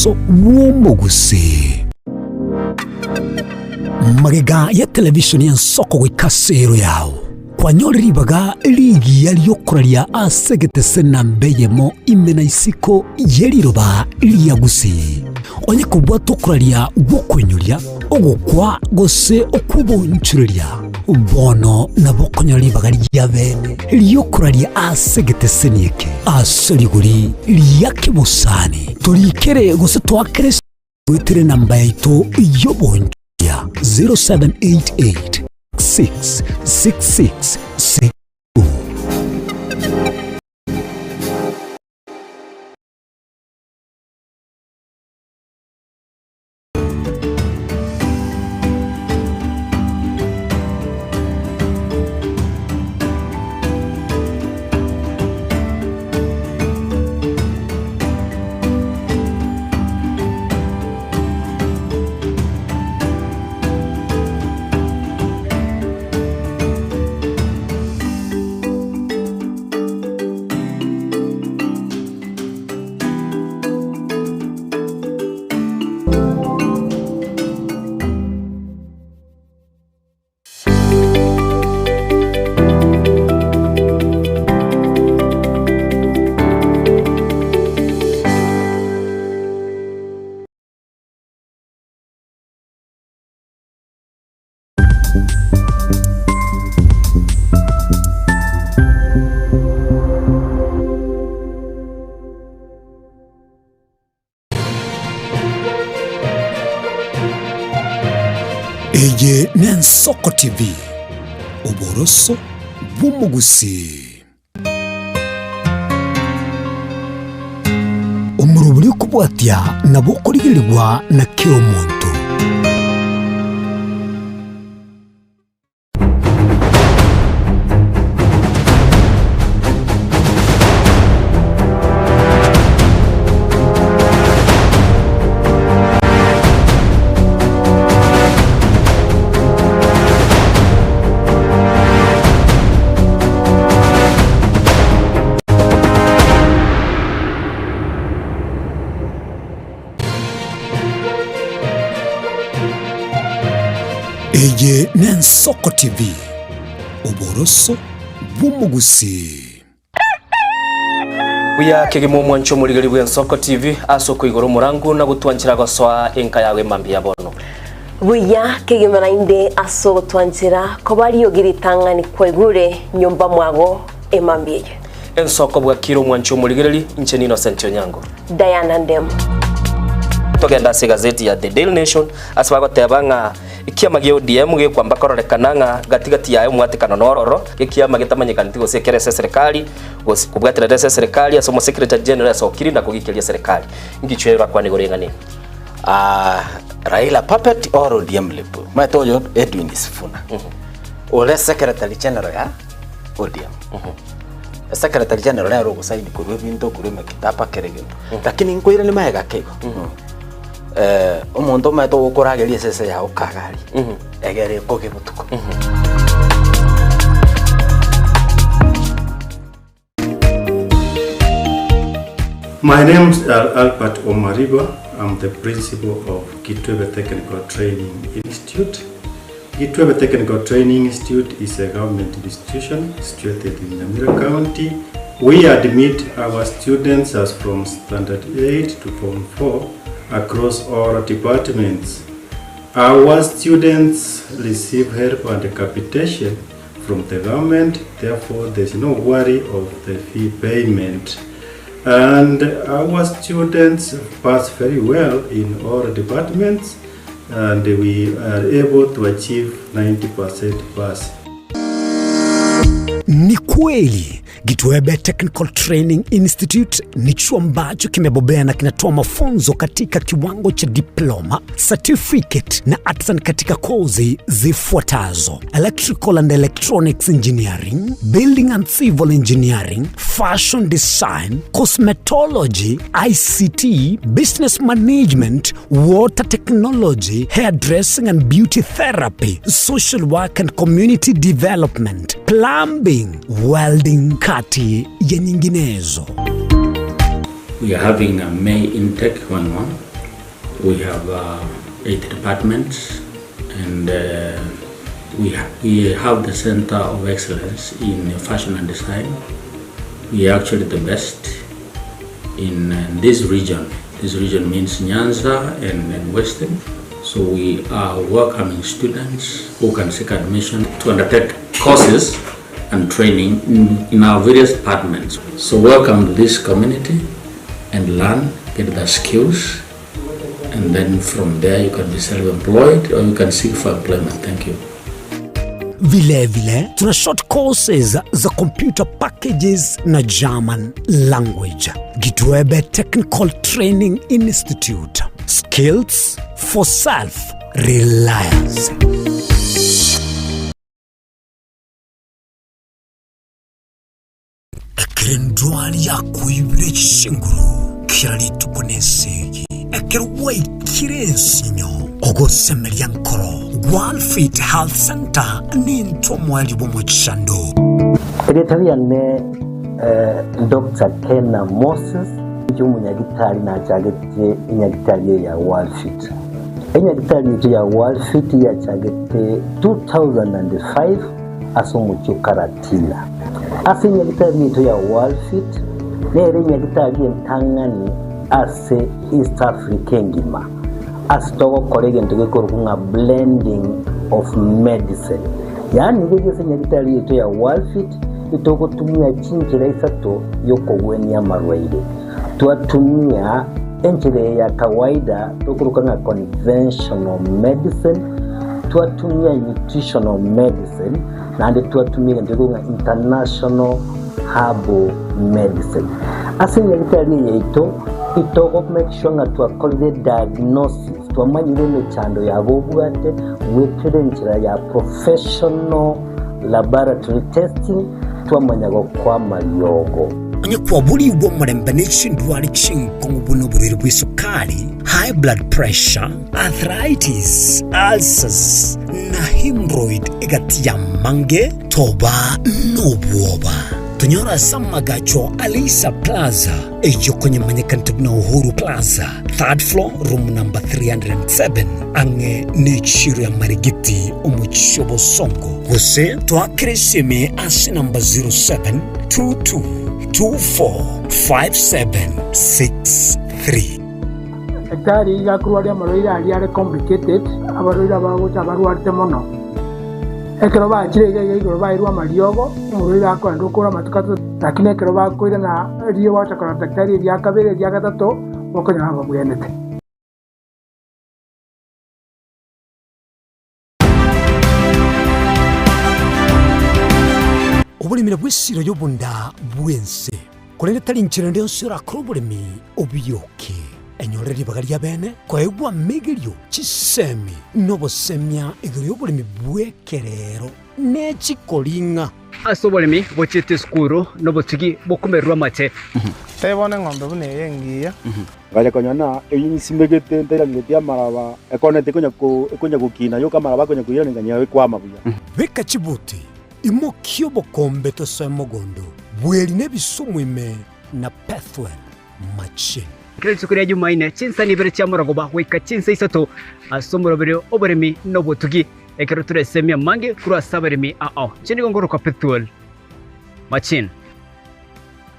Oboroso bw'omogusii. Magega ya televisheni y'ensoko goika ase ero yao, kwanyore ribaga rigiya ri'okoraria ase egetese namba eyemo ime na isiko ye riroba ria Gusii. Onye kobwata okoraria gw'okoinyoria, ogokwa gose okw'obonchoreria, bono nabo okonyora ribaga ria bene ri'okoraria ase egeteseni eke ase rigori ria kebosani. Torikere gose toakere goetera enamba yaito y'obonchoreria 0788 666 6. Eye n'Ensoko TV, oboroso bw'omogusii. Omorobori okobwatia nabo okorigerigwa na kera omonto. Eye n'Ensoko TV, oboroso bw'omogusii. Buya kegima omwancho omorigeri bw'Ensoko TV ase okoigora omorangu na gotwanchera gosoa enka yago emambia ya bono. Buya kegima naende ase ogotwanchera koba riogi ritang'ani kwaigure nyomba mwago emambia eye. Ensoko bwakire omwancho omorigereri, inche n'Innocent Onyango. Diana Ndemo. Togende ase egazeti ya The Daily Nation ase bagoteba ng'a ekiama gia ODM gekwamba kororekana ng'a gati gati yaye omwatekano nororo, ekiama getamanyekaneti gose ekere ase eserekari gose kobwaterera ase eserekari ase omosecretary general asokiri na kogikeria eserekari. Ngichwe orakwane igoro eng'ana eye? Ah, Raila puppet or ODM lip. Omanyete oyo Edwin Sifuna. Ore secretary general ya ODM. Secretary general nere ogosaini korwa ebinto korwa emekitaba kera egento. Lakini nkoiranie magega ake igo. Eh, omonto omanyete ogokorageria esese yago kagari. Egere ekoge botuko. My name is Albert Omariba. I'm the principal of Kitwebe Technical Training Institute. Gitwebe Technical Training Institute is a government institution situated in Nyamira County. We admit our students as from Standard 8 to Form 4 across all departments. Our students receive help and capitation from the government, therefore there's no worry of the fee payment. And our students pass very well in all departments and we are able to achieve 90% pass. Ni kweli Gitwebe Technical Training Institute ni chuo ambacho kimebobea na kinatoa mafunzo katika kiwango cha diploma, certificate na artisan katika kozi zifuatazo: electrical and electronics engineering, building and civil engineering, fashion design, cosmetology, ICT, business management, water technology, hairdressing and beauty therapy, social work and community development, plumbing, welding, kati ya nyinginezo. We are having a May intake going on. We have 8 departments and we we have the center of excellence in fashion and design. We are actually the best in this region. This region means Nyanza and, and Western. So we are welcoming students who can seek admission to undertake courses and training in, in our various departments. So welcome to this community and learn, get the skills, and then from there you can be self-employed or you can seek for employment. Thank you. Vile vile tuna short courses za computer packages na German language. Gitwebe Technical Training Institute. Skills for self reliance. Ekero endwari yakoibire chinguru kera rituko nesegi, ekero gwaikire ensinyo, ogosemeria nkoro, Walfit Health Centre nintwe omoerio bw'omochando. Erieta riane Doctor Kena Moses, inche omonyagitari nachagete enyagitari eye ya Walfit. Enyagitari yaito ya Walfit yachagete 2005 ase omochie o Karatina. Ase enyagitari yaito ya Walfit nere enyagitari entang'ani ase East Africa engima ase togokora egento gekorokwa ng'a blending of medicine. Yaani riria ase enyagitari yaito ya Walfit itogotumia chinchera isato yokogwenia amarwaire. Twatumia enchera eye ya kawaida tokoroka ng'a conventional medicine, twatumia nutritional medicine, naende twatumia egento gekorokwa ng'a international herbal medicine. Ase enyagitari eye yaito, itogo make sure ng'a twakorire diagnosis, twamanyire emechando yabo obwate goetera enchera ya professional laboratory testing, twamanya gokoa amariogo. Onye kwaborigwe omorembe ne chindwari chinkong'u buna oborwaire bw'esukari, high blood pressure, arthritis, ulcers, na hemorrhoid egati y'amange, toba nobwoba. Tonyore ase amagacho a Leisa Plaza, eyio konyemanyekanete buna Uhuru Plaza, third floor, room number 307, ang'e n'echiro ya Marigiti, omochie o Bosongo. Gose toakere esimi ase namba 0722245763. Daktari iga akorwaria amarwaire aria are complicated, abarwaire abagocha abarwarete mono. Ekero bachire iga iga igoro bairwe amariogo, omorwaire akoenda okora amatuko atato, lakini ekero bakoirana riria gwacha korora daktari eria kabere eria gatato, bokonyora babwenete. Oboremi nabwo esiro y'obonda bw'ense, korende tari inchera ende yonsi orakore oboremi obioke. Enyorere ribaga ria bene koegwa amegerio, chisemi, na obosemia igoro y'oboremi bw'ekerero ne chikoring'a. Ase oboremi bochiete esukuru nobotugi bokomererwa amache. Tebia bono eng'ombe buna eye engiya. Ngacha konyora ng'a eyio nsimegete ntairangeretie amaraba, ekona tekonya ko ekonya gokina yoka amaraba akonya koirana ng'a ekwama buya. Beka chibuti, imokia obokombe tosoe mogondo, bweri na ebisumu ime na Pethuel machine. Kera rituko ria Jumaine, chinsa ibere chia morogoba goika chinsa isato ase omoroberi oboremi na obotugi, ekero toresemie amange korwa ase abaremi ao. Inche nigo ngorokwa Pethuel Machine.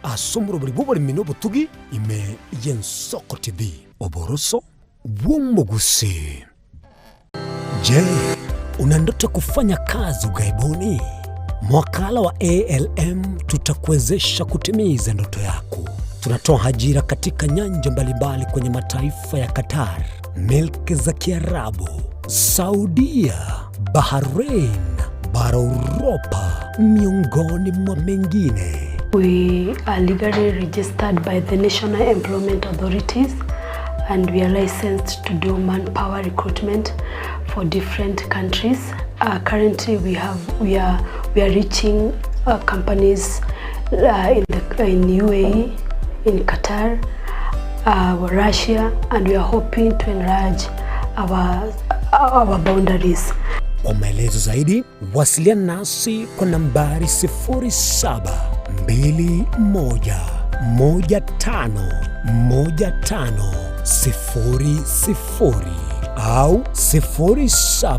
Ase omoroberi bw'oboremi na obotugi ime y'Ensoko TV. Oboroso bw'omogusii. Je, una ndoto ya kufanya kazi ughaibuni? Mwakala wa ALM tutakuwezesha kutimiza ndoto yako. Tunatoa ajira katika nyanja mbalimbali kwenye mataifa ya Qatar, milki za Kiarabu, Saudia, Bahrain, bara Uropa, miongoni mwa mengine. We are legally registered by the National Employment Authorities and we are licensed to do manpower recruitment for different countries. Currently we have we are we are reaching companies in the in UAE, in Qatar, Russia and we are hoping to enlarge our our boundaries. Kwa maelezo zaidi wasiliana nasi kwa nambari 07211515 00 au 07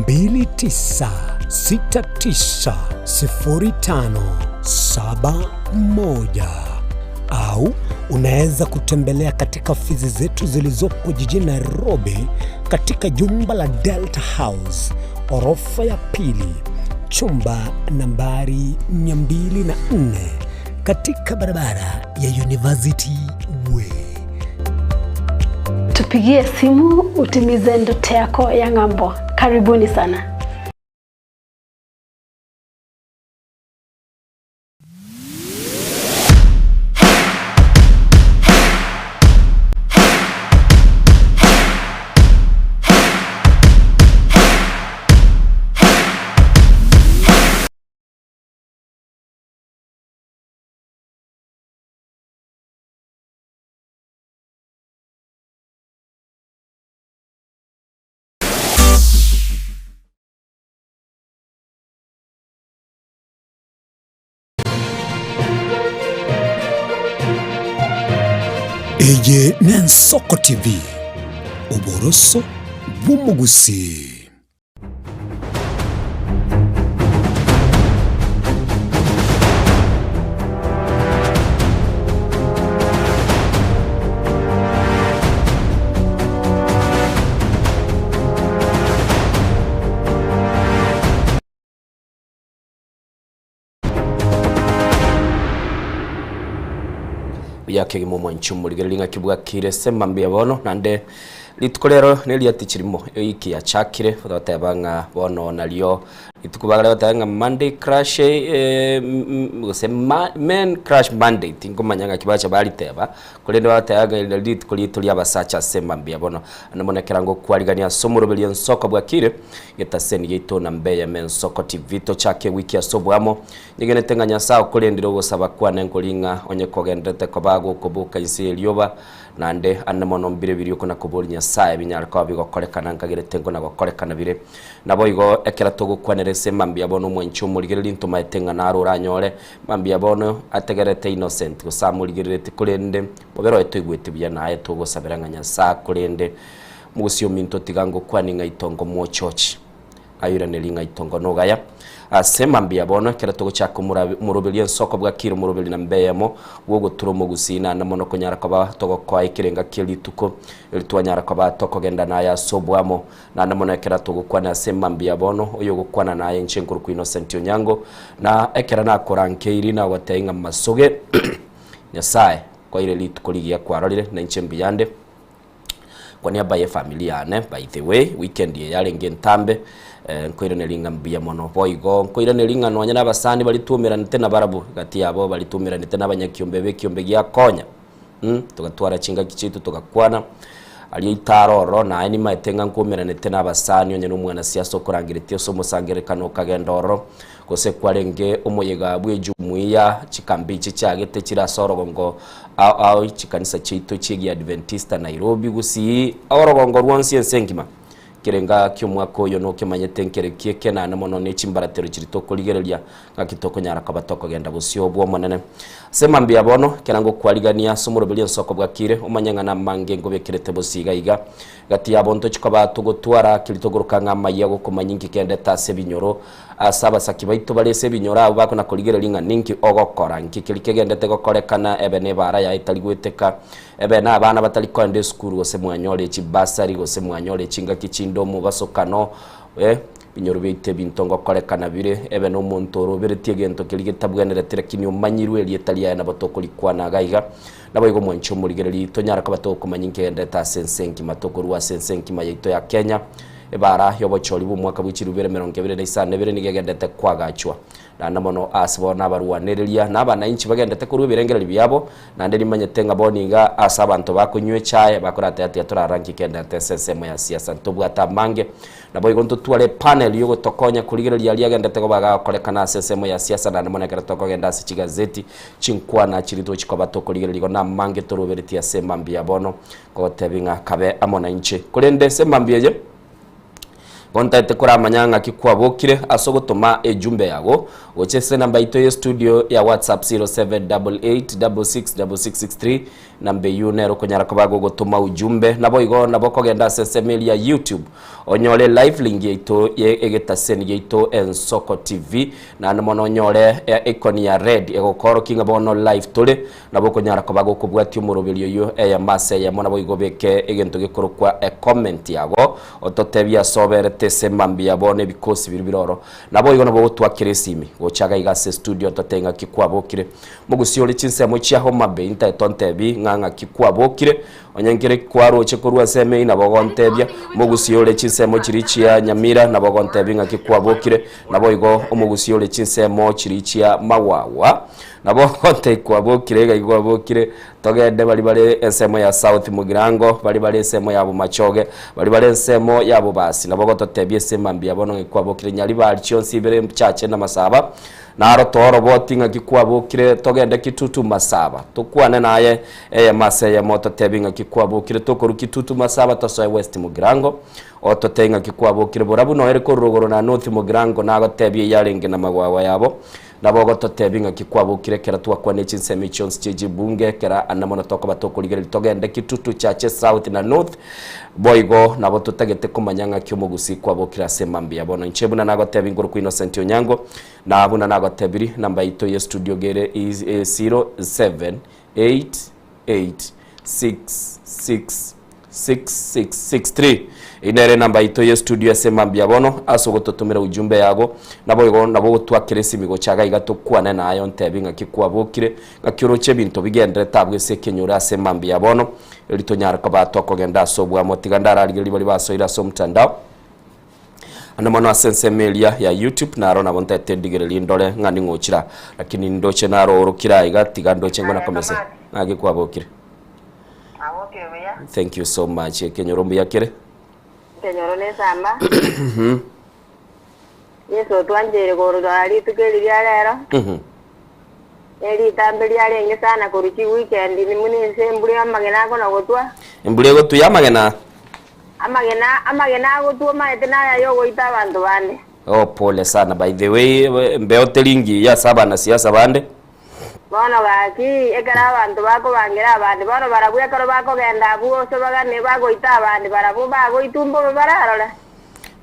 29 69 05 71 au unaweza kutembelea katika ofisi zetu zilizopo jijini Nairobi katika jumba la Delta House orofa ya pili chumba nambari 204 katika barabara ya University Way. Tupigie simu utimize ndoto yako ya ng'ambo. Karibuni sana. Eye n'Ensoko TV, oboroso bw'omogusii. Buya kegima omwanchi omorigereria ng'aki bwakire sema mbuya bono naende rituko rero neriatichirimo ewiki yachakire togoteba ng'a bono nario rituko bagare goteba ng'a Monday crush eh, gose men crush Monday tinkomanya ng'aki bacha bariteba korende bagoteba ng'a eri nario rituko riaito ria abasacha ase mambia bono. Naende bono ekero ngokwarigania ase omoroberio ensoko bwakire getaseni giaito na mbeyeme ensoko TV tochake ewiki ase oboamo Nyegenete ng'a Nyasae okorendire ogosaba kwane nkori ng'a onye kogendererete koba gokoboka inse y'erioba, naende ande mono mbire biria okona-koboria Nyasae binyare koba bigokorekana nkagerete nkona-gokorekana bire. Naboigo ekero togokwanera ase mambia bono omwanchi omorigereria ntomaete ng'a naro oranyore mambia bono ategererete Innocent gose amorigereretie korende bobe roe toigwete buya naye togosabera ng'a Nyasae akorende mogusii ominto tiga ngokwanie ng'a itongo mwochochi. Airanerie ng'a itongo nogaya. Ase mambia bono, ekero togochaka omoroberio ensoko bwakire omoroberi namba eyemo bw'ogotura omogusii naende mono konyara koba togokoa ekerenga kie rituko eri twanyara koba tokogenda naye ase oboamo. Naende mono ekero togokwana ase mambia bono, oyogokwana naye inche nkorokwa Innocent Onyango, na ekero nakorankeiri nagotebia ng'a masoge Nyasae kwaire rituko rigiya kwarorire na inche mbuyande. Kwa niaba ye family yane by the way weekend eye yarenge entambe eh, nkoiraneria ng'a mbuya mono boigo nkoiraneria ng'a nonya na abasani baria twaumeranete nabarabwo gati yabo baria twaumeranete na abanyakiombe b'ekiombe gia Konya mh, togatwara chingaki chiaito togakwana aria itaro ororo naye nimaete ng'a nkwaumeranete na abasani onye na omwanasiasa okorangeretie ase omosangererekano okagenda ororo Gose kwarenge omoyega bw'ejumuiya, chikambi chichagete chire ase orogongo ao ao chikanisa chiaito chi'Egiadventista Nairobi, Gusii, orogongo rwonsi ense engima. Ekerenga ki'omwaka oyo nokemanyete nkere ki'ekenane mono ne chimbaratero chiria tokorigereria ng'aki tokonyara koba tokogenda bosio bw'Omonene. Ase mambia bono, ekero ngokwarigania ase omoroberi ensoko bwakire, omanye ng'a namange nkobekerete bosio iga iga. Gati yabo ntochi koba togotwara keria tokoroka ng'a amayia gokomanya inki kendete ase ebinyoro, Ase abasaki baito bare ase ebinyoro abwo bakona-korigereria ng'a ninki ogokora, nki keria kegendete gokorekana, ebe nebaara yaye etari goeteka, ebe nabana batari koenda esukuru, gose mwanyore chibasari, gose mwanyore chingaki chinde omobasokano, eh, ebinyoro biaito ebinto ngokorekana bire, ebe nomonto oroberetie egento keria getabwenereti lakini omanyirwe erieta riaye nabo tokorikwana iga iga. Naboigo omwanchi omorigereria, tonyare koba tokomanya inki kegenderete ase ense engima, tokorua ase ense engima yaito ya Kenya. Ebaara y'obochori bw'omwaka bwe chilifu ibere emerongo ebere na isano na ebere nigo egendete koagachwa. Naende mono aase bono abarwanereria na abanainchi bagendete korua ebirengererio biabo, naende nimanyete ng'a bono iga ase abanto bakonywa echae bakorateba tiga torarankie kendete ase ensemo ya siasa ntobwate amange. Naboigo ntotware epanel yogotokonya korigereria aria agendete koba agakorekana ase ensemo ya siasa naende mono ekero tokogenda ase chigazeti, chinkwana chiria tochikoba tokorigereria igo namange toroberetie ase mambia bono. Ngogotebi ng'a kabe amo nainche. Korende ase mambia eye, Gontaete koramanya ng'aki kwabokire ase ogotoma ejumbe yago gocha ase enamba yaito ye studio ya WhatsApp 0788666663 Namba eyio nere okonyara koba gogotoma ujumbe. Naboigo nabo okogenda ase ensemo eria ya YouTube onyore live link yaito ye egetaseni giaito Ensoko TV naende mono onyore icon ya red egokoorokia ng'a bono live tore nabo okonyara koba gokobwatia omoroberio oyio eyemo ase eyemo naboigo obeke egento gekorokwa ecomment yago ototebie ase oberete ase mambia bono ebikosi biria bire oro. Naboigo nabo ogotwakera esimi gocha iga iga ase estudio ototebie ng'aki kwabokire. Mogusie ore chinsemo chia Homa Bay ntaete ontebi ng'a ng'aki kwabokire, onye nkere kwaroche korwa ensemo eyio nabo ogontebia. Mogusie ore chinsemo chiria chia Nyamira nabo ogontebi ng'aki kwabokire, naboigo omogusie ore chinsemo chiria chia Magwagwa nabo ogontebi kwabokire ng'aki kwabokire. Togende baria bare ensemo ya South Mugirango, baria bare ensemo ya Bomachoge, baria bare ensemo ya Bobasi nabo ogototebia ase mambia bono ng'aki kwabokire. Nyaribari chionsi ibere mchache na masaba. Naro tooroboti ng'aki kwabokire, togende Kitutu Masaba, tokwane naye eyemo ase eyemo, ototebi ng'aki kwabokire, tokorwa Kitutu Masaba tosoe West Mugirango, ototebi ng'aki kwabokire, borabu noere korwa rogoro na North Mugirango, nagotebia eyarenge namagwagwa yabo, nabo ogototebi ng'aki kwabokire ekero twakwana chinsemo chionsi chie chibunge, ekero ande mono tokoba tokorigereria togende Kitutu Chache South na North, Boigo nabo totagete komanya ng'aki omogusii kwabokire ase mambia bono. Inche buna nagotebi nkorokwa Innocent Onyango, na buna nagotebiri namba yaito ye studio gere is 0788666663. Eyio nere enamba yaito ye studio ase mambia bono ase ogototomera ujumbe yago. Naboigo nabo ogotwakera esimi gocha iga iga tokwane naye ontebi ng'aki kwabokire, ng'aki oroche ebinto bigenderete abwo ase ekenyoro ase mambia bono. Erio tonyare koba tokogenda ase oboamo. Tiga ndararigererie baria basoire ase omotandao, ande mono ase ensemo eria ya YouTube, naro nabo ntaete ndigererie ndore ng'a ning'o ochira. Lakini ndoche naro orokire aiga, tiga ndoche ngona komesa. Ng'aki kwabokire? Nabokire buya. Thank you so much. Ekenyoro mbuya kere? Ekenyoro nesamba. Yeso otwancheire korora rituko eri ria rero, ne ritambe riarenge sana korwa chiweekend buna ense embura y'amagena akona gotwa. Embura egotwa y'amagena? Amagena amagena agotwa omanyete naya yogoita abanto bande. Oh pole sana by the way embeo teri ngiya ase abanasiasa bande. Bono gaki, ekero abanto bakobangera abande, bono barabwo ekero bakogenda abwo gose bagane bagoita abande, barabwo bagoitwa mbobe bararore.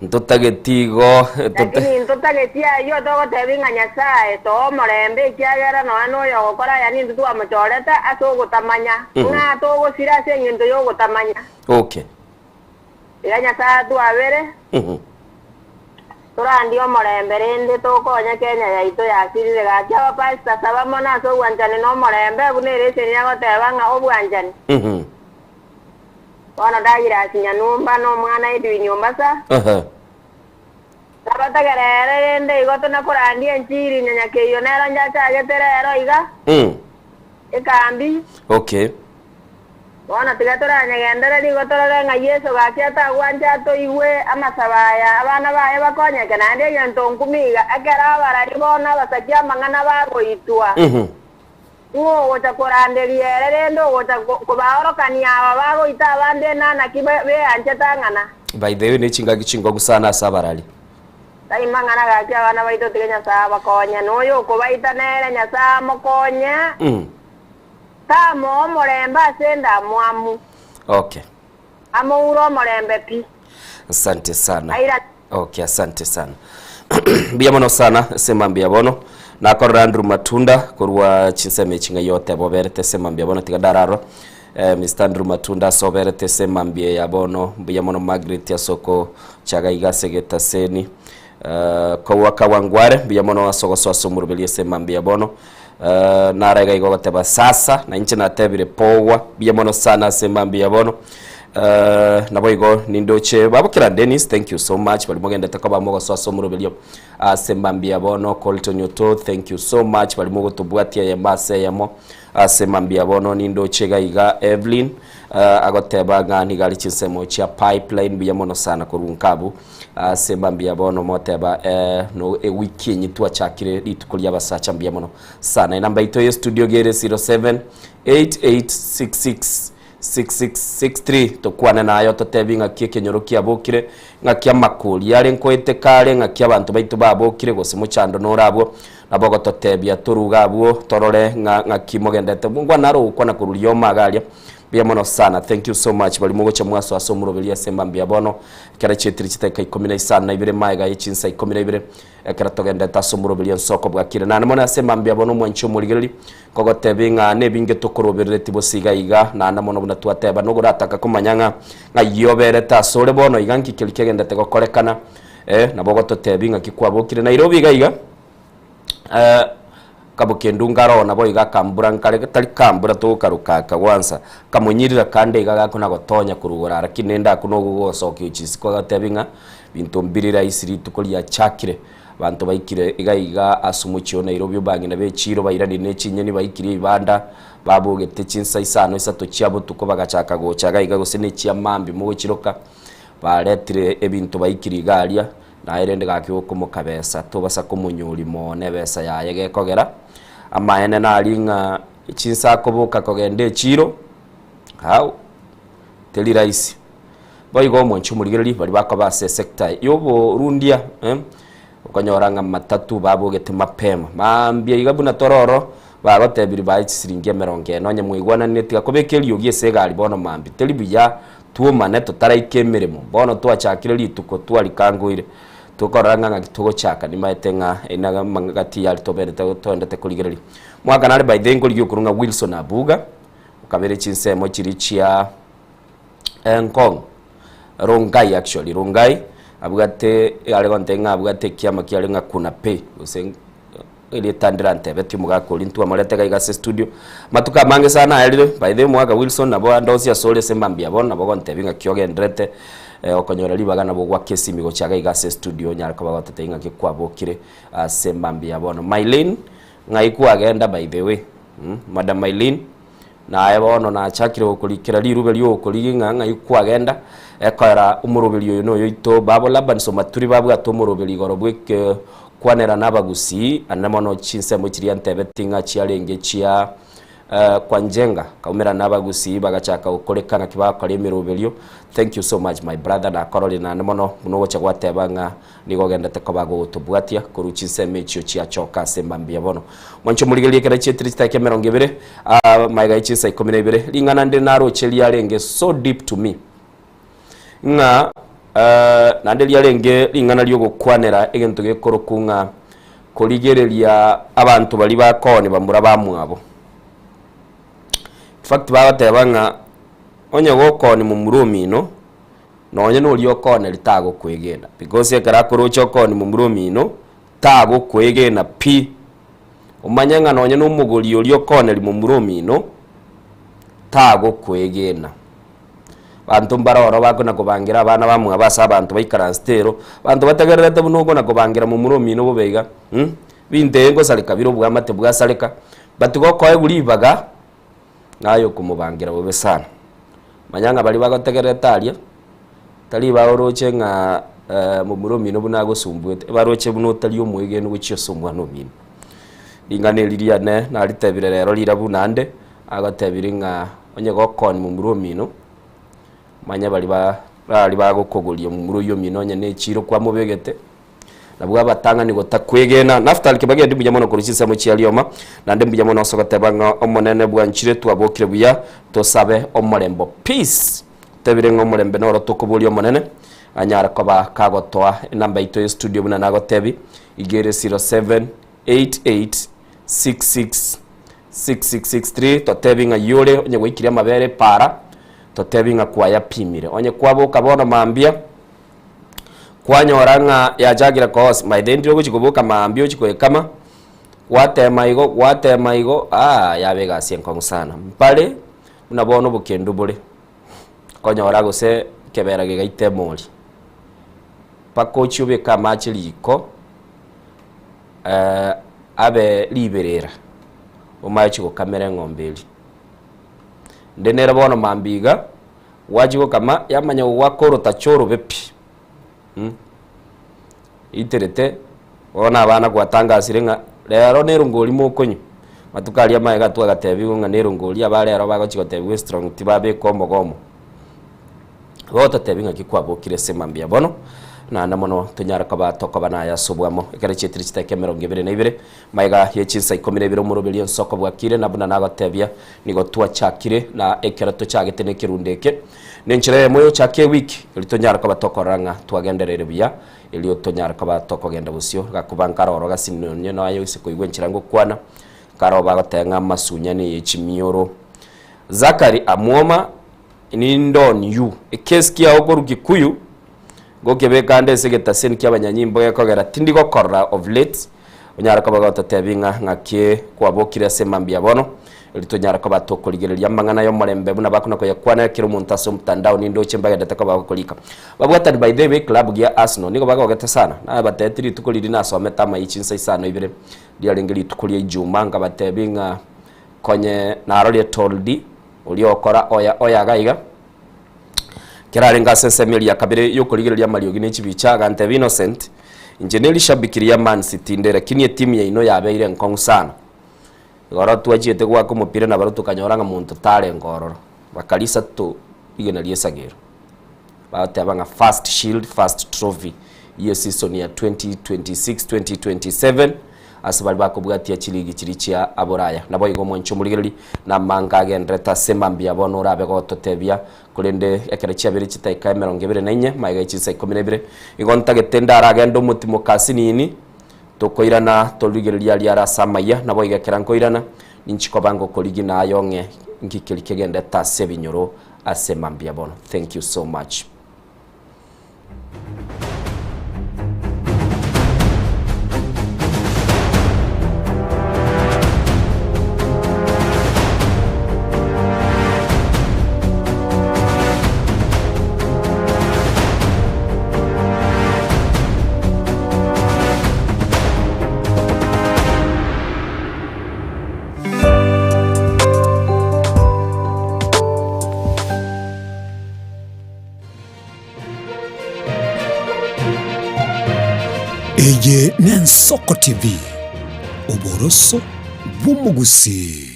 Ntotageti igo, tote. Lakini ntotageti ayio, togotebia ng'a Nyasae, toa omorembe, ekiagera nonya noyo ogokora aya nintwe twamochorete ase ogotamanya, ng'a togosira ase engencho y'ogotamanya. Okay. Tiga Nyasae atwabere, torandie omorembe rende tokonye Kenya yaito yasirire. Gaki abapastor saba mono ase obwanchani na omorembe, buna ereseni egoteba ng'a obwanchani. Bono Douglas Nyanumba na omwana Edwin Ombasa, nabategerere rende igo tona korandia enchiri Nyanyakeiyo nero nchachagete rero iga, ekambi. Okay. Bono tiga toranyegendererie igo torore ng'a Yeso gaki atagwancha atoigwe amasabo aya abana baye bakonyeke, naende egento nkumi iga, ekero abarari bono abasaki amang'ana bagoitwa, ng'o ogocha koranderia ere rende ogocha kobaorokania aba bagoita abande enana ki beanchete ang'ana. By the way nechingaki chingogu sana ase abarari. Tai mang'ana gaki abana baito tiga Nyasae abakonye, na oyo okobaita nere Nyasae amokonye. Tamoa omorembe ase endamwamu. Okay. Amoure omorembe pi. Asante sana. Aira. Okay, asante sana. Mbuya mono sana ase mambia bono. Nakorora Andrew Matunda korwa chinsemo echi ng'ai oteba oberete ase mambia bono tiga ndararora. Eh, Mr. Andrew Matunda ase oberete ase mambia ya bono. Mbuya mono Margaret ase okochaga iga ase getaseni. Eh, korwa Kawangware mbuya mono ase ogosoa ase omoroberi ase mambia bono. Eh, naro iga igo ogoteba sasa, na inche natebire pogwa, mbuya mono sana ase mambia bono. Eh, nabo igo nindoche babokera Dennis, thank you so much, bari mogendete koba mogosoa ase omoroberio ase mambia bono. Colton Oto, thank you so much, bari mogotobwatia eyemo ase eyemo ase mambia bono. Nindoche iga iga Evelyn, eh, agoteba ng'a nigo are chinsemo chia pipeline, mbuya mono sana korwa nkabu. Ase mambia bono moteba eh, no ewiki enye twachakire rituko ria abasacha mbuya mono sana. Enamba yaito ye studio gere 07 8866. 6663 tokwane naye ototebi ng'aki ekenyoro kiabokire, ng'aki amakori are nkoeteka are, ng'aki abanto baito babokire gose mochando nore abwo, nabo ogototebia toruge abwo torore ng'a ng'aki mogendete. Ngwana naro ogokwana korwa rioma iga aria, mbuya mono sana, thank you so much baria mogocha mwasoa ase omoroberi ase mambia bono, ekero chietire chidakika ikomi na isano na ibere magega ye chinsa ikomi na ibere, Ekero togendete ase omoroberio onsi okobwakire, naende mono ase mambia bono omwanchi omorigereria, nkogotebia ng'a nebinge tokoroberereti bosa iga iga, naende mono buna twateba, nogorataka komanya ng'a ng'ai oberete asore bono iga nki keria kegendete gokorekana, eh, nabo ogototebia ng'aki kwabokire Nairobi iga iga, eh, kabokendu nkaroo nabo iga akambura nkare tari kambura togokaroka aka gwansa, kamonyirira kande iga gakona gotonya korwa igoro ara lakini rende akwo nogogosokia gochia isiko agatebia ng'a Binto mbire rahisi rituko riachakire, abanto baikire iga iga ase omochie o Nairobi obang'ina be chiiro bairanire ne chinyeni baikirie ebibanda, babogete chinsa isano isato chia botuko bagachaka gocha iga iga gose ne chia mambia mogochiroka, baretire ebinto baikirie iga aria, naye rende gaki gokomoka besa tobasa komonyori mono ebesa yaye gekogera, amaene nari ng'a chinsa akoboka kogenda echiiro, how? Teri rahisi. Boigo omonche omorigereria baria bakoba ase esecta y'oborundia eh, okonyora ng'a matatu babogete mapema mambia iga buna tore oro bagotebirie bae chisiringi emerongo ene onye mwaigwananire tiga kobeka eriogi ase egari bono mambia teri buya twomane totaraika emeremo bono twachakire rituko twarikangoire tokorora ng'a ng'aki togochaka nimaete ng'a ina gati yaria toberete toendete korigereria. Mwaka nare by the way nkorigia okorwa ng'a Wilson Abuga okabere chinsemo chiria chia. Enkong, Rongai actually, Rongai abwate are gontebia ng'a abwate ekiama kiare ng'a kuna pay gose erieta ndirantebetie omogaka oria ntwamorete iga iga ase estudio, amatuko amange sana aerire, by the way omogaka Wilson nabo ande onsi asore ase mambia bono nabo ogontebia ng'aki ogenderete okonyora ribaga nabo ogwaka esimi gocha iga iga ase estudio onyare koba gototebia ng'aki kwabokire ase mambia bono. Mylene, ng'ai kwagenda by the way madam Mylene. Naye bono nachakire gokorikera rirube ri'ogokorigia ng'a ng'ai kwagenda, ekoera omoroberi oyo noyoito. Babo Labani Somaturi babwate omoroberi igoro bw'ekekwanera nabagusii, ande mono chinsemo chiria ntebeti ng'a chiarenge chia Kwanjenga. Kaumerana nabagusii bagachaka gokoreka naki bagokora emeroberio. Thank you so much my brother, nakororire naende mono buna ogocha gwateba ng'a Nigo ogendete koba gogotobwatia korwa chinsemo echio chiachoka ase mambia bono. Mwanche omorigererie ekero chietire chidakika emerongo ebere, aa magega ye chinsa ikomi na ibere, ring'ana ndire naroche riarenge so deep to me, ng'a naende riarenge ring'ana ri'ogokwanera egento gekorokwa ng'a korigereria abanto baria bakooni bamura bamwabo. In fact bagoteba ng'a onye gokooni momura omino, Nonye noria okooneri tagokwegena because ekero akoroche okooni momura omino tagokwegena pi. Omanye ng'a nonye na omogori oria okooneri momura omino tagokwegena. Abanto mbare oro bakona kobangera abana bamwabo ase abanto baikaransete ero, abanto bategererete buna okona kobangera momura omino bobe iga binto ebi ngosareka bire obwamate bwasareka, but gokoegwa ribaga naye okomobangera bobe sana. Manya ng'a baria bagotegererete aria, tari baoroche ng'a momura omino buna agosumbuete, ebaroche buna otari omoegenu gochia ase omwana omino. Ring'ana eri riane naritebire rero rirabu naende, agotebiri ng'a onye gokonya momura omino, manya baria ba baria bagokogoria momura oyio omino onye na echiro kwamobegete, Nabwo abatang'ani gotakwegena. Naftali kebagendi mbuya mono korwa chinsemo chia rioma, naende mbuya mono ase ogoteba ng'a Omonene bwanchire twabokire buya, tosabe omorembo. Peace! Tebire ng'a omorembe noro tokoboria Omonene anyare koba kagotoa. Enamba yaito ye studio buna nagotebi, iga ere 0788666663, totebi ng'a yore onye gwaikirie amabere epaara, totebi ng'a kwayapimire. Onye kwaboka bono mambia, Kwanyora ng'a yachakire koosa, by then ogochia koboka mambia ochie koekama, gwatema igo gwatema igo aah yaba egasi enkong'u sana. Mpare buna bono obokendu bore, okonyora gose ekebera gegaita emori, mpaka ochie obeke amache riko abe riberera, omanye ochie gokamera eng'ombe eria. Ende nere bono mambia iga. Gwachia gokama, yamanya gogoaka orotacho orobe pi, iterete, bono abana gwatangasire ng'a rero nere ngori mokonywa. Matuko aria amaega twagatebiwa ng'a nerongori aba rero bagochia gotebigwa estrong tibabeka omogomo. Bagototebi ng'aki kwabokire ase mambia bono, naende mono tonyare koba tokoba naye ase obwamo. Ekero chietire chidakika emerongo ebere na ibere, magega ye chinsa ikomi na ibere omoroberio ensoko bwakire, na buna nagotebia nigo twachakire na ekero tochagete na ekerundo eke, nenchera eyemo yochaka ewiki, erio tonyare koba tokorora ng'a twagendereire buya, erio tonyare koba tokogenda bosio. Gakuba nkaroro gasi nonye naye ase koigwa enchera ngokwana, nkaroo bagoteba ng'a amasunya neye chimioro. Zachary Amwoma. Nindon you ekesi kiao korwa Kikuyu ngokebeka ande ase egetaseni kia abanyanyimbo gekogera tindi gokorora of late onyare koba gototebi ng'a ng'aki kwabokire ase mambia bono erio tonyare koba tokorigereria amang'ana y'omorembe buna bakona koyakwana ekero omonto ase omotandao nindoche mbagendete koba bakorika babwatani by the way club gia Arsenal nigo bagogete sana nabatebeti rituko riria nasomete amaichi chinsa isano ibere riarenge rituko ria Ijumaa nkabatebi ng'a konye narorie toldi Oria okora oya oya iga iga, Ekero arenge ase ensemo eria ya kabere y'okorigereria amariogi ne chibicha, agantebia, Innocent, inche ne rishabiki ria Man City inde, lakini etimu yaino yabeire enkong'u sana. Igoro twachiete goaka omopira nabarobwo tokanyora ng'a monto tarenge ororo. Bakarisa to rigena ri'esagero. Bagoteba ng'a first shield, first trophy ye season ya 2026-2027 ase baria bakobwatia chiligi chiria chia aboraya. Naboigo omwanchi omorigereria namanga agenderete ase mambia bono orabe gototebia korende ekero chiabeire chidakika emerongo ebere na inye magega ye chinsa ikomi na ibere igo ntagete ndaragende omotimoka asinini tokoirana torigereria aria are ase amaiya naboigo ekero nkoirana ninchi koba ngokorigia naye ong'e nki keria kegendete ase ebinyoro ase mambia bono. Thank you so much. Eye n'Ensoko TV, oboroso bw'omogusii.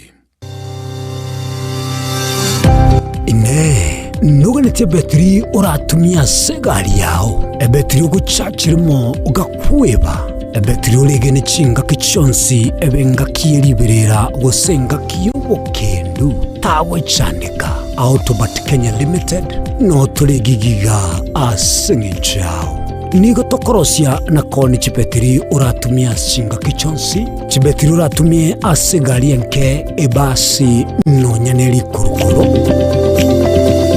Inee! Noganetie ebetiri oratumie ase egari yao? Ebetiri ogochachera mo ogakweba? Ebetiri oregene chingaki chionsi ebe engaki ye riberera gose engaki y'obokendu? Tagwechandeka. Autobat Kenya Limited notore gigiga ase eng'encho yao. Nigo tokorosia na koonia chibetiri oratumie ase chingaki chionsi, chibetiri oratumie ase egari enke, ebasi, nonya ne rikurukuru.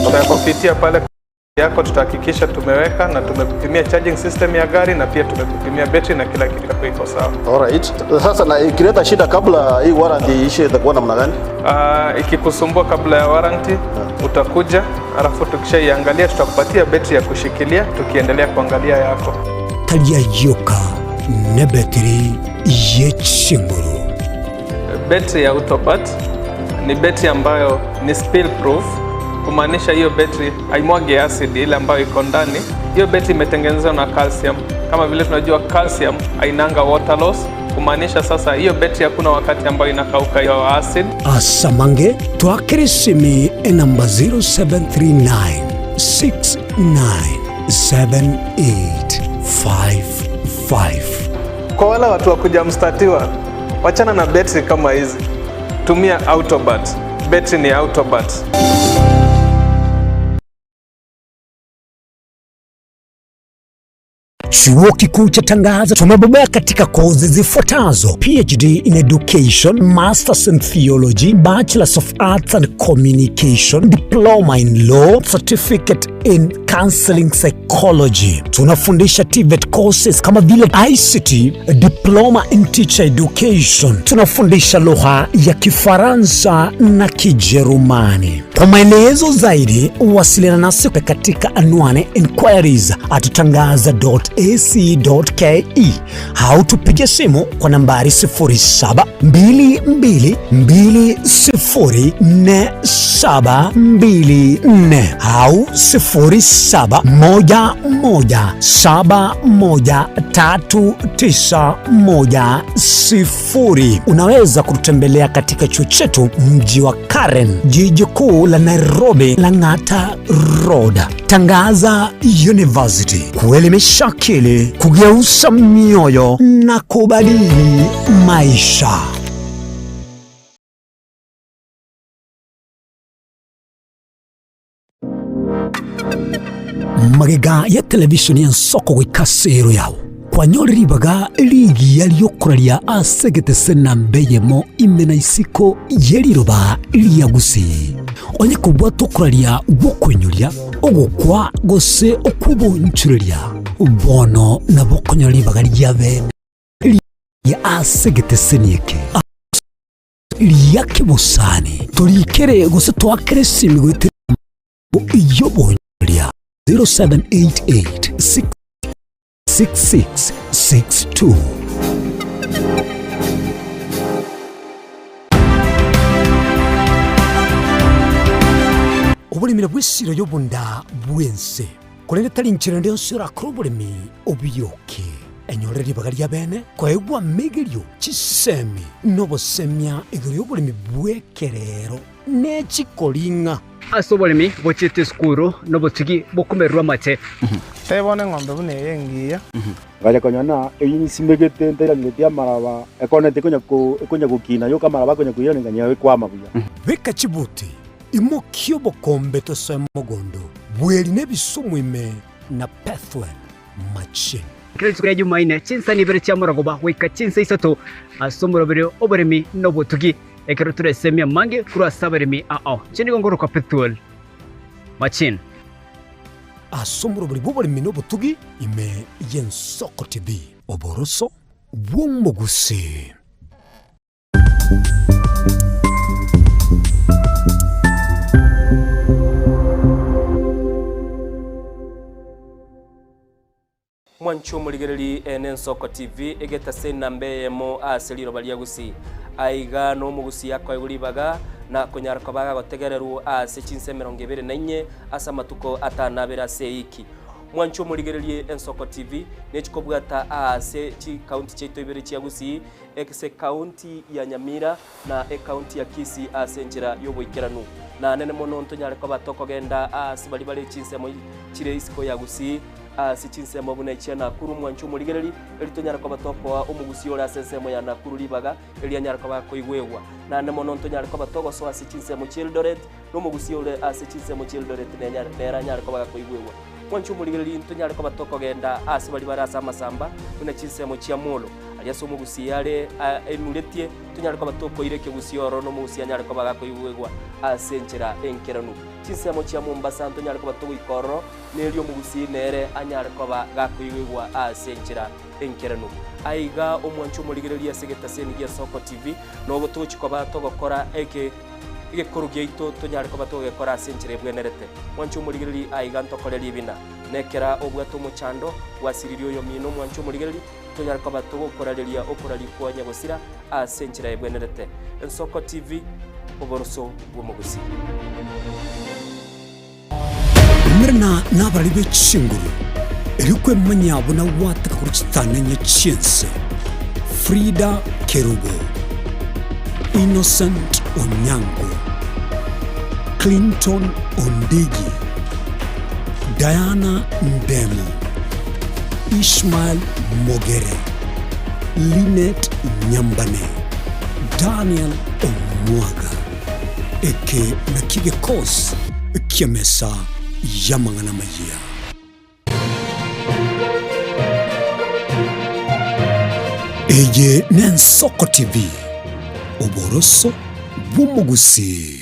Tutakupitia pale yako tutahakikisha tumeweka na tumekupimia charging system ya gari na pia tumekupimia betri na kila kitu itakuwa iko sawa. Alright. Sasa na ikileta shida kabla hii warranty iishe itakuwa namna gani? Uh, ikikusumbua kabla ya warranty utakuja, alafu tukishaiangalia tutakupatia betri ya kushikilia tukiendelea kuangalia yako. Tari ayioka nebetiri ye chinguru. Betri ya Autobat ni betri ambayo ni spill proof, kumaanisha hiyo betri haimwagi acid ile ambayo iko ndani. Hiyo betri imetengenezwa na calcium. Kama vile tunajua calcium hainanga water loss, kumaanisha sasa hiyo betri hakuna wakati ambayo inakauka hiyo acid. Asamange twakere esimi enamba 0739 697855. Kwa wale watu wa kujamstatiwa, wachana na betri kama hizi, tumia Autobat. Betri ni Autobat. Chuo Kikuu cha Tangaza tumebobea katika kozi zifuatazo: PhD in Education, Masters in Theology, Bachelors of Arts and Communication, Diploma in Law, Certificate in Counseling Psychology. Tunafundisha TVET courses kama vile ICT, Diploma in Teacher Education. Tunafundisha lugha ya Kifaransa na Kijerumani. Kwa maelezo zaidi wasiliana nasi katika anwani inquiries at tangaza.ac.ke au tupige simu kwa nambari 0722204724 au 0711713910. Unaweza kututembelea katika chuo chetu mji wa Karen, jiji kuu la Nairobi, Lang'ata Road. Tangaza University, kuelimisha akili, kugeuza mioyo na kubadili maisha. Magega ya televishoni y'ensoko goika ase ero yao kwanyore ribaga rigiya ri'okoraria ase egetese namba eyemo ime na isiko ye riroba ria Gusii. Onye kobwata okoraria gw'okoinyoria, ogokwa, gose okw'obonchoreria, bono nabo okonyora ribaga ria bene ria ase egeteseni eke ria kebosani. Torikere gose toakere esimi goetera y'obonchoreria 0788 6662. Oboremi nabwo esiro y'obonda bw'ense, korende tari nchera ende yonsi orakore oboremi obiyoke. Enyore ribaga ri'abeene koegwa amegerio, chisemi, na obosemia igoro y'oboremi bw'ekerero ne chikoring'a. Ase oboremi bochiete esukuru nobotugi bokomererwa amate. Tebia bono eng'ombe buna eye engiya. Ngacha konyora ng'a eyio nsimegete ntairangeretie amaraba, ekoneti ekonya ko ekonya gokina yoka amaraba akonya koirana ng'a ekwama buya. Beka chibuti, imokia obokombe tosoe mogondo, bweri na ebisumu ime na Pethuel machine. Kera rituko ria Jumaine, chinsani ibere chia morogoba goika chinsa isato ase omoroberi oboremi na obotugi. Ekero toresemie amange korwa ase abaremi ao, inche nigo ngorokwa Pethuel Machin. Ase omoroberi bw'oboremi na obotugi ime y'Ensoko TV. Oboroso bw'omogusii. Mwanche omorigereri ene Ensoko TV egetase enamba eyemo ase riroba ria Gusii. Aiga nomogusii akoegwa ribaga na konyara koba agotegererwa ase chinsa emerongo ebere na inye ase amatuko atano abere ase eiki. Mwanche omorigererie Ensoko TV nechikobwata aase chikaunti chiaito ibere chia Gusii ase ekaunti ya Nyamira na ekaunti ya Kisii ase enchera y'oboikeranu. Na nene mono ntonyare koba tokogenda aase baria bare chinsemo chire isiko ya Gusii, ase chinsemo buna echia Nakuru, mwanche omorigereri, erio tonyare koba tokoa omogusii ore ase ensemo ya Nakuru ribaga, erio anyare koba akoigwegwa. Naende mono ntonyare koba togosoa ase chinsemo chi'Eldoret, na omogusii ore ase chinsemo chi'Eldoret nere anyare koba gakoigwegwa. Mwanche omorigereri, ntonyare koba tokogenda aase baria bare ase amasamba, buna chinsemo chia Molo, aria ase omogusii are enuretie, tonyare koba tokoira ekegusii ororo na omogusii anyare koba gakoigwegwa ase enchera enkeranu. Chinsemo chia Mombasa ntonyare koba togoika ororo, na erio omogusii nere anyare koba gakoigwegwa ase enchera enkeranu. Aiga omwanche omorigereria ase egetaseni gia Soko TV, nobo togochia koba togokora eke egekoro giaito tonyare koba togegekora ase enchera ebwenerete. Mwanche omorigereria aiga ntokore ribina. Nekera obwate omochando, gwasiririe oyomino omwanche omorigereria, tonyare koba togokorareria okoraria kwa nyagosira ase enchera ebwenerete. Ensoko TV, oboroso bw'omogusii. Umerana nabarari be chinguru, erio kwemanyia buna gwataka korwa chitananya chi'ense. Frida Kerubo, Innocent Onyango, Clinton Ondigi, Diana Ndemo, Ishmael Mogere, Linet Nyambane, Daniel Omwaga. Eke nakio gekosi ki'emesa y'amang'ana amayia. Eye n'Ensoko TV, oboroso bw'omogusii.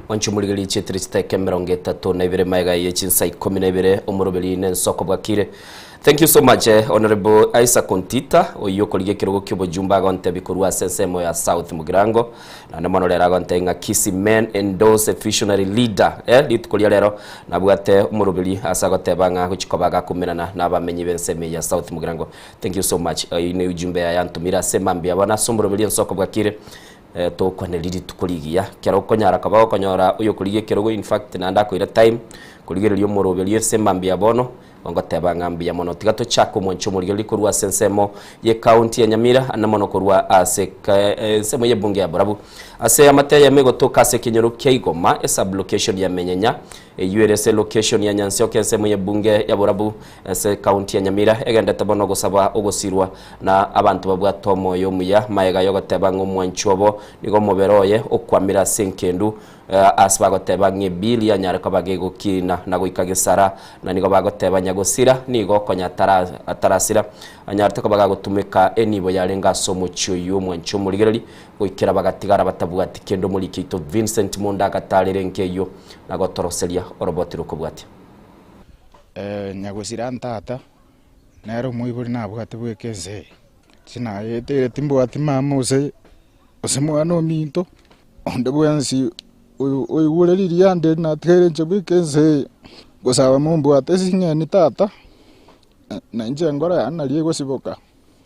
Mwanche omorigereria chietire chiteka 32 magega ye chinsa 12 omoroberi nensoko bwakire. Thank you so much Honourable Isaac Ontita oyio okorigia ekerogo ki'obojumbe agontebia korwa ase ensemo ya South Mugirango naende mono rero agontebia ng'a Kisii men endorse visionary leader eh rituko ria rero nabwate omoroberi ase agoteba ng'a agochia koba agakumerana na abamenyi b'ensemo eye ya South Mugirango. Thank you so much oyio ne ujumbe yaye antomire ase mambia bono ase omoroberi ensoko bwakire Tokwanerie rituko rigiya, ekero okonyara koba gokonyora oyokorigia ekerogo in fact naende akoira time korigereria omoroberio ase mambia bono, ngoteba ng'a mbuya mono. Tiga tochake omwancho omorigereria korwa ase ensemo ye county ya Nyamira ande mono korwa ase ensemo ye bunge ya Borabu. Ase amate eyemo egotoka ase ekenyoro kia Igoma, esub location ya Menyenya, eyio ere ase location ya Nyansioka ensemo ye bunge ya Borabu ase county ya Nyamira egendete bono gosaba ogosirwa Na abanto babwate omoyo omuya, magega y'ogoteba ng'a omwanchwa obo nigo omobere oye okwamire ase enkendu, ase bagoteba ng'a ebili yanyare koba gegokina na goika gesara, na nigo bagoteba nyagosira nigo konya atarasira, anyarete koba gagotumeka enibo yarenge ase omochie oyio omwanchwa omorigereri, goikera bagatigara batabwati kende omoriki oito Vincent Monda agatarera enka eyio na gotoroseria oroboti rokobwatia. Nyagosira ntata. Nere omoibori nabwate bweka ense eye, chinayeteire timbwati mama gose gose mwana ominto, onde bwensi oyo oigure riria ande natigaire inche bweka ense eye, gosaba mombwate ase eng'eni tata, na inche enkoro yane naria egosiboka.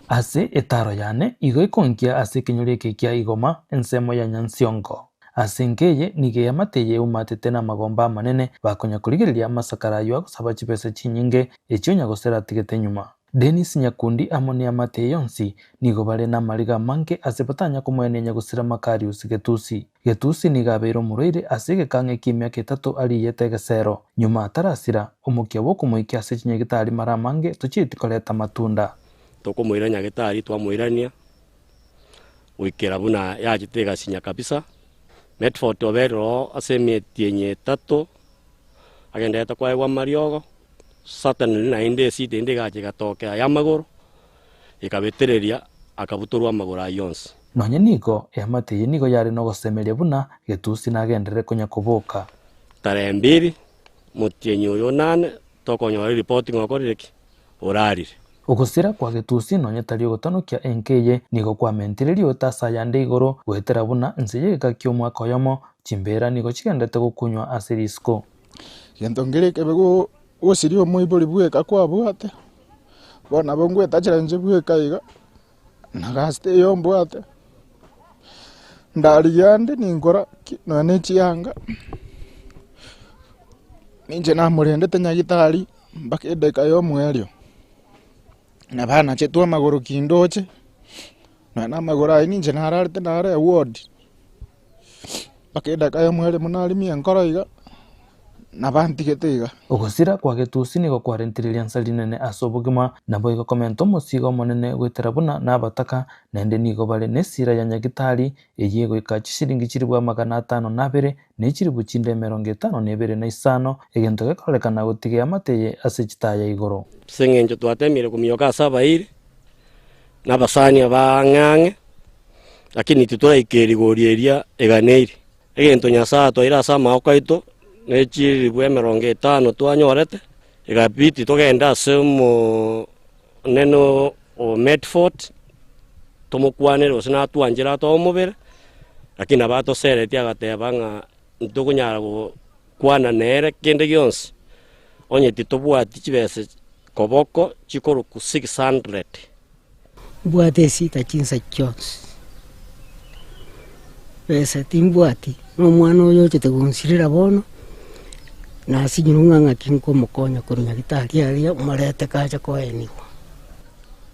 Ase etaaro yane igo ekonkia ase ekenyoro eke kia Igoma, ensemo ya Nyansiongo. Ase enka eye nigo eamate eye eumatete namagomba amanene, bakonya korigereria amasakara ayio agosaba chibesa chinyinge, echio nyagosera atigete nyuma. Dennis Nyakundi amo neamate eye yonsi nigo bare namariga amange ase batanya komoenia nyagosira Makarius Getusi. Getusi nigo abeire omorwaire ase egekang'e ki'emiaka etato ariyete egesero. Nyuma atarasira, omokia bw'okomoikia ase chinyagitari mara amange tochieti koreta amatunda. Tokomoira nyagetari twamoirania goikera buna yachete egasinya kabisa. Medford oberire oo ase emetienyi etato agenderete koegwa amariogo, Certainly naende esida ende egacha egatokea y'amagoro, ekabetereria akabutorwa amagoro ayio onsi. Nonya nigo, eamate eye nigo yare nogosemeria buna Getusi nagenderere konya koboka. Tarehe mbiri, motienyi oyo onane, tokonyora eripoti ng'a okorire ki? Orarire. Ogosira kwa Getusi nonya tari ogotanokia enka eye, nigo kwamentire riota ase ayande igoro, goetera buna inse y'egeka ki'omwaka oyomo, chimbeera nigo chigendete gokunywa ase risiko. Gento nkere ekebe gosiria omoibori bweka kwabwate, bono nabo ngwetachera inche bweka iga, na gasi teiyo mbwate, ndarigia ande ninkora ki nonya na echianga, ninche namorendete nyagetari mpaka edageka ya omoerio, nabo anachetwe amagoro kindoche, nonya na amagoro ayio ninche nararete nare eward. Mpaka edaka y'omwere buna arimie enkoro iga, nabantigete iga. Ogosira kwa Getusi nigo kwarentire riansa rinene ase obogima, naboigo komenta omosigo omonene goetera buna nabataka, naende nigo bare nesira ya Nyagitari, eyio egoika chisiringi chilifu 502, ne chilifu chinde 52 na isano, egento gekororekana gotiga eamate eye ase chitaya igoro. Ase eng'encho twatemire kominyoka ase abairi, na abasani aba ang'e ang'e, Lakini titoraika erigori eria eganeiri. Egento Nyasae atwaire ase amaboko aito ne chilifu 50 twanyorete, egabidi togende ase omonene o Medford tomokwanere gose natwanchere atoe omobere, lakini nabo atoseretie agateba ng'a ntokonyara gokwana nere kende gionsi onye titobwati chibesa koboko chikorokwa 600. Mbwate esita chinsa chionsi, besa timbwati, na omwana oyo ochete gonsirera bono, nasinyirwe ng'a ng'aki nkomokonya korwa nyagetari aria morete kacha koenigwa.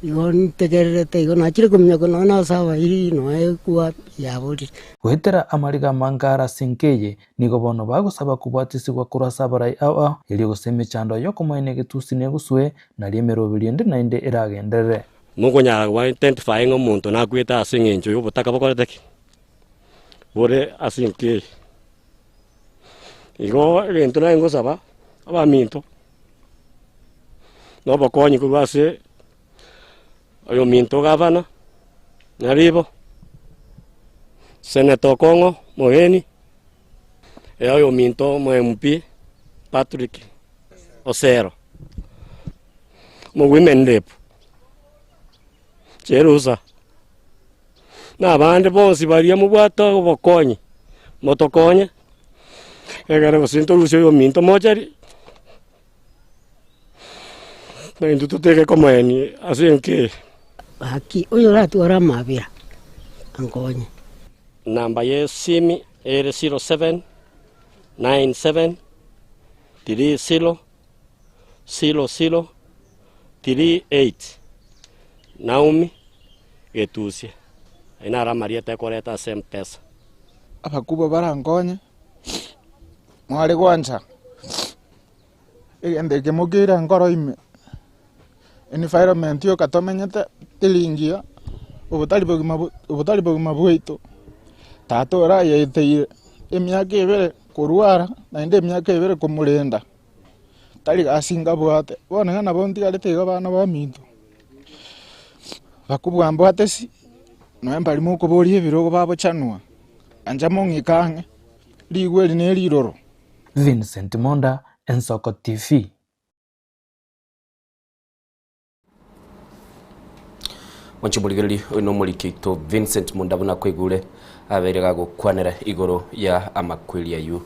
Igo ntegererete igo nachire kominyoka nonya na ase abairi nonya ekwa yaborire. Goetera amariga amange are ase enka eye, nigo bono bagosaba kobwatisigwa korwa ase abarai ao ao, erio gose emechando y'okomoenia egetusi neguswe, Nario emeroberio ende naende eragenderere. Mokonyara go identify ng'a omonto nakwete ase eng'encho y'obotaka bokorete ki? Bore ase enka eye. Igo egento naye ngosaba, abaminto, na obokonyi korwa ase oyominto gavana, Nyaribo, Senator Okong'o Mogeni, oyominto omo MP Patrick Osero. Omowomen rep Cherusa, na abande bonsi baria mobwate obokonyi, motokonye, egere gose ntorusie oyominto mochari, na intwe toteke komoenia ase enka eye. Gaki, oyoratware amabera, ankonye. Namba y'esimi ere 07 97 30 00 38 Naomi Getusia. Ayio naro amarieta ekoreta ase Mpesa. Abakubwa barankonye, mware gwancha egento eke mokeire enkoro ime, environment yoka tomenyete teri ngiya, obotari bogima obotari bogima bwaito, tata orayeteire emiaka ebere korwara naende emiaka ebere komorenda. Tari gasi nkabwate, bono iga nabo ntigarete iga abana baminto, bakobua mbwate si, nonya mbari mokoboria ebirogo bagochanwa, ancha mong'ike ang'e, rigwe eri ne riroro. Vincent Monda, Ensoko TV. Mwanche omorigereria oyo nomoriki oito Vincent Munda buna kwaigure abeire gagokwanera igoro ya amakweri ayio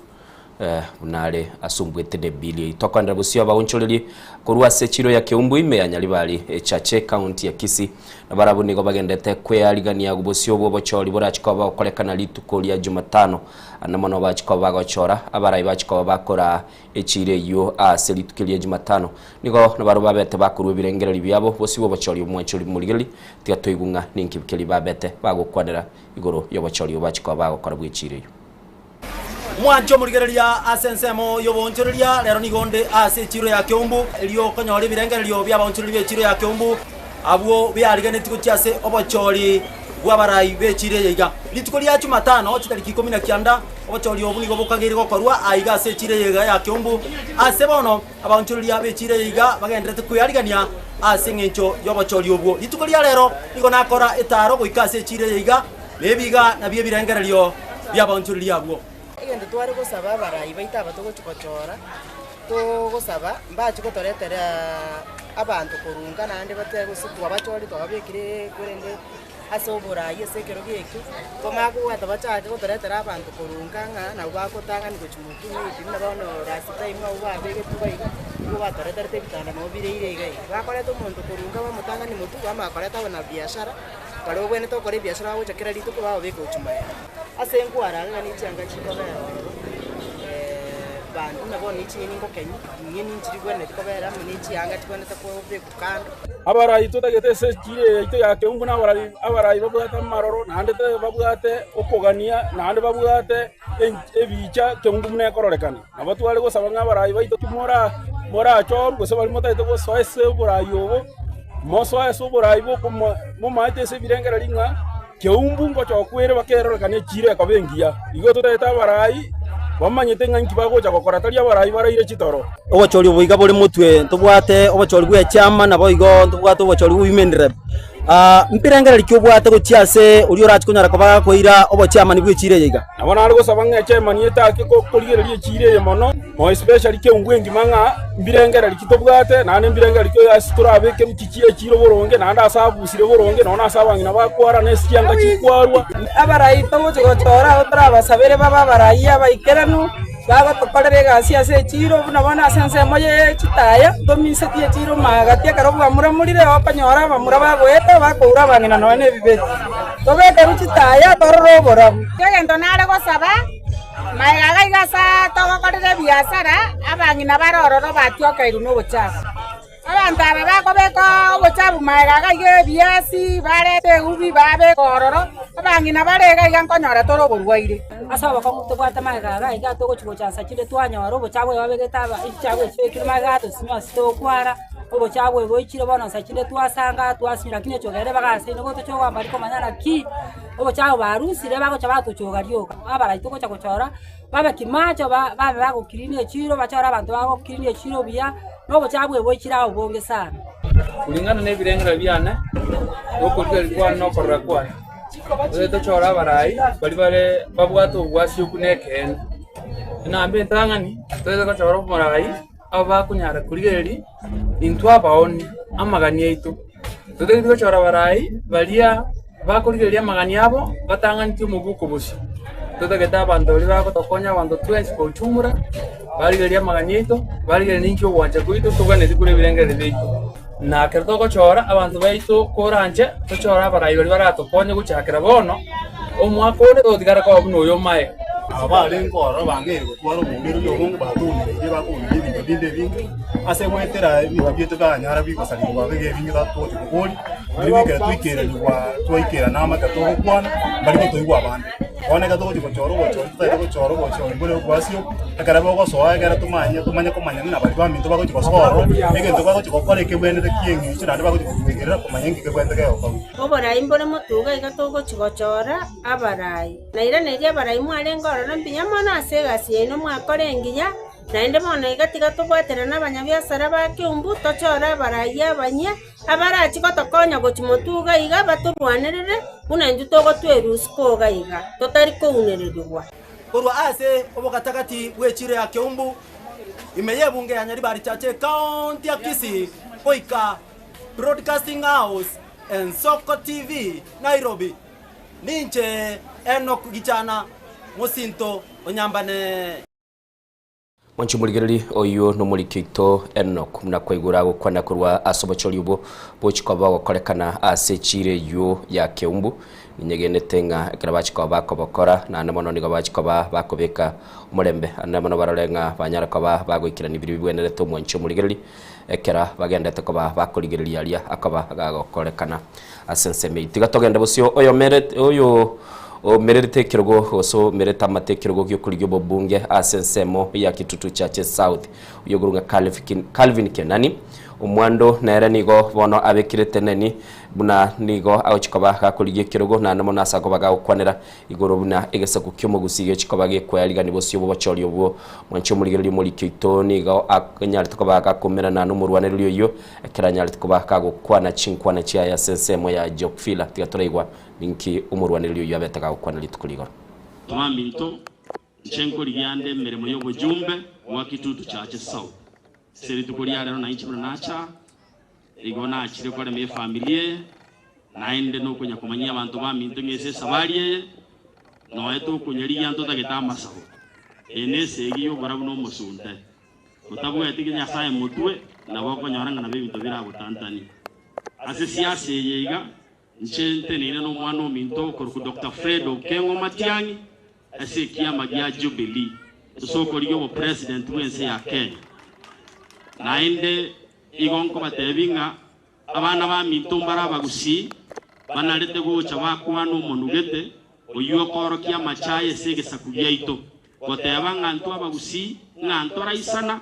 eh, buna are asumbuete ne bill eyio. Tokwanera bosio abaonchorerie korwa ase echiro ya Keumbu ime ya Nyaribari echache county ya Kisii na barabwo nigo bagendete kwearigania bosio bw'obochori borachi koba bogokorekana rituko ria Jumatano. Ande mono bachi koba bagochora abarai bachi koba bakoraa Echiira eyio ase rituko ria Jumatano, nigo nabarabwo babete bakorua ebirengererio biabo bosio bw'obochori omwanchori morigereria, tiga toigwe ng'a ninki keria babete bagokwanera igoro y'obochori obo bachia koba bagokora bw'echiira eyio. Mwanche omorigereria ase ensemo y'oboonchoreria, rero nigo onde ase echiiro ya Keumbu, erio okonyora ebirengererio bi'abaonchoreria b'echiiro ya Keumbu, abwo biarigenetie gochia ase obochori bw'abarai b'echiiro eye iga. Rituko ria Jumatano, chitariki ikomi na kianda, obochori obwo nigo bokageire gokorwa aiga ase echiiro eye iga ya Keumbu. Ase bono, abaonchoreria b'echiiro eye iga bagendererete kwearigania ase engencho y'obochori obwo. Rituko ria rero nigo nakora etaaro goika ase echiiro eye iga, na ebiga nabio ebirengererio bi'abaonchoreria abwo. Egento tware gosaba abarai baito aba togochia gochora, togosaba mbache gotoretera abanto korwa naende batebe gose twabachorire twababekire korende ase oborai ase ekerogo ekio, twamanya kobwata bachake gotoretera abanto korwa nka ng'a nabo bagotang'ani gochia motwe maybe buna bono last time abwo babegetwe iga iga, nigo batoreterete ebitanda nabo bire ire iga iga. Bakoreta omonto korwa nka bamotang'ani motwe, bamanya koreta abanabiashara, baria babwenerete gokora ebiashara bagocha kera rituko bababeka gochia magega. Ase nkwara iga ne chianga chikobera ororo, banto buna bono ne chinyeni ngokenywa, chinyeni nchiribwenereti kobera amo ne chianga chibwenerete kobekwa kando. Abarai totagete ase echiro eye yaito ya Keumbu na abarai abarai babwate amaroro naende babwate okogania naende babwate ebicha Keumbu buna ekororekana. Nabo tware gosaba ng'a abarai baito timora morachorwe gose baria motagete gosoa ase oborai obo, mosoe ase oborai bokomo momaete ase ebirengererio ng'a Keumbu ngochokwa ere bakerorekana echiira ekoba engiya. Igo totagete abarai bamanyete ng'a inki bagocha gokora, tari abarai baraire chitoro. Obochori obo iga bore motwe, ntobwate obochori bw'echiama naboigo ntobwate obochori bwa women rep. Mbirengererio ki obwate gochia ase oria orache konyara koba gakoira obochiamani bw'echiira eye iga? Nabo nare gosaba ng'a echairman etake korigereria echiira eye mono, more especially keumbu engima ng'a mbirengererio ki tobwate, naende mbirengererio ki ase torabeke chichie echiira boronge, naende ase abusire boronge, nonya ase abang'ina bakwara, na ase chianga chikwarwa. Abarai togochia gochora abwo torabasabere babe abarai abaikeranu, bagotokorera egasi ase echiiro, buna bono ase ensemo ye chitaya, ntomisetie echiiro magati ekero bwamuramurire, okonyora abamura bagoeta bakoura abang'ina nonya na ebibeti. Tobekerwe chitaya torore oborabu. Egento nare gosaba, magega iga iga ase togokorera ebiasara, abang'ina bare ororo batiokeirwe nobochafu. Abanto aba bakobeka obochafu magega iga iga ebiasi, barete eubi babeka ororo, abang'ina bare iga iga nkonyora tore oborwaire. Ase obokong'u tobwate magega iga iga togochia gocha ase chire twanyora obochafu obo babegete aba echichafu echi chibekire magega atosinyo ase tokwara, obochafu obo boichire bono nsa chinde twasanga twasinywa lakini echogere bagasaine gotocha ogoamba komanya naki obochafu barusire bagocha batochoga rioka. Abarai togocha gochora. Babe kimacho, babe bagokirinia echiiro, bachore abanto bagokirinia echiiro buya, na obochaabu obo boichire ao obonge sana. Kulingana nebirengererio biane, na okorigereria kwane na okorora kwane, tore tochore abarai baria bare babwate obwasioku na ekeene. Enamba entang'ani, tore gochora omorai abo bakonyara korigereria intwe abaoni. amagani aito. Totagete gochora abarai baria bakorigereria amagani abo batang'anetie omobuko bosio. Totagete abanto baria bagotokonya abanto twensi kwa ujumla, barigererie amagani aito, barigererie ninki ogwancha kwaito, toganetie korwa ebirengererio biaito. Na ekero togochora abanto baito koranche, tochore abarai baria baratokonye gochakera bono, omwaka onde togotigara koba buna oyo omaega. Aba barenge ororo bang'eire gotwara oboumereri obonge batoumereirie bakoumeria ebinto binde ebinge, ase goetera ebinto biaito bianyara bigosarigwa biga ebinge tatochi koboria, riria bikere twaikeranigwa twaikerana amo ekero togokwana, mbari gotoigwa abande. Bono ekero togochia gochora obochori totagete gochora obochori bore obwasio, ekero bogosoa ekero tomanye tomanye komanya ng'a baria baminto bagochia gosoa ororo, egento bagochia gokora ekebwenerete ki'eng'encho naende bagochia gotuegerera komanya inki kebwenerete gegokorwa. Oborai mbore motuga iga togochia gochora abarai. Nairaneria abarai mwarenge ororo mbuya mono ase egasi yaino mwakora engiya, naende bono iga tiga tobwaterane abanyabiasara ba Keumbu tochore abarai abanyia abarachie gotokonya gochia motuga iga batorwanerere buna intwe togotwerusia iga iga, totari kounererigwa. Korwa ase obogatagati bw'echiiro ya Keumbu, ime y'ebunge ya Nyaribari Church Ekaonti ya Kisii, goika Broadcasting House, Ensoko TV, Nairobi. Ninche Enock Gichana, mosinto o Nyambane. Mwanche omorigereria oyio nomoriki oito Enock, buna kwaigure agokwana korwa ase obochori obwo bochia koba bogokorekana ase echiiro eyio ya Keumbu. Ninyegenete ng'a ekero bachia koba bakobokora, naende mono nigo bachia koba bakobeka omorembe, naende mono barore ng'a banyare koba bagoikerania biria bibwenerete omwanche omorigereria, ekero bagendete koba bakorigereria aria akoba gagokorekana ase ensemo eyio. Tiga togende bosio oyomerete oyo omererete ekerogo gose omerete amate ekerogo gi'okorigia obobunge ase ensemo ya Kitutu Chache South, oyogurung'a Calvin Kenani. Omwando nere nigo bono abekire teneni buna nigo agochia koba gakorigia ekerogo naende mono ase akoba gagokwanera igoro buna egesaku ki'omogusii gechi koba gekoearigania bosio bw'obochori obwo. Mwanche omorigereria omoriki oito nigo anyarete koba gakomerana nomorwanereri oyio ekero anyarete koba gagokwana chinkwana chiaye ase ensemo ya Jokfila. Tiga toraigwa ninki omorwanereri oyio abete gagokwana rituko rigoro. Abaminto, inche nkorigia ande emeremo y'obojumbe bwa Kitutu Chache South. Ase rituko ria rero nainche buna nacha, igo nachire korema efamiri eye, naende nokonya komanyia abanto baminto ng'a ase esabari eye, noe tokonyarigia ntotagete amasabo. Eye nesegi y'oborabu na omosunte. Otabwati Nyasae motwe, nabo okonyora ng'a nabo ebinto biragotantanie. Ase siasa eye iga, inche nteneine nomwana ominto okorokwa Doctor Fred Okengo Matiang'i ase ekiama gia Jubilee ase okorigia obopresident bw'ense ya Kenya. Naende igo nkobatebia ng'a abana baminto mbare abagusii banarete gocha bakwana omonugete oyio okoorokia amachaye ase egesaku giaito, goteba ng'a ntwe abagusii ng'a ntoraisana,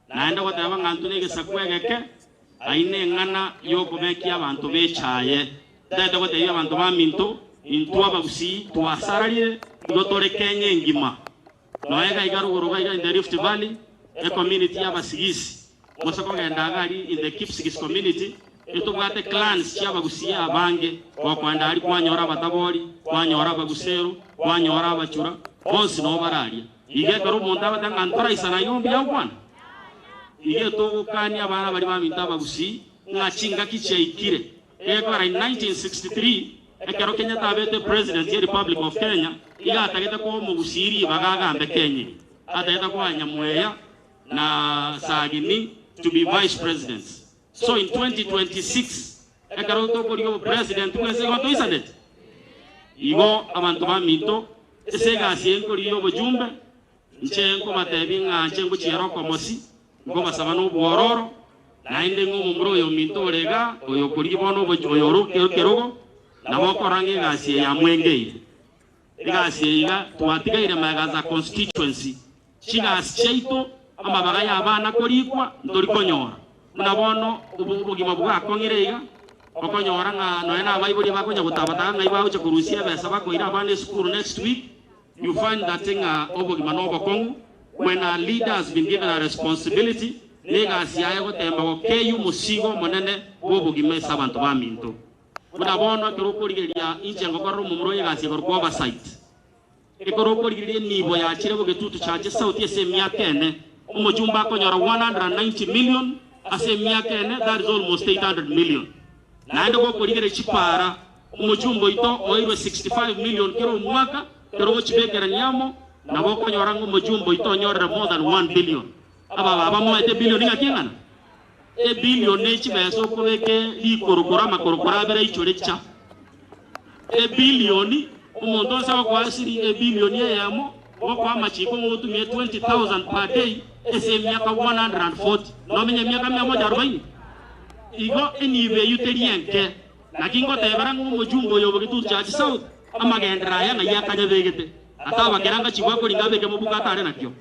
naende goteba ng'a ntwe negesaku egeke, aye neng'ana y'okobekia abanto b'echaye. Ntagete gotebia abanto baminto, intwe abagusii twasararire, igo tore Kenya engima. Nonya iga iga rogoro iga iga in the Rift Valley, ecommunity y'abasigisi, gose kogenda iga aria in the Kipsigis community, etobwate clans chi'abagusii abange, gokoenda aria kwanyora abatabori, kwanyora abagusero, kwanyora abachura, bonsi noo bare aria. Iga ekero omonto agoteba ng'a ntoraisana igo mbuya gokwana. Iga etogokania abana baria baminto abagusii ng'a chingaki chiaikire. Egekora in 1963 ekero Kenyatta abete president ye Republic of Kenya iga atagete koa omogusii ribaga agambe Kenya eye. Atagete koa Nyamweya na Sagini to be vice presidents. So in 2026 ekero tokorigia obopresident bwense igo toisanete? Igo abanto baminto ase egasi eye nkorigia obojumbe Inche nkobatebia ng'a inche ngochiera okomosi, nkobasaba nobwororo, naende ng'a omomura oyo ominto ore igaa, oyo okorigia bono obochie, oyo ore ekerogo, nabo okorora ng'a egasi eye yamwengeire. Egasi eye iga twatigaire magega as a constituency, chigasi chiaito, amabaga ya abana korikwa, ntori konyora. Buna bono obogima bwakong'ire iga, okonyora ng'a nonya na abaibori bakonya gotabataba ng'ai bagochia korusia ebesa bakoira abana esukuru next week, You find that ng'a obogima nobokong'u, when a leader has been given a responsibility, negasi yaye gotemba gokeyia omosigo omonene bw'obogima ase abanto baminto. Buna bono ekero okorigereria inche ngokorera omomura oyo egasi ekorokwa oversight. Ekero okorigereria enibo yachire bogetutu chache sauti ase emiaka ene, omochumba akonyora 190 million, Ase emiaka ene, that is almost 800 million. Naende gokorigereria chipaara, omochumba oito oeirwe 65 million kera omwaka, ekero ogochibekerania amo, nabo okonyora ng'a omochumba oito onyorire more than 1 billion. Aba babamoete ebillion ng'aki eng'ana? Ebillion ne chibesa okobeka rikorokoro amakorokoro abere aichore cha. Ebillion, omonto onsi agokoa shiri ebillion eyemo, gokoa amachiko ng'a otumie 20,000 per day ase emiaka 140, nomenye emiaka mia moja arobaini? Igo enibo eyio teri enke. Naki ngotebera ng'a omojumbe oyo o Gitutu Church South amagenderero aya ng'ai akanyabegete, atabakera ngachigwa akoringa abeke mobuko atare nakio.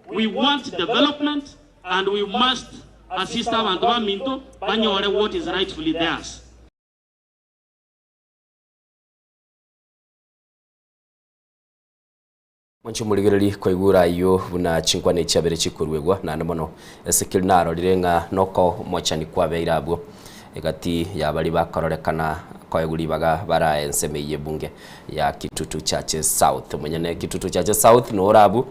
We want development and we must assist abanto baminto banyore what is rightfully theirs. Mwanche omorigereria koigura ayio buna chinkwana echiabere chikoruegwa, naende mono Ezekiel narorire ng'a nokomochani kwabeire abwo egati ya baria bakororekana koegwa ribaga barae ensemo eyio ebunge ya Kitutu Churches South. Omonyene Kitutu Churches South nore abwo,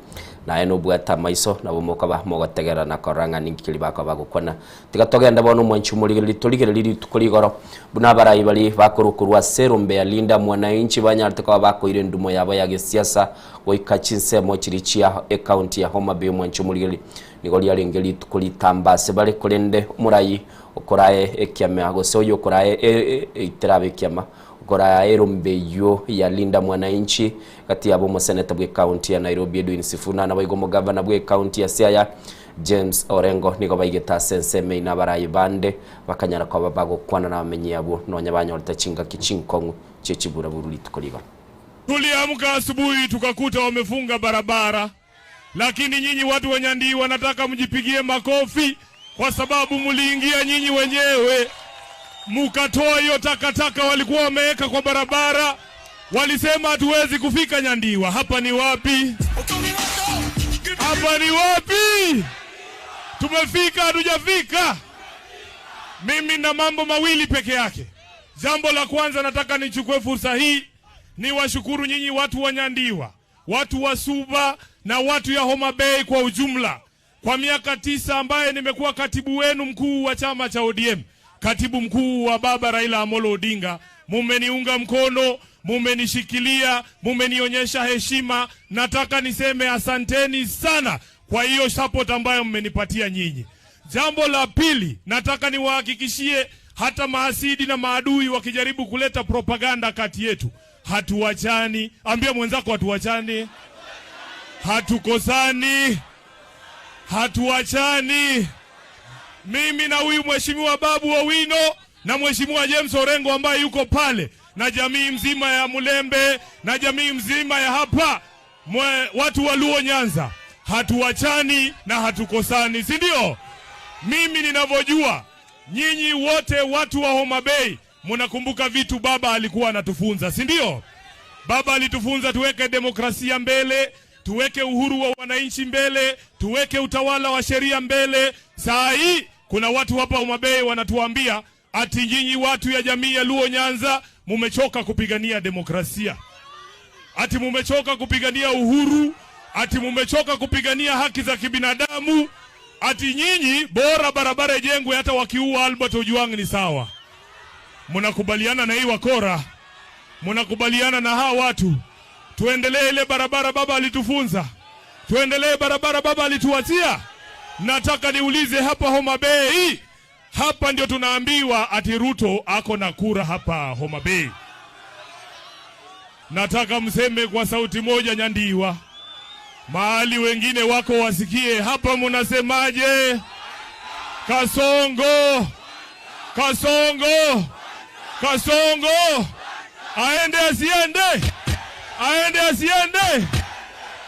naye nobwate amaiso nabo mokoba mogotegerera na korora ng'a ninki keria bakoba bagokwana. Tiga togende bono omwanchi omorigereria torigererie rituko rigoro buna abarai baria bakorwa korwa ase erombe ya Linda Mwananchi banyarete koba bakoira endumo yabo ya gesiasa goika chinsemo chiria chia ecounty ya Homa Bay omwanchi omorigereria nigo riarenge rituko ritambe ase bare korende omorai okorae ekiama gose oyo okorae eiterabe ekiama okorae erombe eyio ya Linda Mwananchi gati yabo omoseneta bwe county ya Nairobi Edwin Sifuna naboigo omogavana bwe county ya Siaya James Orengo nigo baigete ase ensemo eye na abarayi bande bakanyara koba bagokwana nabamenyi abwo nonya banyorete chingaki chinkong'u chie chiburaburu rituko rigoro. Tuliamka asubuhi tukakuta wamefunga barabara, lakini nyinyi watu wa Nyandiwa nataka mjipigie makofi kwa sababu mliingia nyinyi wenyewe mukatoa hiyo takataka walikuwa wameweka kwa barabara. Walisema hatuwezi kufika Nyandiwa. Hapa ni wapi? Hapa ni wapi? Tumefika hatujafika? Mimi na mambo mawili peke yake. Jambo la kwanza, nataka nichukue fursa hii niwashukuru nyinyi watu wa Nyandiwa, watu wa Suba na watu ya Homa Bay kwa ujumla kwa miaka tisa ambaye nimekuwa katibu wenu mkuu wa chama cha ODM, katibu mkuu wa baba Raila Amolo Odinga, mumeniunga mkono, mumenishikilia, mumenionyesha heshima. Nataka niseme asanteni sana kwa hiyo support ambayo mmenipatia nyinyi. Jambo la pili, nataka niwahakikishie hata mahasidi na maadui wakijaribu kuleta propaganda kati yetu, hatuwachani. Ambia mwenzako hatuwachani, hatukosani, hatuachani. Mimi na huyu mheshimiwa Babu Owino na mheshimiwa James Orengo ambaye yuko pale na jamii mzima ya Mulembe na jamii mzima ya hapa mwe, watu wa Luo Nyanza, hatuachani na hatukosani, si ndio? Mimi ninavyojua nyinyi wote watu wa Homa Bay mnakumbuka vitu baba alikuwa anatufunza, si ndio? Baba alitufunza tuweke demokrasia mbele, tuweke uhuru wa wananchi mbele, tuweke utawala wa sheria mbele. Saa hii kuna watu hapa Homa Bay wanatuambia ati nyinyi watu ya jamii ya Luo Nyanza mumechoka kupigania demokrasia, ati mumechoka kupigania uhuru, ati mumechoka kupigania haki za kibinadamu, ati nyinyi bora barabara ijengwe hata wakiua Albert Ojwang ni sawa. Mnakubaliana na hii wakora? Mnakubaliana na hawa watu? Tuendelee ile barabara baba alitufunza, tuendelee barabara baba alituachia. Nataka niulize hapa Homa Bay, hapa ndio tunaambiwa ati Ruto ako na kura hapa Homa Bay. Nataka mseme kwa sauti moja, Nyandiwa, mahali wengine wako wasikie. Hapa munasemaje? Kasongo, Kasongo, Kasongo aende asiende? Aende asiende?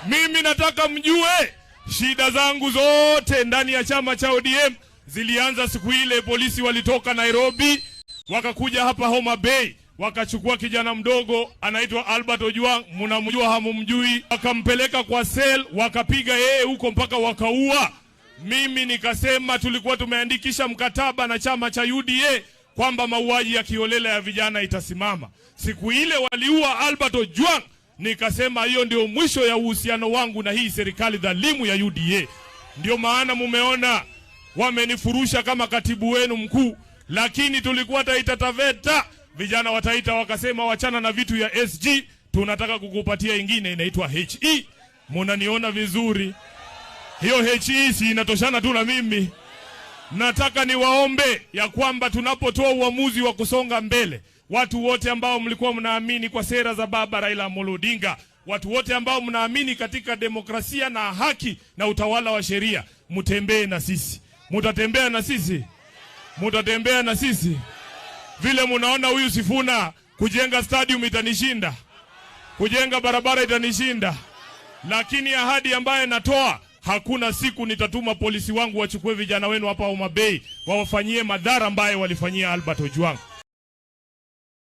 Mimi nataka mjue shida zangu zote ndani ya chama cha ODM zilianza siku ile polisi walitoka Nairobi wakakuja hapa Homa Bay wakachukua kijana mdogo anaitwa Albert Ojwang, mnamjua hamumjui, wakampeleka kwa sel, wakapiga yeye huko mpaka wakaua. Mimi nikasema tulikuwa tumeandikisha mkataba na chama cha UDA kwamba mauaji ya kiholela ya vijana itasimama. Siku ile waliua Albert Ojwang, nikasema hiyo ndio mwisho ya uhusiano wangu na hii serikali dhalimu ya UDA. Ndio maana mumeona Wamenifurusha kama katibu wenu mkuu, lakini tulikuwa Taita Taveta, vijana wa Taita wakasema wachana na vitu ya SG, tunataka kukupatia ingine inaitwa HE. Munaniona vizuri? Hiyo HE si inatoshana tu na mimi. Nataka niwaombe ya kwamba tunapotoa uamuzi wa kusonga mbele, watu wote ambao mlikuwa mnaamini kwa sera za baba Raila Amolo Odinga, watu wote ambao mnaamini katika demokrasia na haki na utawala wa sheria, mtembee na sisi. Mutatembea na sisi, mutatembea na sisi. Vile munaona huyu Sifuna kujenga stadium itanishinda, kujenga barabara itanishinda, lakini ahadi ambaye natoa hakuna siku nitatuma polisi wangu wachukue vijana wenu hapa Homa Bay wawafanyie madhara ambayo walifanyia Albert Ojwang.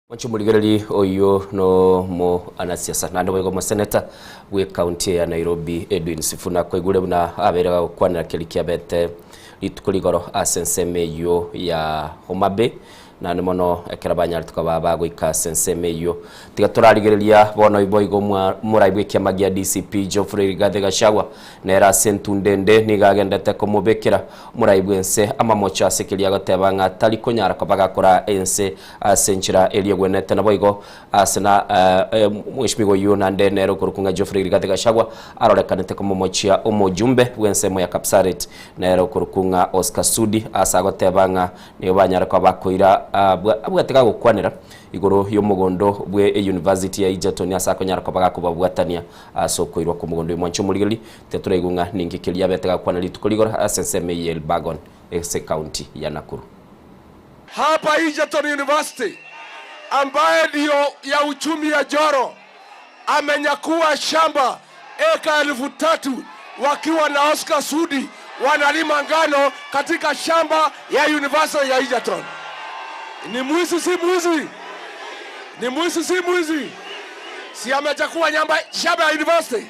Mwancho morigereri oyio no mo anasiasa naende boigo omoseneta bwe county ya Nairobi Edwin Sifuna kwaigure buna abere gagokwanera keri kiabete rituko rigoro ase ensemo eyio ya Homa Bay naende mono ekero banyarete koba bagoika ase ensemo eyio. Tiga torarigereria bono boigo omorai bwa ekiama gia DCP Geoffrey Rigathi Gachagua nere ase entunda ende nigo agendete komobekera omorai bwa ense amamocho ase keria agoteba ng'a tari konyara koba gakora ense ase enchera eria egwenerete. Naboigo ase na mweshimiwa oyio naende nere okorokwa ng'a Geoffrey Rigathi Gachagua arorekanete komomochia omojumbe bw'ensemo ya Kapsaret nere okorokwa ng'a Oscar Sudi ase agoteba ng'a nigo banyare koba bakoira abwate gagokwanera igoro y'omogondo bwe eyunivasiti ya Egerton ase akonyara koba gakobabwatania ase okoirwa kw'omogondo oyo. Mwanche omorigereria, tetoraigwe ng'a ninki keria abete gakwana rituko rigoro ase ensemo eye ya Elburgon ase ecounty ya Nakuru. Hapa Egerton University ambaye ndiyo ya uchumi ya Joro amenyakua shamba eka 3000 wakiwa na Oscar Sudi wanalima ngano katika shamba ya University ya Egerton. Ni mwizi si mwizi? Ni mwizi si mwizi? Si amechukua nyamba shamba ya university?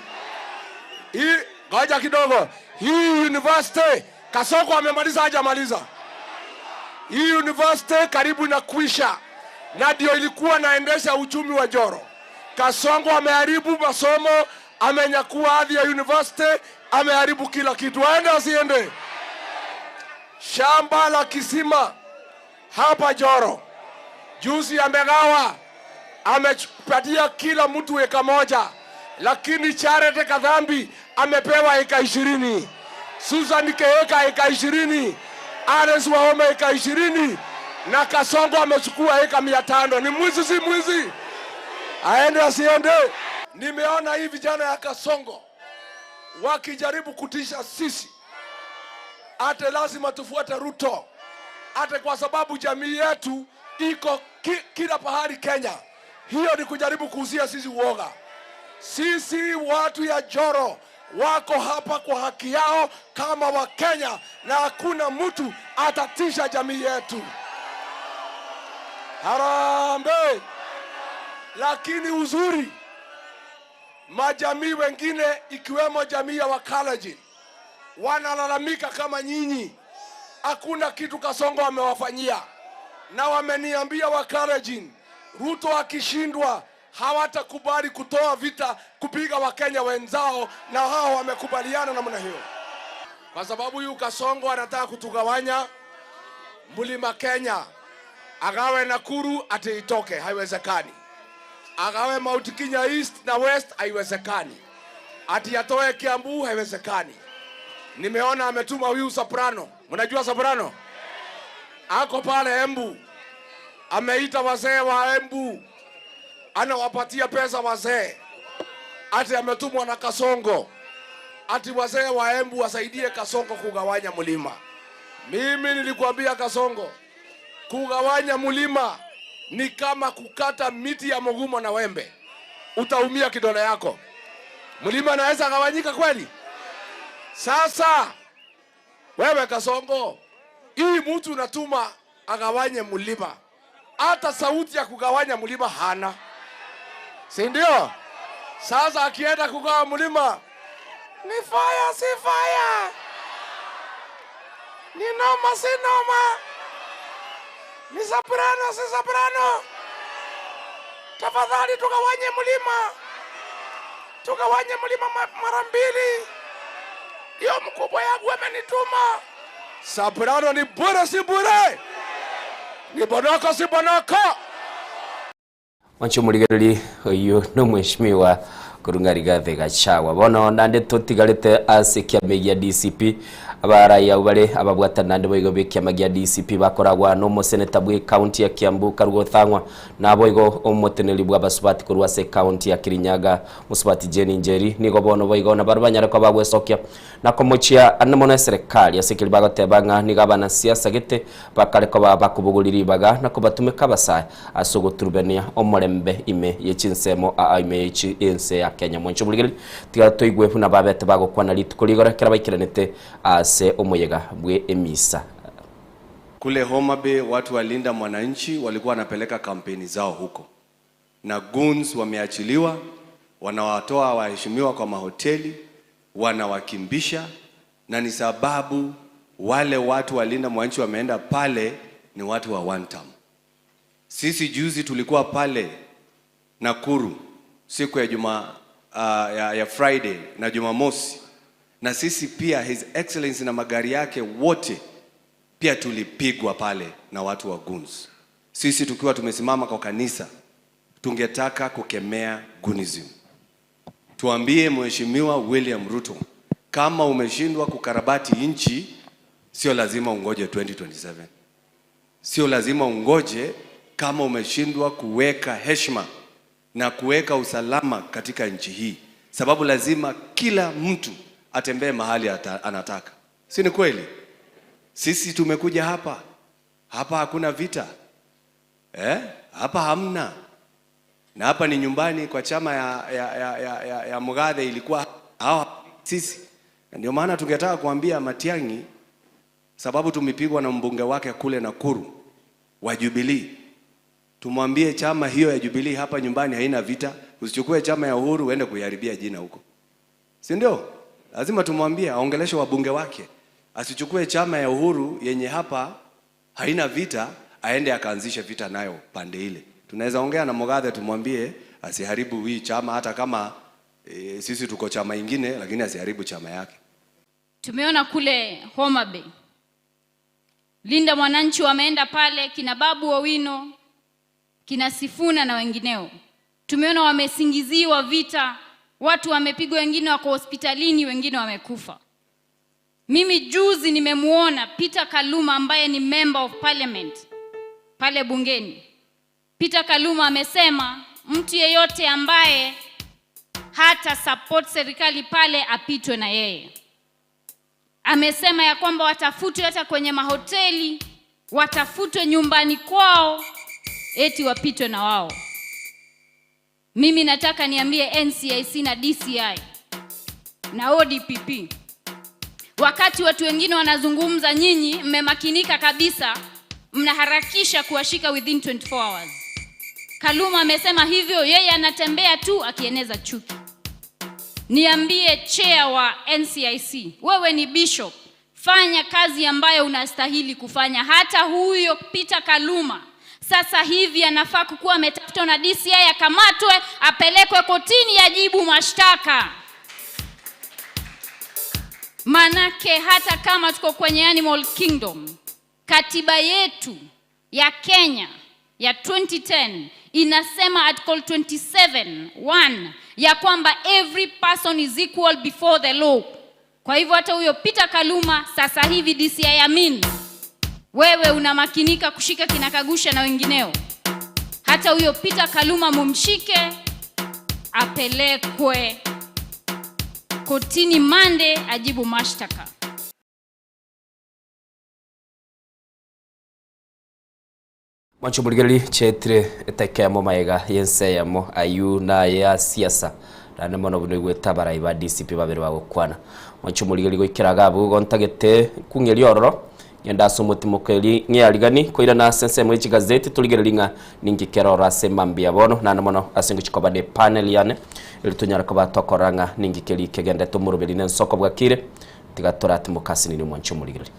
Hii ngoja kidogo. Hii university Kasoko amemaliza hajamaliza? Hii university karibu na kuisha, na ndio ilikuwa naendesha uchumi wa Joro. Kasongo ameharibu masomo, amenyakua hadhi ya university, ameharibu kila kitu. Aende asiende? Shamba la kisima hapa Joro juzi amegawa, amepatia kila mtu eka moja, lakini Charity Kadhambi amepewa eka 20, Susan Keheka eka 20, Ares Wahome eka 20 na Kasongo amechukua eka 500. Ni mwizi si mwizi? Aende asiende? Nimeona hii vijana ya Kasongo wakijaribu kutisha sisi, ate lazima tufuate Ruto, ate kwa sababu jamii yetu iko kila pahali Kenya. Hiyo ni kujaribu kuuzia sisi uoga. Sisi watu ya Joro wako hapa kwa haki yao kama Wakenya, na hakuna mtu atatisha jamii yetu. Harambee! Lakini uzuri, majamii wengine ikiwemo jamii ya Wakalenjin wanalalamika kama nyinyi, hakuna kitu Kasongo amewafanyia, na wameniambia Wakalenjin, Ruto akishindwa hawatakubali kutoa vita kupiga Wakenya wenzao, na hao wamekubaliana namna hiyo, kwa sababu huyu Kasongo anataka kutugawanya mlima Kenya, agawe Nakuru ati itoke, haiwezekani. Agawe Mount Kenya East na West, haiwezekani. Ati atoe Kiambu, haiwezekani. Nimeona ametuma huyu Soprano, mnajua Soprano ako pale Embu, ameita wazee wa Embu, anawapatia pesa wazee, ati ametumwa na Kasongo, ati wazee wa Embu wasaidie Kasongo kugawanya mlima. Mimi nilikuambia Kasongo, kugawanya mlima ni kama kukata miti ya mugumo na wembe, utaumia kidole yako. Mlima naweza gawanyika kweli? Sasa wewe Kasongo, hii mtu unatuma agawanye mlima, hata sauti ya kugawanya mlima hana, si ndio? Sasa akienda kugawa mlima ni fire, si fire, ni noma, si noma, ni soprano, si soprano. Tafadhali tugawanye mlima, tugawanye mlima mara mbili. Hiyo mkubwa yangu amenituma, Soprano ni bure si bure? Ni bonoko si bonoko? Mwanche omorigereri oyio nomweshimiwa korwa ng'a Rigathi Gachagua. Bono naende totigarete ase ekiama gia DCP, abarai abwo bare ababwatani naende boigo b'ekiama gia DCP bakoragwa nomoseneta bwe county ya Kiambu Karua Othang'wa, naboigo omoteneneri bw'abasubati korwa ase ecounty ya Kirinyaga Mosubati Jane Njeri. Nigo bono boigo nabarabwo banyare koba bagwesokia na komochia ande mono eserekari ase ekeri bagoteba ng'a nigo abanasiasa gete bakare koba bakobogoria ribaga na kobatumeka abasae ase ogoturubania omorembe ime ye chinsemo aa ime ye ense ya Kenya. Mwanche omorigereria, tiga toigwe buna babete bagokwana rituko rigoro ekero baikeranete ase omoyega bwe emisa. Kule Homa Bay watu wa Linda Mwananchi walikuwa wanapeleka kampeni zao huko, na goons wameachiliwa, wanawatoa waheshimiwa kwa mahoteli, wanawakimbisha, na ni sababu wale watu wa Linda Mwananchi wameenda pale ni watu wa one term. Sisi juzi tulikuwa pale Nakuru siku ya juma, ya Friday na Jumamosi, na sisi pia His Excellency na magari yake wote pia tulipigwa pale na watu wa goons. Sisi tukiwa tumesimama kwa kanisa, tungetaka kukemea goonism. Tuambie Mheshimiwa William Ruto, kama umeshindwa kukarabati nchi, sio lazima ungoje 2027. Sio lazima ungoje kama umeshindwa kuweka heshima na kuweka usalama katika nchi hii, sababu lazima kila mtu atembee mahali anataka, si ni kweli? Sisi tumekuja hapa hapa, hakuna vita Hapa hamna, na hapa ni nyumbani kwa chama ya Mugathe ilikuwa hawa sisi, na ndio maana tungetaka kuambia Matiang'i, sababu tumepigwa na mbunge wake kule Nakuru wa Jubilee, tumwambie chama hiyo ya Jubilee hapa nyumbani haina vita, usichukue chama ya Uhuru uende kuiharibia jina huko, si ndio? Lazima tumwambie aongeleshe wabunge wake, asichukue chama ya Uhuru yenye hapa haina vita aende akaanzishe vita nayo pande ile. Tunaweza ongea na Mugathe tumwambie asiharibu hii chama, hata kama sisi tuko chama ingine, lakini asiharibu chama yake. Tumeona kule Homa Bay Linda Mwananchi wameenda pale, kina Babu Owino, kina Sifuna na wengineo. Tumeona wamesingiziwa vita, watu wamepigwa, wengine wako hospitalini, wengine wamekufa. Mimi juzi nimemuona Peter Kaluma ambaye ni member of parliament pale bungeni. Peter Kaluma amesema mtu yeyote ambaye hata support serikali pale apitwe na yeye. Amesema ya kwamba watafutwe hata kwenye mahoteli, watafutwe nyumbani kwao, eti wapitwe na wao. Mimi nataka niambie NCIC na DCI na ODPP, wakati watu wengine wanazungumza, nyinyi mmemakinika kabisa, mnaharakisha kuwashika within 24 hours. Kaluma amesema hivyo, yeye anatembea tu akieneza chuki. Niambie chair wa NCIC, wewe ni bishop, fanya kazi ambayo unastahili kufanya. Hata huyo Peter Kaluma sasa hivi anafaa kukuwa ametafutwa na DCI, akamatwe, apelekwe kotini, ajibu mashtaka. Manake hata kama tuko kwenye animal kingdom, katiba yetu ya Kenya ya 2010 inasema article 27(1) ya kwamba every person is equal before the law. Kwa hivyo hata huyo Peter Kaluma sasa hivi DCI Amin, wewe unamakinika kushika kina Kagusha na wengineo, hata huyo Peter Kaluma mumshike, apelekwe kotini Mande ajibu mashtaka. Mwancho omorigereri chetire eteke yamo maega y'ense eyemo aywo naye ya siasa naende mono buna oigwete abarai ba DCP babere bagokwana. Mwancho omorigereri goikera iga abwo igo ntagete kung'eria ororo ng'ende ase omotimoko eri ng'earigani koirana ase ensemo ye chigazeti torigereria ng'a ninki kere oro ase mambia bono naende mono ase ngochia koba ne epanel yane eri tonyare koba tokorora ng'a ninki keri kegendete omoroberi na ensoko bwakire tiga toratimoka ase nini omwancho omorigereri.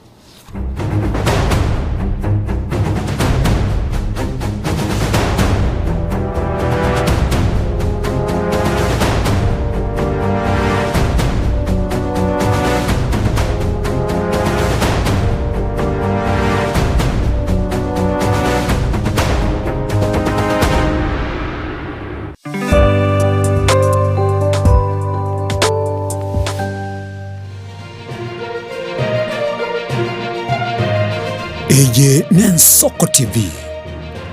Eye n'Ensoko TV,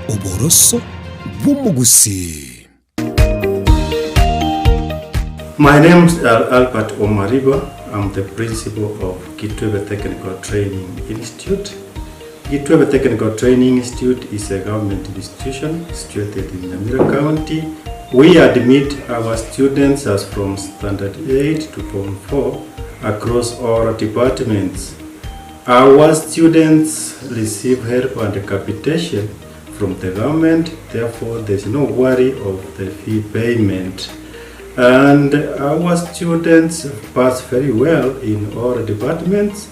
oboroso bw'omogusii. My name is Albert Omariba. I'm the principal of Kitwebe Technical Training Institute. Kitwebe Technical Training Institute is a government institution situated in Nyamira County. We admit our students as from Standard 8 to Form 4 across all departments. Our students receive help and capitation from the government, therefore there's no worry of the fee payment. And our students pass very well in all departments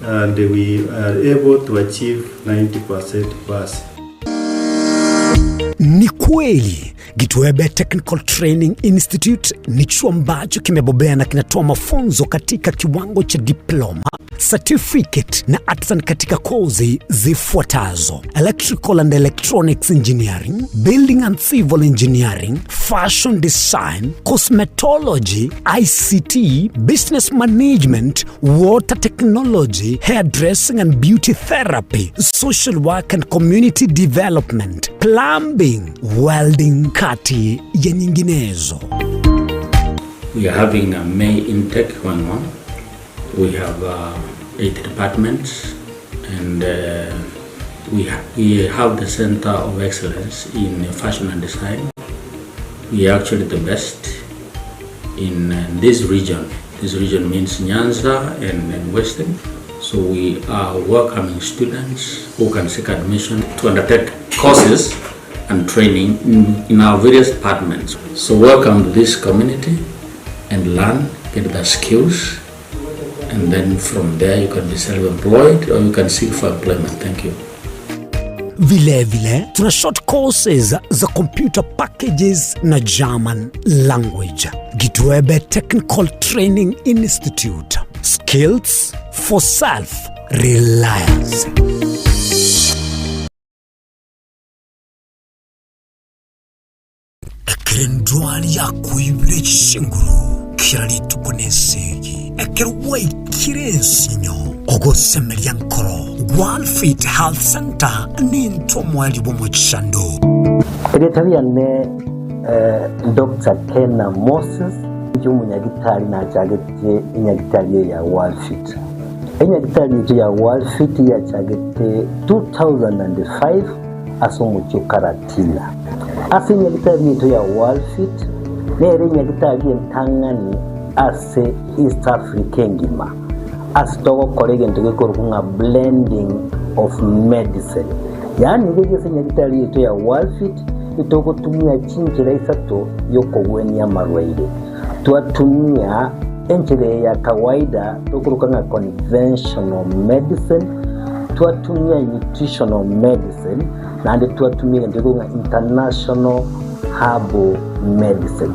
and we are able to achieve 90% pass. Ni kweli Gitwebe Technical Training Institute ni chuo ambacho kimebobea na kinatoa mafunzo katika kiwango cha diploma, certificate na artisan katika kozi zifuatazo: electrical and electronics engineering, building and civil engineering, fashion design, cosmetology, ICT, business management, water technology, hairdressing and beauty therapy, social work and community development, plumbing, welding, kati ya nyinginezo. We are having a May intake going on. We have uh, eight departments and uh, we, ha we have the Center of Excellence in Fashion and Design. We are actually the best in uh, this region. This region means Nyanza and, and Western. So we are welcoming students who can seek admission to undertake courses and training in, in our various departments. So welcome to this community and learn, get the skills, and then from there you can be self-employed or you can seek for employment. Thank you. Vilevile tuna short courses za computer packages na German language. Gitwebe Technical Training Institute. Skills for self reliance. Ekero endwari yakoibire chinguru kera rituko nesegi, ekero gwaikire ensinyo, ogosemeria nkoro, Walfit Health Center nintwe omoerio bw'omochando. Erieta riane Doctor Kena Moses, inche omonyagitari nachagetie enyagitari eye ya Walfit. Enyagitari echo ya Walfit yachagete 2005 ase omochie o Karatina. Ase enyagitari yaito ya Walfit nere enyagitari entang'ani ase East Africa engima ase togokora egento gekorokwa ng'a blending of medicine. Yaani riria ase enyagitari yaito ya Walfit itogotumia chinchera isato yokogwenia amarwaire. Twatumia enchera eye ya kawaida tokoroka ng'a conventional medicine, twatumia nutritional medicine, naende twatumia egento gekogwa ng'a international herbal medicine.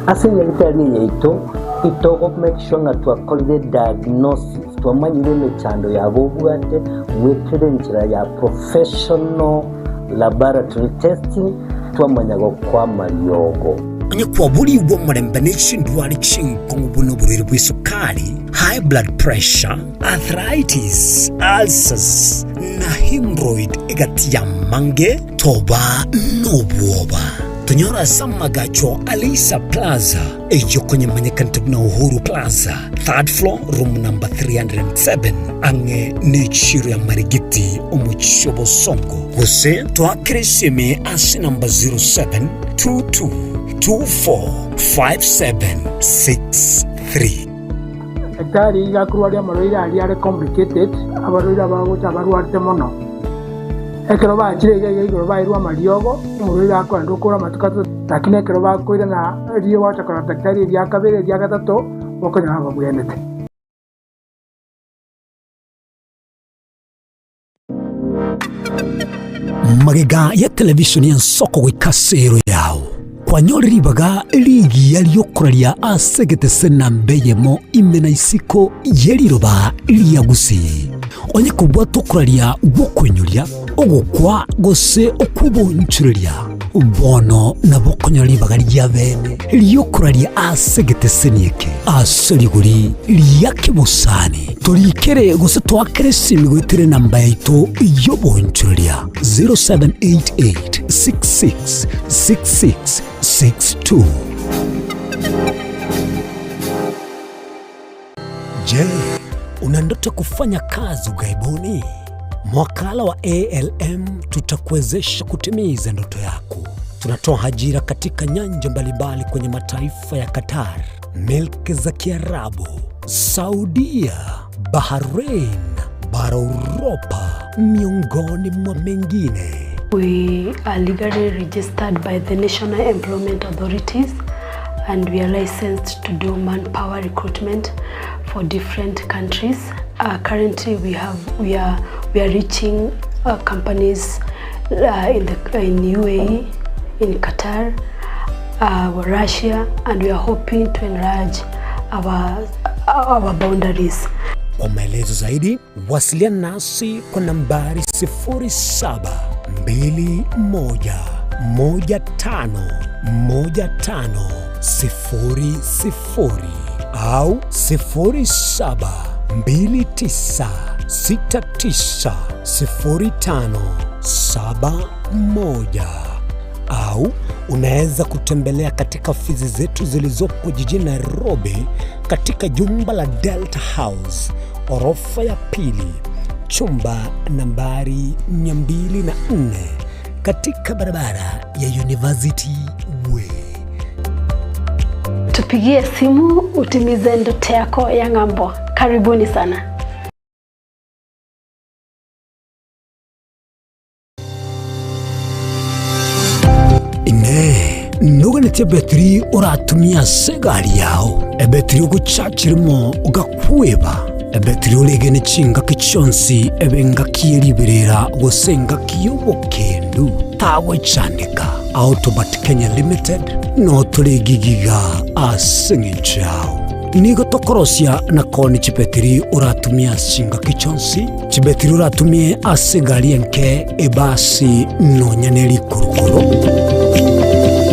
Ase enyagitari eye yaito, itogo make sure ng'a twakorire diagnosis, twamanyire emechando yabo obwate, goetera enchera ya professional laboratory testing, twamanya gokoa amariogo. Onye kwaborigwe omorembe ne chindwari chinkong'u buna oborwaire bw'esukari, high blood pressure, arthritis, ulcers, na hemorrhoid egati y'amange, toba nobwoba. Tonyore ase amagacho a Leisa Plaza, eyio konyemanyekanete buna Uhuru Plaza, third floor, room number 307, ang'e n'echiro ya Marigiti, omochie o Bosongo. Gose toakere esimi ase namba 0722245763. Daktari iga akorwaria amarwaire aria are complicated, abarwaire abagocha abarwarete mono. Ekero bachire iga iga igoro bairwe amariogo, omorwaire akoenda okora amatuko atato, lakini ekero bakoirana erio gocha korora daktari eria kabere eria gatato, bokonyora babwenete. Magega ya televishoni y'ensoko goika ase ero yao, kwanyore ribaga rigiya ri'okoraria ase egetese namba eyemo ime na isiko ye riroba ria Gusii. Onye kobwata okoraria gw'okoinyoria, ogokwa gose okw'obonchoreria. Bono nabo okonyora ribaga ria bene ri'okoraria ase egeteseni eke ase rigori ria kebosani. Torikere gose toakere esimi goetera enamba yaito y'oboonchoreria 0788 66 66 62. Je, una ndoto kufanya kazi ughaibuni? Mwakala wa ALM tutakuwezesha kutimiza ndoto yako. Tunatoa ajira katika nyanja mbalimbali kwenye mataifa ya Qatar, milki za Kiarabu, Saudia, Bahrain, bara Uropa, miongoni mwa mengine. We are legally registered by the National Employment Authorities and we are licensed to do manpower recruitment for different countries. Uh, currently we have we are we are reaching uh, companies uh, in the in UAE, in Qatar, uh, Russia and we are hoping to enlarge our our boundaries. Kwa maelezo zaidi wasiliana nasi kwa nambari 0721151500 au 0729690571 au unaweza kutembelea katika ofisi zetu zilizopo jijini Nairobi katika jumba la Delta House orofa ya pili chumba nambari 204 katika barabara ya University Way. Tupigie simu utimize ndoto yako ya ng'ambo. Karibuni sana. Inee, noganetie ebetiri oratumie ase egari yao, ebetiri ogochachirimo ogakweba, ebetiri oregene chingaki chionsi ebe engaki ye riberera gose engaki y'obokendu, tagochandeka. Autobat Kenya Limited notore gigiga ase eng'encho yao. Nigo tokorosia na koni chibetiri oratumie ase chingaki chionsi, chibetiri oratumie ase egari enke, ebasi, nonya ne rikurukuru.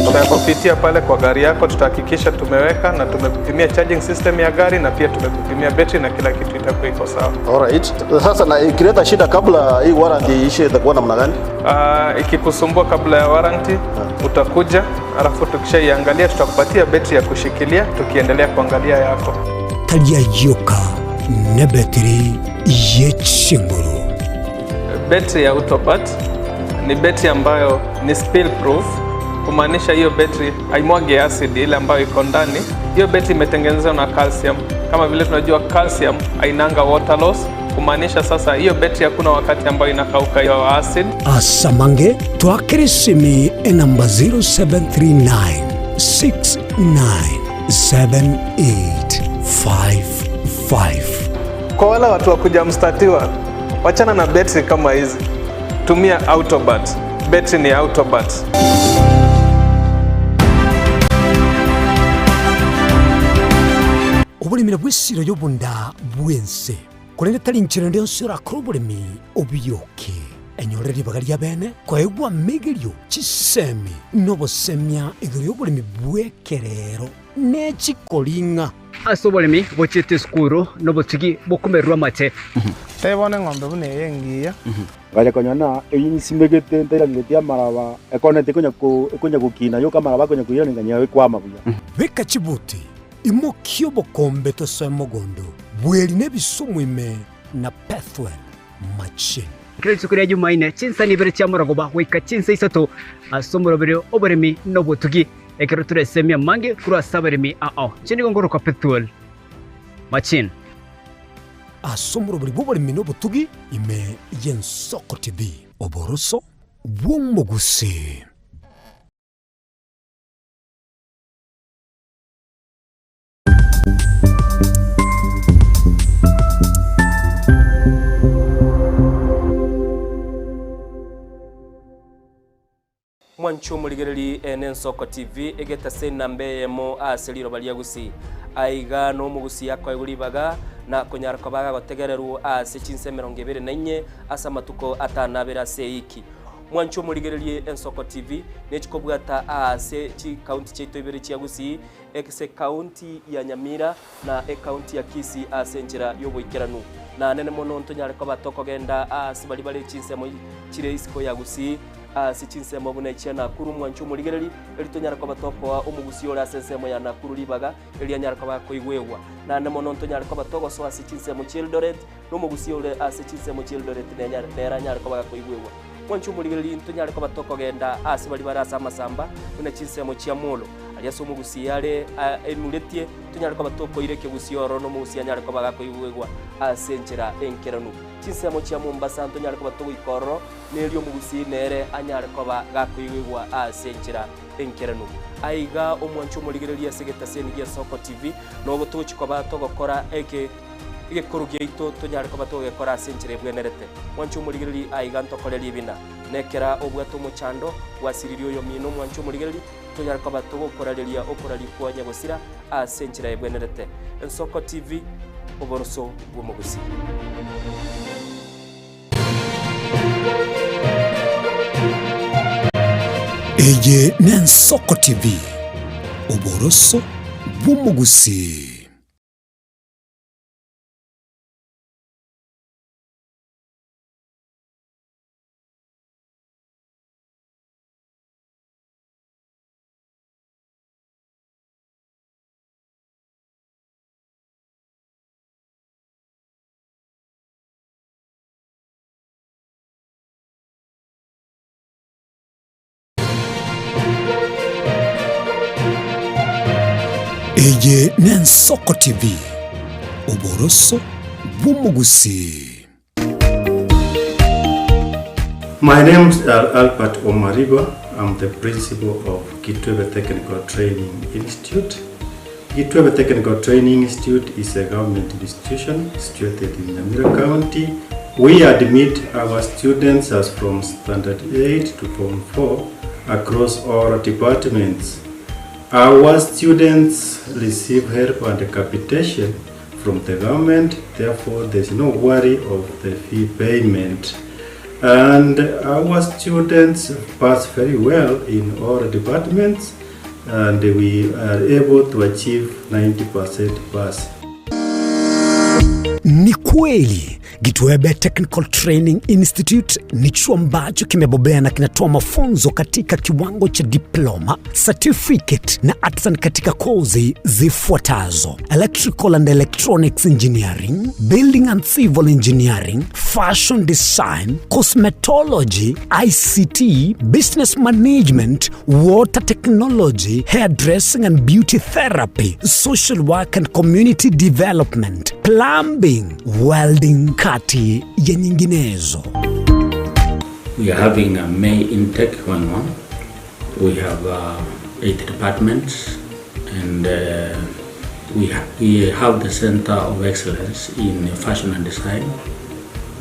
Tutakupitia pale kwa gari yako, tutahakikisha tumeweka na tumekupimia charging system ya gari na pia tumekupimia betri na kila kitu itakuwa iko sawa. Alright. Sasa na ikileta shida kabla hii warranty iishe itakuwa namna gani? Uh, ikikusumbua kabla ya warranty utakuja, alafu tukishaiangalia tutakupatia betri ya kushikilia, tukiendelea kuangalia yako. Taria yoka nebetiri yechinguru. Betri ya Autobat ni betri ambayo ni spill proof, kumaanisha hiyo betri haimwagi acid ile ambayo iko ndani. Hiyo betri imetengenezwa na calcium. Kama vile tunajua calcium hainanga water loss, kumaanisha sasa hiyo betri hakuna wakati ambayo inakauka hiyo acid. Asamange twakere simi enamba 0739 697855. Kwa wale watu wa kuja mstatiwa, wachana na betri kama hizi, tumia Autobat. Betri ni Autobat. Oboremi nabwo esiro y'obonda bw'ense, korende tari nchera ende yonsi orakore oboremi obioke. Enyore ribaga ri'abeene koegwa amegerio, chisemi, na obosemia igoro y'oboremi bw'ekerero ne chikoring'a. Ase oboremi bochiete esukuru nobotugi bokomererwa amate. Tebia bono eng'ombe buna eye engiya. Ngacha konyora ng'a eyio nsimegete ntairaneretie amaraba, ekoneti ekonya ko ekonya gokina yoka amaraba akonya koiraneria ng'a ekwama buya. Beka chibuti, imokia obokombe tosoe mogondo, bweri na ebisumu ime na Pethuel machine. Kera rituko ria Jumaine, chinsa nibere chiamorogoba goika chinsa isato ase omoroberi oboremi na obotugi, ekero toresemie amange korwa ase abaremi ao. Inche nigo ngorokwa Pethuel Machine. Ase omoroberi bw'oboremi na obotugi ime y'Ensoko TV, oboroso bw'omogusii. Mwanche omorigereri ene Ensoko TV egetase enamba eyemo ase riroba ria Gusii. Aiga nomogusii akoegwa ribaga na konyara koba agotegererwa ase chinsa emerongo ebere na inye ase amatuko atano abere ase eiki. Mwanche omorigererie Ensoko TV nechi kobwata aase chikaunti chiaito ibere chia Gusii, ase ekaunti ya Nyamira na ekaunti ya Kisii ase enchera y'oboikeranu. Na nene mono ntonyare koba tokogenda aase baria bare chinsemo chire isiko ya Gusii, ase chinsemo buna echia Nakuru. Mwanche omorigereri, eri tonyare koba tokoa omogusii ore ase ensemo ya Nakuru ribaga eri anyare koba akoigwegwa. Naende mono ntonyare koba togosoa ase chinsemo chi'Eldoret, na omogusii ore ase chinsemo chi'Eldoret nere anyare koba gakoigwegwa. Mwanche omorigereri, ntonyare koba tokogenda aase baria bare ase amasamba, buna chinsemo chia Molo, aria ase omogusii are aimuretie, tonyare koba tokoira ekegusii ororo na omogusii anyare koba gakoigwegwa ase enchera enkeranu. Chinsemo chia Mombasa ntonyare koba togoika ororo, na erio omogusii nere anyare koba gakoigwegwa ase enchera enkeranu. Aiga omwanche omorigereria ase egetaseni gia Soko TV, nobo togochia koba togokora eke egekoro giaito tonyare koba togegekora ase enchera ebwenerete. Mwanche omorigereria aiga ntokore ribina. Nekera obwate omochando, gwasiririe oyomino omwanche omorigereria, tonyare koba togokorareria okoraria kwa nyagosira ase enchera ebwenerete. Ensoko TV, oboroso bw'omogusii. Eye n'Ensoko TV, oboroso bw'omogusii. Eye n'Ensoko TV, oboroso bw'omogusii. My name is Albert Omariba. I'm the principal of Kitwebe Technical Training Institute. Gitwebe Technical Training Institute is a government institution situated in Nyamira County. We admit our students as from Standard 8 to Form 4 across all departments. Our students receive help and capitation from the government, therefore there's no worry of the fee payment. And our students pass very well in all departments and we are able to achieve 90% pass. Ni kweli Gitwebe Technical Training Institute ni chuo ambacho kimebobea na kinatoa mafunzo katika kiwango cha diploma, certificate na artisan katika kozi zifuatazo: electrical and electronics engineering, building and civil engineering, fashion design, cosmetology, ICT, business management, water technology, hairdressing and beauty therapy, social work and community development, plumbing, welding, kati ya nyinginezo. We are having a May intake going on. We have eight departments and we, ha we have the Center of Excellence in Fashion and Design.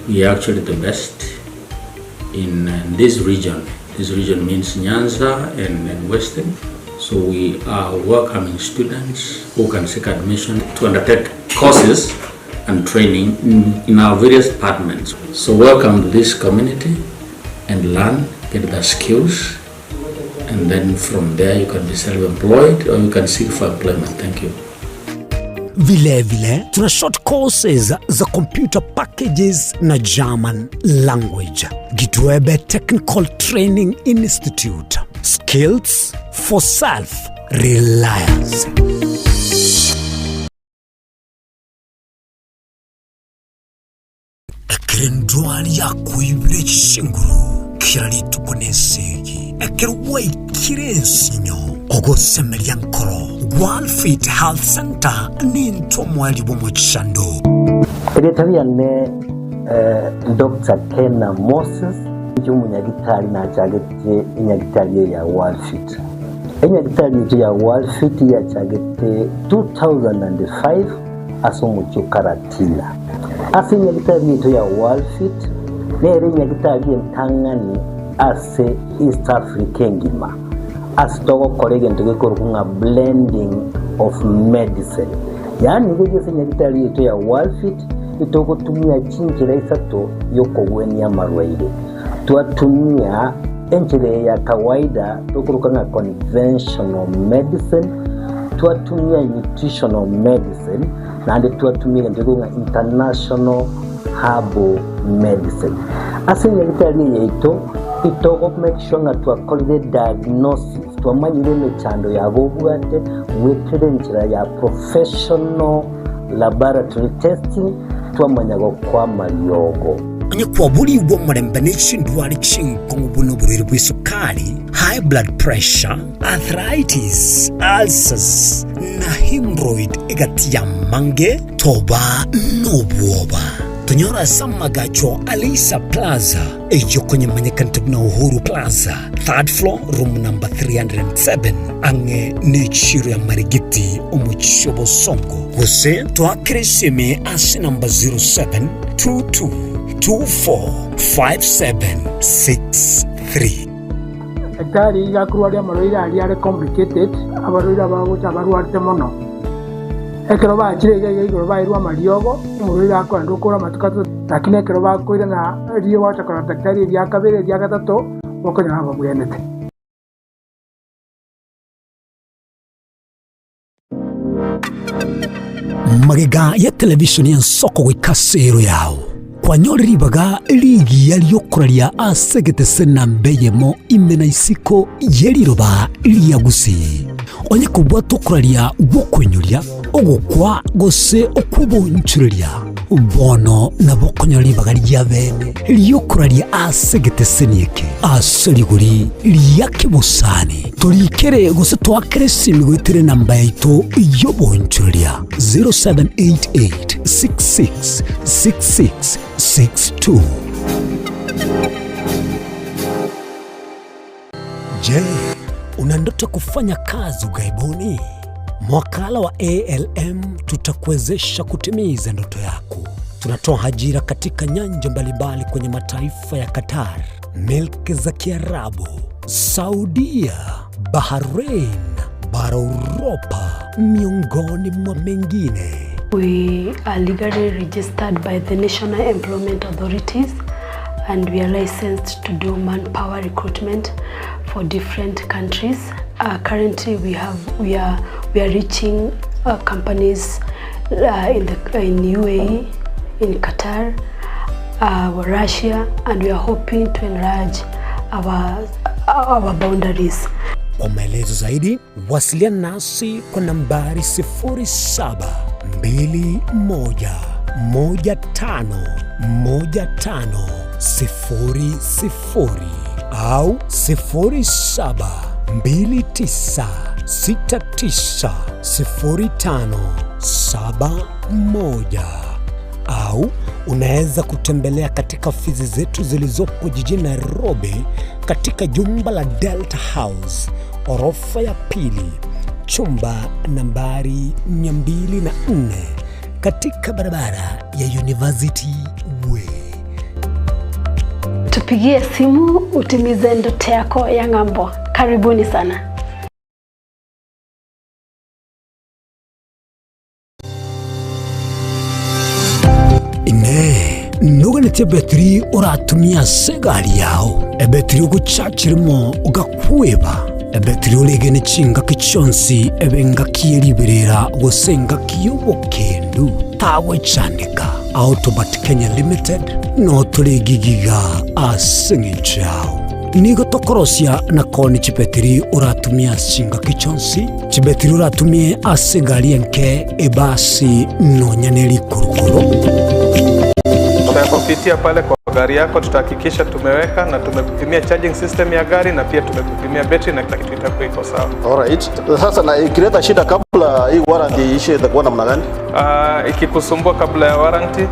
We are actually the best in this region. This region means Nyanza and, and Western. So we are welcoming students who can seek admission to undertake courses and training in, in our various departments. So welcome to this community and learn, get the skills, and then from there you can be self-employed or you can seek for employment. Thank you. Vilevile tuna short courses za computer packages na German language. Gitwebe Technical Training Institute. Skills for self reliance. Ekero endwari yakoibire chinguru kera rituko nesegi, ekero gwaikire ensinyo, ogosemeria nkoro, Walfit Health Center nintwe omoerio bw'omochando. Erieta riane Doctor Kena Moses, inche omonyagitari nachagete enyagitari eye ya Walfit. Enyagitari eye ya Walfit yachagete 2005 ase omochie o Karatina. Ase enyagitari yaito ya Walfit nere enyagitari entang'ani ase East Africa engima ase togokora egento gekorokwa ng'a blending of medicine. Yaani iga ase enyagitari yaito ya Walfit itogotumia chinchera isato yokogwenia amarwaire. Twatumia enchera eye ya kawaida tokoroka ng'a conventional medicine, twatumia nutritional medicine, naende twatumia egento gekorokwa ng'a international herbal medicine. Ase enyagitari eye yaito, itogo make sure ng'a twakorire diagnosis, twamanyire emechando yabo obwate goetera enchera ya professional laboratory testing, twamanya gokoa amariogo. Onye kwaborigwe omorembe ne chindwari chinkong'u buna oborwaire bw'esukari, high blood pressure, arthritis, ulcers, na hemorrhoid egati y'amange, toba nobwoba. Tonyore ase amagacho a Leisa Plaza, eyio konyemanyekanete buna Uhuru Plaza, third floor, room number 307, ang'e n'echiro ya Marigiti, omochie o Bosongo. Gose toakere esimi ase namba 0722245763. Daktari iga akorwaria amarwaire aria are complicated, abarwaire abagocha abarwarete mono. Ekero bachire iga iga igoro bairwe amariogo, omorwaire akoenda okora amatuko atato, lakini ekero bakoirana riria gwacha korora daktari eria kabere eria gatato, bakonyora babwenete. Magega ya televishoni y'ensoko goika ase ero yao, kwanyore ribaga rigiya ri'okoraria ase egetese namba eyemo ime na isiko ye riroba ria Gusii. Onye kobwata okoraria gw'okoinyoria, ogokwa gose okw'obonchoreria, bono nabo okonyora ribaga ria bene ri'okoraria ase egeteseni eke ase rigori ria kebosani. Torikere gose toakere esimi goetera enamba yaito y'obonchoreria 0788666662. Je, una ndoto kufanya kazi ughaibuni? Mwakala wa ALM tutakuwezesha kutimiza ndoto yako. Tunatoa ajira katika nyanja mbalimbali kwenye mataifa ya Qatar, milki za Kiarabu, Saudia, Bahrain, bara Uropa, miongoni mwa mengine. We are legally registered by the National Employment Authorities and we are licensed to do manpower recruitment for different countries. Uh, currently we have we are we are reaching uh, companies uh, in the in UAE, in Qatar, uh, Russia and we are hoping to enlarge our our boundaries. Kwa maelezo zaidi wasiliana nasi kwa nambari 0721151500 au 0729690571 au unaweza kutembelea katika ofisi zetu zilizopo jijini Nairobi katika jumba la Delta House orofa ya pili chumba nambari 204 katika barabara ya University Way. Tupigie simu utimize ndoto yako ya ng'ambo. Karibuni sana. Inee! Noganetie ebetiri oratumie ase egari yao, ebetiri ogochachirimo ogakweba, ebetiri oregene chingaki chionsi ebe engaki ye riberera gose engaki y'obokendu? Tagwechandeka. Autobat Kenya Limited notore egigiga ase eng'encho yao. Nigo tokorosia na koonia chibetiri oratumie ase chingaki chionsi, chibetiri oratumie ase egari enke, ebasi, nonya ne rikurukuru. Tutakupitia pale kwa gari yako, tutahakikisha tumeweka na tumekupimia charging system ya gari na pia tumekupimia betri na kila kitu itakuwa iko sawa. Alright. Sasa na ikileta shida kabla hii warranty iishe itakuwa namna gani? Uh, ikikusumbua kabla ya warranty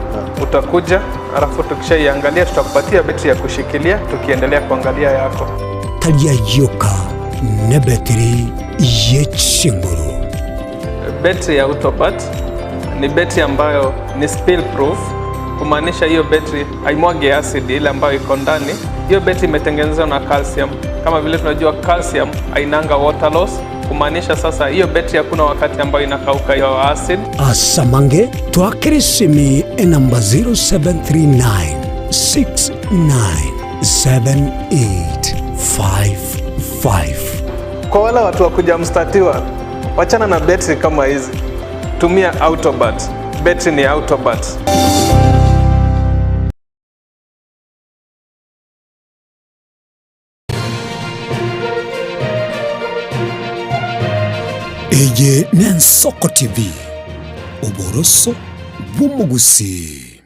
utakuja, alafu tukishaiangalia tutakupatia betri ya kushikilia tukiendelea kuangalia yako. Tari ayioka nebetiri ye chinguru. Betri ya Autobat ni betri ambayo ni spill proof, kumaanisha hiyo betri haimwagi acid ile ambayo iko ndani. Hiyo betri imetengenezwa na calcium. Kama vile tunajua calcium hainanga water loss, kumaanisha sasa hiyo betri hakuna wakati ambayo inakauka hiyo acid. Asamange twakere esimi enamba 0739 69. 7855. Kwa wale watu wa kujamstatiwa, wachana na betri kama hizi, tumia Autobat. Betri ni Autobat. Eye n'Ensoko TV, oboroso bw'omogusii.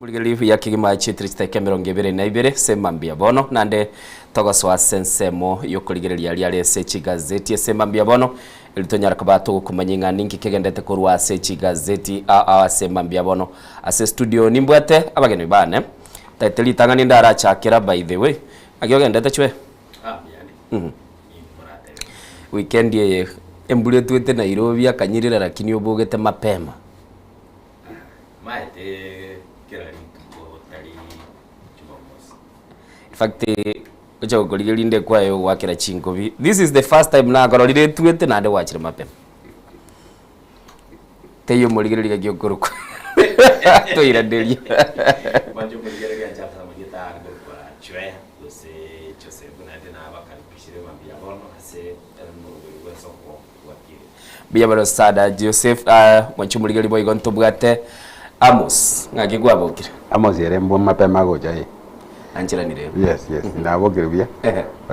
Rigereria buya kegima chitiri chiteke emerongo ebere na ibere ase mambia bono nande togosoa ase ensemo yokorigereria riare ase chigazeti ase mambia bono eri tonyara koba togokomanya ng'a ninki kegendete korwa ase chigazeti aa ase mambia bono ase studio nimbwate abageni bane taete ritang'ani ndarachakera by the way ng'aki ogendete chwe Mhm. Weekend eye embura etwete Nairobi akanyirera lakini obogete mapema. Maete kera rituko tari Jumamosi. In fact gocha gokorigia rinde kwaye ogwakera chinkobi. This is the first time nakororire etwete naende gwachire mapema. Teiyo omorigereria gaki okorokwa toiraneria. Mwanche omorigereria inche ase amarieta aya nkorokwa Chwea gose Joseph naende nabakaribishire mambia bono ase omoroberi bw'ensoko bwakire. Mbuya mono sana Joseph, ah, mwanche omorigereria boigo ntobwate Amos, ng'aki kwabokire? Amos ere mbwa mapema agocha eh. Ancheranire. Yes, yes, nabokire buya.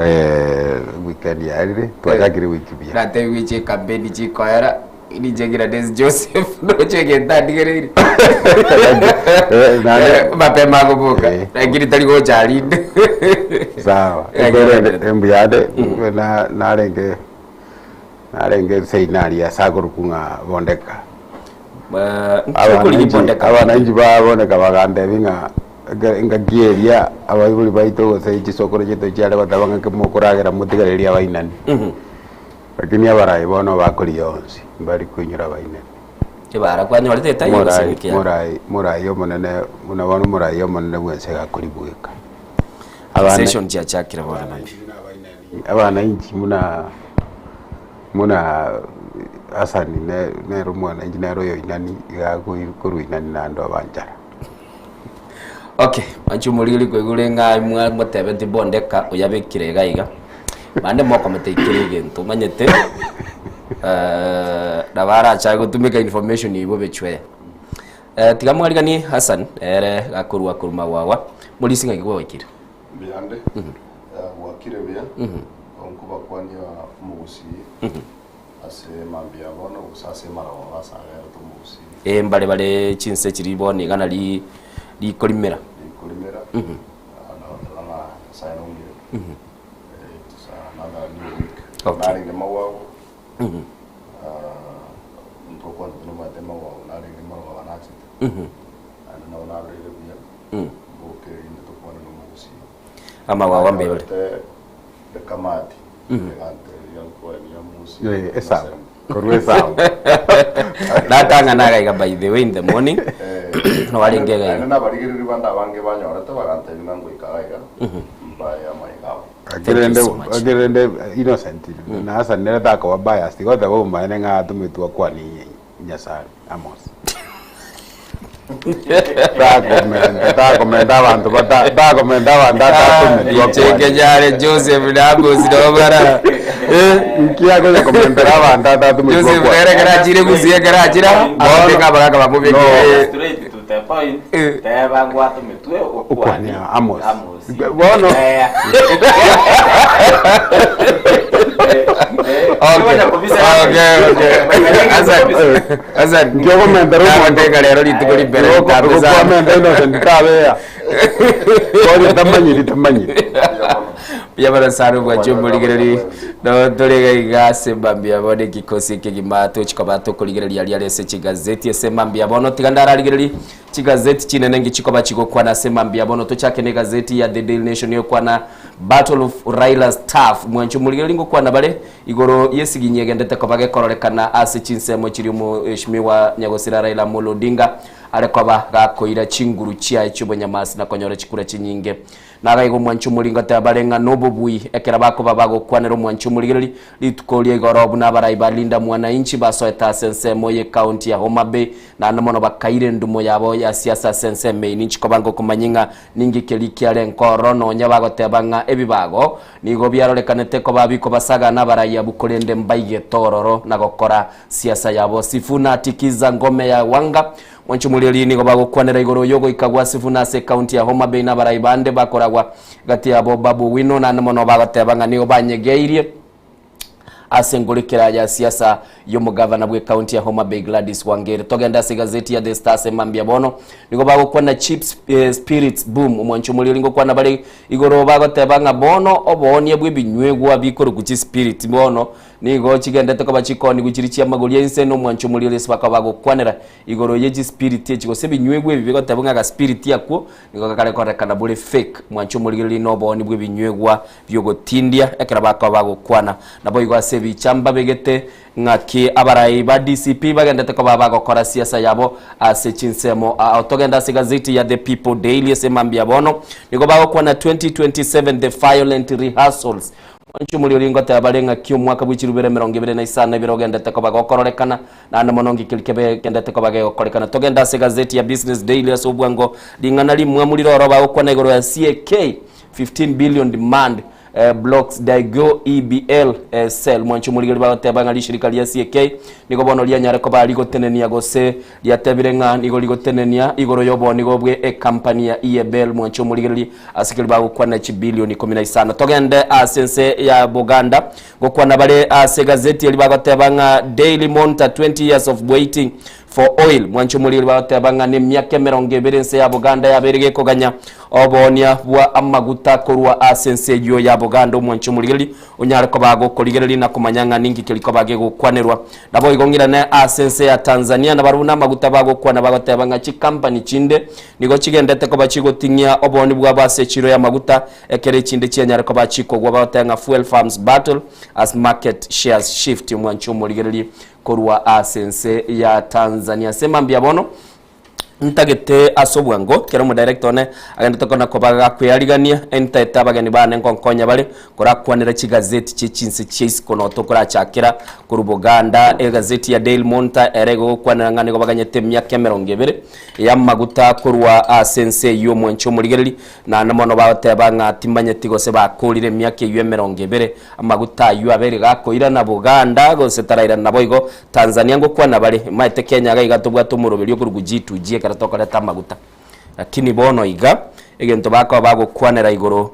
Eh, weekend yaerire, twachakire wiki buya. Natebiwe chikampeni chikoera, ninche Gladys Joseph noche egento andigereire. Eh, naende- Mapema agoboka, lakini tari gocha arinde. Sawa. Eh, Ekero mbuyande na narenge narenge seina aria ase akorokwa ng'a Bondeka. Okorigi Bondeka. Abananchi ba Bondeka bagantebia ng'a ekero engaki eria abaibori baito gose chisokoro chiaito chiare goteba ng'a mokoragera motigarerie abainani. Lakini abarai bono bakoria onsi, mbari koinyora abainani. Ebara kwanyorete etaiyo gose Morai wiki yane? morai morai omonene buna bono omorai omonene bwense iga akoribweka. Abana Session chiachakire bono mambia. Abananchi buna buna Hasani ne nere omwananchi nere oyoinani iga akoi korwa inani naende oba nchara. Okay, manche omorigeri koigure ng'a mwa motebeti bondeka oyabekire iga iga, bande mokomoteikera egento omanyete nabo arachake gotumeka information eywo bobe chwee. Tiga mwariganie Hassan ere gakorwa korwa magwagwa, morisi ng'aki gwaikire? Mbuyande, gwakire buya, nkobakwania omogusii ase mambia bono gose ase emarogoba ase agerete omogusii. Eh, mbare bare chinse chiria bono iga nari rikorimera. Rikorimera, nagoteba ng'a Nyasaye nomuya, it's another new week. Narenge magwago, ntokwanete nomanyete magwago narenge marogoba nachete, naende nabo nabeire buya. Mboke erinde tokwane nomogusii. Amagwago mbuya bare. Nanyorete ekamati egantereria nkoenia omogusii. Eh, esabu. Korwa esabu. Natang'ana iga iga by the way in the morning noarenge iga Naende iga. nabarigereria bande abange banyorete bagantebia ng'a ngoika iga iga mbae amaiga abo. Gaki rende gaki rende Innocent na Hassan nere takoba biased goteba obomaene ng'a atometwe akwane Nyasae Amos. Takomenta takomenta abanto bata takomenta abanto atatometwe akwane. Inche kenyare Joseph na Amos nabo bara Inki akonya komentera abanto atatometwe Joseph akwane. nere ekero achire gusii ekero achire aa bono abagaka bamobekire Straight to the point. Teba ngwatometwe Okwane Amos. Bono Nkiyokomentera rero rituko rimbere ritambe sana. Okwamenta Innocent tabeya. Koria tamanyiri tamanyiri. Mbuya mono sana omwanchi omorigereri no tore iga iga ase mambia bono ekikosi ekegima tochi koba tokorigereria riare ase chigazeti ase mambia bono tiga ndararigereri. Chigazeti chinene ngichikoba chigokwana ase mambia bono. Tochake ne egazeti ya The Daily Nation egokwana Battle of Raila's Turf. Mwancho morigereria ngokwana bare igoro yesiginyi egendete koba gekororekana ase chinsemo chiria Omweshimiwa Nyagosira Raila Amolo Odinga are koba gakoira chinguru chiaye chiobonyamasi na konyora chikura chinyinge. Nagaiga omwancho omoringo teba bare ng'a nobobui ekero bakoba bagokwanera omwancho omorigereri rituko ria igoro buna abarai ba Linda Mwananchi basoete ase ensemo ye county ya Homa Bay naende mono bakaira endumo yabo ya siasa ase ensemo eyio. Ninchi koba ngokomanyia ng'a ninki keria kiarenge ororo nonya bagoteba ng'a ebibago nigo biarorekanete koba bikobasaga nabarai abwo korende mbaigete ororo na gokora siasa yabo. Sifuna atikiza ngome ya Wanga Mwanche omoreri nigo bagokwanera igoro y'ogoika gwa Sifuna ase ekaunti ya Homa Bay na abarai bande bakoragwa gati yabo Babu Owino naende mono bagoteba ng'a nigo banyegeirie ase engorekera ya siasa y'omogavana bw'ekaunti ya Homa Bay Gladys Wangere. Togende ase egazeti ya The Star ase mambia bono nigo bagokwana cheap spirits boom. Omwanche omoreri ngokwana bare igoro bagoteba ng'a bono oboonia bw'ebinywegwa bikorokwa chispirit bono Nigo chigendete koba chikoonigwa chiria chi'amagori a inse, na omwancho omoria oria ase bakaba bagokwanera igoro ye chispiriti echi, gose ebinywegwa ebi bigotebwa ng'a agaspiriti akwo nigo gakare korekana bore fake. Mwanche omorigereria nobooni bw'ebinywegwa bi'ogotindia ekero bakoba bagokwana. Naboigo ase ebicha mbabegete ng'aki abarai ba DCP bagendete koba bagokora siasa yabo ase chinsemo ao. Togende ase egazeti ya The People Daily ase mambia bono nigo bagokwana 2027 the violent rehearsals Mwanche omoria oria ngoteba bare ng'aki omwaka bwe chirubere 25 ebere ogendete koba gokororekana, naende mono ng'iki kebe kendete koba gegokorekana. Togende ase egazeti ya Business Daily ase obwango ring'ana rimwamu rire oro bagokwana igoro ya CAK 15 billion demand blocks Daigou EBL sell. Mwanche omorigereria bagoteba ng'a rishirika ria CAK nigo bono rianyare koba rigotenenia gose Riatebire ng'a nigo rigotenenia igoro y'oboonigo bwe ekampani ya EABL mwanche omorigererie ase keria bagokwana chibilioni 15. Togende ase ense ya Buganda gokwana bare ase egazeti eria bagoteba ng'a Daily Monitor 20 years of waiting for oil mwanche omorigererie bagoteba ng'a nemiaka emerongo ebere ense ya Buganda yabeire gekoganya oboonia bwa amaguta korwa ase ense eyio ya Buganda omwanche omorigererie Onyare koba gokorigereria na komanya ng'a ninki kerikoba gegokwanerwa. Naboigo ng'irane ase ense ya Tanzania, nabarabwo namaguta bagokwana bagoteba ng'a chikampani chinde nigo chigendete koba chigoting'ia obooni bwabo ase echiro y'amaguta, ekero echinde chianyare koba chikogwa bagoteba ng'a fuel firms battle as market shares shift. Omwanchi omorigererie korwa ase ense ya Tanzania. Ase mambia bono. Ntagete ase obwango, kera omodirector one agendete kona koba gakwearigania, ntaete abageni bane ngonkonya bare korakwanera chigazeti chie chinse chia isiko noto korachakera korwa Buganda, egazeti ya Daily Monitor ere igo egokwanera ng'a nigo baganyete emiaka emerongo ebere y'amaguta korwa ase ense eyio omwanchi omorigereri, naende mono bagoteba ng'a timanyeti gose bakorire emiaka eyio emerongo ebere amaguta ayio abeire gakoirana Buganda gose tarairana naboigo Tanzania ngokwana bare, maete Kenya iga iga tobwate omoroberio okorokwa G2G ekero tokoreta amaguta. Lakini bono iga, egento bakoba bagokwanera igoro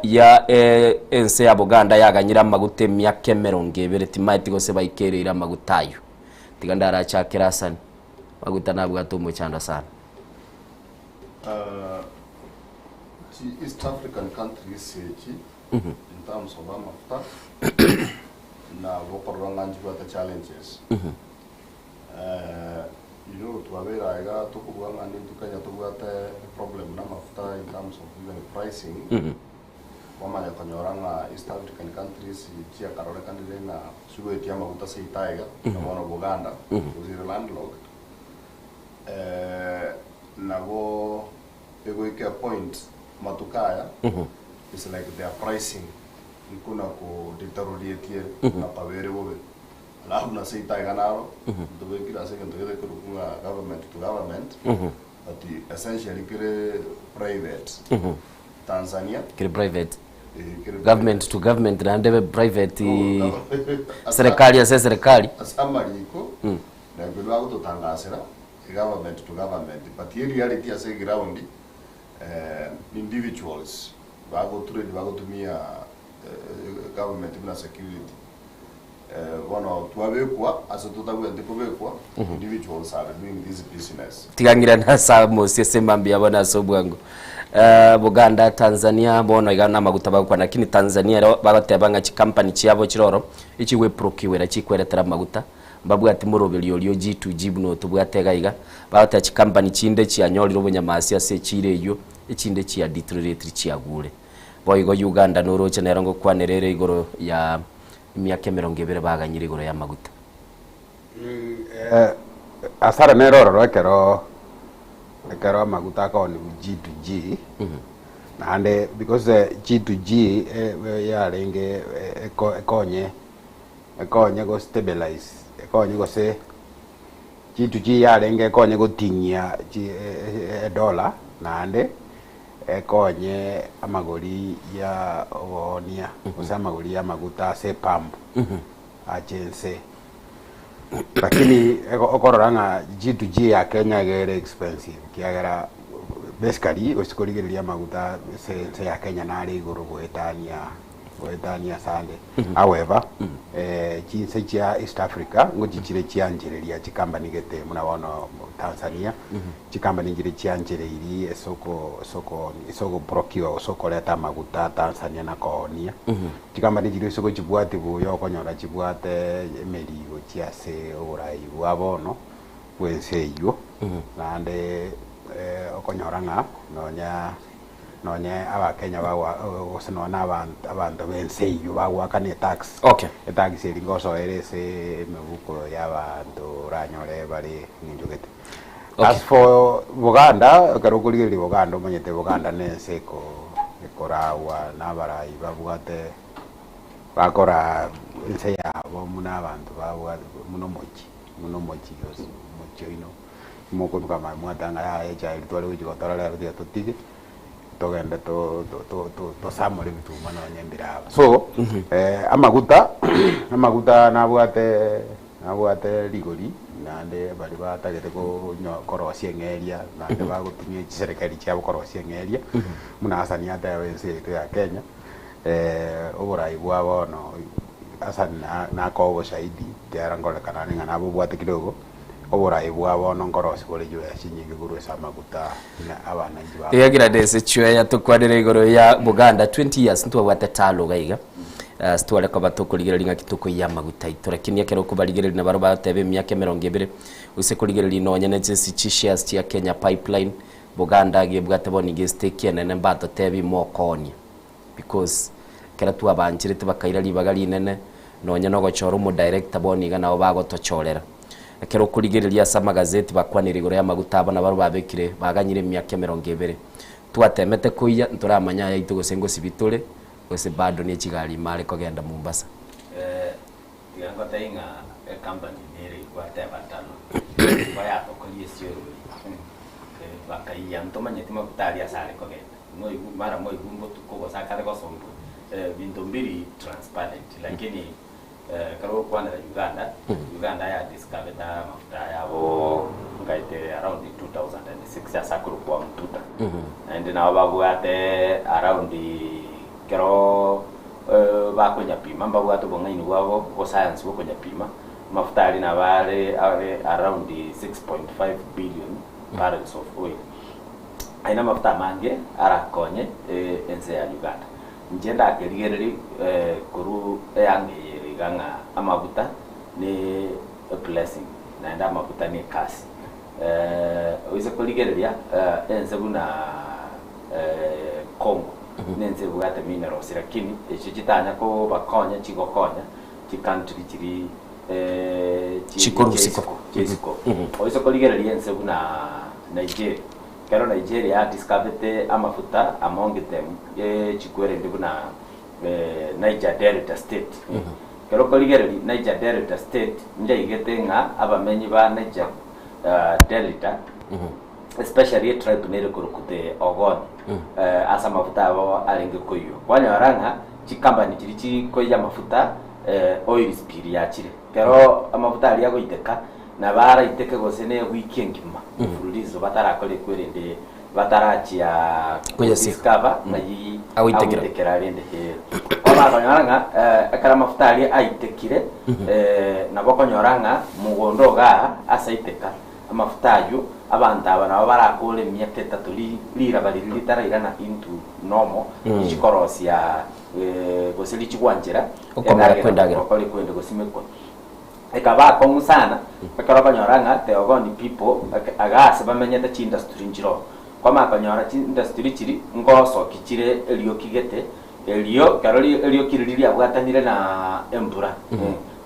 ya ense ya Buganda yaganyire amaguta emiaka emerongo ebere timaeti gose baikereire amaguta aywo. Tiga ndarachakere Hassan, maguta nabwate omochando sana. Chi East African countries echi in terms of amafuta Nabo okorora ng'a nchibwate challenges. You know twabeire aiga tokobua ng'a nintwe Kenya tobwate eproblem na amafuta in terms of even pricing, kwamanya konyora ng'a East African countries chiakarorekanire ng'a chigoetia amaguta seito aiga, na bono Buganda, gose ere landlocked, nabo egoika epoint amatuko aya, it's like their pricing. Nkuna ko deterioratie na kwabere bobe. Alafu na seito iga naro ntobekire ase egento gete korokwa ng'a government to government but essentially kere private. Tanzania Kere private. eh, kere Government to government naende ebe private serikali ase eserikali. Ase amariko na ekero bagototangasera government to government but ereality ase eground individuals Bagotrade bagotumia government buna security bono twabekwa ase totagwenereti kobekwa individuals are doing this business. Tiga ng'irane ase amosi ase mambia bono ase obwango. Buganda, Tanzania bono iga namaguta bagokwana lakini Tanzania ero bagoteba ng'a chikampani chiabo chire oro echigweprokiwera chikweretera amaguta. Mbabwati moroberio oria o G2G buna otobwate iga iga. Bagoteba chikampani chinde chianyorire obonyamasi ase echiro eyio, echinde chia deterioratiri chiagure. Boigo Uganda noroche nero ngokwanera ere igoro ya emiaka emerongo ebere baganyire igoro y'amaguta. Hasara nere ororo ekero ekero amaguta akoonigwa G to G, naende because G to G yarenge ekonye ekonye go stabilize ekonye gose G to G yarenge ekonye goting'ia chi edollar naende ekonye amagori ya oboonia gose amagori ya amaguta ase epump ache inse. Lakini okorora ng'a G to G ya Kenya iga ere expensive ekiagera basically gose korigereria amaguta ase ense ya Kenya nare igoro goetania goetania ase ande. However, chinse chia East Africa ngochi chire chianchereria chikampani gete buna bono Tanzania, chikampani nchire chianchereirie ase oko ase oko ase ogoprocure gose okoreta amaguta Tanzania na koonia. Chikampani chiria ase ogochibwatia buya okonyora chibwate emeri gochia ase oborai bwa bono bw'ense eyio, naende okonyora ng'a nonya nonye abakenya bagwa gose nonya na abanto abanto b'ense eyio bagoakana etax. Okay. Etax eria ngosoera ase emebuko ya abanto oranyore bare eng'encho gete. Okay. As for Buganda, ekero okorigereria Buganda omanyete Buganda na ense eko ekoragwa na abarai babwate bakoraa ense yabo buna abanto babwate buna omochie buna omochie gose omochie oino. Mokoruka mambia mwatanga yaya echae eria tware gochia gotora rero tiga totige, togende to- to- to- to- tosamore ebituma nonye mbire aba. So, amaguta amaguta nabwate nabwate rigori naende baria batagete konyo korosia eng'eria naende bagotumia chiserikali chiabo korosia eng'eria, buna Hassan ateba ense yaito ya Kenya, oborai bwa bono Hassan na nakoe oboshahidi ekiagera nkorekana ng'a nabobwate kidogo. Oborai bwa bono nkorosia bore chibesa chinyinge korwa ase amaguta buna abananchi ba. Iga Gladys Chweya tokwanere igoro ya Buganda 20 years ntwabwate talo iga iga ase tware koba tokorigereria ng'aki tokoiyia amaguta aito lakini ekero okobarigereria nabaro bagoteba emiaka emerongo ebere gose korigereria nonye ne chisi chi shares chia Kenya Pipeline Buganda gebwate bono iga estake enene mbatotebi mokoonia because ekero twabancherete bakaira ribaga rinene, nonye na ogochora omodirector bono iga nabo bagotochorera. Ekero okorigereria ase amagazeti bakwanire igoro y'amaguta abo nabarobwo babekire baganyire emiaka emerongo ebere. Twatemete koiyia ntoramanya ayaito gose ngosibia tore, gose bado ne chigari ime are kogenda Mombasa. Tiga ngotebie ng'a ecompany nere gwateba tano koyatokoria esiorori bakaiya ntomanyeti maguta aria ase are kogenda. Moigwe mara moigwe mbotuko gose akare gosombwa binto mbiri transparent lakini ekero ogokwanera Uganda, Uganda ya discovered amafuta aya abo ngaete around 2006 ase akorokwa Mtuta. Naende nabo babwate around ekero bakonyapima mbabwate obong'aini bwabo bwa science bwa okonyapima, amafuta aria nabo are are around 6.5 billion barrels of oil. Aye namafuta amange arakonye ense ya Uganda. Inche ndakerigereria korwa eanga eye ere iga ng'a amaguta ne eblessing naende amaguta ne ecurse. Oise korigereria ense buna Congo nense ebwate minerals lakini echio chitanya kobakonya chigokonya chicountry chiria Chikorwa isiko. chia isiko. Oise korigereria ense buna Nigeria, ekero Nigeria ya discoverete amafuta among them chikwerende buna Niger Delta State. Ekero okorigereria Niger Delta State njaigete ng'a abamenyi ba Niger Delta especially etribe nere korokwa the Ogoni ase amafuta abo arenge koiywa. Kwanyora ng'a chicompany chiria chikoiywa amafuta oil spill yachire. Ekero amafuta aria agoiteka, nabo araiteke gose ne ewiki engima mfululizo batarakora ekwerende batarachia Koyasika. discover ng'ai Agoitekera. agoitekera rende eh. Bono bakonyora ng'a ekero amafuta aria aitekire nabo okonyora ng'a mogondo igaa ase aiteka amafuta aywo, abanto aba nabo barakore emiaka etato ri riraba riria ritarairana into normal, richikorosia gose richigwanchera Okomera kw'endagera. gokora ekwende gosimekwa. Ekaba akong'u sana, ekero okonyora ng'a the Ogoni people iga ase bamenyete chiindustry nchiroo. Kwamanya konyora chiindustry chiri ngosoki chire erioki gete, erio ekero erioki riria riabwatanire na embura,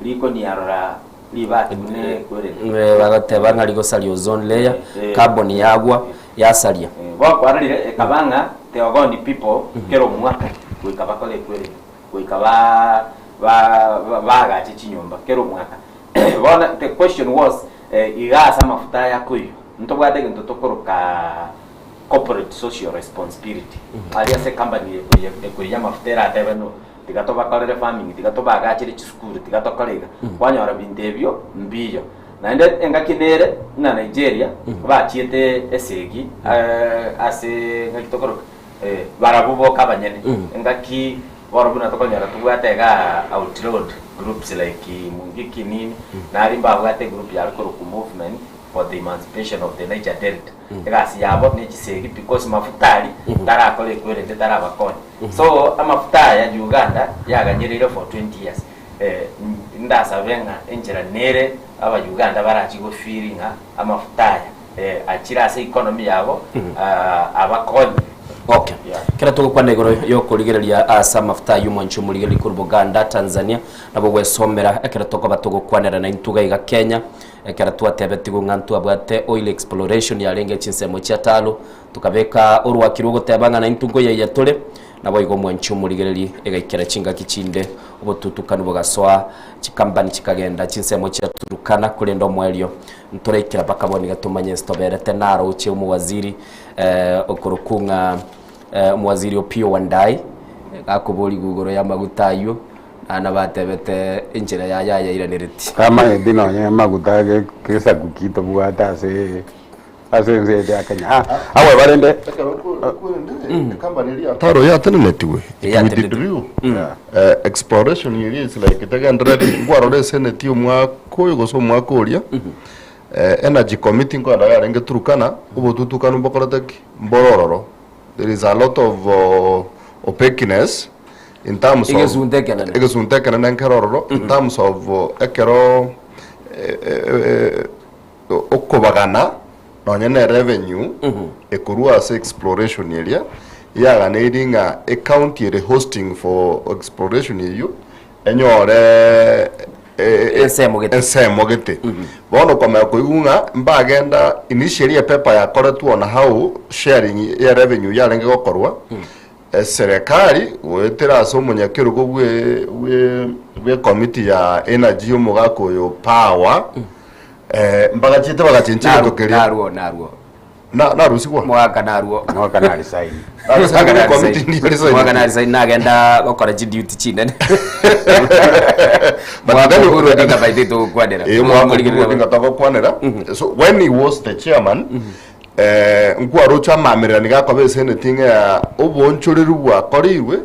rikoniarora ribati buna ekwerende. Bagoteba ng'a rigosaria ozone layer, carbon yagwa, yasaria. Bono kwarorire ekaba ng'a the Ogoni people kera omwaka goika bakore ekwerende. Goika ba ba baagache chinyomba kera omwaka. Bono the question was iga ase amafuta aya akoiywa, ntobwate egento tokoroka corporate social responsibility. Aria ase ecompany ekoiyia ekoiyia amafuta eratebe no tiga tobakorere farming, tiga tobaagachere chisukuru, tiga tokore iga. Kwanyora binto ebio mbiyo. Naende engaki nere buna Nigeria bachiete esegi ase ng'aki tokoroka Barabwo boka abanyene. Engaki bono buna tokonyora tobwate igaa outlawed groups like Mungiki nini, nari mbabwate egroup yare korokwa Movement for the Emancipation of the Niger Delta. Egasi yabo ne chisegi because mafuta aria tarakora ekwerende tarabakonya. So amafuta aya Uganda yaganyereire for 20 years. Ndasabe ng'a enchera nere aba Uganda barachi go feel ng'a amafuta aya achire ase economy yabo abakonye. Okay. Kera togokwana igoro yokorigereria ase amafuta ayio omwanchi omorigereria korwa Buganda, Tanzania, nabo gwesomera ekero tokoba togokwanera naintwe iga iga Kenya, ekero twatebetigwe ng'a ntwabwate oil exploration yarenge chinsemo chia talo, tokabeka orwaki rwogoteba ng'a naintwe nkoyaiya tore, Naboigo omwanchi omorigereria egaikera chingaki chinde, obotutukanu bogasoa, chikampani chikagenda chinsemo chia Turukana, korende omoerio ntoraikera mpaka bono iga tomanye ense toberete. Naroche omowaziri okorokwa ng'a omowaziri Opiyo Wandayi gakoborigwa igoro y'amaguta aywo, naende nabatebete enchera yaye ayairaneretie. Tamanyeti nonya amaguta gesaku ki tobwate ase ase ense yaito ya Kenya. Ah, agwo barende Ekero kwerende ecompany eria ya Taro yatenenetigwe it withdrew exploration eria is like tegendereri nkwarora eseneti omwaka oyo gose omwaka oria energy committee nkorenda yarenge Turkana obotutukanu mbokorete ki mboro ororo there is a lot of opaqueness in terms of Egesunte ekenene. egesunte ekenene nkere ororo in terms of ekero Okobagana nonya ne revenue ekorwa ase exploration eria yaganeiri ng'a ecounty ere hosting for exploration eyio enyore Ensemo gete. ensemo gete. Bono okomanya koigwa ng'a mbagenda initially epaper yakoretwe on how sharing ya revenue yarenge gokorwa, eserekari goetera ase omonyakerogo bwe bwe bwe committee ya energy omogaka oyo Power, Eh, mbagachiete bagachenchia Naru- egento keria. Naruo naruo. Na narusigwa? Mwaka naruo. Mwaka na resign. Naresign Mwaka na committee resign. ndiyo resign. Mwaka na resign nagenda gokora chiduty chinene. But Mwaka then- Uhuru Odinga by the togokwanera. Eh, mwaka Uhuru Odinga togokwanera. So when he was the chairman, eh, nkwaroche amamererani gakoba eseneti ng'a obonchoreru bwakorirwe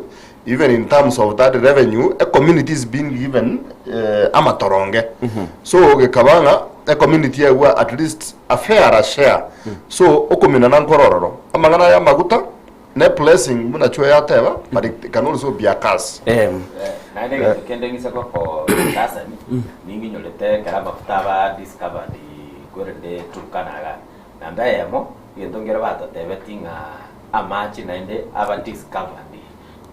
Even in terms of that revenue, a community is being given eh, amatoronge. So gekaba ng'a a community yaigwa at least a fairer share. So okominana nkorororo. Amang'ana aya amaguta ne blessing buna chwe yateba, but it can also be a curse. Naende egento kende ng'ise gokotasani, ninginyorete ekero amafuta aba discovered kwerende Turkana igaa. Namba eyemo, egento nkere batotebeti ng'a amache naende aba discovered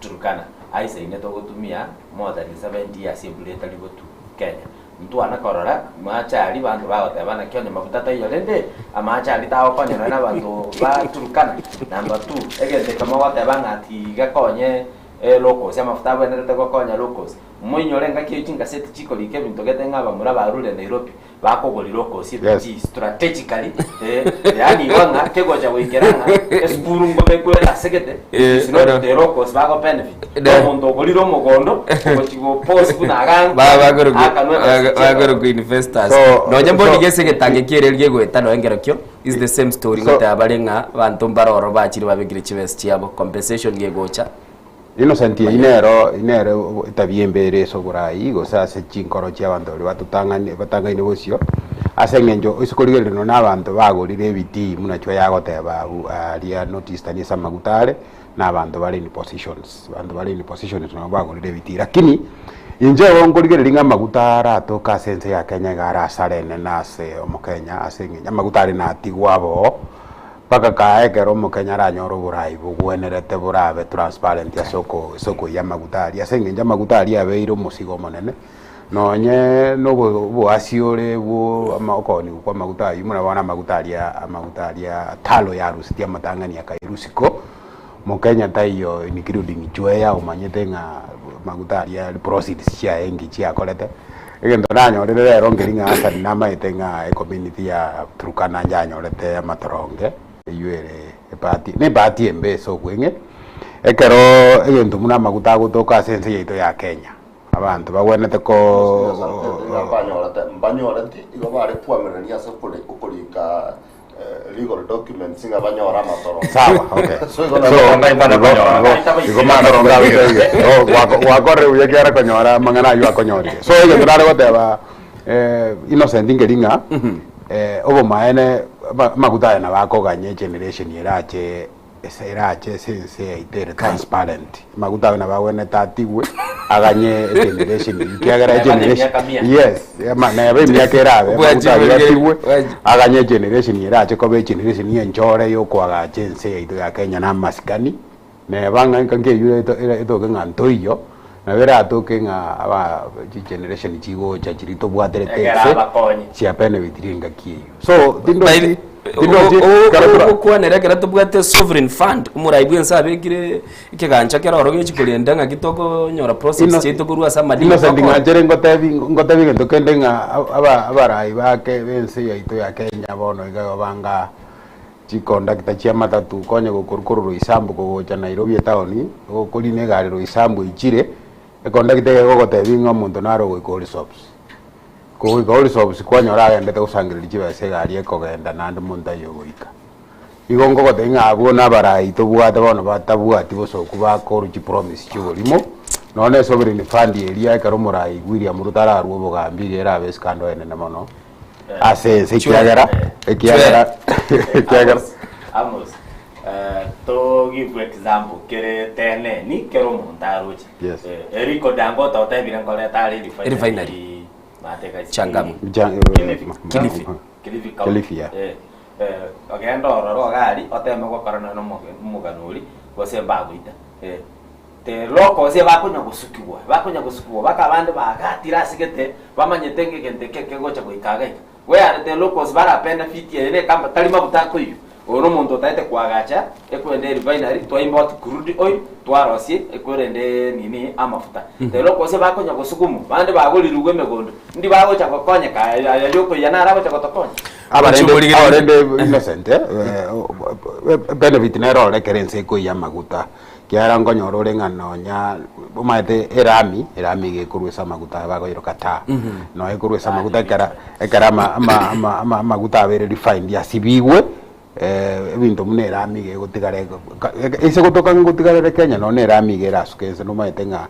Turkana, aisaine togotumia more than 70 years embura etari gotu Kenya. Ntwana korora mache aria banto bagoteba naki onye mafuta taiyo rende amache aria tagokonya nonya na abanto ba Turkana. Number two, egento ekemo ogoteba ng'a ati iga konye locals, amafuta abwenerete gokonya locals. Moinyore engaki eyio chingaseti chikorika ebinto gete ng'a abamura barure Nairobi. Bakogorire okosia Yes. strategically eh, yaani igo ng'a kegocha goikera ng'a esukuru ngobekwe ase gete Eh, is not oro. the locals bago benefit Ne. omonto ogorire omogondo ogochi go post buna aganka akanwe bagorokwa investors So- nonya mboni so- gese getange kiere gegoeta nonya nkerokio is the same story So- ngoteba bare ng'a abanto mbare ororo bachire babekire chibesa chiabo compensation gegocha Innocent eyio nero nere etabia embe ere ase oborai gose ase chinkoro chia abanto baria batotang'ani batang'aine bosio, ase eng'encho ase korigereria nonya na abanto bagorire ebitii buna chwa yagoteba abwo aria North Eastern ase amaguta are, na abanto bare in positions, abanto bare in positions nabo bagorire ebitii. Lakini. Inche igo nkorigereria ng'a amaguta aratoke ase ense ya Kenya iga are asara enene ase omokenya ase eng'encho amaguta aria natigwe aboo, mpaka kaa ekero omokenya aranyore oborai bogwenerete borabe transparent ase oko ase okoiyia amaguta aria, ase eng'encho amaguta aria abeire omosigo omonene, nonye na obo oboasi ore bwo ama okooniwa kwa amaguta aywo buna bono amaguta aria amaguta aria Tullow yarusetie amatang'ani akairwa isiko. Mokenya taiyo including Chweya omanyete ng'a maguta aria proceeds chiaye inki chiakorete. Egento nanyorire rero nkeri ng'a Hassan namaete ng'a ecommunity ya Turkana njanyorete amatoronge eywo ere ebahati na ebahati embe ase obweng'e, ekero egento buna amaguta agotoka ase ense yaito ya Kenya, abanto bagwenerete ko Mbanyorete mbanyoreti igo bare koamererania ase okorika legal documents ng'a banyore amatorongo. Sawa, okay. So igo So, nabo- igo- igo- igo matorongo agotebirie. So, gwako- gwakorire buya ekiagera konyora amang'ana aywo akonyorire. So egento nare goteba eh, Innocent nkeri ng'a eh, obomaene ama- amaguta aya nabo akoganya egeneration erache Ase erache ase ense yaito ere transparent. Amaguta aye nabo agwenerete atigwe aganye egeneration eyio ekiagera Neba egeneration nemiaka mia. yes ama neba emiaka erabe amaguta ayio atigwe aganye egeneration erache koba egeneration enchore ya okoagacha ense yaito ya Kenya na amasikani neba ng'a nka nkeywo eto ere etoke ng'a ntoiyo nabo eratoke ng'a aba chigeneration chigocha chiria tobwaterete Ekero ense abakonye. chia benefit engaki eyio. So tindochi tindochi ekero tora Ogokwanera ekero tobwate sovereign fund, omorai bwense abekire ekegancha kere oro gechi korenda ng'aki tokonyora process Inno- chiaito korwa ase amadini Innocent tokora. ng'anchere ngotebi ngotebi egento kende ng'a aba abarai bake bense yaito ya Kenya bono iga igo banga chicondactor chia matatu konya gokorwa korwa Roysambu kogocha Nairobi etown, okorina egari Roysambu echire, econdactor eye egogotebi ng'a omonto nare ogoika Allsops. Kogoika Allsops kwanyora agendete gosangereria chibesa egari ekogenda naende monto aye ogoika. Igo nkogotebia ng'a abwo nabarai tobwate bono batabwati bosoku bakorwa chipromise chioborimo, nonya na esovereign fund eria ekero omorai William Ruto ararwe obogambi iga erabe escandal enene mono ase ense ekiagera ekiagera ekiagera. Amos, Amos, to give example kere teneni kere omonto aroche. Yes. Eh, Eriko Dangote otebire nkoreta are Refinery. refinery mateka isi- Changamwe. Kilifi. Kilifi. Kilifi County. Kilifi, yeah. Eh, eh, ogende ororo ogari oteme gokorana na omoge- omoganori gose mbagoita eh, te locals bakonya gosukigwa bakonya gosukigwa baka abande bagatire ase gete bamanyete ng'a egento eke kegocha goika iga iga Where the locals bara benefit eye ne kamba tari maguta akoiywa. Oyo nomonto otaete koagacha ekwende refinery twa import crude oil twarosie ekwerende nini amafuta. The locals bakonya gosukumwa bande bagoririgwe emegondo ndi bagocha gokonyeka aya aya yokoiywa naro agocha gotokonya. Abarende abarende Innocent eh, eh, benefit nere orore ekero ense ekoiywa amaguta. Ekiagera nkonyora ore ng'a nonya omanyete erami, erami iga ekorwa ase amaguta aya bakoiroka taa, nonya ekorwa ase amaguta ekera ekero ama ama ama ama amaguta abeire refined asibigwe, ebinto buna erami iga egotigara ego ka ase gotoka ngotigara ere Kenya nonya na erami iga erasuke ense nomanyete ng'a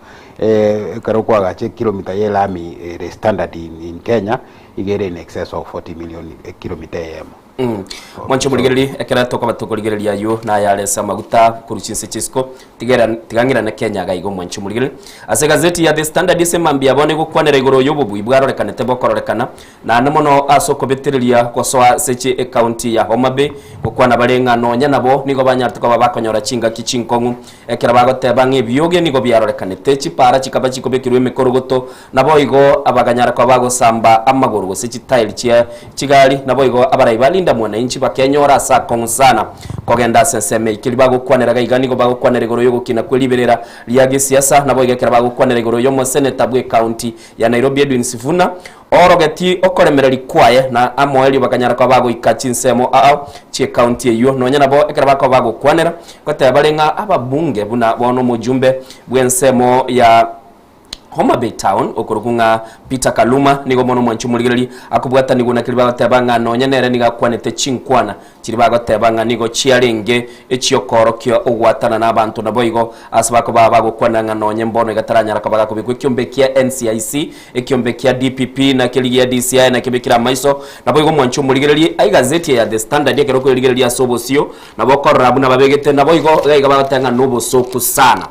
ekero kwagacha ekilomita ya erami ere standard in in Kenya, iga ere in excess of 40 million ekilomita eyemo. Mwanche omorigererie, ekero tokoba tokorigereria ayio nayare ase amaguta korwa chinse chia isiko, tigera tiga ng'irane Kenya iga igo mwanche omorigererie. Ase egazeti ya The Standard ase mambia bono egokwanera igoro y'obobui bwarorekanete bokororekana naende mono ase okobetereria gosoa ase chi ecounty ya Homa Bay gokwana bare ng'a nonya nabo nigo banyarete koba bakonyora chingaki chinkong'u ekero bagoteba ng'a ebioge nigo biarorekanete chipara chikaba chikobekerwa emekorogoto Naboigo abaganyara koba bagosamba amagoro gose chitairi chie chigari, naboigo abarai ba Linda Mwananchi bakenyora ase akong'u sana kogenda ase ensemo eyio. Keria bagokwanera gaiga nigo bagokwanera igoro y'ogokina kwe riberera ria gesiasa, naboigo ekero bagokwanera igoro y'omoseneta bw'ecounty ya Nairobi Edwin Sifuna oorogeti okoremereria kwaye na amoerio bakanyara koba bagoika chinsemo ao chi'ecounty eyio. Nonya nabo ekero bakoba bagokwanera ngoteba bare ng'a ababunge buna bono omojumbe bw'ensemo ya Homa Bay Town, okorokwa ng'a Peter Kaluma, nigo mono omwanchi omorigereria akobwatanigwa na keria bagoteba ng'a nonya nere nigo akwanete chinkwana chiria bagoteba ng'a nigo chiarenge echiokoorokia ogwatana na abanto naboigo ase bakoba bagokwana ng'a nonye mbono iga taranyara koba gakobekwa ekiombe kia NCIC, ekiombe kia DPP na keria gia DCI nakio bekire amaiso. Naboigo omwanchi omorigereria egazeti eye ya The Standard ekero okoyerigereria ase obosio nabo okorora buna babegete naboigo iga iga bagoteba ng'a nobosoku sana.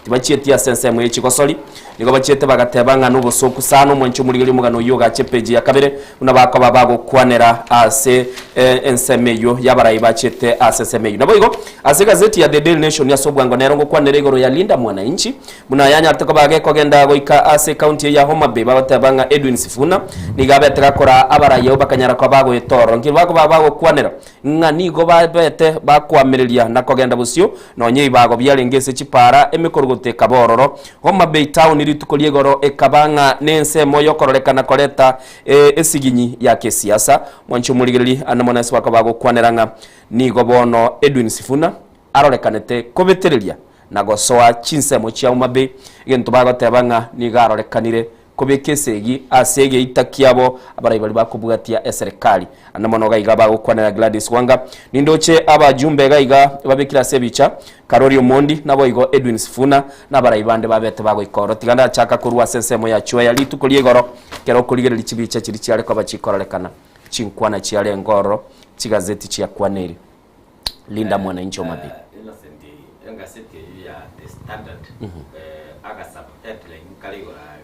Tibachieti ase ensemo ye chigosori. Nigo bachiete bagateba ng'a nobosoku sana omwanchi omorigereria omogano oyio ogache epeji ya kabere buna bakoba bagokwanera ase ensemo eyio y'abarai bachiete ase ensemo eyio. Naboigo ase egazeti ya The Daily Nation ase obwango nero ngokwanera igoro ya Linda Mwananchi buna yanyarete koba gekogenda goika ase ekaunti eye ya Homa Bay bagoteba ng'a Edwin Sifuna nigo abete gakora abarai abwo bakanyara koba bagoeta ororo. Nki bakoba bagokwanera? Ng'a nigo babete bakoamereria na kogenda bosio, nonya ebibago biarenge ase chipaara, emekorogoto ekaba ororo. Homa Bay Town rituko ria igoro ekaba ng'a nensemo y'okororekana koreta esiginyi ya kesiasa. Mwanche omorigereri ande mono ase bakoba bagokwanera ng'a nigo bono Edwin Sifuna arorekanete kobetereria na gosoa chinsemo chia Homa Bay, egento bagoteba ng'a nigo arorekanire Kobeka esegi ase egeita kiabo abarai baria bakobwatia eserekari. Ande mono iga iga bagokwanera Gladys Wanga. Nindoche abajumbe iga iga babekire ase ebicha, Karori Omondi naboigo Edwin Sifuna na abarai bande babete bagoika oro. Tiga ndachaka korwa ase ensemo ya Chweya rituko ria igoro ekero okorigereria chibicha chiria chiare koba chikororekana, chinkwana chiarenge ororo, chigazeti chiakwaneirie. Linda Mwananchi Homa Bay. Innocent engaseti eyio ya The Standard aga sub headline kare igoro aria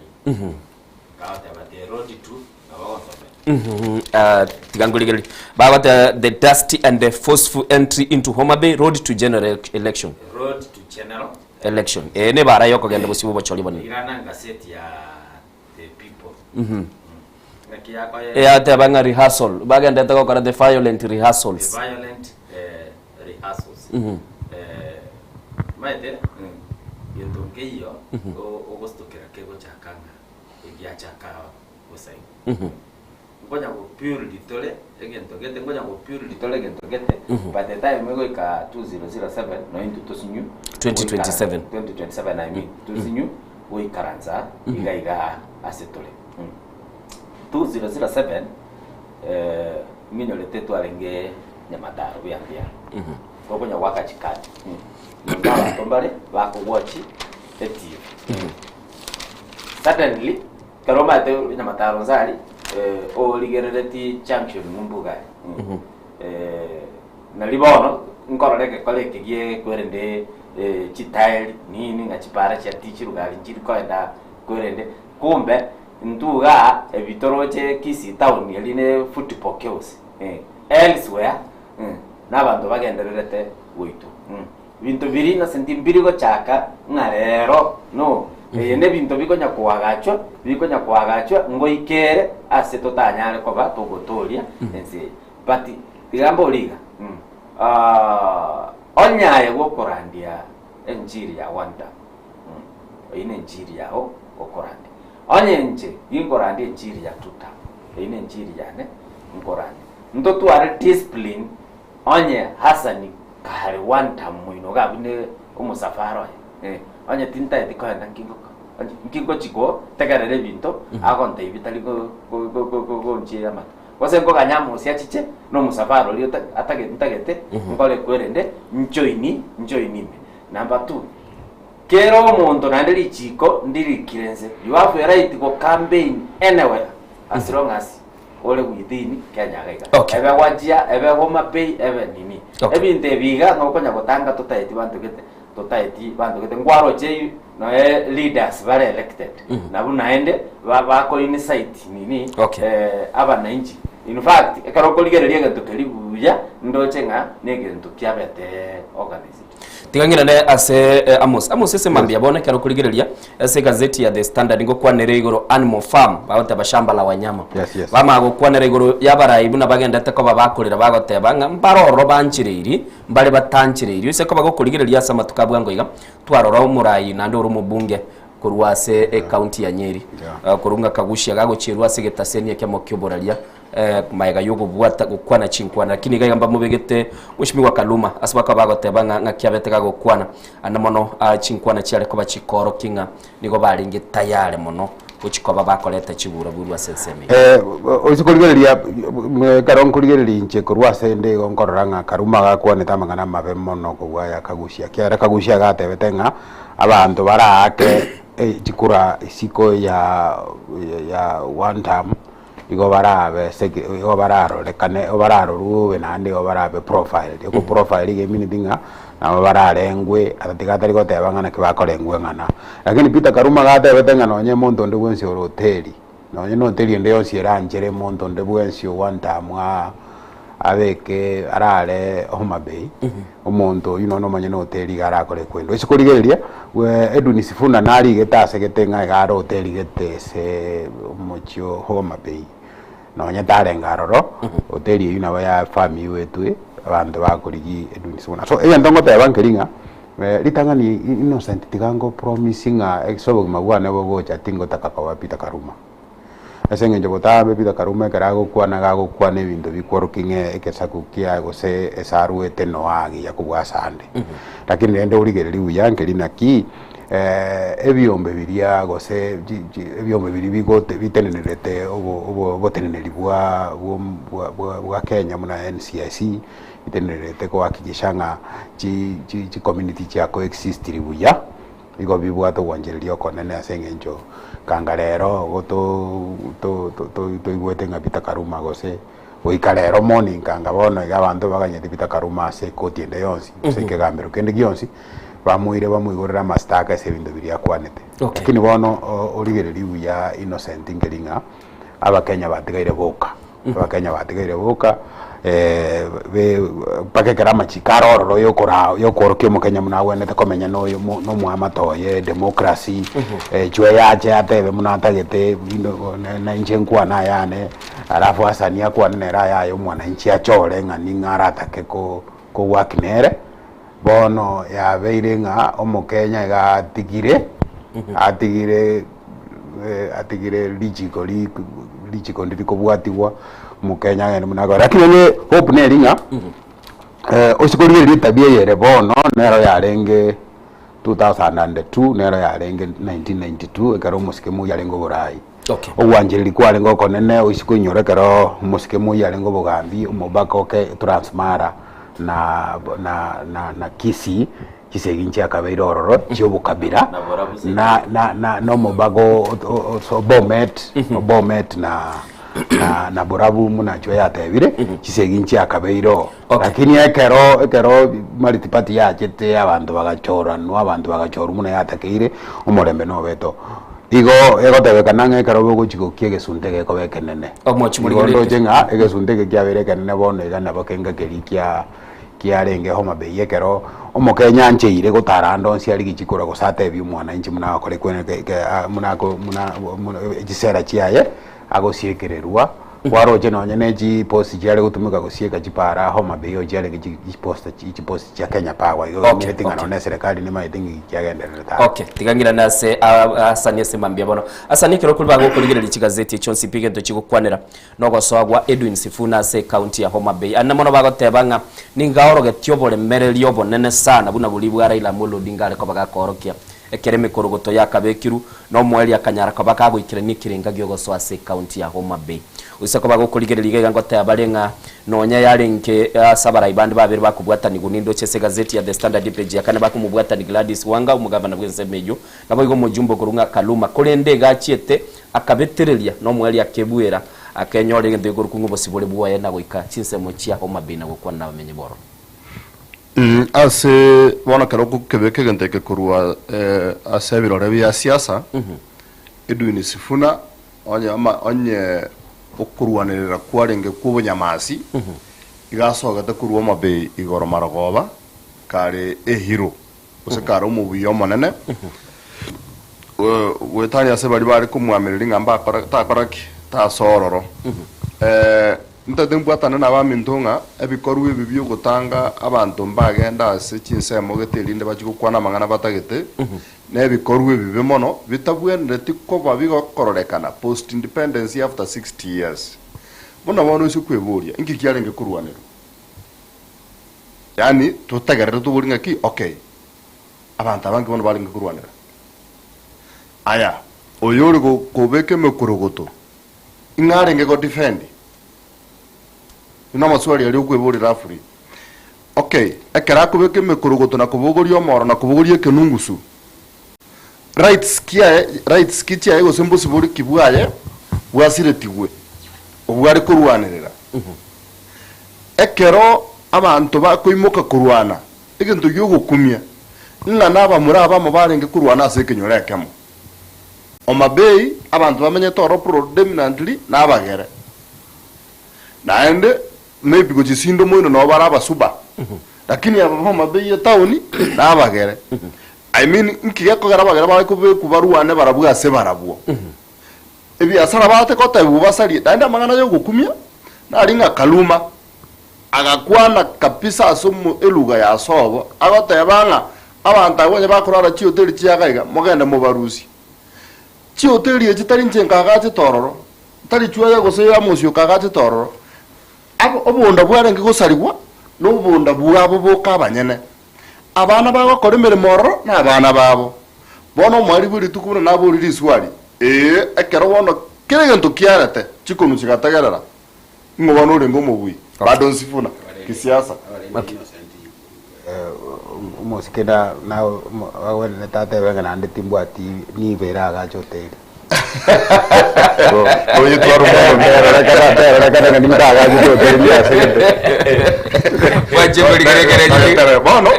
kagoteba the road to nabo ogosomera. Tiga nkorigererie bagoteba the dusty and the forceful entry into Homa Bay road to general election. Road to general election. Eye nebara yokogenda bosio bw'obochori bonene. Irana engaseti ya The People. Ng'aki yakoye Eyateba ng'a rehearsal, bagendete gokora the violent rehearsals. The violent rehearsals. Maete gento nkeiyo ogositokera kegochaka ng'a egiachaka bosa igo. Nkonya go build tore egento gete, nkonya go build tore egento gete, by the time egoika 2007 nonya intwe tosinyu 2027. 2027 I mean, tosinyu goikaransa iga iga ase tore. 2007 ng'inyorete twarenge Nyamataro buya mbuya, tokonya goaka chikadi, nyomba abanto mbare bakogwochi etibi. Suddenly, ekero omanyete Nyamataro nse aria, origerereti junction ng'umbu iga aria, nari bono nkorora egekora eke gie kwerende chitairi nini ng'a chipara chiatichirwe gari nchiri koenda kwerende, kumbe intwe igaa ebi toroche Kisii town eria ne football chaos elsewhere na abanto bagendererete goitwa. Binto biria innocent mbiri gochaka ng'a rero no, eye nebinto bikonya koagachwa bikonya koagachwa ngoikere ase totanyare koba togotoria ense eye. But tiga mbore iga onye aye gokorandia enchiri ya one term, eyio nenchiri yao okorandia. Onye inche ginkorandia enchiri ya two term, eyio nenchiri yane nkorandia. Ntotware discipline onye Hassan kare one term moino iga abwo ne omosafara oye, onye tintaeti koenda nkingoka onye nkingochi gotegerera ebinto agontebia bitari go- go- go- go- go- gonchiera amato. Gose nkoganya amosi achiche na omosafara oria ota atagete ntagete nkore kwerende njoini njoini ime. Number two, kera omonto naende richiko ndirikire nse, you have a right go campaign anywhere as long as ore within Kenya iga iga. Okay. Ebe Wajir, ebe Homa Bay, ebe nini. Okay. Ebinto ebi iga nokonya gotanga totaeti banto gete, totaeti banto gete. Nkwaroche noe leaders bare elected. Nabwo naende ba bako incite nini Okay. abananchi. In fact, ekero okorigereria egento keria buya, ndoche ng'a negento kiabete organized. Tiga ng'irane ase eh, Amos. Amos ase mambia bono ekero okorigereria ase egazeti ya The Standard ngokwanere igoro Animal Farm bagoteba shamba la wanyama. Yes, yes. Bamanya gokwanera igoro y'abarai buna bagendete koba bakorera bagoteba ng'a mbare ororo banchereiri mbare batanchereiri. Ase koba gokorigereria ase amatuko a bwango iga twarora omorai naende ore omobunge korwa ase ecounty ya Nyeri Yeah. korwa ng'a Kaguchia gagochierwa ase egetaseni ekemo ki'oboraria magega y'okobwata gokwana chinkwana lakini iga iga mbamobegete Mheshimiwa Kaluma ase bakaba bagoteba ng'a ng'aki abete gagokwana ande mono chinkwana chiare koba chikoorokia ng'a nigo barenge tayari mono gochia koba bakoreta chigura burwa ase ensemo eye. Oise korigereria ekero nkorigereria inche korwa ase ende igo nkorora ng'a Karuma gakwanete amang'ana amabe mono kobua aya Kaguchia ekiagera Kaguchia gatebete ng'a abanto baraake chikura isiko ya ya one term. Igo barabe seki igo bararorekane igo bararorwe bobe naende igo barabe profiled. Oko profile iga emineti ng'a. Nabo bararengwe, atatiga atari goteba ng'a naki bakorengwa eng'ana. Lakini Peter Karuma gatebete ng'a nonye omonto onde bwensi ore hoteli, nonye na hoteli ende yonsi eranchere omonto onde bwensi o one term aa abeke arare Homa Bay, omonto oyio nonya omanye na hoteli iga arakore kwenda. Oise korigereria, Edwin Sifuna narigete asegete ng'a iga are hoteli gete ase omochie o Homa Bay. Nonye tarenge aroro, hoteli eyio nabo yafamiwetwe abanto bakorigia Edwin Sifuna. So egento ngoteba nkeri ng'a ritang'ani Innocent tiga ngo promise ng'a ase obogima bwane bogocha tingotaka koba Peter Karuma. Ase eng'encho botambe Peter Karuma ekero agokwana iga agokwana ebinto bikworokia ng'a egesaku kiaye gose ase arwete noa agiya kobua asande. Lakini rende origereria buya nkeri naki. ebiombe biria gose ebiombe biria bigote bitenenerete oboteneneri bwa bwa Kenya buna NCIC, bitenenerete kohakikisha ng'a chicommunity chia coexistiri buya, igo bibwate ogwanchereria okonene ase eng'encho kanga rero igo toigwete ng'a Peter Karuma gose goika rero morning kanga bono iga abanto baganyete Peter Karuma ase ekoti ende yonsi gose ekegambero kende gionsi. Bamoire bamoigorere amasitaka ase ebinto biria akwanete. Okay. Lakini bono o- origereria buya Innocent nkeri ng'a abakenya batigaire boka, abakenya batigaire boka be mpaka ekero amachiko are ororo yokora yokoorokia omokenya buna agwenerete komenya na oyo mo na omoamate oye democracy, echwe yache atebe buna atagete bino na na inche nkwane ayane, alafu Hassan akwane nere ayaye omwananchi achore ng'a ning'o aratake ko kowork nere. Bono yabeire ng'a Omokenya iga atigire, atigire atigire richiko ri richiko ndiri kobwatigwa, Omokenya agende buna akore. Lakini onye hope neri ng'a ase korigereria etabia eye ere bono, nero yarenge 2002, nero yarenge 1992, ekero omosike moyio arenge oborai. Ogwanchereria kwarenge okonene oise koinyora ekero omosike moyio arenge obogambi, omobaka oke Transmara na na na na Kisii, chisegi nchiakabeire ororo chi'obokabira, na na na na omobaka o o o Bomet, Bomet na na na Borabu buna inchwe yatebire, chisegi nchiakabeire oo. Lakini ekero ekero multiparty yachete abanto bagachoranwa, abanto bagachorwa buna yatakeire, omorembe nobete oo. Igo egotebekana ng'a ekero bogochia gokia egesunte gekoba ekenene. Omochie Igo morigeretie. ndoche ng'a egesunte eke kiabeire ekenene bono iga nabo kenga keria kia kiarenge Homa Bay ekero omokenya ancheire gotara ande onsi arigie chikura gose atebie omwananchi buna agokora ekwene ke ke a buna ako buna buna chisera chiaye agosiekererwa, kwaroche nonye ne chipost chiare gotumeka gosieka chipara Homa Bay oo chiarenge chi chiposta chipost chia Kenya Power igo Okay, emereti ng'a okay. nonye na eserekari nemaete ng'aki kiagendererete aro. Okay, tiga ng'irane ase a- Hasani ase mambia bono. Hasani ekero okori bagokorigereria chigazeti echio onsi pi egento chigokwanera nogosoa gwa Edwin Sifuna ase ecounty ya Homa Bay. Ande mono bagoteba ng'a ningaorogetie oboremereria obonene sana buna boria bwa Raila Amolo Odinga are koba gakoorokia Ekero emekorogoto yakabekirwe, na omoerio akanyara koba kagoikerania ekerenga gi'ogosoa ase ecounty ya Homa Bay. Gose koba gokorigereria iga iga ngoteba bare ng'a nonya yarenge ase abarai bande babere bakobwatanigwa nindoche ase egazeti ya The Standard epage ya kane bakomobwatani Gladys Wanga omogavana bw'ensemo eyio naboigo omojumbe okorwa ng'a Kaluma korende iga achiete akabetereria na omoerio akebuera akenyora egento gekorokwa ng'a obosibore bwoye na goika chinsemo chia Homa Bay na gokwana nabamenyi bororo. Ase bono ekero okobeka egento eke korwa ase ebirore bia siasa, Edwin Sifuna onye ama onye okorwanerera kwarenge kw'obonyamasi, iga asogete korwa Homa-Bay igoro marogoba kare ehero gose kare omobuya omonene, goetania ase baria bare komwamereria ng'a mbakora takora ki? Tasoa ororo. Ntagete mbwatane nabaminto ng'a ebikorwa ebi bi'ogotanga abanto mbagende ase chinsemo gete erinde bachie gokwana amang'ana batagete, nebikorwa ebibe mono bitabwenereti koba bigokororekana post independence after 60 years. Buna bono ase kweboria, inki kiarenge korwanerwa? Yaani totegerere tobori ng'aki okay, abanto abange bono barenge korwanera. Aya, oyore kobeka emekorogoto Ing'o arenge go defend? Buna amaswali aria okweborera afuri. Okay, ekero akobeka emekorogoto na kobogoria omoro na kobogoria ekenungusu, rights kiaye, rights ki chiaye gose mbosibore ki bwaye bwasiretigwe, obwo are korwanerera. Ekero abanto bakoimoka korwana, Egento gi'ogokumia, ng'a nabamura abamo barenge korwana ase ekenyoro ekemo. Homa Bay, abanto bamenyete ororo predominantly nabagere. Naende maybe gochia Sindo moino nabo bare abasuba, lakini aba ba Homa Bay etown nabagere. I mean nki gekogera abagere bare kobekwa barwane barabwo ase barabwo? Ebiasara baate gotebigwa basarie, naende amang'ana y'ogokumia nari ng'a Kaluma agakwana kabisa ase eluga ya sobo, agoteba ng'a abanto abwo onye bakorara chihoteli chiaga iga, mogende mobarusie. Chihoteli echi tari inche nkagachete ororo, tari Chwaya gose Amos okagachete ororo. Abo obonda bwarenge gosarigwa nobonda bwabo boka abanyene. Abana bagokora emeremo ororo nabana babo. Bono omoerio bwe rituko buna naborie riswali, ee, ekero bono kera egento kiarete, chikonu chigategerera, ng'o bono orenge omobui? Bado nsifuna, kisiasa. Omosike na na agwenerete atebe ng'a naende timbwati nigo ere agache hoteli. Oye twara omonto. Erorekana ng'a nintagachete hoteli ndiase gete. Bwanche korigereria Bono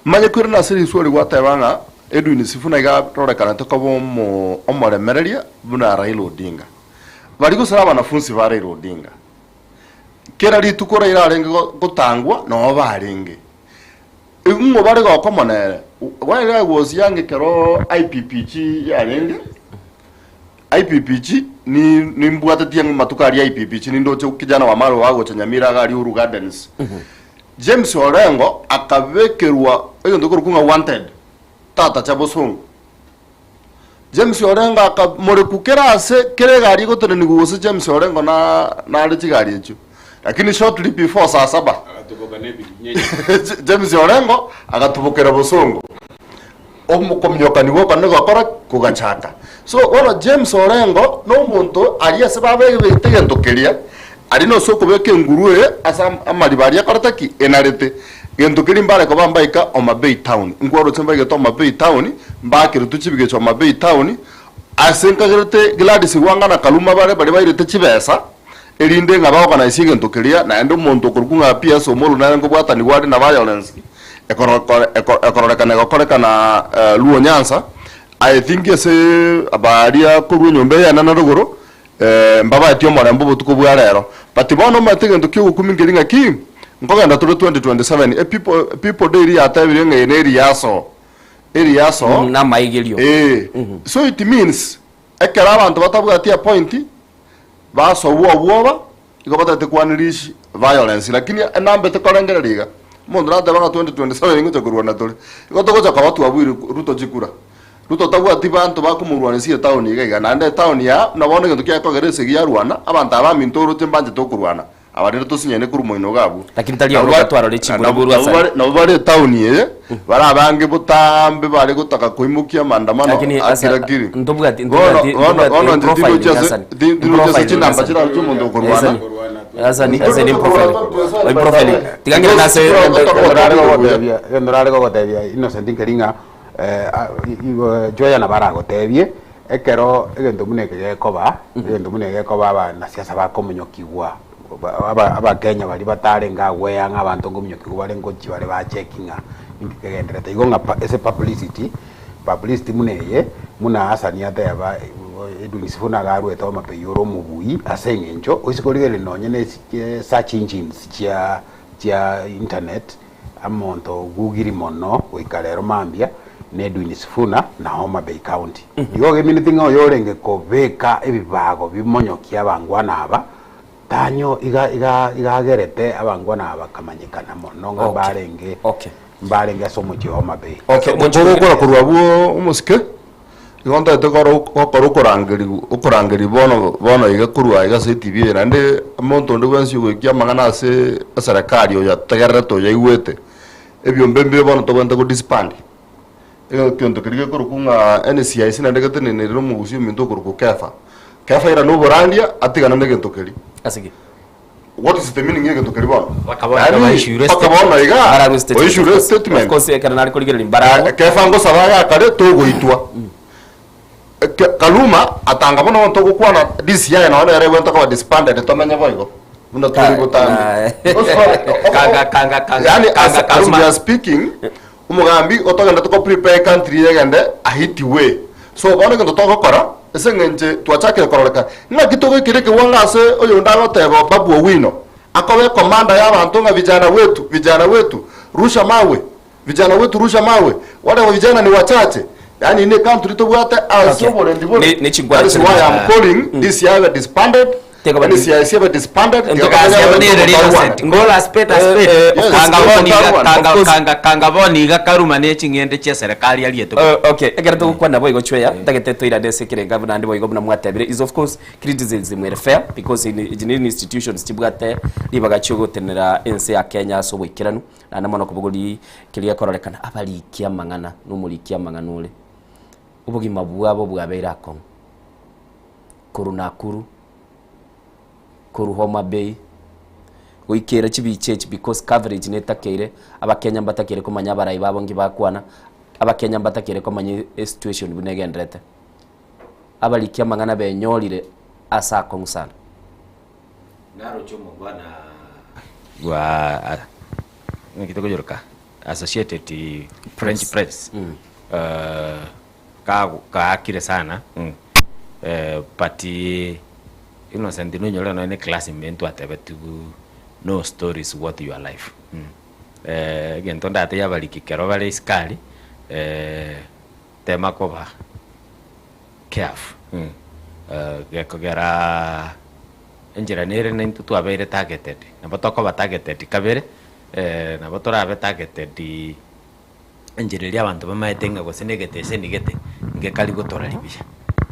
manye koirana ase riswali gwateba ng'a Edwin Sifuna iga arorekanete koba omo omoremereria buna Raila Odinga. Baria gose na abanafunsi ba Raila Odinga. Kera rituko Raila arenge gotangwa noo barenge. Ng'o bare gokoma nere? While I was young ekero IPPG yarenge, IPPG ni nimbwatetie amatuko aria IPPG nindoche kijana wa Marwa agocha Nyamira iga aria Uhuru Gardens. James Orengo akabekerwa egento gekorokwa ng'a wanted, tatacha bosongo. James Orengo akamorekwa kera ase kera egari egotenenigwa gose James Orengo na nare chigari echio. Lakini shortly before saa saba James Orengo agatubokera bosongo. Omokomiokaniwa oko nigo gokora kogachaka. So bono James Orengo na omonto aria ase babegete egento keria, aria nose okobeka enguru eye ase amariba aria akorete ki? Enarete. Gento keria mbare koba mbaika Homa Bay town. Nkwaroche mbaigete Homa Bay town, mbakeretwe chibigecho Homa Bay town, ase nkagerete Gladys Wanga na Kaluma bare baria bairete chibesa, erinde ng'a baorganisie egento keria, naende omonto okorokwa ng'a PS Omollo nere nkobwatanigwa are na violence, ekororekana egokorekana Luo Nyanza, I think ase baria korwa enyomba eye enene rogoro, mbabaetie omorembe obotuko bwa rero. But bono omanyete egento kia ogokumia nkeri ng'aki, nkogenda tore 2027, e people, people day riria yatebire ng'a eye ne eriaso, eriaso, Namaigerio. eh, so it means, ekero abanto batabwati epoint, Basogwa obwoba, igo batagete kwanirish violence lakini enamba tekorengereria iga. Omonto nateba ng'a 2027 ngocha korwana tore. Igo togocha koba twabuire Ruto chikura. Ruto tabwati banto bakomorwanisia etown iga iga naende etown ya buna bono egento kiaye kogera esegi yarwana, abanto aba baminto oroche mbanchete okorwana. Aba rende tosinyane korwa moino iga abwo. Lakini tari oroka twarora echiburi borwa Nabo asare. bare nabo bare etown eye, bare abange botambe bare gotaka koimokia maandamano Lakini asa akira kiri. ntobwati Bono ntobwati bono ntobwati bono inche profiling tindochi ase Hassan. ti- tindochi ase Profiling chinamba Hassan. chiraro chi'omonto okorwana. Hassan. Hassan Hassan in profiling. Oi profiling. Tiga ng'ende nase Egento nare gogotebia Innocent nkeri ng'a Joy nabo aragotebie ekero egento buna eke gekoba, egento buna eke gekoba abanasiasa bakomonyokigwa Abakenya baria batarenge agwo ng'a abanto nkominyokigwa bare ngochia bare bacheki ng'a ninki kegenderete. Igo ng'a ase publicity, publicity buna eye, buna Hassan ateba Edwin Sifuna iga arwete Homa Bay ore omobui ase eng'encho oise korigereria nonye na search engines chia chia internet, omonto ogugiri mono goika rero mambia na Edwin Sifuna na Homa Bay County. Igo ogemineti ng'a oyorenge kobeka ebibago bimonyokie abangwana aba Tanyo iga iga igagerete abangwana aba bakamanyekana mono ng'a mbarenge mbarenge ase omochie o Homa Bay. Ogokora korwa abwo omosike, igo ntagete koro gokora okorangerigwa okorangeria bono bono iga korwa iga ase etv eye naende omonto onde bwensi ogoikia amang'ana ase eserekari oyo ategererete oyo aigwete, ebiombe mbire bono tobwenerete go disband. Egento keria gekorokwa ng'a NCIC naende getenenerire omogusia ominto okorokwa Kefa. Kefa irane oborandia atigane na egento keria. Ase ki? What is the meaning ya egento keria bono? Bakabona Yaani, baissuire mpaka bono iga, Bararue statement. oissuire Of statement. course ekero nare korigereria mbararwa. Eh, Kefa ngosaba iga kare togoitwa. Ke- Kaluma atanga bono togokwana DCI nonya nere egwente koba disbanded tomenye boigo. Buna tori botambe. Kanga kanga kanga Yani as, kanga as karuma. we are speaking, omogambi otogende toko prepare country egende a hit way. So bono egento togokora ase eng'enche twachakire kororeka ng'aki togoikera ekewango ase oyonde agoteba Babu Owino akobe commander ya abanto ng'a vijana wetu, vijana wetu, rusha mawe, vijana wetu rusha mawe, wale vijana ni wachache. Yani ne country tobwate ase Okay. oborendi bore. Ni- ni chingwana That is chiri why I'm ah. calling this year disbanded. Take over NCIC ebe disbanded. Ngola spade a spade. Kanga bono iga- kanga- kanga- kanga bono iga karuma ne ching'ende chia serikali ariete. Okay, ekero togokwana boigo chweya ntagete toirane ase ekerenga buna naende boigo buna mwatebire is of course criticism ere fair because in echi ne institutions chibwate ribaga chiogotenera ense ya Kenya ase oboikeranu naende mono kobogori keria gekororekana abariki amang'ana na omoriki amang'ana ore obogima bwabo bwabeire akong'u korwa Nakuru. Korwa Homa Bay goikera chibicha echi because coverage netakeire, abakenya mbatakeire komanya abarai babo nki bakwana, abakenya mbatakeire komanya esituation buna egenderete. Abariki amang'ana benyorire ase akong'u sana. Naroche omongwana bwa naki tokoyoroka Associated French Press kaakire sana but Innocent nonyore nonya ne class ime ntwatebetigwe no stories worth your life egento ndatebie abariki ekero bare isiko aria tema koba careful gekogera enchera nere naintwe twabeire targeted nabo tokoba targeted kabere nabo torabe targeted Enchera eria abanto bamaete ng'a gose negeteseni gete ngekari gotoraria buya,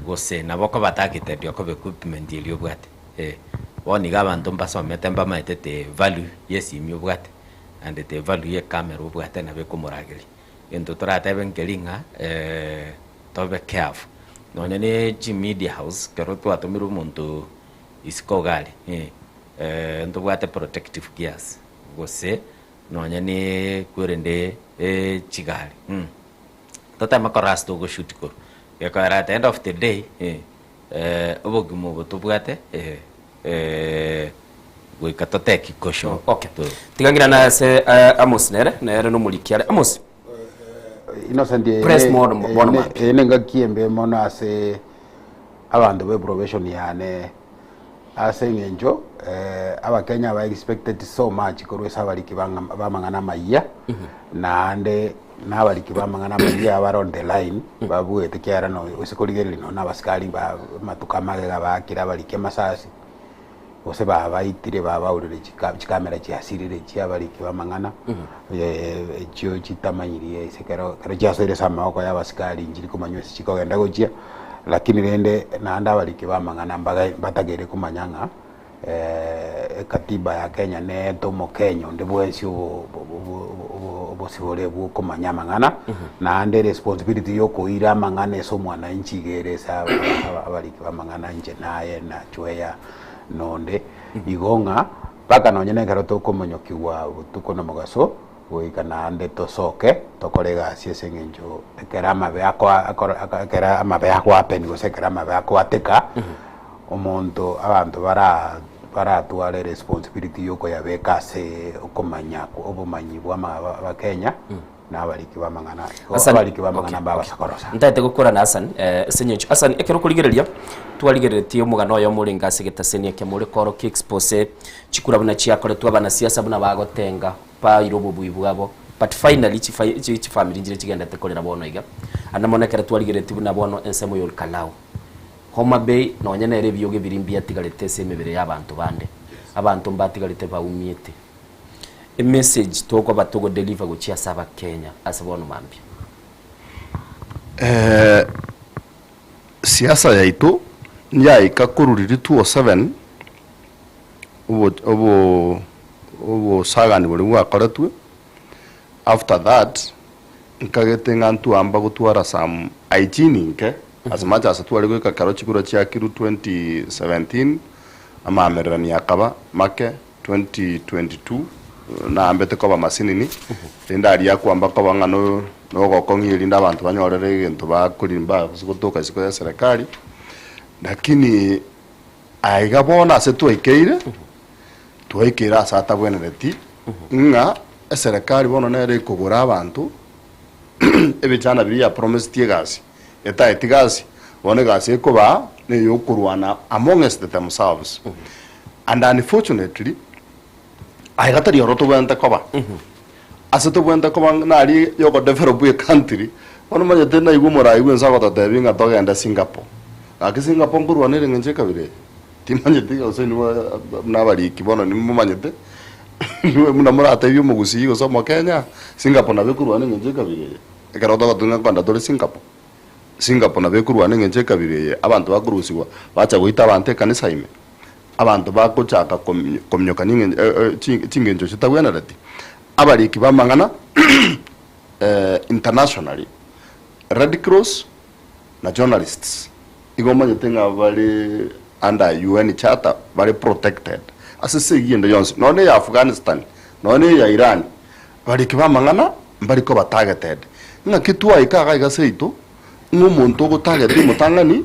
gose nabo okobatagete okoba equipment eria obwate eh. Bono iga abanto mbasomete mbamaete the value ya esimi obwate and the value ya ecamera obwate nabo ekomorageria. Egento toratebe nkeri ng'a tobe careful nonye ne chimedia house ekero twatomirwe omonto isiko iga aria ntobwate protective gears gose Nonya ne kwerende chigari toteme korora ase togoshoot korwa gekogera at the end of the day obogima obo tobwate goika toteki caution. Okay. Tiga ng'irane ase Amos nere, nere nomoriki are. Amos. Innocent eye Press ne- mono eye mono ne- mambia. eye nengaki embe mono ase abanto be profession yane Ase eng'encho Abakenya ba expected so much korwa ase abariki ba amang'ana amayia, naende na abariki ba amang'ana amayia abare on the line babuete ekiagera no ase korigereria nonya na abasikari ba amatuko amagega baakire abariki amasasi, gose babaitire babaurire chika chikamera chiasirire chia abariki ba amang'ana echio chitamanyirie ase ekero ekero chiasoire ase amaboko ya abasikari nchiri komanywa ase chikogenda gochia. Lakini rende naende abariki b'amang'ana mbaga mbatakeire komanya ng'a ekatiba ya Kenya neete omokenya onde bwensi obo obosibore bw'okomanya amang'ana, naende responsibility ya okoira amang'ana ase omwananchi iga ere ase abariki b'amang'ana inche naye na Chweya na onde. Igo ng'a mpaka nonye na ekero tokomonyokigwa botuko na mogaso. Goika naende tosoke tokore egasi ase eng'encho ekero amabe akoa akoro ekero amabe agohappen gose ekero amabe akoateka, omonto abanto bara baratware responsibility ya okoyabeka ase okomanya obomanyi bwa ama abakenya na abariki ba amang'ana igo Hassan, abariki ba amang'ana okay, mbabasa korosa. Ntagete gokora na Hassan eh, ase eng'encho Hassan ekero okorigereria twarigereretie omogano oyomo orenge ase egetaseni ekemo ore korokia expose chikura buna chiakoretwe abanasiasa buna bagotenga Baeire obobui bwabo but finally chifa chi chifamiri nchire chigendete korera bono iga. Ande mono ekero twarigeretie buna bono ensemo ya Olkalau, Homa Bay nonye nere ebioge biria mbiatigarete ase emebere ya abanto bande. Abanto mbatigarete baumiete. Emessage tokoba togo deliver gochia ase abakenya ase bono mambia. Siasa yaito yaika korwa riria 207 obo obo obosagani boria bwakoretwe, after that, nkagete ng'a ntwamba gotwara some hygiene nke, as much as tware goika ekero chikura chiakirwe 2017, amaamererani akaba make, 2022 naambete koba masinini, rende aria akwamba koba ng'a no nogokong'ia erinde abanto banyorere egento bakoria mbagose gotoka isiko ya eserekari, lakini Aiga bono ase twaikeire, Twaikeire ase atabwenereti ng'a eserekari bono nere ekogora abanto ebichana biria ya promiseti egasi, etaeti gasi, bono egasi ekobaa neyokorwana amongst themselves. And unfortunately, aiga tari oro tobwenerete koba. Ase tobwenerete koba naria yogodevelop ecountry, bono omanyete naigwe omorai bwensi agototebia ng'a togende Singapore. Gaki Singapore nkorwana ere eng'encho ekabira eye? Timanyeti gose inwe buna abariki bono nimomanyete, inwe buna moratebie omogusii gose omokenya, Singapore nabo ekorwana eng'encho ekabira eye. Ekero togotoka ng'a kogenda tore Singapore, Singapore nabo ekorwana eng'encho ekabira eye, abanto bakorusigwa bacha goita abanto ekanisa ime, abanto bagochaka kominyokania eng'encho chingencho chitagwenereti. Abariki b'amang'ana internationally, Red Cross na journalists igo omanyete ng'a bare under UN charter bare protected ase esegi ende yonsi nonya na eya Afghanistan nonya na eya Iran bariki b'amang'ana mbari koba targeted. Ng'aki twaika iga iga seito ng'a omonto ogotarget omotang'ani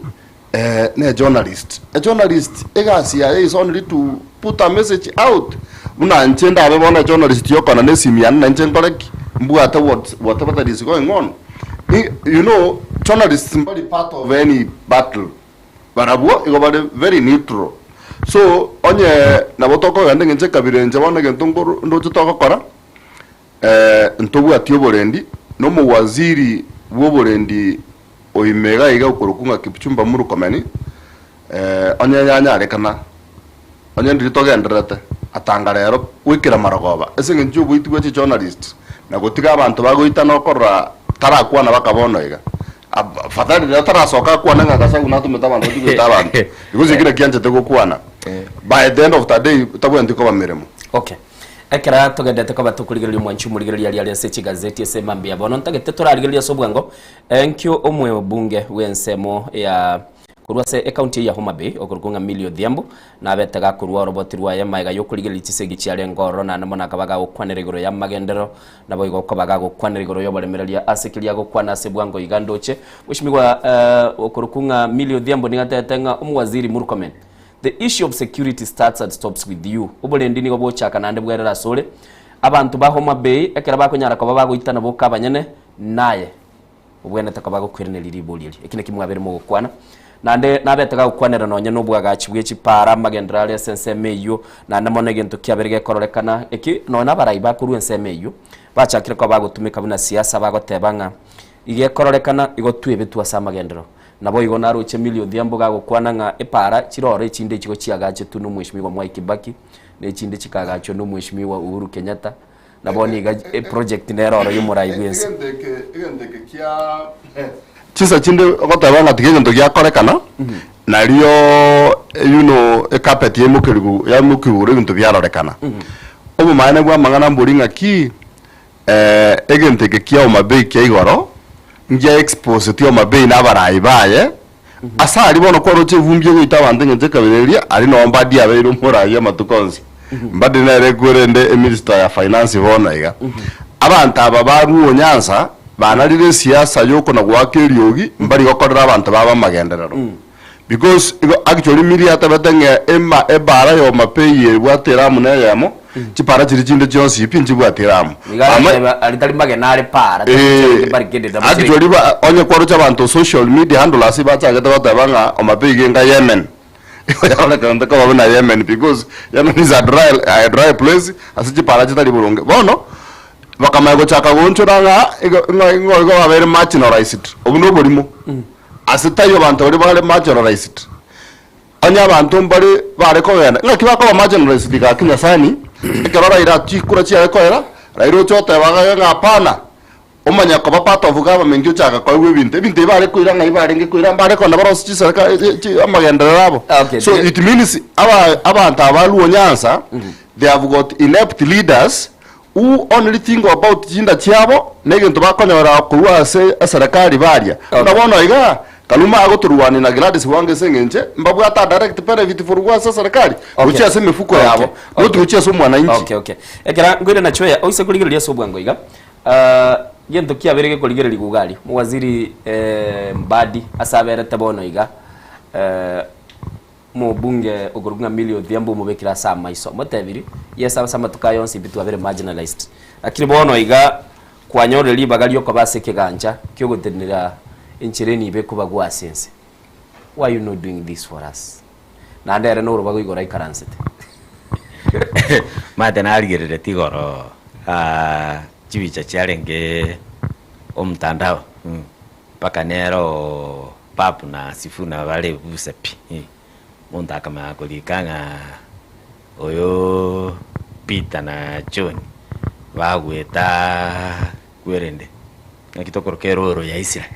ne journalist. A journalist egasi yaye is only to put a message out buna inche ndabe bono ejournalist yokona na esimi yane na inche nkore ki? Mbwate what whatever that is going on. You know journalists mbari part of any battle barabwo igo bare very neutral. So onye nabo tokogenda eng'encho ekabira inche bono egento nkoru ndoche togokora Ntobwati oborendi, na omowaziri bw'oborendi oime iga iga okorokwa ng'a Kipchumba Murkomen, onye yanyarekana, onye ndiri togendererete, atanga rero goikera marogoba ase eng'encho y'oboiti bwa chijournalists na gotiga abanto bagoitana okorora tarakwana baka bono iga. Afadhali rero tarasoka akwane ng'a Gachagua natomete abanto bachie goita abanto, because ekio nakio anchete gokwana. By the end of the day tabwenereti koba meremo. Okay. Ekero togenderete koba tokorigereria omwanchi omorigereria aria are ase chigazeti ase mambia bono ntagete torarigererie ase obwango enkio omwebunge bw'ensemo ya korwa ase ecounty eye ya Homa Bay okorokwa ng'a Millie Odhiambo nabete gakorwa oroboti rwaye magega y'okorigereria chisegi chiarenge ororo naende mono akaba gagokwanera igoro y'amagenderero naboigo okoba gagokwanera igoro y'oboremereria ase keria agokwana ase bwango iga ndoche Mweshimiwa okorokwa ng'a Millie Odhiambo nigo atebete ng'a omowaziri Murkomen The issue of security starts and stops with you. Oborendi nigo bogochaka naende bwerere asore. Abanto ba Homa Bay ekero bakonyara koba bagoitana boka abanyene, naye obwenerete koba gokweraneria ribori eri. Eki nakio mwabeire mogokwana. Naende nabete gagokwanera nonye na obwagachi bwe chipara, amagenderero are ase ensemo eyio, naende mono egento kiabeire gekororekana eki nonye na abarai bakorwa ensemo eyio, bachakire koba bagotumeka buna siasa bagoteba ng'a iga ekororekana igo twebetwe ase amagenderero. Naboigo naroche Millie Odhiambo gagokwana ng'a epaara chiroro echinde echigo chiagachetwe nomweshimiwa Mwai Kibaki, na echinde chikagachwa nomweshimiwa Uhuru Kenyatta, na bono iga eproject nere oro yomorai bwense. Egento eke egento eke kia chinsa chinde ogoteba ng'a tiga egento giakorekana nario you know ecarpet yaimokerigwe yaimokiwa igoro ebinto biarorekana. Obomaene bwa amang'ana mbori ng'aki Egento eke kia Homa Bay kia igoro ngia exposeti Homa Bay na abarai baye, ase aria bono kwaroche evumbi egoita abanto engencho ekabira eria, aria noo Mbadi abeire omorai amatuko onsi. Mbadi nere ekwerende eminister ya finance bono iga. Abanto aba ba Luo Nyanza banarire esiasa yokona goaka eriogi mbari gokorera abanto babo amagenderero. Because igo actually Millie atabete ng'a ema ebara ya Homa Bay ebwate eramu na eyemo, chipara chiria chinde chionsi pi nchibwati eramu. Nigo Ama- arateba aria tari magena are para Eh, barricaded amo actually ba, onye kwaroche abanto social media handlers bachagete goteba ng'a Homa Bay iga enga Yemen. Igo yarorekana koba buna Yemen because Yemen is a dry, a dry place ase chipara chitari boronge. Bono, bakamanya gochaka goonchora ng'a igo ng'a igo igo babeire marginalized. Obwo noborimo. Ase taiyo abanto baria bare marginalized. Onye abanto mbare bare kogenda, ng'aki bakoba marginalized gaki Nyasani, ekero Raila chikura chiaye koera, Raila oche oteba gake ng'a hapana, omanya koba part of government ochaka koegwa ebinto. Ebinto ebi bare koira ng'ai barenge koira, mbare kogenda barosie chisereka chi amagenderero abo. Okay, So it means aba abanto aba Luo Nyanza, they have got inept leaders Who only think about chinda chiabo na egento bakonyora korwa ase eserekari baria. Buna bono iga, Kaluma agotorwania na Gladys Wanga ase eng'enche mbabwate a direct benefit forwa ase eserekari gochia ase emefuko yabo, not gochia ase omwananchi. Okay, okay. Ekera nkoire na chweya oise korigereria ase obwango iga ah, gento kiabeire gekorigererigwa iga aria mowaziri eh, Mbadi ase aberete bono iga eh, Omobunge okorokwa ng'a Millie Odhiambo omobekire ase amaiso, omotebirie, Yes, ase amatuko aya onsi pi twabere marginalised, lakini bono iga kwanyorire ribaga riokoba ase ekegancha kiogotenenera enchera enibo ekobagwa ase ense. Why you not doing this for us? Naende ere norobago igoro aikaransete. Omanyete narigereretie igoro chibicha chiarenge omtandao mpaka nere oo Babu na Sifuna bare busa pi, omonto akamanya korika ng'a oyo Peter na John bagweta kwerende naki tokoroka eroro ya Israel.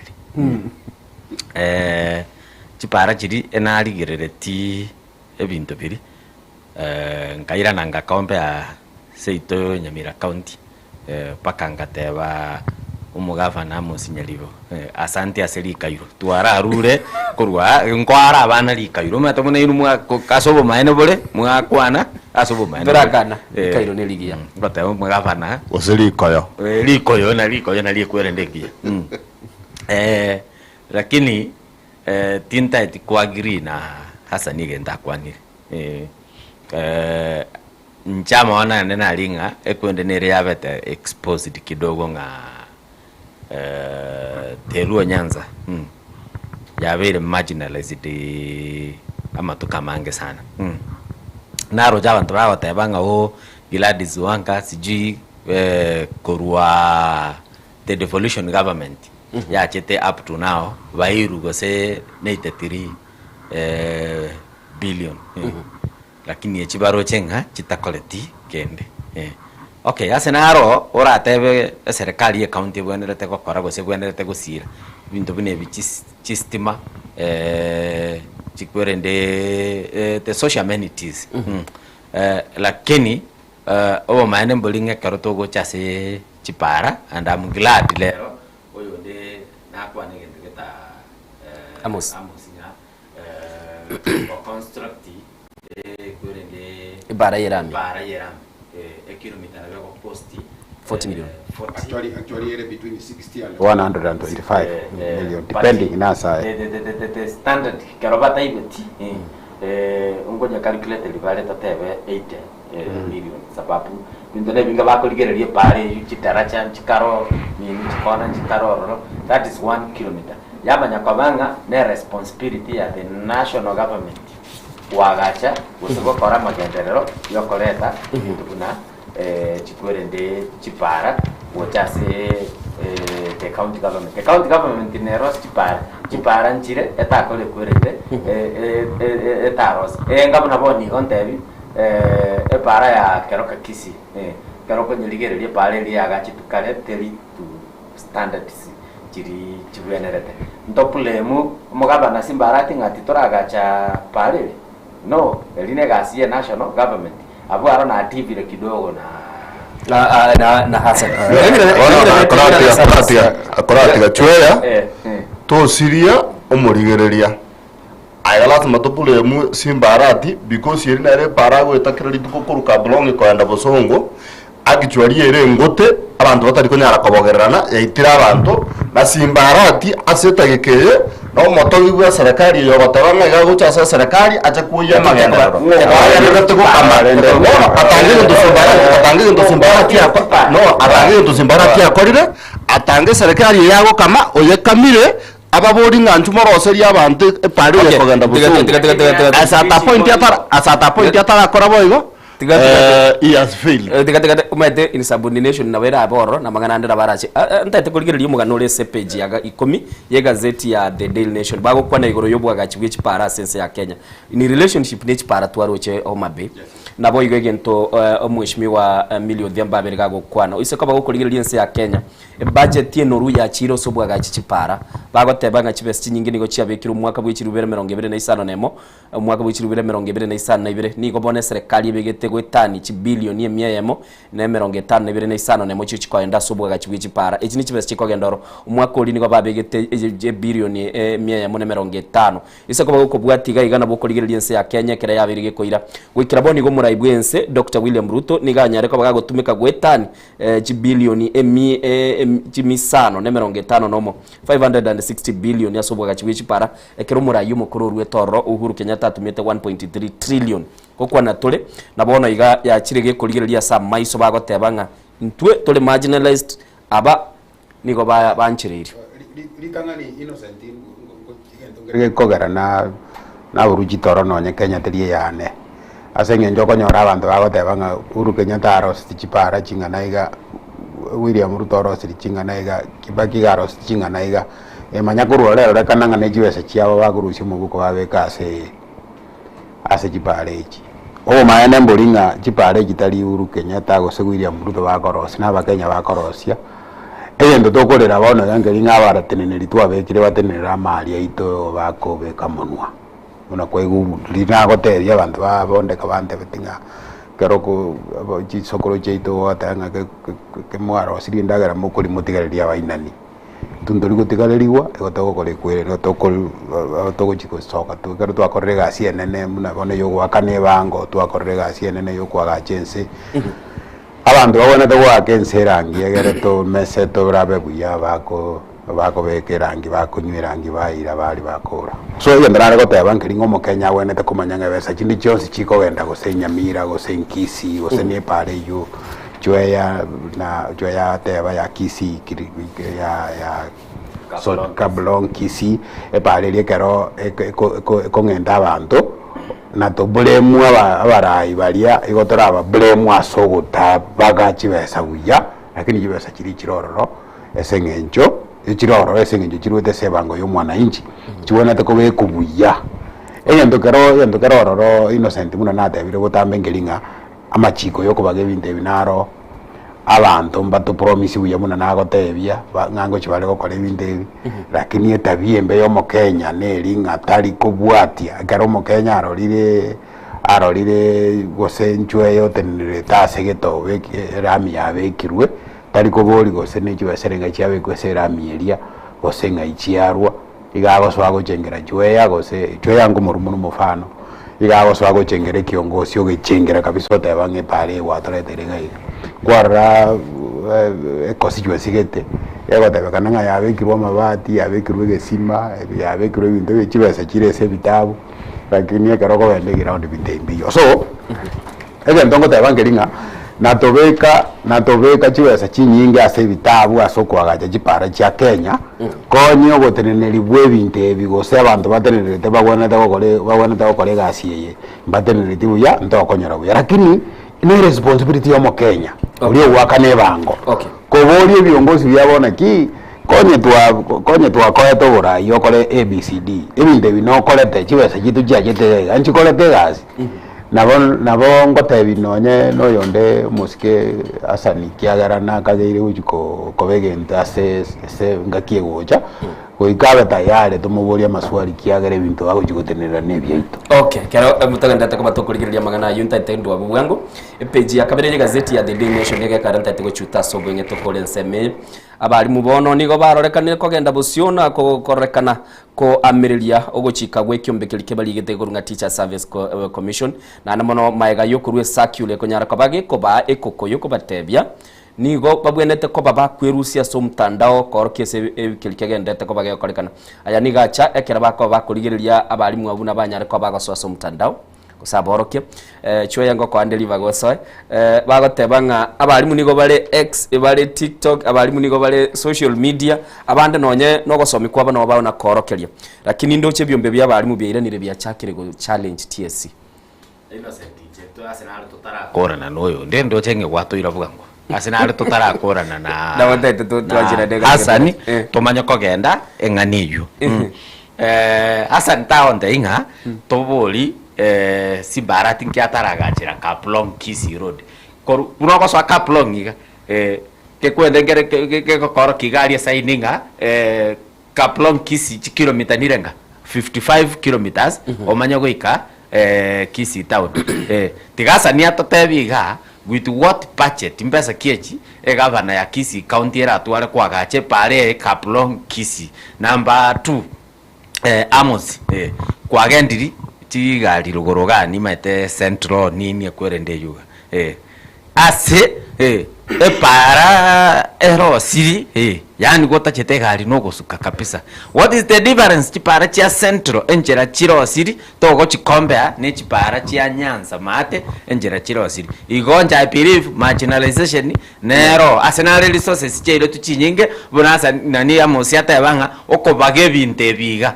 Chipara chiria enarigereretie ebinto biria, nkairana ngakompea seito Nyamira county. Mpaka ngateba omogavana Amos Nyaribo, asante ase rikairo twararure korwa aa, nkoara abana rikairo omanyete buna inwe mwa ase obomaene bore mwakwana ase obomaene bore. Torakana, rikairo ne rigiya. Ngoteba omogavana Gose rikoyo. Rikoyo na rikoyo nario ekwerende engiya. Lakini tintaeti koagree na Hassan egento akwanire. Inche amang'ana ane nari ng'a ekwende nere yabete exposed kidogo ng'a Teruo Nyanza yabeire marginalized amatuko amange sana. Naroche abanto bagoteba ng'a ooh Gladys Wanga sijui korwa the devolution government yachete up to now bairwe gose 83 billion. Lakini echi baroche ng'a chitakoreti kende. Eh. Okay, ase naro oratebe eserekari ye county ebwenerete gokora gose ebwenerete gosira ebinto buna ebi chis chistima chikwerende the social amenities lakini obomaene mbori ng'a ekero togocha ase chipara and am glad rero oyonde nakwane egento geta Amos. Amos ng'a Goconstruct kwerende Ebara y'erami. Ebara y'erami ekilomita nabo egocost 40 million. Actually, actually ere between 60 and 125 million depending na ase The, the, the, the, the standard kero bataibeti nkonya calculate ribare totebe 80 million sababu binto nebinge bakorigereria ebara eywo chidaracha nchikaro nini chikona nchikaro ororo that is 1 kilometer Yamanya koba ng'a ne responsibility ya the national government koagacha gose gokora amagenderero yokoreta ebinto buna chikwerende chipara gocha ase the county government. The county government nero ase chipara, chipara nchire etakore ekwerende etarosie. Enga buna bono igo ntebi epara ya Keroka Kisii, ekero okonyerigereria epara eria yagachetwe kare teri to standards. chiri chibwenerete. Ntoblame omogabana Simbarati ng'a titoragacha para eri? No, eri negasi ye national government. Abwo aro natibire kidogo na Na na na Hassan. Akoratiga chweya tosiria omorigereria aiga lasima toblame Simbarati because eri nere epara agoeta kera rituko korwa Kablong'i koenda Bosongo Actually ere engote abanto batari konyara kobogererana yaitire abanto, na Simbarati ase etageka eye na omotogi bwa eserekari eye ogoteba ng'a iga agocha ase eserekari ache kwoyia amagenderero agendererete gokama bono atange egento Simbarati atange egento Simbarati ako no atange egento Simbarati akorire atange eserekari eye agokama oyekamire ababori ng'a inchuo moroserie abanto epara eye Okay, ekogenda tiga- bosongo tiga- tiga- tiga- tiga- as at a point atara as at a point atarakora boigo Tiga- tiga- Eh, he has failed. Eh, tiga tiga omanyete insubordination nabo erabe ororo na amang'ana ande nabo arache. Ah, ah, ntaete korigereria omogano ore ase epage ya ga- ikomi ya egazeti ya The Daily Nation bagokwana igoro ya obwagachi bwe chipara ase ense ya Kenya in relationship ne chipara twaroche Homa Bay nabo igo egento eh, omweshimiwa eh, Millie Odhiambo abere gagokwana oise koba gokorigereria ense ya Kenya ebudget enoru yachire ase obwagachi chipara bagoteba ng'a chibesa chinyinge nigo chiabekirwe omwaka bwe chirubere 25 Omwaka bwe chilifu 2052 nigo bono eserekari ebegete goetania chibilioni emia eyemo na 52 na emo chio chikoenda ase obwagachi bwe chipara. Echi nechibesa chikogenda oro. Omwaka oria nigo babegete ebilioni emia eyemo na 50. Ase koba gokobwatia iga iga nabo okorigereria ense ya Kenya ekero yabeire gekoira. Goikera bono igo omorai bwe ense Doctor William Ruto nigo anyare koba gagotumeka goetania chibilioni emia. chimisano na emerongo etano nomo, 560 billion, ase obwagachi bwe chipara, ekero omoraia omokoro oruete ororo Uhuru Kenyatta atumete 1.3 trillion. Gokwana tore, na bono iga yachire gekorigereria ase amaiso bagoteba ng'a intwe tore marginalised aba nigo ba banchereirie. Ritang'ani Innocent egento nkere gekogera na naborwa chitoro nonye Kenya teri eyane, ase eng'encho okonyora abanto bagoteba ng'a Uhuru Kenyatta aroseti chipara ching'ana iga, William Ruto orosiri ching'ana iga, Kibaki iga aroseti ching'ana iga, emanya korwa oro erorekana ng'a ne chibesa chiabo bakorusia omobuko babeka ase ase chipara echi. Obomaene mbori ng'a chipara echi tari Uhuru Kenyatta gose William Ruto bakorosia, na abakenya bakorosia. Egento tokorera bono iga nkeri ng'a abarateneneri twabekire batenenere amari aito bakobeka monwa. Buna kwaigwa riria nagotebia abanto ba bondeka bantebeti ng'a ekero ko chisokoro chiaito ogoteba ng'a ke- ke- kemwarosirie endagera mokoria motigarerie abainani. Intwe ntori gotigarerigwa, igo togokora ekwere, nigo toko togochi gosoka to ekero twakorire egasi enene buna bono ya ogoakana ebango, twakorire egasi enene ya okoagacha ense, abanto babwenerete goaka ense erangi egere tomese torabe buya bako bakobeka erangi bakonywa erangi baira baria bakora. So egento nare goteba nkeri ng'a omokenya abwenerete komanya ng'a ebesa chinde chionsi chikogenda gose Nyamira gose Kisii gose na epara eywo. Chweya na chweya teba ya Kisii kiri ya ya Kablong Kisii epara eria ekero eko eko ekong'enta abanto na toburemwa aba abarai baria igo torababuremwa ase ogotabaga chibesa buya lakini chibesa chiria chire ororo ase eng'encho echire ororo ase eng'encho chiruete ase ebango ya omwananchi chibwenerete kobekwa buya. Egento kero egento kero ororo Innocent buna natebire botambe nkeri ng'a. Amachiko y'okobaga ebinto ebi naro, abanto mbatopromise buya buna nagotebia, ba ng'a ngochia bare gokora ebinto ebi, lakini etabia embe ya omokenya neri ng'a tari kobwatia, ekero omokenya arorire arorire gose inchwe eye otenenerete ase egetoba eke erami yabekirwe, tari koboria gose ne chibesa erenga chiabekwa ase erami eria, gose ng'ai chiarwa. Iga agosoa gochengera chweya gose chweya nkomorwa mono omofano, iga agosoa gochengera ekiongosi ogechengera kabisa oteba ng'a epara eye gwatoreteire iga iga. Kwarora econstituency gete, egotebekana ng'a yabekirwe amabati, yabekirwe egesima, yabekirwe ebinto ebi chibesa chire ase ebitabu, lakini ekero okogenda eground binto ebi mbiyo. So, Egento ngoteba nkeri ng'a natobeka natobeka chibesa chinyinge ase ebitabu ase okoagacha chipara chia Kenya, konye oboteneneri bwa ebinto ebi gose abanto batenenerete bagwenerete gokora bagwenerete gokora egasi eye mbatenenereti buya ntokonyora buya. Lakini ne responsibility ya omokenya oria ogoakana ebango koboria ebiongozi biabo naki konye twa konye twakoete oborai okore ABCD ebinto ebi nokorete chibesa chiaito chiachete iga iga nchikorete egasi. Nabo nabo ngotebi nonye noyonde omosike Hassan ekiagera nakageire gochi ko koba egento ase ase engaki egocha, goika abe tayari tomoborie amaswali ekiagera ebinto agochi gotenenera na ebiaito. Okay, kero togenderete koba tokorigereria amang'ana ayio ntaete ndwa abwo bwango, epeji ya kabere y'egazeti ya The Daily Nation nigo ekare ntaete gochuta ase obweng'e tokore ensemo eye. Abalimu bono nigo barorekanire kogenda bosio na kororekana Koamereria ogochika gw'ekiombe keria kebarigete igoro ng'a Teachers Service Commission, naende mono magega y'okorua esakula ekonyara koba gekobaa ekoko y'okobatebia, nigo babwenerete koba bakwerusia ase omotandao koorokia ase keria kegenderete koba gegokorekana. Aya nigo acha ekero bakoba bakorigereria abalimu abwo buna banyare koba bagosoa ase omotandao. Gose aborokia, chweya ngokoa nde ribaga osoe, bagoteba ng'a abalimu nigo bare X, bare TikTok, abalimu nigo bare social media, abande nonye na ogosomi kwabo nabo bagona koorokeria. Lakini ndoche ebiombe bia abalimu biairanire biachakire go challenge TSC. Innocent inche to ase naro totarakorana na oyonde ndoche ng'e gwatoira bwango ase naro totarakorana na Nabo ntaete to- twachirane na Hassan tomanye kogenda eng'ana eywo. Hassan tagontebia ng'a tobori Simbarati nki ataragachera Kaplong Kisii road. Korwa buna ogosoa Kaplong iga gekwende nkere gegokorokia iga aria esign ng'a Kaplong Kisii chikilomita nire nga 55 kilometers omanye goika Kisii town. Tiga Hassan atotebie igaa with what budget mbesa ki echi egavana ya Kisii county eratware koagacha epara eye Kaplong Kisii. Number two Amos kwagendiri chigari rogoro igaa nimaete central nini ekwerende eywo iga. Ase epaara erosiri, yaani gotachete egari nogosuka kabisa. What is the difference chipaara chia central enchera chirosiri togochikompea ne chipaara chia Nyanza maate enchera chirosiri. Igo inche I believe marginalization nero ase nare resources chiairetwe chinyinge buna ase nani Amos ateba ng'a okobaga ebinto ebi iga.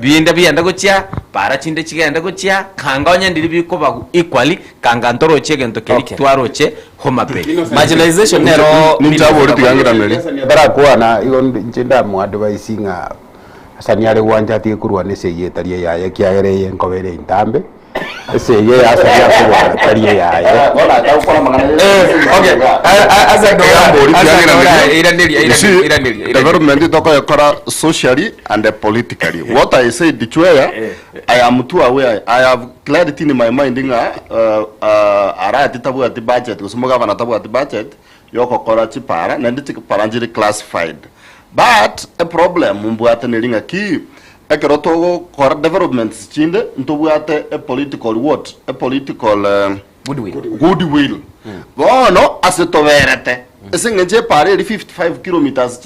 Binde bigende gochia, para chinde chigende gochia, kanga onye ndiri bikobagwa equally, kanga ntoroche egento keria Okay. twaroche Homa Bay. Marginalization nero Ninche abori tiga ng'iraneri. Tarakwana igo inche ndamoadvise ng'a asa niare gwancha atige korwana esegi etari eyaye ekiagera eye nkoba ere entambe. Esegi eye ase aria akobwana tari eyaye. You see, development tokoyekora socially and politically. What I said Chweya, I am too aware. I have clarity in my mind ng'a uh, uh, arati tabwati budget gose omogavana tabwati budget yogokora chipara naende chipara nchire classified. But a problem mbwate neri ng'a ki Ekero togokora developments chinde ntobwate a political what? A political goodwill. Bono ase toberete ase eng'encho epara eri 55 kilometers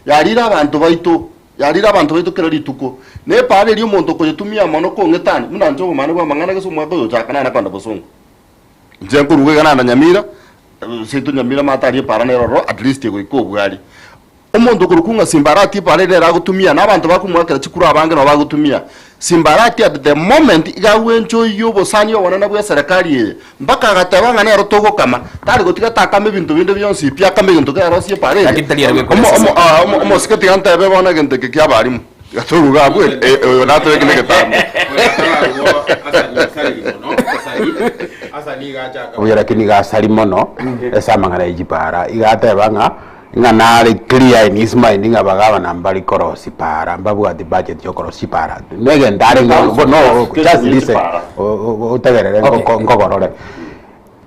yarire abanto baito, yarire abanto baito kera rituko. Na epara eria omonto okoyetumia mono kong'etani buna inche obomani bwa amang'ana gese omwaka oyo ochaka nare kogenda bosongo. Inche nkoruga iga naenda Nyamira, seito Nyamira maate aria epara nere ororo at least egoika obwari. Omonto okorokwa ng'a Simbarati epara ere nere agotumia, na abanto bakomoakera chikura abange nabo bagotumia. Simbarati at the moment iga agwenchoyia obosani obonene bw'eserekari eye, mpaka agateba ng'a nero togokama, tari gotiga takama ebinto binde bionsi pi akame egento kerosie epara eye. Lakini tari ere bwekora Omo- esese. omo- ah, omo- Omosike tiga ntebe bono egento eke kia abalimu, tiga toruge abwo eh, oyo natobeke na egetambo. Obuya lakini iga asari mono ase amang'ana ya chipara, iga ateba ng'a Ng'a nare clear in his mind ng'a bagabana mbari korosia para, mbabwati budget ya okorosia chipara. Negento arenge no just listen otegerere nkogorore.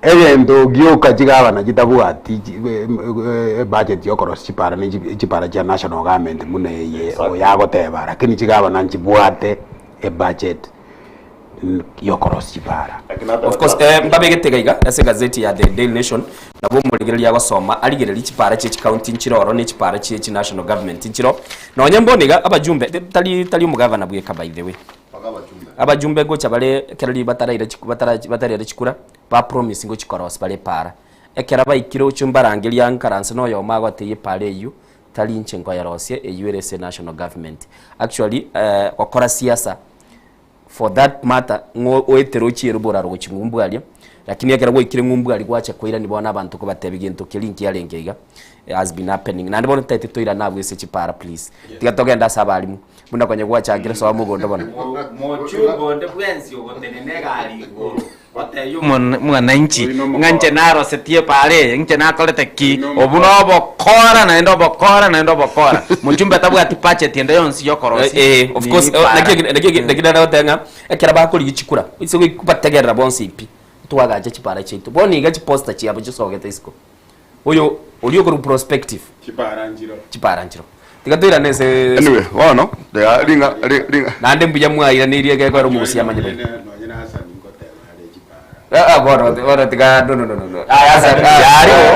Egento gioka chigabana chitabwati ebudget ya okorosia chipara ne chipara chia national government buna eye oyo agoteba, lakini chigabana nchibwate ebudget. y'okorosia chipara. Of course, eh, mbabegete iga iga ase egazeti ya The Daily Nation nabo omorigereria agosoma arigererie chipara chie chicounty nchire oro ne chipara chie chi national government nchire nonye mbono iga abajumbe tari tari omogavana bweka by the way abajumbe ngocha bare ekero riria bataraira chiku batara bataraira chikura ba promise ngochikorosia bare epara ekero baikire oche mbarangeria nkaranse na oyomo agotebia epara eywo tari inche nkoyerosia eywo ere ase national government actually gokora siasa For that matter ng'o oetere ochiere oboraro gochia ng'umbu aria, lakini ekero gwaikire ng'umbu aria gwacha koirania bono abanto kobatebia gento keria nkiarenge iga has been happening. Naende bono totaete toirane abwo ase chipara please. Tiga togende ase abalimu, buna konya gwachakire soa mogondo bono. Mochumba onde bwensi ogotenena egari igoro gotebia omwananchi ng'a inche narosetie epaara eye, inche nakorete ki, obwo nobokora naende obokora naende obokora. Mochumba tabwati budget ende yonsi yokorosia Eh, of course, nini epaara. naki naki naki nare goteba ng'a ekero bakorigia chikura, ase gobategerera bonsi pi, twagacha chipara chiaito. Bono iga chiposter chiabo chisogete isiko. Oyo oria okorwa prospective. Chipara nchiro. Chipara nchiro. Tiga toirane ase Anyway, bono tiga ring'a ri- ring'a Naende mbuya mwairaneirie egekora omogusia amanye boigo. Nonye na Hassan ngoteba are chipara. Ah, ah, bono bono tiga no no no no no. Aya, Hassan, ah,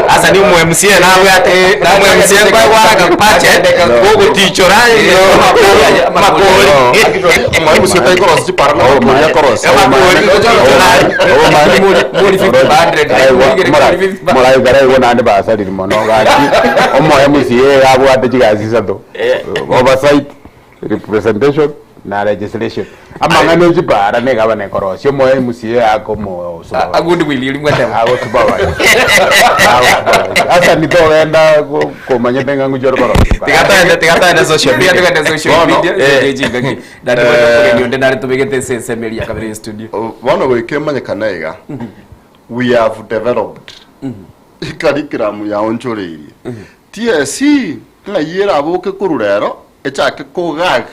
ah, Hassan omo MCA nabwate omo MCA nkwagwaraga budget gogotichora amakori Omo MCA taikorosia chipara na amakori akorosia. Moraigwa naende basariri mono gaki omo MCA abwate chigasi isato oversight representation na legislation amang'ana echipara na egavana ekorosia omo MCA akomo asa nitogenda komanyete ng'a ngochia ore korosia Tiga social media. Tiga togende social Bono, media, eh, Naende bono omogeni onde nare tobegete ase ensemo eria ya kabere ye studio. Bono goika emanyekane iga, we have developed ecurriculum yaonchoreirie. TSC ng'ai eraboke korwa rero echake kogag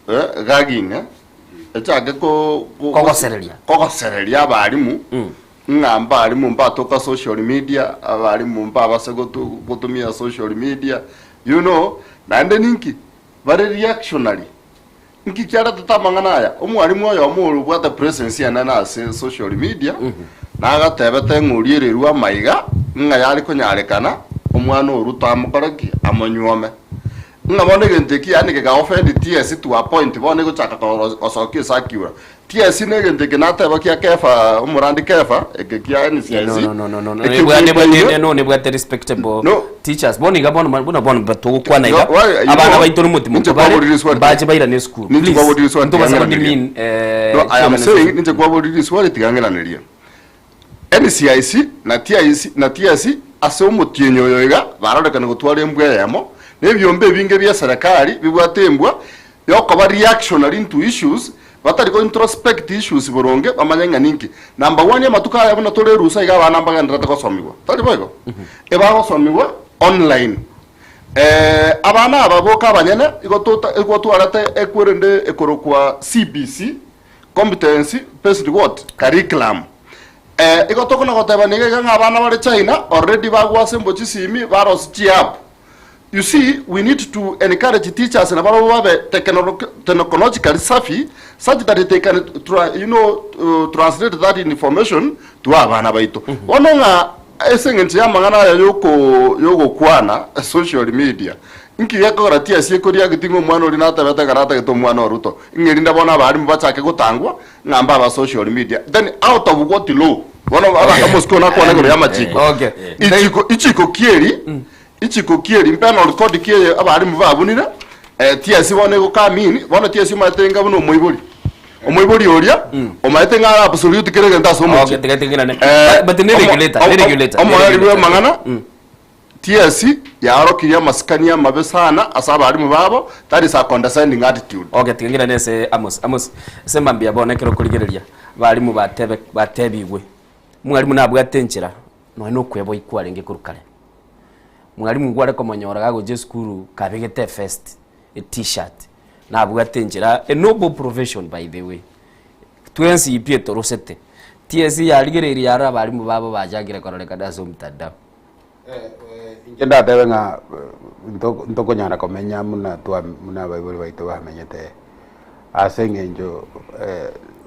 eh, gagging eh, echake ko- ko- Kogosereria. kogosereria abarimu ng'a mbarimu mbatoka social media abarimu mbabase gotu- gotumia social media you know naende ninki Bare reactionary. Nki kiaretete amang'ana aya? Omwalimu oyomo ore obwate presence enene ase social media, Nagatebete ng'a oria ererwe amaiga, ng'a yare konyarekana omwana o Ruto amokore ki? Amonyuome. Ng'a bono egento eki yaani geka offend TSC to a point bono egochaka gosokia ecircular. TSC na egento eke nateba kia Kefa, omorandi Kefa, eke kia NCIC, No, no, no, no, no, no. eke Nebwa- nebwa- bwekoirwe- ne- no, nebwate respectable teachers. Bono iga bono buna bono togokwana iga. No, why, you Abana know, baito nomotimo ninche kobare kwaborire swali. mbache bairane esukuru. Ninche Please. kwaborire swali Ntobasa tiga kodemean, eh, No, I am organization. saying ninche kwaborire swali tiga ng'iranerie. NCIC na TIC na TSC ase omotienyi oyo iga barorekane gotwara embwa eyemo, na ebiombe ebinge bia eserekari bibwate embwa yokoba reactionary into issues batari ko introspect issues boronge bamanye ng'a ninki. Number one amatuko aya buna tore erusa iga abana mbagendererete gosomigwa, tari boigo? Ebagosomigwa online. Abana aba boka abanyene igo tota igo twarete ekwerende ekorokwa CBC, Competency Based what? Curriculum. Igo tokona goteba niga iga ng'a abana bare China already bagoassemble chisimi barosie chiapp. You see, we need to encourage teachers nabarobwo babe technologically savvy such that they can tra, you know, translate that information to abana baito. Bono ng'a ase eng'encho y'amang'ana aya yoko yogokwana social media, inki gekogera TSC ekoreact ng'a omwana oria natebete ng'a natagete omwana o Ruto, ng'a erinde bono abalimu bachake gotangwa ng'a mbabe social media. Then out of what law? Bono okay. Omosike one akwane igoro y'amachiko. Okay. Ichiko ichiko kieri Ichiko ki eri? Mpenal code ki eye abalimu babunire? Eh, TSC bono ego come in, bono TSC omanyete inga buna omoibori. Omoibori oria, omanyete ng'a are absolute kera egento ase omochie. Okay, tiga tigirane. Eh, But ne omo- regulator, ne omo- regulator, ne omoeri regulator. bw'amang'ana, TSC yaorokirie amasikani amabe sana ase abalimu babo, that is a condescending attitude. Okay, tiga ngirane ase Amos. Amos, ase mambia bono ekero okorigereria, abalimu batebe batebigwe. Omwalimu nabwate enchera, nonya na okweboyia kwarenge korwa kare. Mwalimu nkware komonyora gagocha esukuru kabegete evest, e-tshirt, nabwate enchera, a noble profession by the way. Twensi pi etorosete. TSC yarigereirie yarora abalimu babo bachakire kororekana ase omtandao. Inche ndatebe ng'a nto- ntokonyara komenya buna twa buna abaibori baito bamenyete ase eng'encho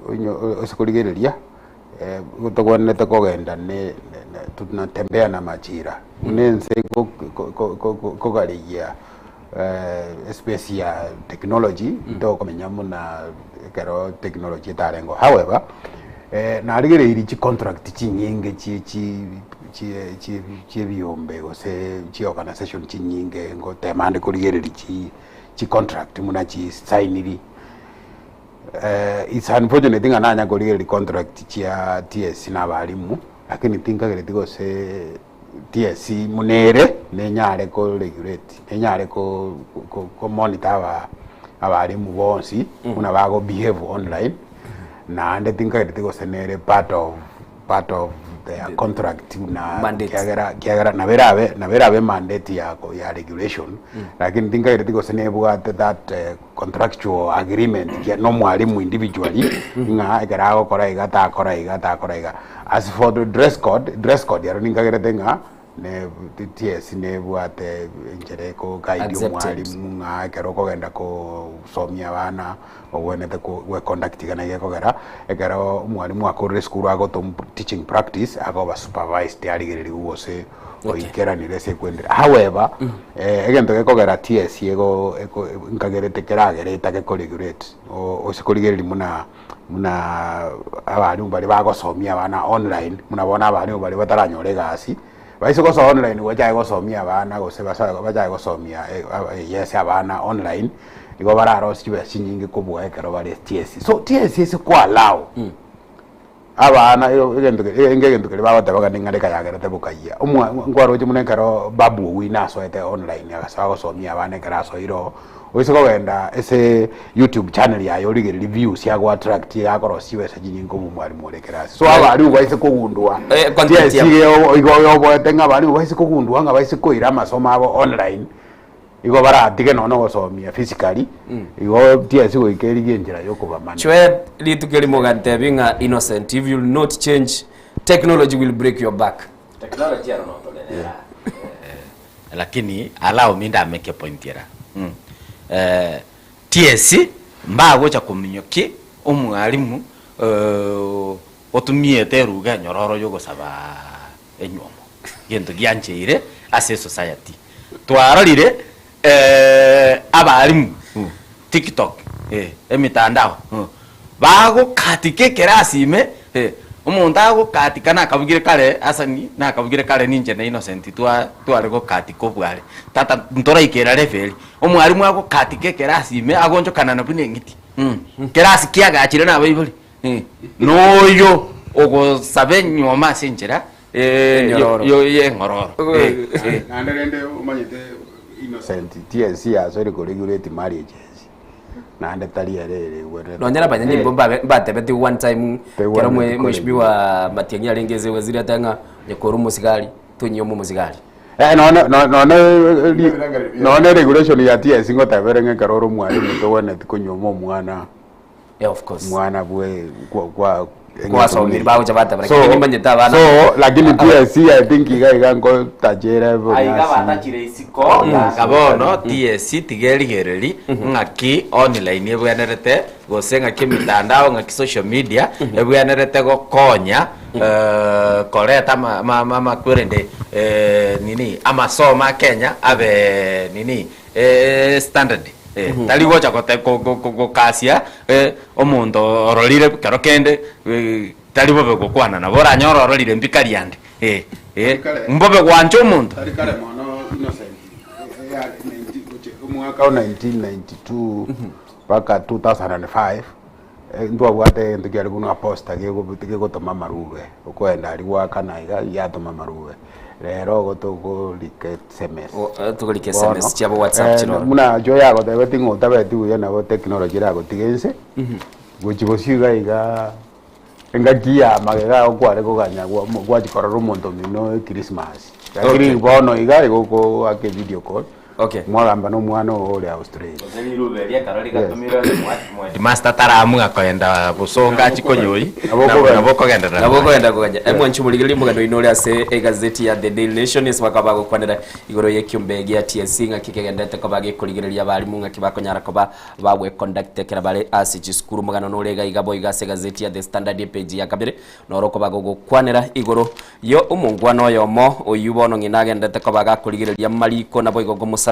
onye ase korigereria Togwenerete kogenda ne tunatembea na majira buna ense ekogarigia espace ya technology ntokomenya buna ekero technology etarengeo. However, narigereirie chicontract chinyinge chie chi chie chie ebiombe gose chiorganisation chinyinge ngotema ande korigereria chi chicontract buna chisainiri. It's unfortunate ng'a nanya korigereria contract chia TSC na abalimu, lakini tinkagereti gose TSC buna ere nenyare ko regulate, nenyare ko ko monitor aba abalimu bonsi buna bago behave online, naende tinkagereti gose nere part of part of their contract buna Mandate. kiagera kiagera nabo erabe nabo erabe mandate ya ko ya regulation lakini tinkagereti gose nebwate that contractual agreement kia na omwalimu individually ng'a ekero agokora iga takora iga takora iga. As for the dress code, dress code ero ninkagerete ng'a ne TSC nebwate enchera eko guide Accepted. omwalimu ng'a ekero okogenda kosomia abana ogwenerete ko gweconduct iga na iga ekogera ekero omwalimu akorire esukuru agotomwa teaching practice agoba supervised arigereriwe gose oikeranire ase ekwendera. However, egento gekogera TSC ego eko nkagerete keragere etake ko regulate o ase korigereria buna buna abalimu baria bagosomia abana online buna bono abalimu baria bataranyora egasi, baise gosoa online gochake gosomia abana gose basa bachake gosomia yes abana online, igo bararosie chibesa chinyinge kobua ekero bare TSC. So TSC ase ko allow. Abana egento keria enge egento keria bagoteba ng'a ning'a reka yagerete bokayia. Omwa nkwaroche buna ekero Babu Owino asoete online agasoa gosomia abana ekero asoire oo, oise kogenda ase YouTube channel yaye origererie views ago attract iga akorosia chibesa chinyinge kobua omwalimu ore ekerasi. So abarimu baise kogundua Eh, content TSC yabo. igo igo yoboete ng'a abarimu baise kogundua ng'a baise koira amasomo abo online, Igo baratige nonya nogosomia physically, igo TSC goika erigie enchera yokobamanage. Chwe rituko erimo ogantebi ng'a Innocent if you'll not change technology will break your back. Technology ero notorerera lakini allow me ndameke point era TSC mbagocha kominyokia omwalimu. Otumiete eruga enyororo y'ogosaba enywomo, gento giancheire ase esociety. Twarorire abalimu tiktok, emitandao, bagokatika ekerasi ime, omonto agokatika nakabugire kare Hassan nakabugire kare ninche na Innocent twa tware gokatika obware, tata ntoraikera level eria, omwalimu agokatika ekerasi ime agonchokana buna eng'iti, kerasi kiagachire na abaibori. Noyo ogosaba enyuoma ase enchera Enyororo. y'eng'ororo. Naende rende omanyete Innocent. TSC yasoire koregulate marriages naende tari ere ere egwenerete. Nonye na abanyanyimbo mbabe mbatebeti one time Tegwenereti kero mwe koregulate. mheshimiwa Matiang'i arenge ase waziri ateba ng'a onye kore omosigari tonyia omosigari. Eh, none no- none ri- none regulation ya TSC ngotebere ng'a ekero ore omwalimu togwenereti konyuoma omwana. Yeah, of course. Mwana bwe kwa kwa Kwasomire bagocha bateba lakini nimanyete abana so lakini TSC I think iga iga nkotachere Aiga batachire isiko ngaka bono TSC tiga erigereri ng'aki online ebwenerete gose ng'aki emitandao ng'aki social media ebwenerete gokonya koreta ama- ama- ama- amakwerende nini amasomo a Kenya abe nini standard tari gocha gote gokasia omonto ororire kero kende tari bobe gokwana nabo oranyore ororire mbikari ande mbobe gwancha omonto. Tari kare mono Innocent eyare gochia omwaka o 1992 mpaka 2005 ntwabwate egento kiare buna posta gegotoma amarube okoenda aria goakana iga yatoma amarube. Rero igo tokorika sms. Tokorika sms chiabo WhatsApp chiroro. Buna Joy agotebetie ng'a otabeti buya nabo technology eragotiga ense, gochia bosio iga iga engaki ya magega igo kware koganya gwachia korora omonto omino echristmas. Lakini bono iga igo ogoaka evideo call, mwagamba na omwana oo ore Australia. Gose riruba eria ekero rigatomirwe headmaster taramua koenda bosongo achie konyoi, nabo okogenderera Nabo okogenderera koganya. Emwanchi omorigereria omogano oino ore ase egazeti ya The Daily Nation ase bakaba bagokwanera igoro y'ekiombe gia TSC ng'aki kegendererete koba gekorigereria abalimu ng'aki bakonyara koba bagweconduct ekero bare ase chisukuru. Omogano nore iga iga boigo ase egazeti ya The Standard epage ya kabere noro okoba gogokwanera igoro yo omongwana oyomo oyio bono ng'ina agendererete koba gakorigereria amariko naboigo komosabera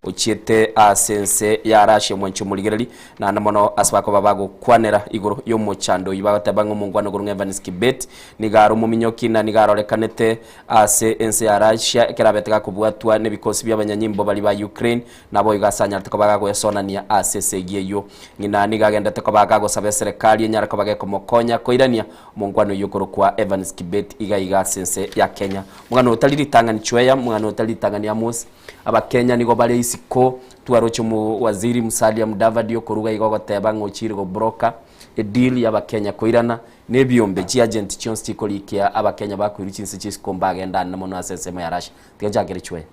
ochiete ase ense ya Russia omwanchi omorigereri Naende mono ase bakoba bagokwanera igoro y'omochando oyio bagoteba ng'a omongwana okorwa ng'a Evans Kibet nigo are omominyoki na nigo arorekanete ase ense ya Russia ekero abete gakobwatwa nebikosi bi'abanyanyimbo baria ba Ukraine naboigo ase anyarete koba gagoesonania ase esegi eyio. Ng'ina nigo agendete koba gagosaba eserekari enyare koba gekomokonya koirania omongwana oyio okorokwa Evans Kibet iga iga ase ense ya Kenya. Omogano otari ritang'ani Chweya, omogano otari ritang'ani Amos. Abakenya nigo bare isiko, twaroche omowaziri Musalia Mudavadi okoruga iga ogoteba ng'a ochire gobroka edeal y'abakenya koirana na ebiombe chiagent chionsi chikorikia abakenya bakoirwa chinse chia isiko mbagende anene mono ase ensemo ya Russia. Tiga nchakere chwee.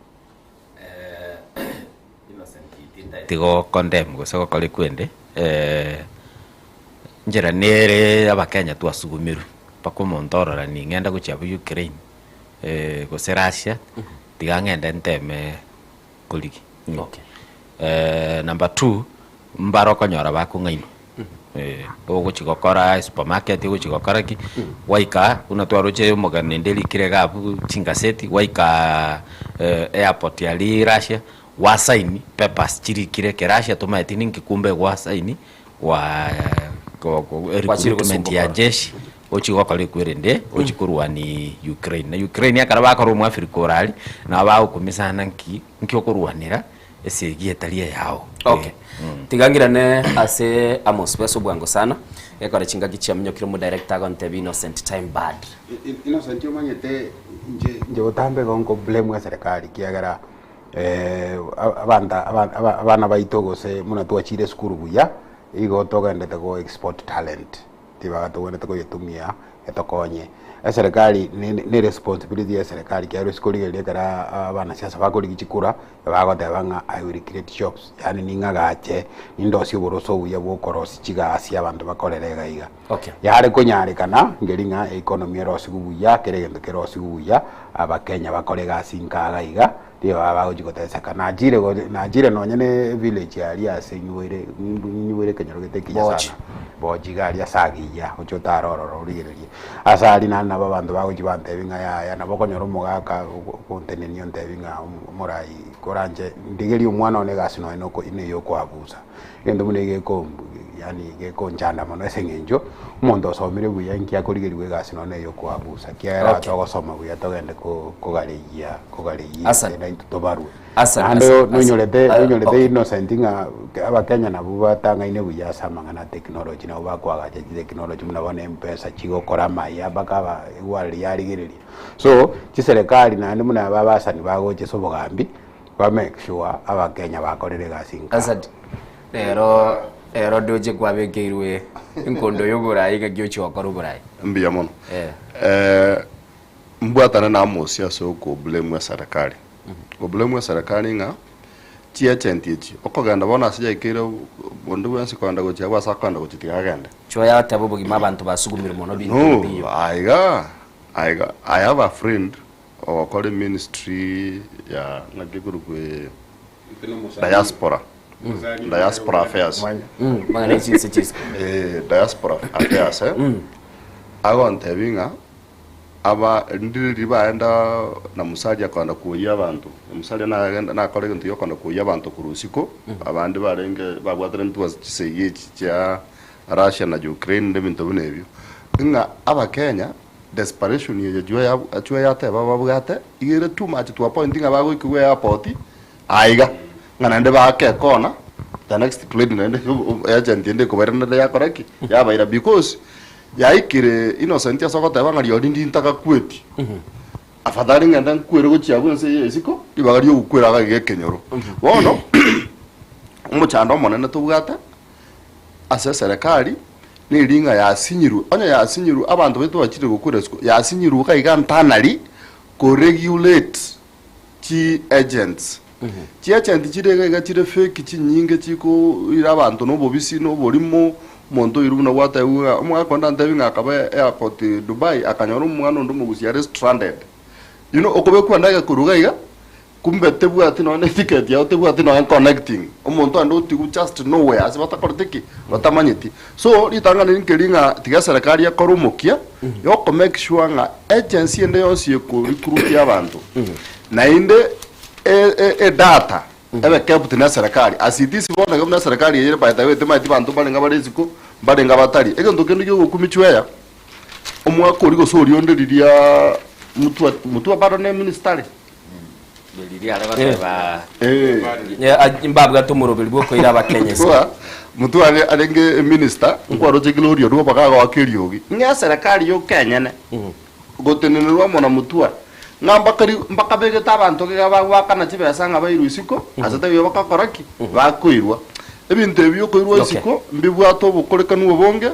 Tigo condemn gose gokora ekwende enchera nere abakenya twasugumirwe mpaka omonto orora ning'enda gochia abwo Ukraine gose Russia. Tiga ng'ende nteme korigia. Okay. Number two, mbare okonyora bakong'ainwa. Ogochia gokora esupermarket, ogochia gokora ki, gwaika buna twaroche omogeni ende rikire iga abwo chingaseti, gwaika airport aria Russia, gwasaini papers chirikire ekerussia tomaeti ninki kumbe gwasaini gwa Gwachire recruitment ya gosumbukora. jeshi. Ochie gokora ekwerende, ochie korwania Ukraine. Na Ukraine ekero bakora omwafrika ore aria, nabo bagokumisa nki, nki okorwanera esegi etari eyao. Okay. Tiga ngirane ase Amos bwese obwango sana, ekore chingaki chiaminyokire omo director agontebia Innocent time bad. Innocent omanyete inche inche botambe igo nko blame eserekari ekiagera abanto abana baito gose buna twachire esukuru buya, igo togendete go export talent. Tibaga togwenerete koyetumia etokonye. Eserekari ne responsibility ya eserekari ekiagera ase korigereria ekero abanasiasa bakorigia chikura, bagoteba ng'a I will create jobs, yaani ning'agache, nindosie oboroso obuya bwa okorosia chigasi abanto bakorere iga iga. Okay. Yare konyarekana nkeri ng'a economy erosigwe buya, kera egento kerosiwe buya, abakenya bakore egasi nka iga iga. Rirorio bagochia goteseka. Nachire go- nachire nonye na evillage aria ase nyiboire nyiboire ekenyoro gete ekiya Bochi. sana. Bochi iga aria ase agiya, oche otare ororo origererie. Ase aria naende nabo abanto bagochia bantebi ng'a yaya, nabo okonyora omogaka ogontenenia ontebi ng'a omorai koranche ndigerie omwana one egasi nonye na oko ime ya okoabusa. Egento buna eke geko yaani gekonchanda mono ase eng'encho, omonto osomire buya inki akorigerigwa egasi nonya eye okoabusa, ekiagera Okay. togosoma buya togende ko kogareyia kogareyia Asante. ere naintwe tobarwe. Asante, Naende asante, nonyorete asante. nonyorete Okay. innocent ng'a abakenya nabwo batang'aine buya ase amang'ana a technology nabo bakoagacha chitechnology buna bono mpesa chigokora amaya mpaka aba egware yarigereria. So, chiserekari naende buna aba abasani bagocha ase obogambi, Ba make sure abakenya bakorire egasi nka. Asante. Rero rero ndoche kwabekeirwe enkondo y'oborai gaki ochia gokora oborai. Mbuya mono. Eh. Eh, mbwatane na Amos ase okoblame eserekari. Koblame eserekari ng'a chiagent echi, okogenda bono ase yaikeire onde bwensi kogenda gochia abwo ase akogenda gochia tiga agende. Chwa yateba obogima abanto basugumire mono binto No, mbiyo. aiga, aiga, I have a friend Ogokora eministry ya ng'aki ekorokwa ee diaspora, diaspora affairs. Mang'ana ye chinse chia isiko. Eh, diaspora affairs eh, agontebia ng'a aba rinde riria baenda na Musalia kogenda kwoyia abanto, Musalia nagenda nakora egento giokogenda kwoyia abanto korwa isiko, abande barenge babwateranetwe ase chisegi echi chia Russia na Ukraine na ebinto buna ebio, ng'a abakenya Desperation eye jua yateba babwate iga ere too much to a point ng'a bagoikigwa airport aiga ng'a naende baake ekona the next plane naende agent ende ekobaira naende yakora ki? Yabaira because yaikire innocent ase ogoteba ng'a rirorio ndintagakweti afadhali ng'ende nkwere gochia abwo ense eye ya isiko ribaga riogokwera iga iga ekenyoro. Bono omochando omonene tobwate ase eserekari, neri ng'a yasinyirwe, onye yasinyirwe abanto baito bachire gokwera isiko, yasinyirwe iga iga ntanari koregulate chi agents. Chi agent chire iga iga chire fake chinyinge chikoira abanto na obobisi na oborimo, omonto oirwe buna gwatebiwa ng'a omogaka onde antebi ng'a akaba airport Dubai akanyora omwana onde omogusii are stranded. You know okobekwa endagera korwa iga iga. Kumbe tebwati nonya ne ticket yao tebwati nonya connecting. Omonto ande otigwe just nowhere ase batakoreti ki? Batamanyeti. So ritang'ani nkeri ng'a tiga eserekari ekore omokia yoko make sure ng'a agency ende yonsi eko recruit abanto naende e- e- edata ebe kept na eserekari as it is bono iga buna eserekari eye ere by the way temaeti banto mbarenge bare isiko mbarenge abatari. Egento kende giogokumia chweya omwaka oria gose oria onde riria Mutua Mutua bado ne minister are? Mbabwate omoroberi bw'okoira Abakenya isiko. Mutua Mutua are arenge eminister nkwaroche kera orio rwoba kagoaka eriogi ng'a eserekari yoka enyene gotenenerwa amo na Mutua ng'a mbakari mbakabegete abanto iga bagoakana chibesa ng'a bairwe isiko ase taiyo bakakora ki? Bakoirwa. Ebinto ebi biokoirwa isiko mbibwate obokorekanu obonge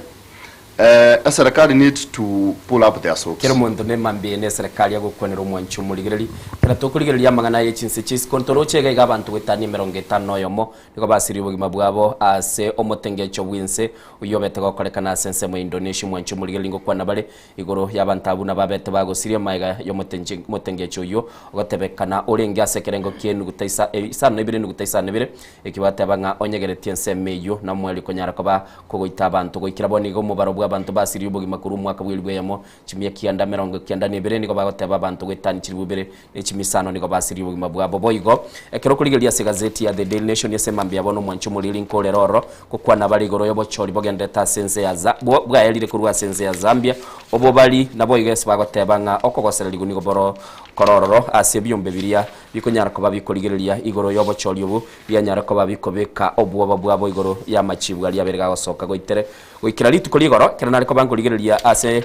Eserekari needs to pull up their socks. Kera omonto nemambia ene eserekari agokwanera omwanchi omorigereri. Kera tokorigereria amang'ana aye chinse chia isiko ntoroche iga iga abanto goetania emerongo etano na oyomo nigo basirie obogima bwabo ase omotengecho bw'ense oyio obete gokorekana ase ensemo ya Indonesia omwanchi omorigereri ngokwana bare igoro y'abanto abwo nababete bagosiria magega y'omotengecho oyio ogotebekana orenge ase ekerengo ki'enuguta isa isano na ibere enuguta isano na ibere ekio bateba ng'a onyegeretie ensemo eyio namwerio konyara koba Kogoita abanto goikera bono iga omobaro bw'abanto basirie obogima korwa omwaka bw'elifu eyemo, chimia kianda emerongo kianda na ebere nigo bagoteba abanto goetania chilifu ibere ne chimia isano nigo basirie obogima bwabo. Boigo, ekero okorigereria ase egazeti ya The Daily Nation ase mambia ya bono omwanchi omoriri nkorera ororo gokwana bare igoro y'obochori bogenderete ase ense ya Za bwo bwaerire korwa ase ense ya Zambia obobari naboigo ase bagoteba ng'a okogosererigwa nigo boro kore ororo ase ebiombe biria bikonyara koba bikorigereria igoro y'obochori obo Bianyare koba bikobeka obwoba bwabo igoro y'amachibu aria abere gagosoka goitere goikera rituko rigoro, ekero nare koba nkorigereria ase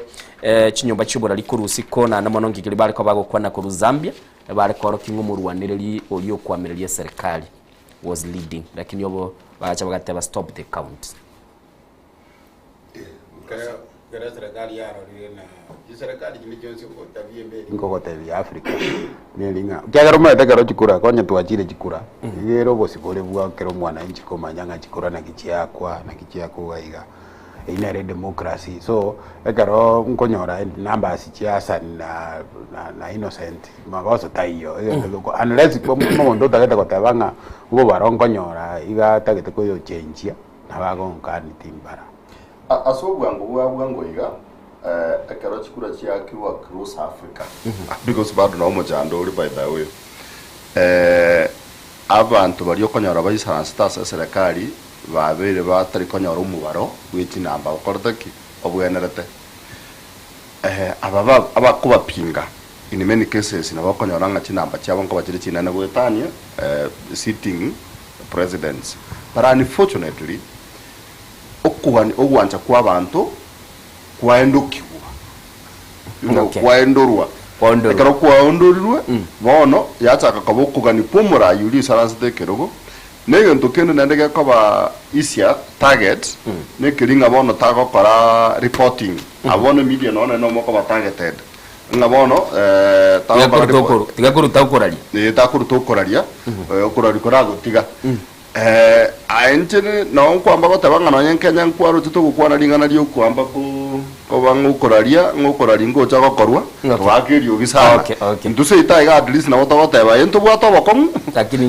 chinyomba chi'oborari korwa isiko, naende mono ngikeri bare koba gokwana korwa Zambia, bare koorokia ng'a omorwanereri oria okoamereria eserekari was leading, lakini obo bagacha bagateba stop the count. Ekero eserekari yarorire na chiserekari chinde chionsi ogotabia emberi. Nkogotebia Africa neri ng'a ekiagera omanyete ekero chikura konya twachire chikura iga ere obosibore bwa kera omwananchi komanya ng'a chikura naki chiakwa naki chiakwa iga iga. Eyio nere edemocracy. So, ekero nkonyora numbers chia Hassan na na na Innocent, magoso taiyo, egento geko unless omonto otagete goteba ng'a obobaro nkonyora iga atagete koyochenjia, nabo agonkani timbara. Ase obwango bwa bwango iga, ekero chikura chiakirwe across Africa, because bado nao omochando ore by the way, abanto baria okonyora baisaransete ase eserekari babeire batari konyora omobaro bwe chinamba okorete ki? Obwenerete. Aba ba abakobapinga in many cases nabo okonyora ng'a chinamba chiabo nkoba chire chinene goetania sitting presidents. But unfortunately, okogania ogwancha kwa abanto kwaendokigwa, you know, Okay. kwaendorwa. Kwaondorwa. Ekero kwaondorirwe, bono yachaka koba okogania kwa omorai oria oisaransete ekerogo, na egento kende naende gekoba easier target, nekeri ng'a bono tagokora reporting. Abwo bono emedia nonya nere nomo okoba targeted, ng'a bono Tiga tagokora koruta report. okoru- tiga koruta okoraria. Eh, takoruta okoraria, okoraria koragotiga. Aye inche nao nkwamba goteba ng'a nonye Kenya nkwaroche togokwana ring'ana riokwamba koba ng'a okoraria, ng'a okoraria ngocha gokorwa, togoaka eriogi sana. Intwe seito aiga at least nabo togoteba ee ntobwate obokong'u,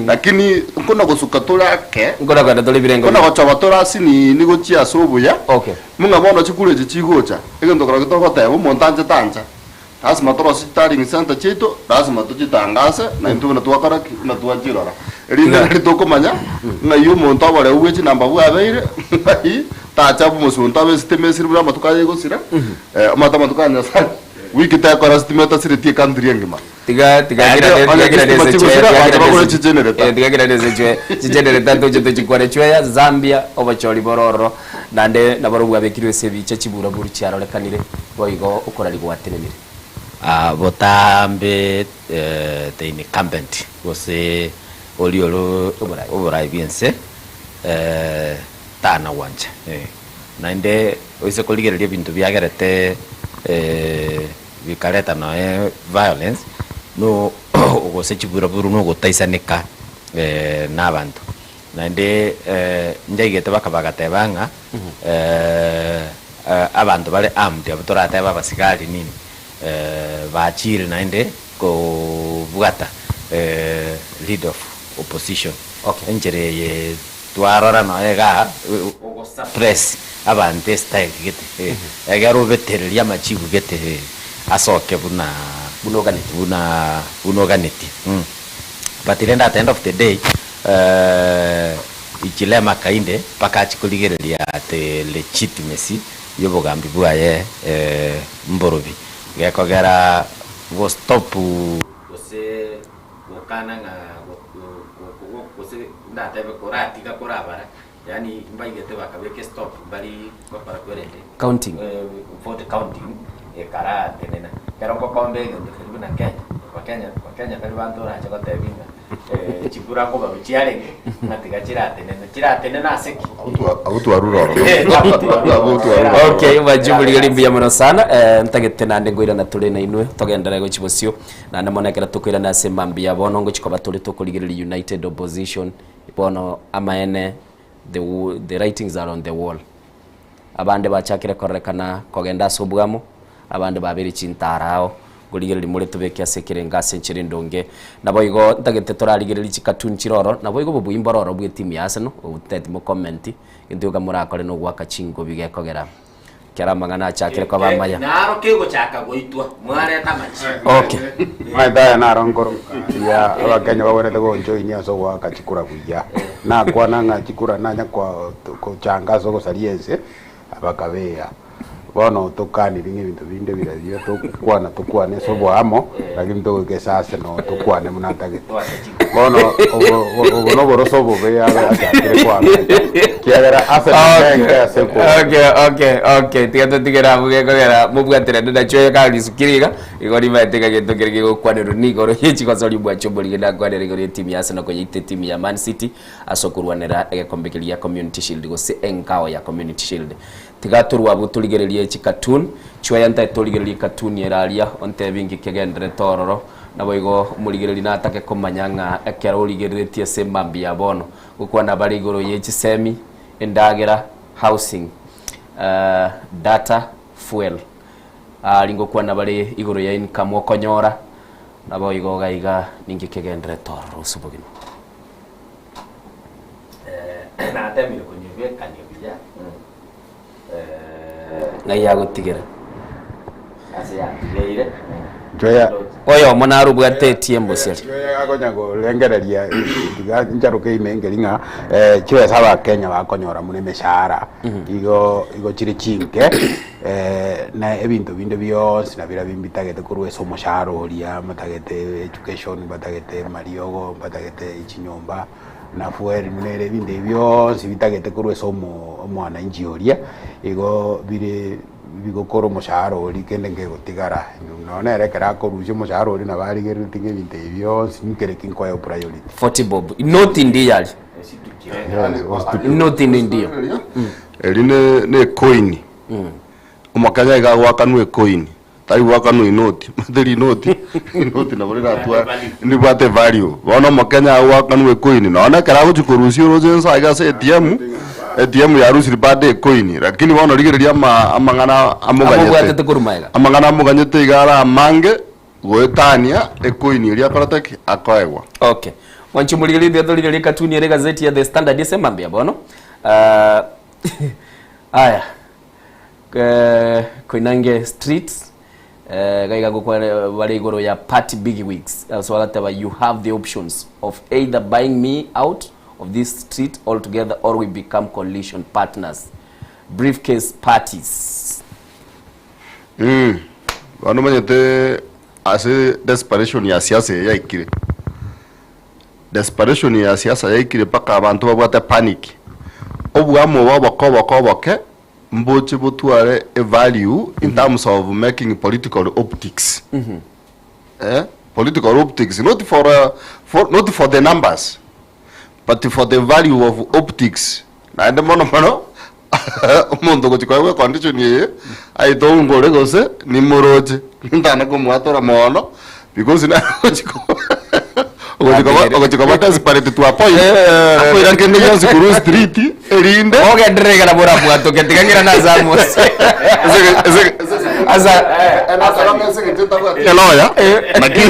lakini nkona gosuka tore ake, Nkona kogenda tore ebirengo nkona gochoba tore asinini gochia ase obuya, mung'a bono chikura echi chigocha, egento korokio togoteba omonto anchete ancha. Lasima torosie chitaringi center chiaito, lasima tochitangase, na intwe buna twakora ki? Buna twachirora. Erinde nari tokomanya ng'ai omonto oboreu bwe chinamba bwabeire, ng'ai tacha abe omosunte abe esitima esire buna amatuko aye egosira, omanyete amatuko aya Nyasaye wiki tekora sitima etasireti ecountry engima. Tiga tiga Naende kira onye tiga kira chistima nese chigosira, chwe abanto bagore chigenerator. Eh, tiga kira nese chwe chigenerator ntoche tochikwane chweya Zambia obochori bore ororo Naende nabarobwo bwabekirwe ase ebiicha chiburaburu chiarorekanire, boigo okoraria gwatenenire. Botambe the incumbent gose oria ore oborai bw'ense tana gwancha. Naende oise korigereria ebinto biagerete bikareta noe violence no gose chiburaburu na ogotaisaneka na abanto. Naende nchaigete bakaba bagateba ng'a abanto bare armed abwo toratebe abasigari nini, bachire naende kobwata leader of opposition. Enchera eye twarora nonya igaa ogosuppress abanto estyle gete, egere obetererie amachibu gete asoke buna buna buna oganetie. But rende at the end of the day Hichilema kainde mpaka achie korigereria the legitimacy yobogambi bwaye mborobi gekogera go stop gose gokana ng'a gose ndatebe koratiga korabara yaani mbaigete bakabeka estop mbari gokora kwerende Counting. vote counting ekaratenena. Ekero ngokomba egento keria buna Kenya, Abakenya Abakenya tari banto orache gotebia ng'a chikura nkobarwa chiarenge ng'a tiga chiratenene. Chiratenene ase ki? Abwo twarure ororo. Abwo twarure ororo. Okay, majibu rigari mbuya mono sana eh, ntagete naende ngoirana tore nainwe togenderere gochia bosio naende mono ekero tokoirana ase mambia bono ngochia koba tore tokorigereria United Opposition bono amaene the, the writings are on the wall Abande bachakire kororekana kogenda ase obwamo, abande babeire chintara ao. Nkorigereria more tobeke ase ekerengo ase enchera endonge. Naboigo ntagete torarigererie chikatuni chire ororo, naboigo obobui mbore ororo bw'etimu ya Arsenal, obwo totagete mokomenti, egento gioka morakore nogoaka chingobi gekogera kera amang'ana achakire koba amaya. Naro kegochaka goitwa, mwareta amachibu. Okay. Amaete aya naro nkoroka ya abakenya bagwenerete gonjoinia ase ogoaka chikura buya. Nakwana ng'a chikura nanya gochanga ase ogosaria ense, bakabeya. Bono tokaniri ng'a ebinto binde birabio tokwana tokwane ase oboamo, lakini togoika ase Arsenal tokwane buna atagete. Bono obo obo noboroso obobe abe achakire koamenta, ekiagera Arsenal nenke ase oko Okay, okay, okay. Tiga totigere abwo gekogera mobwaterane nachio oyo karisukire iga, igo rimaete iga gento kere kegokwanerwa nigo ye chigosori bwacho omorige nakwanera igoro y'etimu ya Arsenal koyeita etimu ya Man City ase okorwanera egekombe keria gia Community Shield gose engao ya Community Shield. Tiga torwe abwo torigererie chicartoon, chweya ntaete torigererie ecartoon ere aria ontebi inki kegendererete ororo, naboigo omorigereria natake komanya ng'a ekero origereretie ase emambia ya bono, gokwana bare igoro ye chisemi, endagera, housing. Data, fuel. Aria ngokwana bare igoro ya income okonyora, naboigo iga iga ninki kegenderete ororo ase obogima. Natemire konyebekania buya Ng'ai agotigera? ase yantigeire. Nchoya. Oyomo naro obwate ATM boseri. Nchoya akonya korengereria tiga ncharoke ime nkeri ng'a eh, chibesa abakenya bakonyora buna emeshahara igo igo chire chinke eh, na ebinto binde bionsi nabirabio mbitagete korwa ase omoshahara oria, mbatagete education, mbatagete amariogo, mbatagete chinyomba. na fuel buna ere ebinto ebi bionsi bitagete korwa ase omo omwananchi oria, igo bire bigokora omoshahara oria kende nkegotigara. Nonya nere ekero akorusia omoshahara oria nabo arigereretie ng'a ebinto ebi bionsi nkere ki nkoe priority. 40 bob inoti ndiyo aria inoti ndiyo Eri ne ne ecoin, omokenya iga agoakanwa ecoin. Tari goakanwa inoti, omanyete rinoti, rinoti nabo riratware ribwate value. Bono omokenya agoakanwa ecoin, nonya ekero agochia korusia oroche ense aiga ase ATM, ATM yarusirie bado ecoin, lakini bono rigereria ama amang'ana amoganyete, Amobwatete korwa magega. amang'ana amoganyete iga are amange goetania ecoin eria akorete ki? Akoegwa. Okay. Mwanche omorigereria mbuya torigererie ekatuni ere egazeti ya The Standard ase mambia bono. Ah, aya. Koinange street iga iga gokwana bare igoro ya party bigwigs ase bagateba you have the options of either buying me out of this street altogether or we become coalition partners briefcase parties. Mm, bono omanyete ase desperation ya siasa eye yaikire, desperation ya siasa yaikire mpaka abanto babwate panic, oboamo obo oboke oboke oboke. Mboche botware a value in terms of making political optics. Eh, political optics, not for, uh, for, not for the numbers, but for the value of optics. Naende mono mono, omonto ogochi koegwa econdition eye, aete ongore gose nimoroche, nintana komwatora mono, because nere ogochi ko- ogochi koba ogochi koba desperate to a point, akoira kende gionsi korwa street, erinde Ogenderere iga nabo orabwatoke tiga ng'irane ase Amos. Asa eloya naki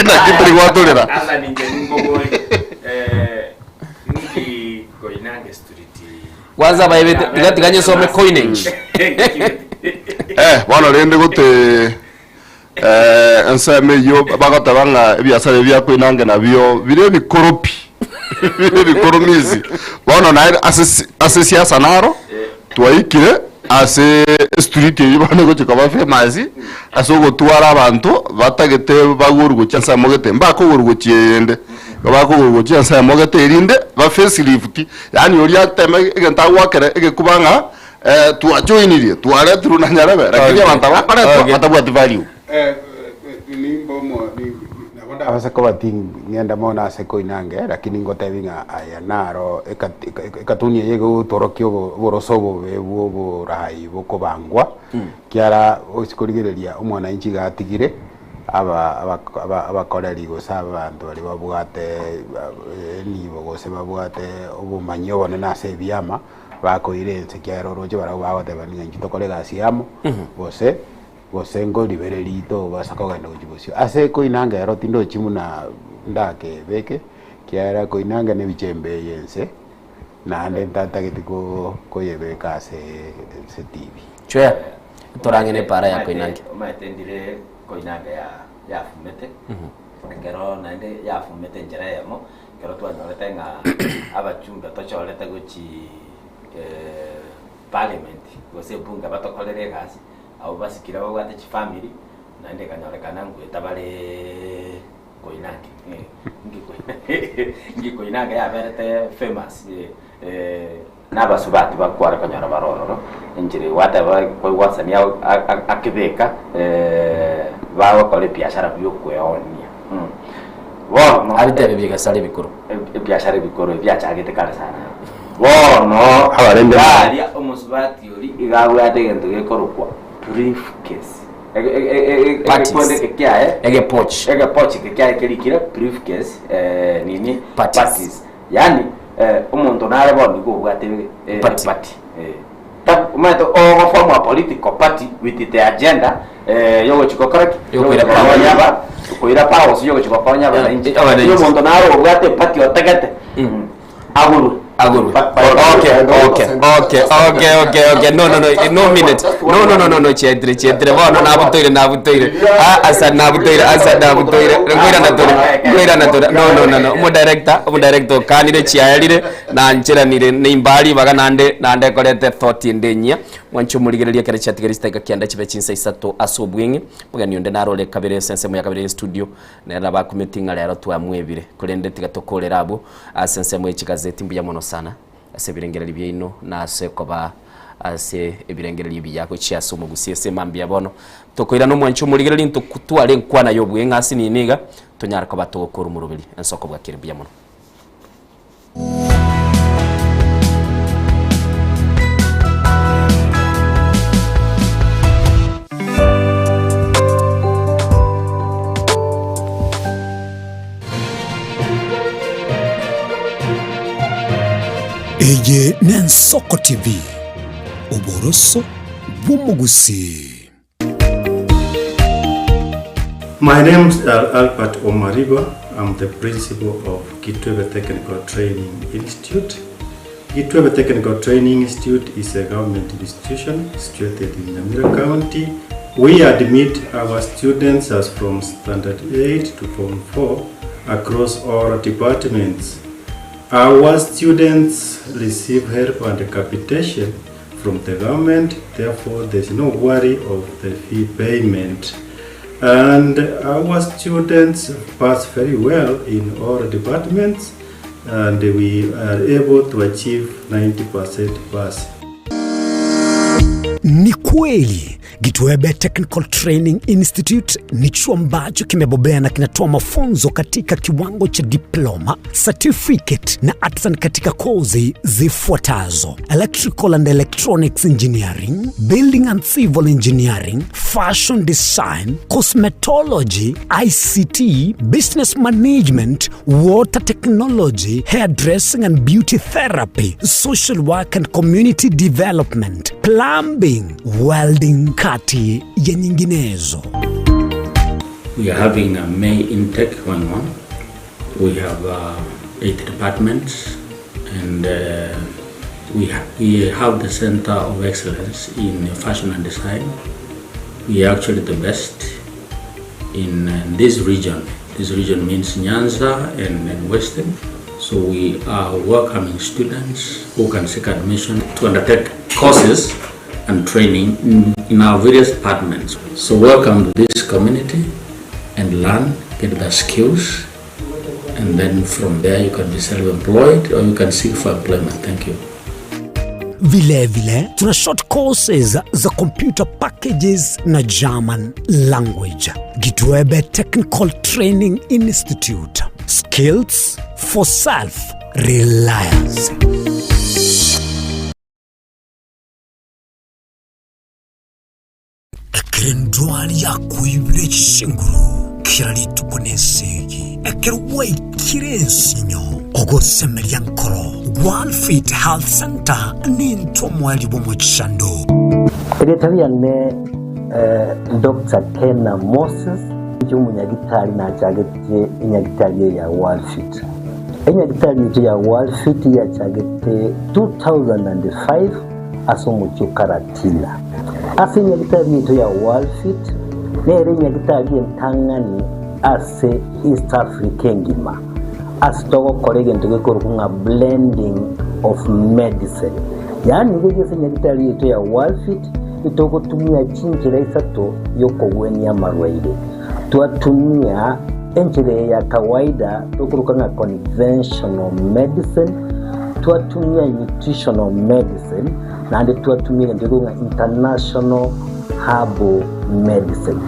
naki tari gwatorera Asa ninche ninkobori eh, nki Koinange Street Kwanza baebete tiga tiga nyesome coinage. Eh, bono rende gote eh, ensemo eyio bagoteba ng'a ebiasara ebi bia Koinange nabio bire ebikoro pi bire ebikoro misi bono naye ase si- ase siasa naro twaikire ase estreet eyio bono egochi koba famous ase ogotwara abanto batagete bagorwe gochia ensemo gete mbakogorwa gochia eyende igo bakogorwa gochia ensemo gete erinde ba facelift yaani oria ateme egento agoakera egekuba ng'a Twajoinirie, twaretirwe na nyarebe, lakini Okay. abanto abakoretwa Okay. batabwati value. Nabo ndabase koba ting'enda mono ase Koinange, lakini ngotebi ng'a aya naro eka- eka- ekatuni eye egotorokia obo- oboroso obobe bwa oborai bokobangwa, kiara osi korigereria omwananchi iga atigire, aba aba aba abakoreri gose abanto baria babwate enibo gose babwate obomanyi obonene ase ebiama, Bakoira ense ekiagera oroche barabwo bagoteba ng'a inche tokore egasi amo, gose gose nkoribere rito obasa kogenda gochia bosio. Ase koinanga ero tindochi buna ndakebeke, ekiagera koinanga na ebicha embe eye ense, naende ntatageti ko koyebeka ase ase TV. Chwea, torang'e ne para ya Koinange. Omanyete ndire Koinange ya yafumete, ekero naende yafumete enchera eyemo, Ekero twanyorete ng'a abachumbe tochorete gochi parliament gose ebunge batokorere egasi, abwo basikire babwate chifamiri, naende ekanyorekana ngoeta bare Koinange nki nki Koinange yaberete famous na abasubati bakware konyora bare ororo, enchera gwateba kwaigwasani akebeka bagokora ebiashara bia okweonia. Bono Abitebe bigasara ebikoro. Ebiashara ebikoro ebi biachagete kare sana. Bono Abarende aria omosubati oria iga abwate egento gekorokwa briefcase. Parties. Egekonde eke kiaye Egepochi. egepochi eke kiaye kerikire briefcase nini Parties. parties. Yaani omonto nare bono iga obwate Party. eparty. Omanyete ogoform a political party with the agenda yogochi gokora ki? Yokoira Yogochi gokonya aba, koira power gose yogochi gokonya abananchi. Abananchi. Onye omonto naro obwate eparty otagete, agurwe. Agurwe. Okay, okay, okay, okay, okay, okay. No, no, no, no minute. No, no, no, no, no, chietire, chietire. Bono nabutoire, nabutoire. Ah, asa nabutoire, asa nabutoire. Ngoirana tore, ngoirana tore. No, no, no, no. Omo director, omo director okanire chiaerire, nancheranire nimba ribaga nande nande ekorete thought ende enyia. Mwanche omorigereria ekero chiatigaire chidakika kianda chibe chinsa isato ase obweng'e. Omogeni onde narore kabere ase ensemo ya kabere ya estudio, nere nabo akumeti ng'a rero twamwebire. Korende tiga tokorere abwo ase ensemo ye chigazeti mbuya mono sana ase ebirengererio biaino na ase koba ase ebirengererio ebiya gochia ase omogusi ase mambia bono. Tokoirana omwanche omorigereria ntotware enkwana ya obweng'e ase nini iga, tonyare koba togokora omoroberi ensoko bwakire mbuya mono. Eye n'Ensoko TV, oboroso bw'omogusii. My name is Albert Omariba. I'm the principal of Kitwebe Technical Training Institute. Kitwebe Technical Training Institute is a government institution situated in Nyamira County. We admit our students as from Standard 8 to Form 4 across all departments. Our students receive help and capitation from the government, therefore there's no worry of the fee payment. And our students pass very well in all departments and we are able to achieve 90% pass. Ni kweli Gitwebe Technical Training Institute ni chuo ambacho kimebobea na kinatoa mafunzo katika kiwango cha diploma, certificate na artisan katika kozi zifuatazo: electrical and electronics engineering, building and civil engineering, fashion design, cosmetology, ICT, business management, water technology, hairdressing and beauty therapy, social work and community development, plumbing, welding, kati ya nyinginezo. We are having a May intake going on. We have 8 departments and we, ha we have the Center of Excellence in Fashion and Design. We are actually the best in this region. This region means Nyanza and, and Western. So we are welcoming students who can seek admission to undertake courses and training in, in our various departments. So welcome to this community and learn, get the skills, and then from there you can be self-employed or you can seek for employment. Thank you. Vilevile tuna short courses za computer packages na German language. Gitwebe Technical Training Institute. Skills for self reliance. Ekero endwari yakoibire chinguru kera rituko nesegi, ekero gwaikire ensinyo, ogosemeria nkoro, Gwalfit Health Center nintwe omoerio bw'omochando. Erieta riane Doctor Kena Moses, inche omonyagitari nachagetie enyagitari eye ya Worldfit. Enyagitari yaito ya Worldfit yachagete 2005 ase omochie o Karatina. Ase enyagitari yaito ya Worldfit nere enyagitari entang'ani ase East Africa engima ase togokora egento gekorokwa ng'a blending of medicine. Yaani iga ase enyagitari yaito ya Worldfit itogotumia chinchera isato yokogwenia amarwaire. Twatumia enchera eye ya kawaida tokoroka ng'a conventional medicine, twatumia nutritional medicine, naende twatumia egento gekorokwa ng'a international herbal medicine.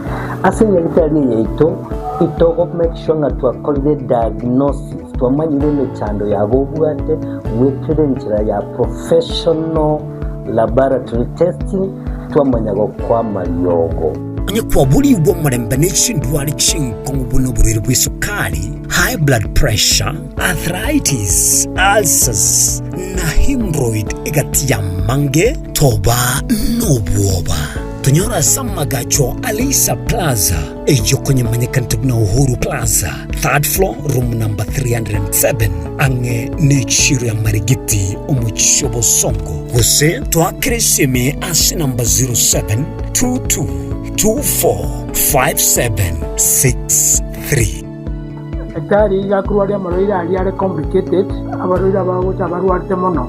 Ase enyagitari eye yaito, itogo make sure ng'a twakorire diagnosis, twamanyire emechando yabo obwate goetera enchera ya professional laboratory testing, twamanya gokoa amariogo. Onye kwaborigwe omorembe ne chindwari chinkong'u buna oborwaire bw'esukari, high blood pressure, arthritis, ulcers, na hemorrhoid egati y'amange toba nobwoba. Tonyore ase amagacho a Leisa Plaza eyio konyemanyekanete buna Uhuru Plaza, third floor, room number 307, ang'e n'echiro ya Marigiti omochie o Bosongo, gose toakere esimi ase namba 0722245763. Daktari iga akorwaria amarwaire aria are complicated, abarwaire abagocha abarwarete mono.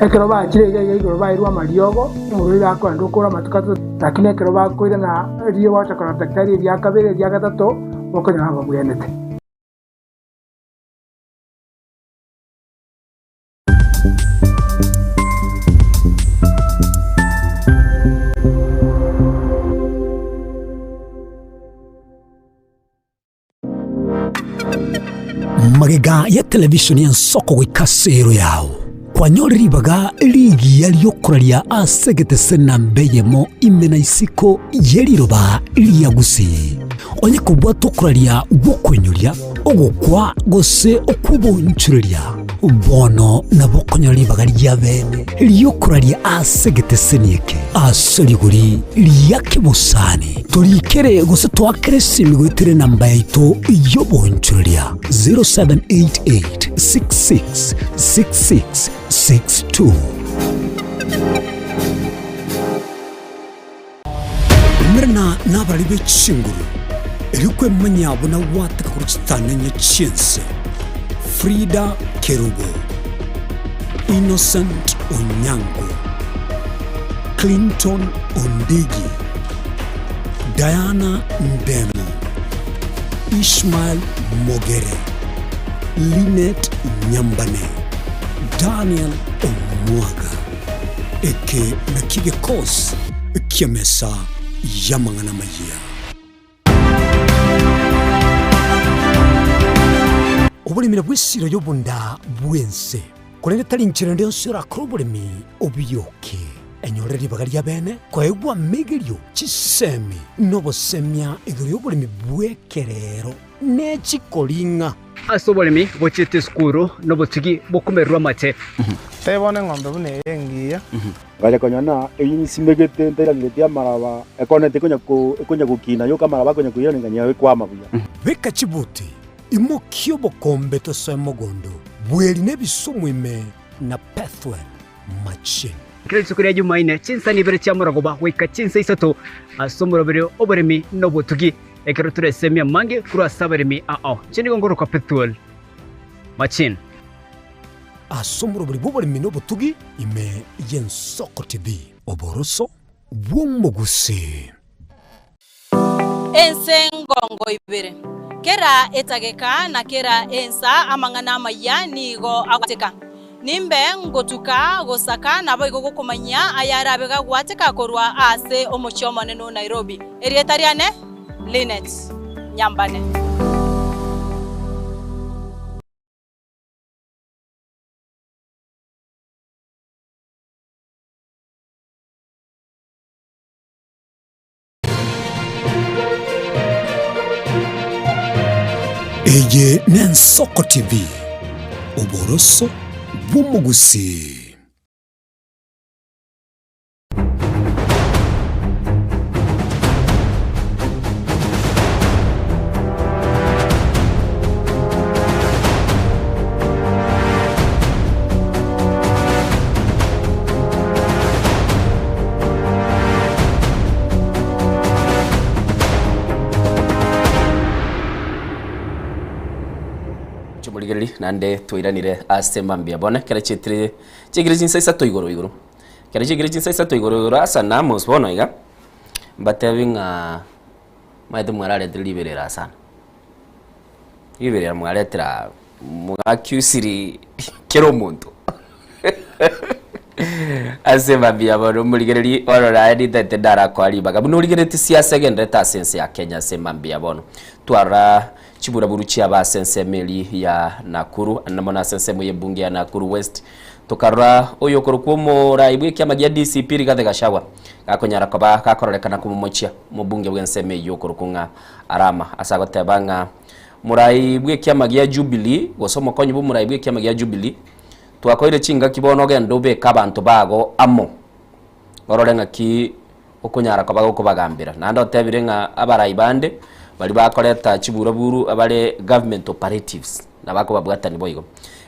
Ekero bachire iga iga igoro bairwe amariogo, omorwaire akoenda okore amatuko atato, lakini ekero bakoirana riria bagocha korora daktari eria kabere eria gatato, bokonyora babwenerete. Magega ya televishoni y'ensoko goika ase ero yao, kwanyore ribaga rigiya ri'okoraria ase egetese namba eyemo ime na isiko ye riroba ria Gusii. Onye kobwata okoraria gw'okoinyoria, ogokwa gose okw'obonchoreria, bono nabo okonyora ribaga ria bene ri'okoraria ase egeteseni eke ase rigori ria kebosani. Torikere gose toakere esimi goetera enamba yaito y'obonchoreria 0788 66 66 62. Umerana nabarari be chinguru, erio kwemanya buna gwateka korwa chitang'ani chi'ense. Frida Kerubo, Innocent Onyango, Clinton Ondigi, Diana Ndemo, Ishmael Mogere, Linet Nyambane, Daniel Omwaga. Eke nakio gekosi ki'emesa y'amang'ana amayia. Oboremi nabwo esiro y'obonda bw'ense, korende tari inchera ende yonsi orakore oboremi obiyoke. Enyorere ribaga ria bene koegwa amegerio, chisemi, na obosemia igoro y'oboremi bw'ekerero ne chikoring'a. Ase oboremi bochiete esukuru nobotugi bokomererwa amate. Tebia bono eng'ombe buna eye engiya. Ngacha konyora ng'a eyio nsimegete ntairangeretie amaraba, ekoneti ekonya ko ekonya gokina yoka amaraba akonya koirana ng'a ekwama buya. Beka chibuti, imokia obokombe tosoe mogondo, bweri na ebisumu ime na Pethuel machine. Kera rituko ria Jumaine, chinsa ibere chia morogoba goika chinsa isato ase omoroberi oboremi na obotugi, ekero toresemie amange korwa ase abaremi ao. Inche nigo ngorokwa Pethuel Machine. Ase omoroberi bw'oboremi na obotugi ime y'Ensoko TV. Oboroso bw'omogusii. Ense ngongo ibere. Kera etageka na kera ensa amang'ana amayia nigo agwateka. Nimbe ngotuka gosaka naboigo gokomanyia ayarabe gagwateka korwa ase omochie omonene o Nairobi. Erieta riane Linet Nyambane. Eye n'Ensoko TV, oboroso bw'omogusii. Chimorigereria naende twairanire ase mambia bono ekero chietire chiaikire chinsa isato igoro igoro. Ekero chiaikire chinsa isato igoro igoro asa na Amos bono iga, mbatebi ng'a maete mwararetire riberera sana. Riberera mwaretera mwakiusiri kera omonto ase mambia bono omorigereria orore aye nintagete ndarakoa ribaga. Buna origereretie siasa egendererete ase ense ya Kenya ase mambia bono, twarora chiburaburu chiaba ase ensemo eria ya Nakuru, naende mono ase ensemo y'ebunge ya Nakuru West, Tokarora oyokorokwa omorai bw'ekiama gia DCP Rigathi Gachagua gakonyara koba gakororekana komomochia omobunge bw'ensemo eyio okorokwa ng'a Arama ase agoteba ng'a morai bw'ekiama gia Jubilee gose omokonyi bw'omorai bw'ekiama gia Jubilee. Twakoire chingaki bono ogende obeke abanto bago amo, orore ng'aki okonyara koba gokobagambera. Naende otebire ng'a abarai bande baria bakoreta chiburaburu abare government operatives nabakobabwatani boigo.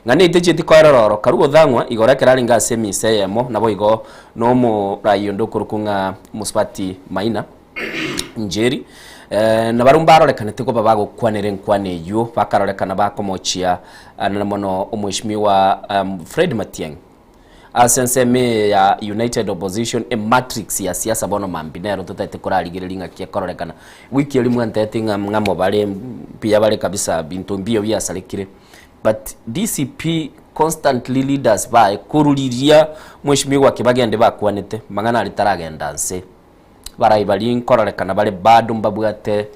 Ng'a neite chieti koerora oro karue gothang'wa igoro ekero arenge ase emisa eyemo naboigo na omorai onde okorokwa ng'a Mosubati Maina Njeri na barabwo mbarorekanete koba bagokwanera enkwana eyio bakarorekana bakomochia anene mono omweshimiwa Fred Matiang'i. Ase ensemo eye ya United Opposition ematrix ya siasa bono mambia nero totaete korarigereria ng'aki ekororekana. Wiki eria mwanteti ng'a ng'amo bare mbuya bare kabisa binto mbiyo biasarekire but DCP constantly leaders baye korwa riria mweshimiwa Kibagende bakwanete mang'ana aria taragenda nse. Abarai baria nkororekana bare bado mbabwate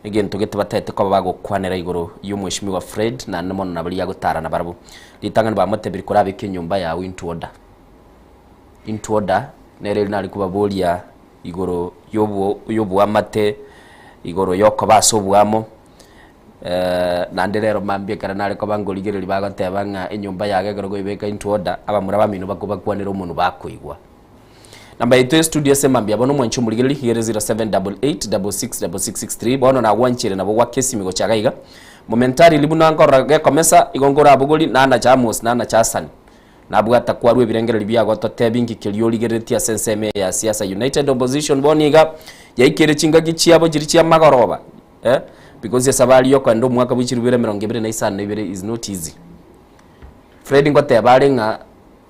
egento gete bataete koba bagokwanera igoro y'omweshimiwa Fred naende mono na baria agotara nabarabwo. Ritang'ani bamotebirie korabeke enyomba yao into order. Into order nere eri nare kobaboria igoro y'obwo y'oboamate, igoro y'okoba ase oboamo naende rero mambia ekero nare koba nkorigereria bagoteba ng'a enyomba yago ekero koebeka into order, abamura bamino bakobakwanera omonwe bakoigwa. Namba yaito ya studio ase mambia bono omwanchi omorigereria iga ere 0788666663 bono nagwanchire nabo gwaka esimi gocha iga iga momentarily buna nkorora gekomesa igo nkorabogori nanacha Amos nanacha Hassan nabwata kwarwa ebirengererio biago totebi nki keria origereretie ase ensemo eye ya siasa United Opposition bono iga yaikeire chingaki chiabo chiria chia magoroba eh because esabari yokoenda omwaka bwe chirubere emerongo ebere na isano na ibere is not easy. Fred ngoteba are ng'a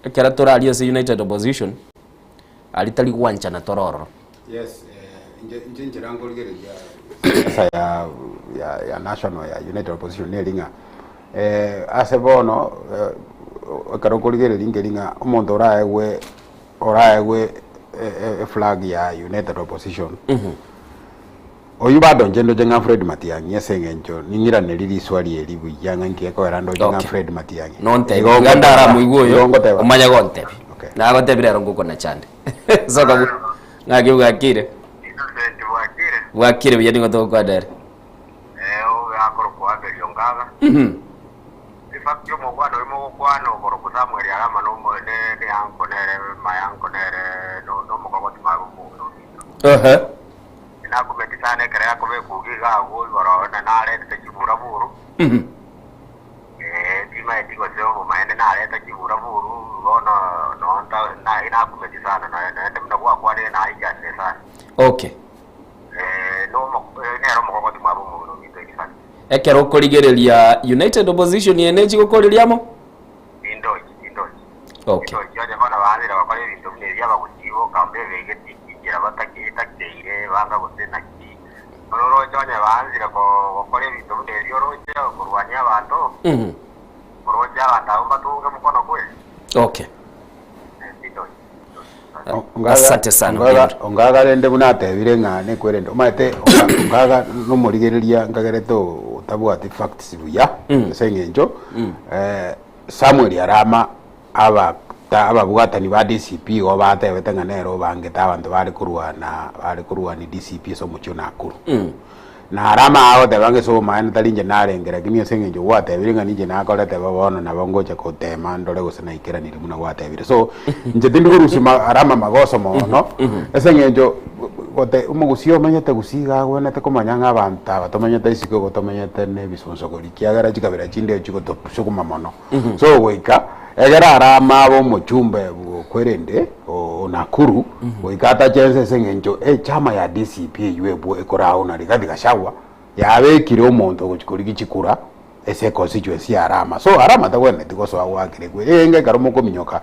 Ekero torarie ase United Opposition, aria tari gwanchana tore ororo. Yes, eh, inche inche nchera nkorigereria Siasa ya, ya, ya national ya United Opposition neri ng'a eh, ase bono eh, ekero okorigereria nkeri ng'a omonto oraegwe oraegwe e- e- eflag ya United Opposition Oyio bado inche ndoche ng'a Fred Matiang'i ase eng'encho ning'iraneri riswali eri buya ng'a inki gekogera ndoche ng'a Okay. Fred Matiang'i. Nontebi, Igo iga ngoteba, ndaramoigwe oyo, igo ngoteba. omanye gontebi. Nagotebi rero ngokonachande. Soka bu, ng'aki bwakire? Bwakire buya nigo togokwana ere. Mhm. Ehe. Nakumeti sana ekero yakobekwa iga agwo igoro na narentete chiburaburu, ee, timaeti gose obomaene nareta chiburaburu, bono nonta na nakumeti sana na naende buna gwakwanire naichanire sana. Okay. Ee, nomo nere omokogoti mwabo omong'ina ominto in fact. Ekero okorigereria United Opposition eye nechi gokoreria amo? Tindochi, tindochi. Okay. Tindochi onye bono baanchire gokora ebinto buna ebi abagusii boka mbebegeti chinchera batake etakeire banga gose naki. Bono oroche onye baanchire gokora ebinto buna ebi oroche korwania abanto, oroche abanto abwo mbatunge mokono kwe. Okay. Tindochi. Asante sana. Ongaga rende buna atebire ng'a nekwerende omanyete ongaga nomorigereria nkagerete otabwati facts buya ase eng'encho Samuel Arama aba ta ababwatani ba DCP igo batebete ng'a nere obangete abanto bare korwana bare korwania DCP ase omochie o Nakuru. Na Arama agoteba ng'a ase obomaene tari inche narenge lakini ase eng'encho gwatebire ng'a ninche nakorete bo bono nabo ngocha gotema ndore gose naikeranire buna gwatebire. So, inche tindi korusia ma Arama magoso mono, ase eng'encho gote omogusii omenyete gusii iga agwenerete komanya ng'a abanto aba tomenyete isiko igo tomenyete na ebisonsogori ekiagera chikabira chinde chigotosuguma mono. So goika egere arame abe omochumbe bw'okwerende o Nakuru, goika atache ense ase eng'encho echama ya DCP eywo ebwo ekorauna na Rigathi Gachagua yabekire omonto ogochia korigia chikura ase econstituency ya Arama. So Arama tagwenereti gosoa goakera ekwe enge ekero mokominyoka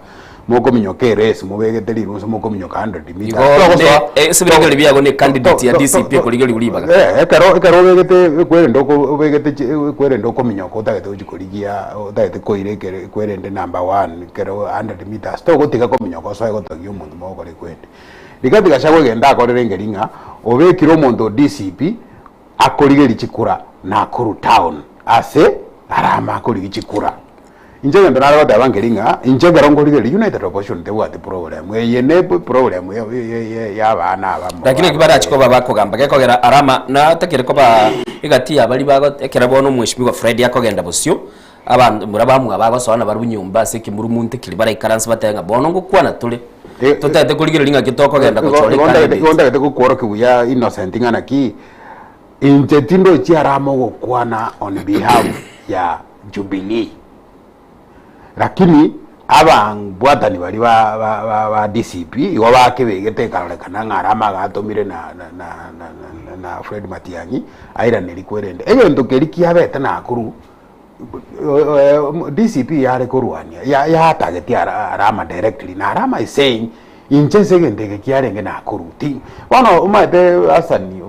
mokominyoka erace mobegete rirunso mokominyoka 100 meters. Igo Togosoa ne ase ebirengererio biago ne candidate ya DCP ekorigereria ribaga. Eh, ekero ekero obegete ekwerende oko obegete chi ekwerende okominyoka otagete gochia korigia otagete koira ekere ekwerende number one ekero 100 meters togotiga kominyoka osoe gotogia omonto mogokora ekwende. Rigathi Gachagua egento akorire nkeri ng'a obekire omonto o DCP akorigeria chikura Nakuru town ase arame akorigia chikura. Inche egento nare goteba nkeri ng'a inche ekero nkorigereria United Opposition tebwati problem, eye ne problem ya abana aba Lakini eki barachi koba bakogamba gekogera Arama natakire koba egati ya baria bago ekero bono omweshimiwa Fred akogenda bosio. Abanto mbura bamwabo bagosoa nabarabwo nyomba ase ekemurumunto keria baraikaranse batebe ng'a bono ngokwana tore, totagete korigereria ng'aki tokogenda gochora Igo ndagete igo ecandidate. ndagete gokworokia buya Innocent ng'a naki, inche tindochi arame ogokwana on behalf ya Jubilee. Lakini ababwatani baria ba ba ba ba DCP igo bakebegete ekarorekana ng'a arame agatomire na na na na na na Fred Matiang'i airaneri kwerende. Egento keria kiabete Nakuru. DCP yare korwania ya yatageti ara Arama directly na Arama is saying inche ase egento eke kiarenge Nakuru ti bono omanyete Hassan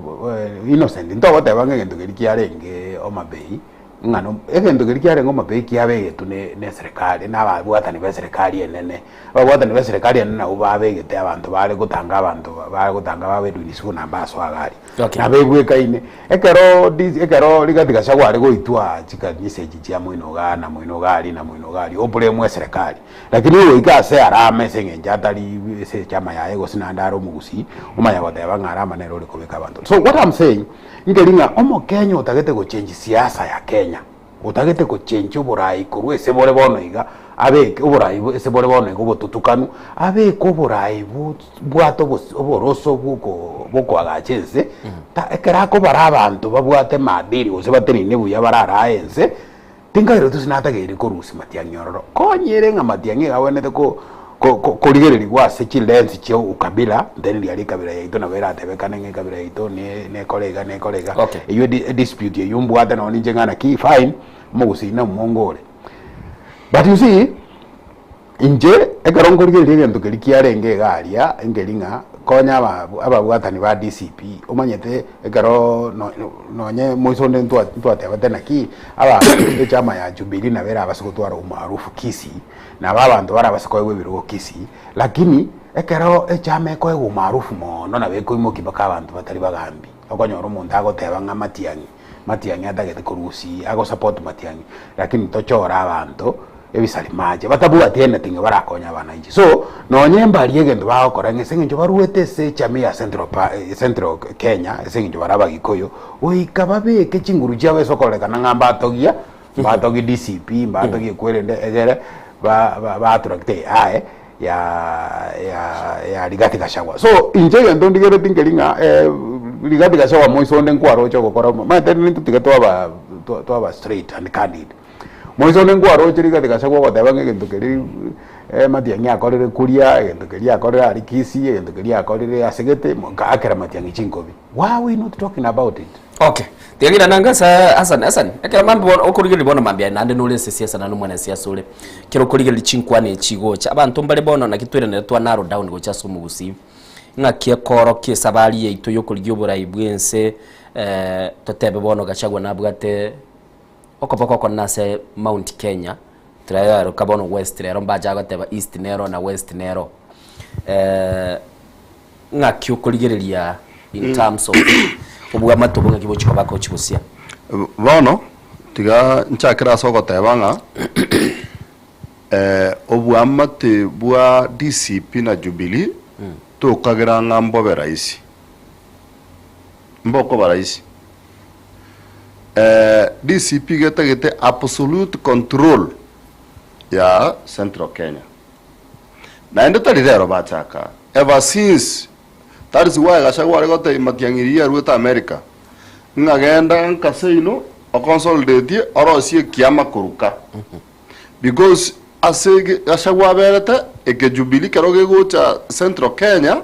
Innocent ntogoteba ng'a egento keria kiarenge Homa Bay ng'a no egento keria kiarenge Homa Bay kiabegetwe ne ne eserekari na ababwatani ba eserekari enene. Ababwatani ba eserekari enene nabwo babegete abanto bare gotanga abanto bare gotanga ba Edwin Sifuna mbasoa iga aria. Okay. Nabo ebwekaine, ekero dis ekero Rigathi Gachagua are goitwa chikanisa echi chia moino igaa na moino iga aria na moino iga aria, oboremu eserekari. Lakini ogoika ase arame ase eng'encho atari ase echama yaye gose naende are omogusii, omanya goteba ng'a arama nere ore kobeka abanto. So what am saying, nkeri ng'a omokenya otagete gochange siasa ya Kenya, Otagete gochenchia oboraai korwa ase bore bono iga, abeke oboraai ase bore bono iga obotutukanu, abeke oboraai bwate oboroso bw'okoagacha ense, ekero akobara abanto babwate maadili gose bateneine buya bararae ense, tinkaireti gose natageire korusia matiang'i ororo. Konya ere ng'a matiang'i iga agwenerete korigererigwa ase chilens chia ukabila, then riaria ekabira yaito nabo eratebekane ng'a ekabira yaito nekore iga nekore iga. Eywo edispute eywo mbwate nonye ninche ng'a naki fine, omogusii na omongo ore. But you see, inche ekero nkorigereria egento keria kiarenge iga aria, nkeri ng'a konya ababwatani ba DCP, omanyete ekero nonye moiso onde ntwatebete naki, abanto echama ya Jubilee nabo erabase gotwara umaarufu Kisii, Nabo abanto barabase koegwa ebirogo Kisii, lakini ekero echama ekoegwa umaarufu mono nabo ekoimokia mpaka abanto batari bagambi. Okonyora omonto agoteba ng'a Matiang'i, Matiang'i atagete korwa Gusii, ago support Matiang'i, lakini tochore abanto ebisari mache batabwati anything barakonye abananchi. So, nonye mbaria egento bagokora ng'a ase eng'encho baruete ase echama ya Central pa Central Kenya, ase eng'encho bare abagikuyu, goika babeke chinguru chiabo ase okorekana ng'a mbatogia. Mbatogie DCP, mbatogie ekwerende egere ba ba baattracte aye ya ya ya Rigathi Gachagua. So inche egento ndigereti nkeri ng'a Rigathi Gachagua moiso onde nkwaroche ogokora omanyete rende tiga twaba twaba straight and candid. Moiso onde nkwaroche Rigathi Gachagua ogoteba ng'a egento keria Matiang'i akorire kuria, egento keria akorire aria Kisii, egento keria akorire asegete, akera Matiang'i chinkobi. Why are we not talking about it? Okay. Tiga ng'ina nange ase Hassan, Hassan, ekero mambia bono okorigereria bono mambia aye naende nore ase esiasa naende omwana esiasa ore, ekero okorigereria chinkwana echi gocha, abanto mbare bono naki toiranere twa narrow down gocha ase omogusii, ng'aki ekorokia esabari yaito ya okorigia oborai bwa ense totebe bono Gachagua nabwate okoboko okonene ase Mount Kenya, tirayaroka bono west rero mbacha goteba east nero na west nero. Ng'aki okorigereria in terms of obwamate obo ng'aki bochia koba gochia gosia? Bono, tiga nchakere ase ogoteba ng'a obwamate bwa DCP na Jubilee tokagera ng'a mbobe rahisi, mbokoba rahisi. DCP getagete absolute control ya Central Kenya. Naende tari rero bachaka, ever since that is why Gachagua are gotebia Matiang'i riria aruete America ng'a genda nka seino oconsolidate orosie ekiama koruka because ase Gachagua aberete eke Jubilee kero gegocha Central Kenya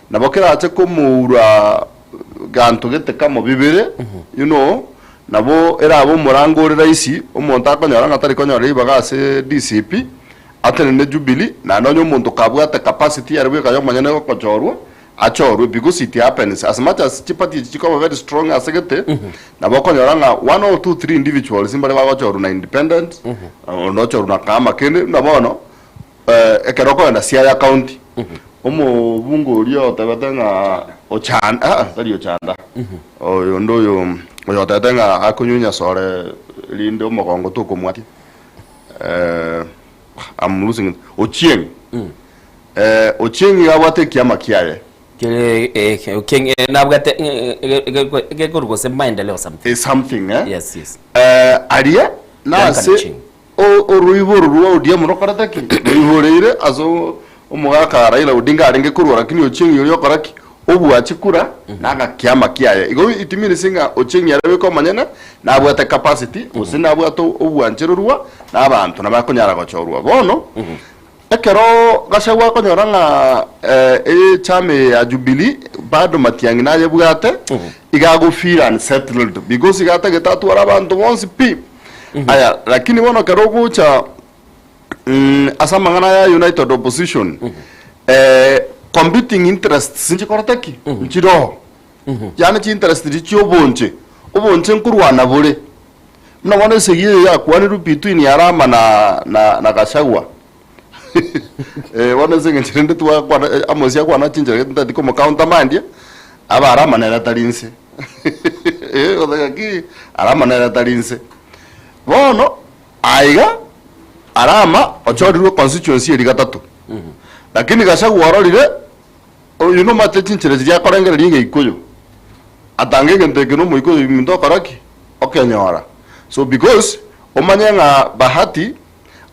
nabo kerache komoura ganto gete kamo bibere you know nabo erabe omorango ore rahisi omonto akonyora ng'a tari konyora ribaga ase DCP Atenene Jubilee, naende onye omonto kabwate capacity ere bweka yomonyene gokochorwa, achorwe because it happens as much as chiparty echi chikoba very strong ase gete, nabo okonyora ng'a one or two three individuals mbare bagochorwa na independent, onde ochorwa na kama kende, buna bono ekero okogenda Siaya county, omobunge oria otebete ng'a Ochanda aa tari Ochanda, oyonde oyo oyotebete ng'a akonywa enyasore rinde omogongo tokomwatia. I'm losing it. Ochieng. Eh, Ochieng iga abwate ekiama kiaye. Kere eh, Ochieng eh, nabwate gekoru gose maendeleo something. Eh, something eh. Yes, yes. Eh, aria Duncan nase Ochieng. Oroiboro rwa ODM rokorete ki? Roiboreire ase omogaka Raila Odinga arenge korwa lakini Ochieng oria okora ki? Obua chikura na agakiama kiaye. Igo it means ng'a Ochieng ere bweka omonyene nabwate capacity gose nabwate obwanchererwa na abanto nabo akonyara gochorwa. Bono ekero Gachagua akonyora ng'a echama eye ya Jubilee bado Matiang'i nayebwate, iga ago feel unsettled because iga atagete atware abanto bonsi pi. Aya, lakini bono ekero ogocha ase amang'ana ya United Opposition, competing interests nchikorete ki? Nchiroo. Yaani chi-interest chiria chia obonche, obonche nkorwana bore. Buna bono esegi eye yakwanirwe between Arama na na na Gachagua. Bono ase eng'encho rende twakwana Amos akwana chinchera gete ntati komocountermand, abe Arama nere atari inse. Gose gaki Arama nere atari inse. Bono aiga Arama ochorirwe constituency eria gatato. Lakini Gachagua ororire Oyio nomanyete chinchera chiria akorengereria egeikoyo, atange egento eke nomoikoyo ominto okora ki? Okenyora. So because omanye ng'a Bahati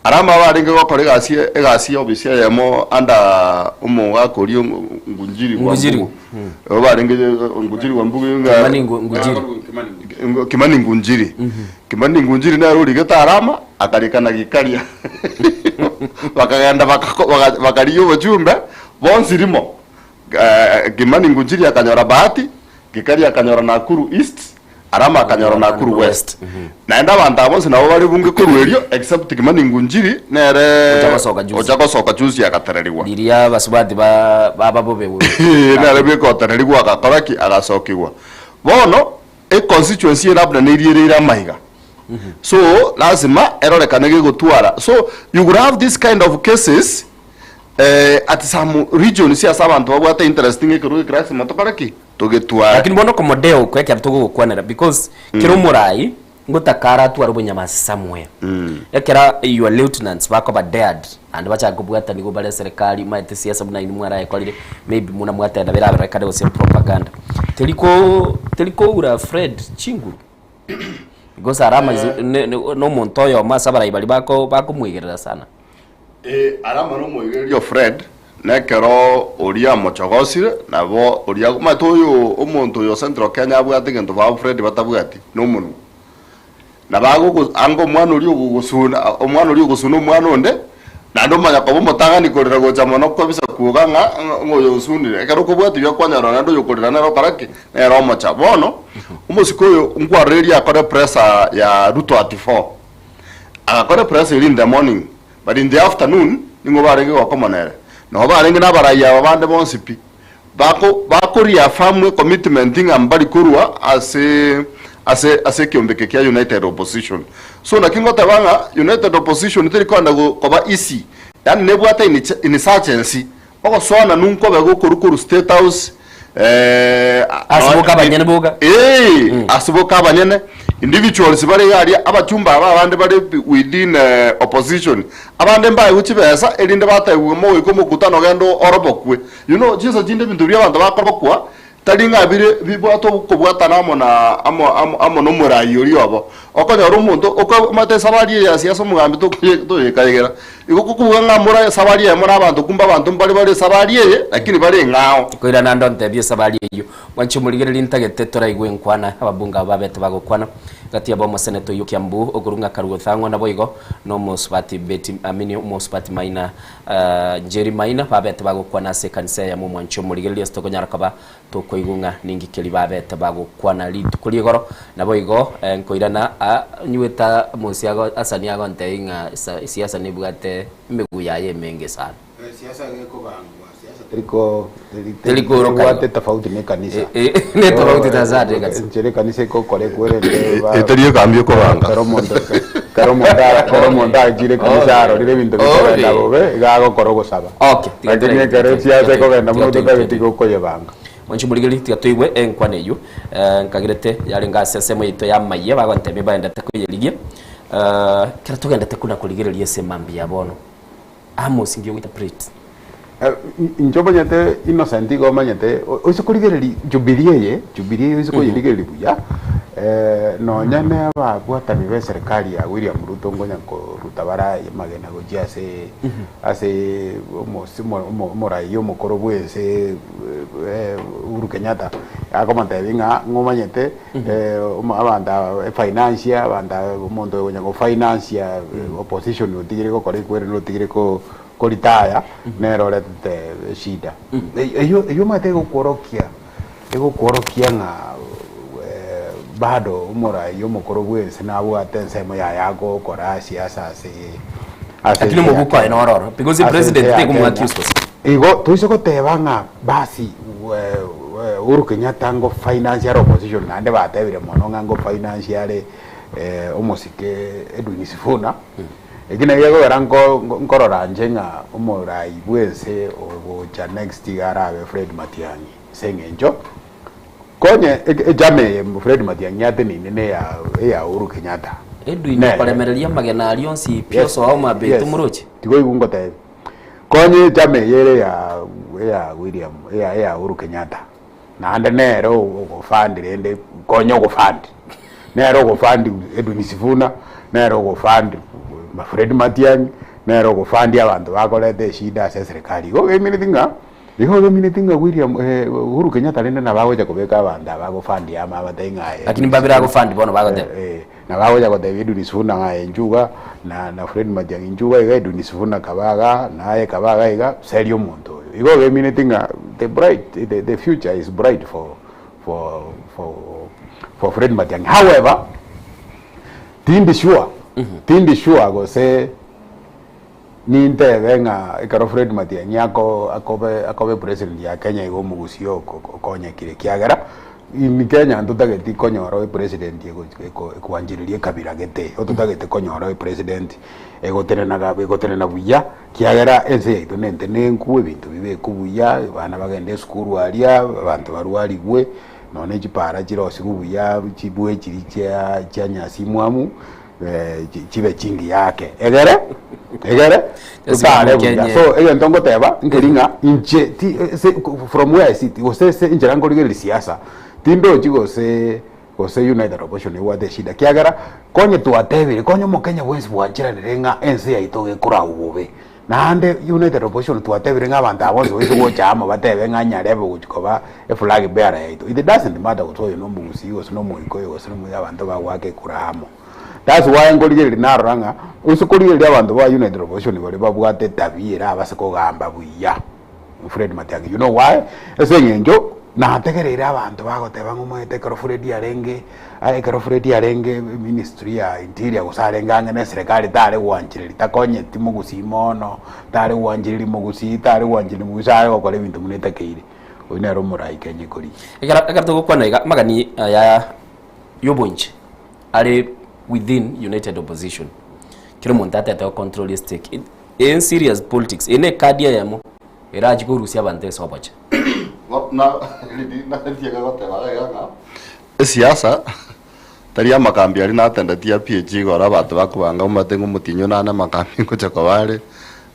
arame abe arenge gokora egasi egasi ya ofisi eyemo under omogaka oria Ngunjiri wa Ngunjiri. Mbugu. Oyo barenge Ngunjiri wa Mbugu ng'a Kimani Ngunjiri. Kimani Ngunjiri. Kimani Ngunjiri nere origete Arama akarika na Gikaria. Bakagenda bakako bakarigia obochumbe Bonsi rimo, Kimani Ngunjiri akanyora Bahati, Gikaria akanyora Nakuru East, Arama akanyora Nakuru West. Naende abanto aba bonsi nabo bare bunge korwa erio except Kimani Ngunjiri nere Ocha gosoka juzi. ocha gosoka juzi agatererigwa. Riria abasubati ba baba bobe bobe. Nere bweka otererigwa agakora ki? Agasokigwa. Bono econstituency eye labda neriereire amaiga. So lazima erorekane gegotwara. So you could have this kind of cases At some regions ase abanto babwate interest ng'a ekerogo eke lasima tokore ki? Togetware. Lakini bono okomodea oko ekero togogokwanera because kera omorai ngotaka aratware obonyamasi somewhere. Ekero your lieutenants bakoba dared naende bachake kobwatani igo bare eserekari omanyete siasa buna inwe mwarayekorire maybe buna mwatenda beraberekane gose propaganda. Teri ko teri koura Fred chinguru because arama is ne ne nomonto oyomo ase abarai baria bako bakomwegerera sana. Ee, Arama nomoigereria o Fred, na ekero oria amochogosire, nabo oria omanyete oyo omonto oyo o Central Kenya abwate egento babo Fred batabwati, nomonwa. Nabo agogo anga omwana oria ogogosuna omwana oria ogosuna omwana onde, naende omanya koba omotang'ani korera gocha mono kobisa kwoga ng'a ng'a oyo osunire. Ekero okobwati buya kwanyora naende oyokorera nere okora ki? Nere omocha. Bono, omosike oyo nkwaroreria akore pressure ya Ruto at four. Agakora epress eria in the morning, but in the afternoon nigo barenge gokoma nere. Nabo barenge nabarai aba bande bonsi pi, bako bako reaffirm ecommitment ng'a mbari korwa ase ase ase ekiombeke kia United Opposition. So naki ngoteba ng'a United Opposition teri kogenda go koba easy, yaani nebwate insurgency, ogosoana nunkobe gokorwa korwa State House, Ase boka abanyene boka. Ee, ase boka abanyene individuals bare iga aria abachumba aba abande bare within opposition abande mbaegwe chibesa erinde batebiwe mogoika omokutano ogende orobokwe you know chinsa chinde ebinto biria abanto bakorobokwa tari ng'a bire bibwate okobwatana amo na amo amo amo na omorai oria obo okonyora omonto okomanyete esabari eye ya siasa omogambi tokoye toyekaegera Igo gokobuga ng'a more esabari eyemo nabanto, kumbe abanto mbare bare esabari eye, lakini bare eng'ao. Koirana ande ontebie esabari eyio. Mwanche omorigereria ntagete toraigwe enkwana ababunge aba babete bagokwana. Gati yabo omoseneta oyio Kiambu okorwa ng'a Karugotha ang'o naboigo na omosubati Betty I mean omosubati Maina Njeri Maina babete bagokwana ase ekanisa eyemo mwanche omorigereria ase tokonyara koba Tokoigwa ng'a ninki keria babete bagokwana rituko ri'igoro, naboigo nkoirana nywete mosi asani agontebia ng'a siasa nebwate emeguu yaye emenge sana. Siasa gekobangwa, siasa Teriko Teri koroka tebwate igo. tofauti na ekanisa. Ne tofauti ta sana na ekanisa. Enchera ekanisa egokora ekwerende ba- Etari ekambi ekobanga. Kero omonto kero omonto kero omonto achire ekanisa arorire ebinto bikogenda bobe, iga agokora ogosaba. Okay, tiga Lakini toraigwe, ekero tiga esiasa toigwe, ekogenda tiga mono toigwe, totageti tiga toigwe. gokoyebanga. Mwanche omorigereria, tiga toigwe enkwana eyio. Nkagerete yarenge ase ensemo yaito y'amayia, bagontebia baendete koyerigia. Ekero togendete kuna korigereria ase emambia ya bono, Amos nki ogoita plate? Inche omanyete Innocent igo omanyete oise korigereria Jubilee eye, Jubilee eye oise koyerigereria buya, nonya na ababwatani ba eserekari ya William Ruto nkonya koru. nkoruta bare amagena gochia ase ase omosi omo omoraia omokoro bwa ense Uhuru Kenyatta, akomotebia ng'a ng'omanyete omo abanto aba efinancia abanto aba omonto oyo okonya gofinancia opposition otigire gokora ekwere na otigire ko koritaya nere oretete eshida. Eywo eywo omanyete egokworokia egokworokia ng'a bado omorai omokoro bwa ense nabwate ensemo yaye agokora siasa ase ase Lakini ense ya omobuko aye Kenya. nororo, because Ase president ense ya tekomoa Kenya. accuse gose. Igo toise goteba ng'a basi Uhuru Kenyatta ngo finance are opposition naende batebire mono ng'a ngo finance are omosike Edwin Sifuna, eki nakio gekogera nko nkorora inche ng'a omorai bwense ogocha next iga arabe Fred Matiang'i ase eng'encho konye echama eye Fred Matiang'i ateneine na eya eya Uhuru Kenyatta. Edwin Nere. okoremereria amagena aria onsi pi Yes, osoa Homa Bay yes. tomoroche? Tiga oigwe ngotebi. Konye echama eye ere ya eya William eya eya Uhuru Kenyatta naende nere ogofund rende konye ogofund nere ogofund Edwin Sifuna nere ogofund Fred Matiang'i nere ogofund abanto bakoreta eshida ase eserekari igo emineti ng'a igo emineti ng'a William Uhuru Kenyatta rende nabo agocha kobeka abanto aba agofund amo abatebie ng'a aye Lakini mbabere agofund bono bagoteba. Nabo agocha gotebia Edwin Sifuna ng'a aye nchuga, na na Fred Matiang'i nchuga iga, Edwin Sifuna kaba igaa, na aye kaba iga iga, seria omonto oyo. Igo ogemineti ng'a the bright, the, the future is bright for, for, for, for Fred Matiang'i. However, tindi sure, tindi sure gose nintebe ng'a ekero Fred Matiang'i ako akobe akobe president ya Kenya igo omogusii oko okonyekire ekiagera in Kenya ntotageti konyora epresident ego eko ekoanchereria ekabira gete, ototagete konyora epresident egotenena egotenena buya kiagera ense yaito na entenenku ebinto bibekwe buya, abana bagende esukuru aria, abanto barwarigwe, nonya chipara chirosiwe buya chibwe chiria chia chia nyasi mwamu. chibe chingiya ake, egere egere totare buya. So egento ngoteba nkeri ng'a inche ti ase from where I sit gose ase enchera nkorigereria siasa, tindochi gose gose United Opposition ebwate eshida ekiagera konye twatebire konye omokenya bwensi bwancheranire ng'a ense yaito gekoragwa bobe, naende United Opposition twatebire ng'a abanto aba bonsi baise gocha amo batebe ng'a Nyarebe ogochi koba eflag bearer yaito, it doesn't matter gose oyo na omogusii gose na omoikoyo gose na omoyo abanto bagoaka ekura amo. That's why nkorigereria narora ng'a ase korigereria abanto ba United Opposition baria babwate etabia erabase kogamba buya Fred Matiang'i you know why? Ase eng'encho nategereire abanto bagoteba ng'a omanyete ekero Fred arenge aye ekero Fred arenge ministry ya interior gose arenge ang'e na eserekari tare gwanchereria takonyeti mogusii mono, tare gwanchereria mogusii tare gwanchereria mogusii are gokora ebinto buna etakeire. Oyio nere omorai Kenya ekorigia. Ekero ekero togokwana iga amagani aya y'obonche are within united opposition kera omonto atete go control estake in serious politics eye ne ecard eyemo erachie korusia abanto ase oboche. Esiasa tari amakambi aria natendetie PAG igoro abanto bakobanga omanyete ng'a omotienyi one ane amakambi ngocha koba are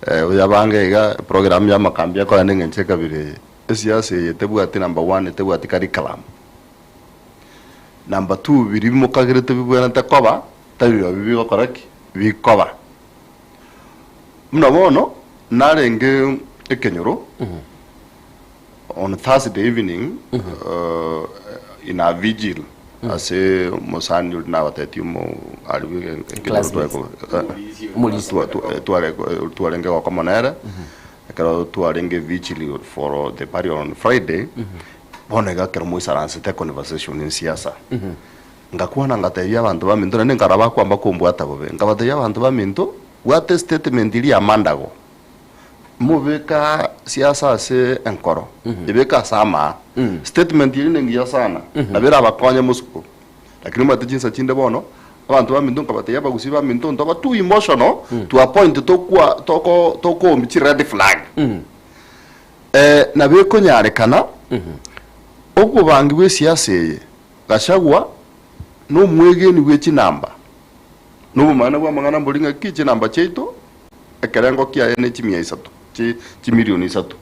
oyabange iga eprogram ya amakambi akorende eng'encho ekabira eye. Esiasa eye tebwati number one tebwati curriculum. Number two biria bimokagerete bibwenerete koba tari birobio bigokora ki? Bikoba. Buna bono narenge ekenyoro on Thursday evening in a vigil ase omosani oria nabatetie omo aria ekenyoro Classmates. tware twarenge gokoma nere ekero twarenge vigil for the burial on Friday bono iga ekero moisaransete econversation in siasa ngakwana ngatebia abanto baminto naende nkarora bakwamba kombwata bobe nkabatebia abanto baminto bwata estatement eria ya Mandago mobeka siasa ase enkoro ebeke ase amaa statement eria nengiya sana nabo erabakonye mosuko lakini omanyete chinsa chinde bono abanto baminto nkabatebia abagusii baminto ntoba too emotional to a point tokwa toko tokoombi chired flag nabo ekonyarekana obobangi bwa esiasa eye Gachagua nomwegeni bwe chinamba, na obomaene bw'amang'ana mbori ng'aki chinamba chiaito ekerengo kiaye ne chimia isato, chi chimilioni isato.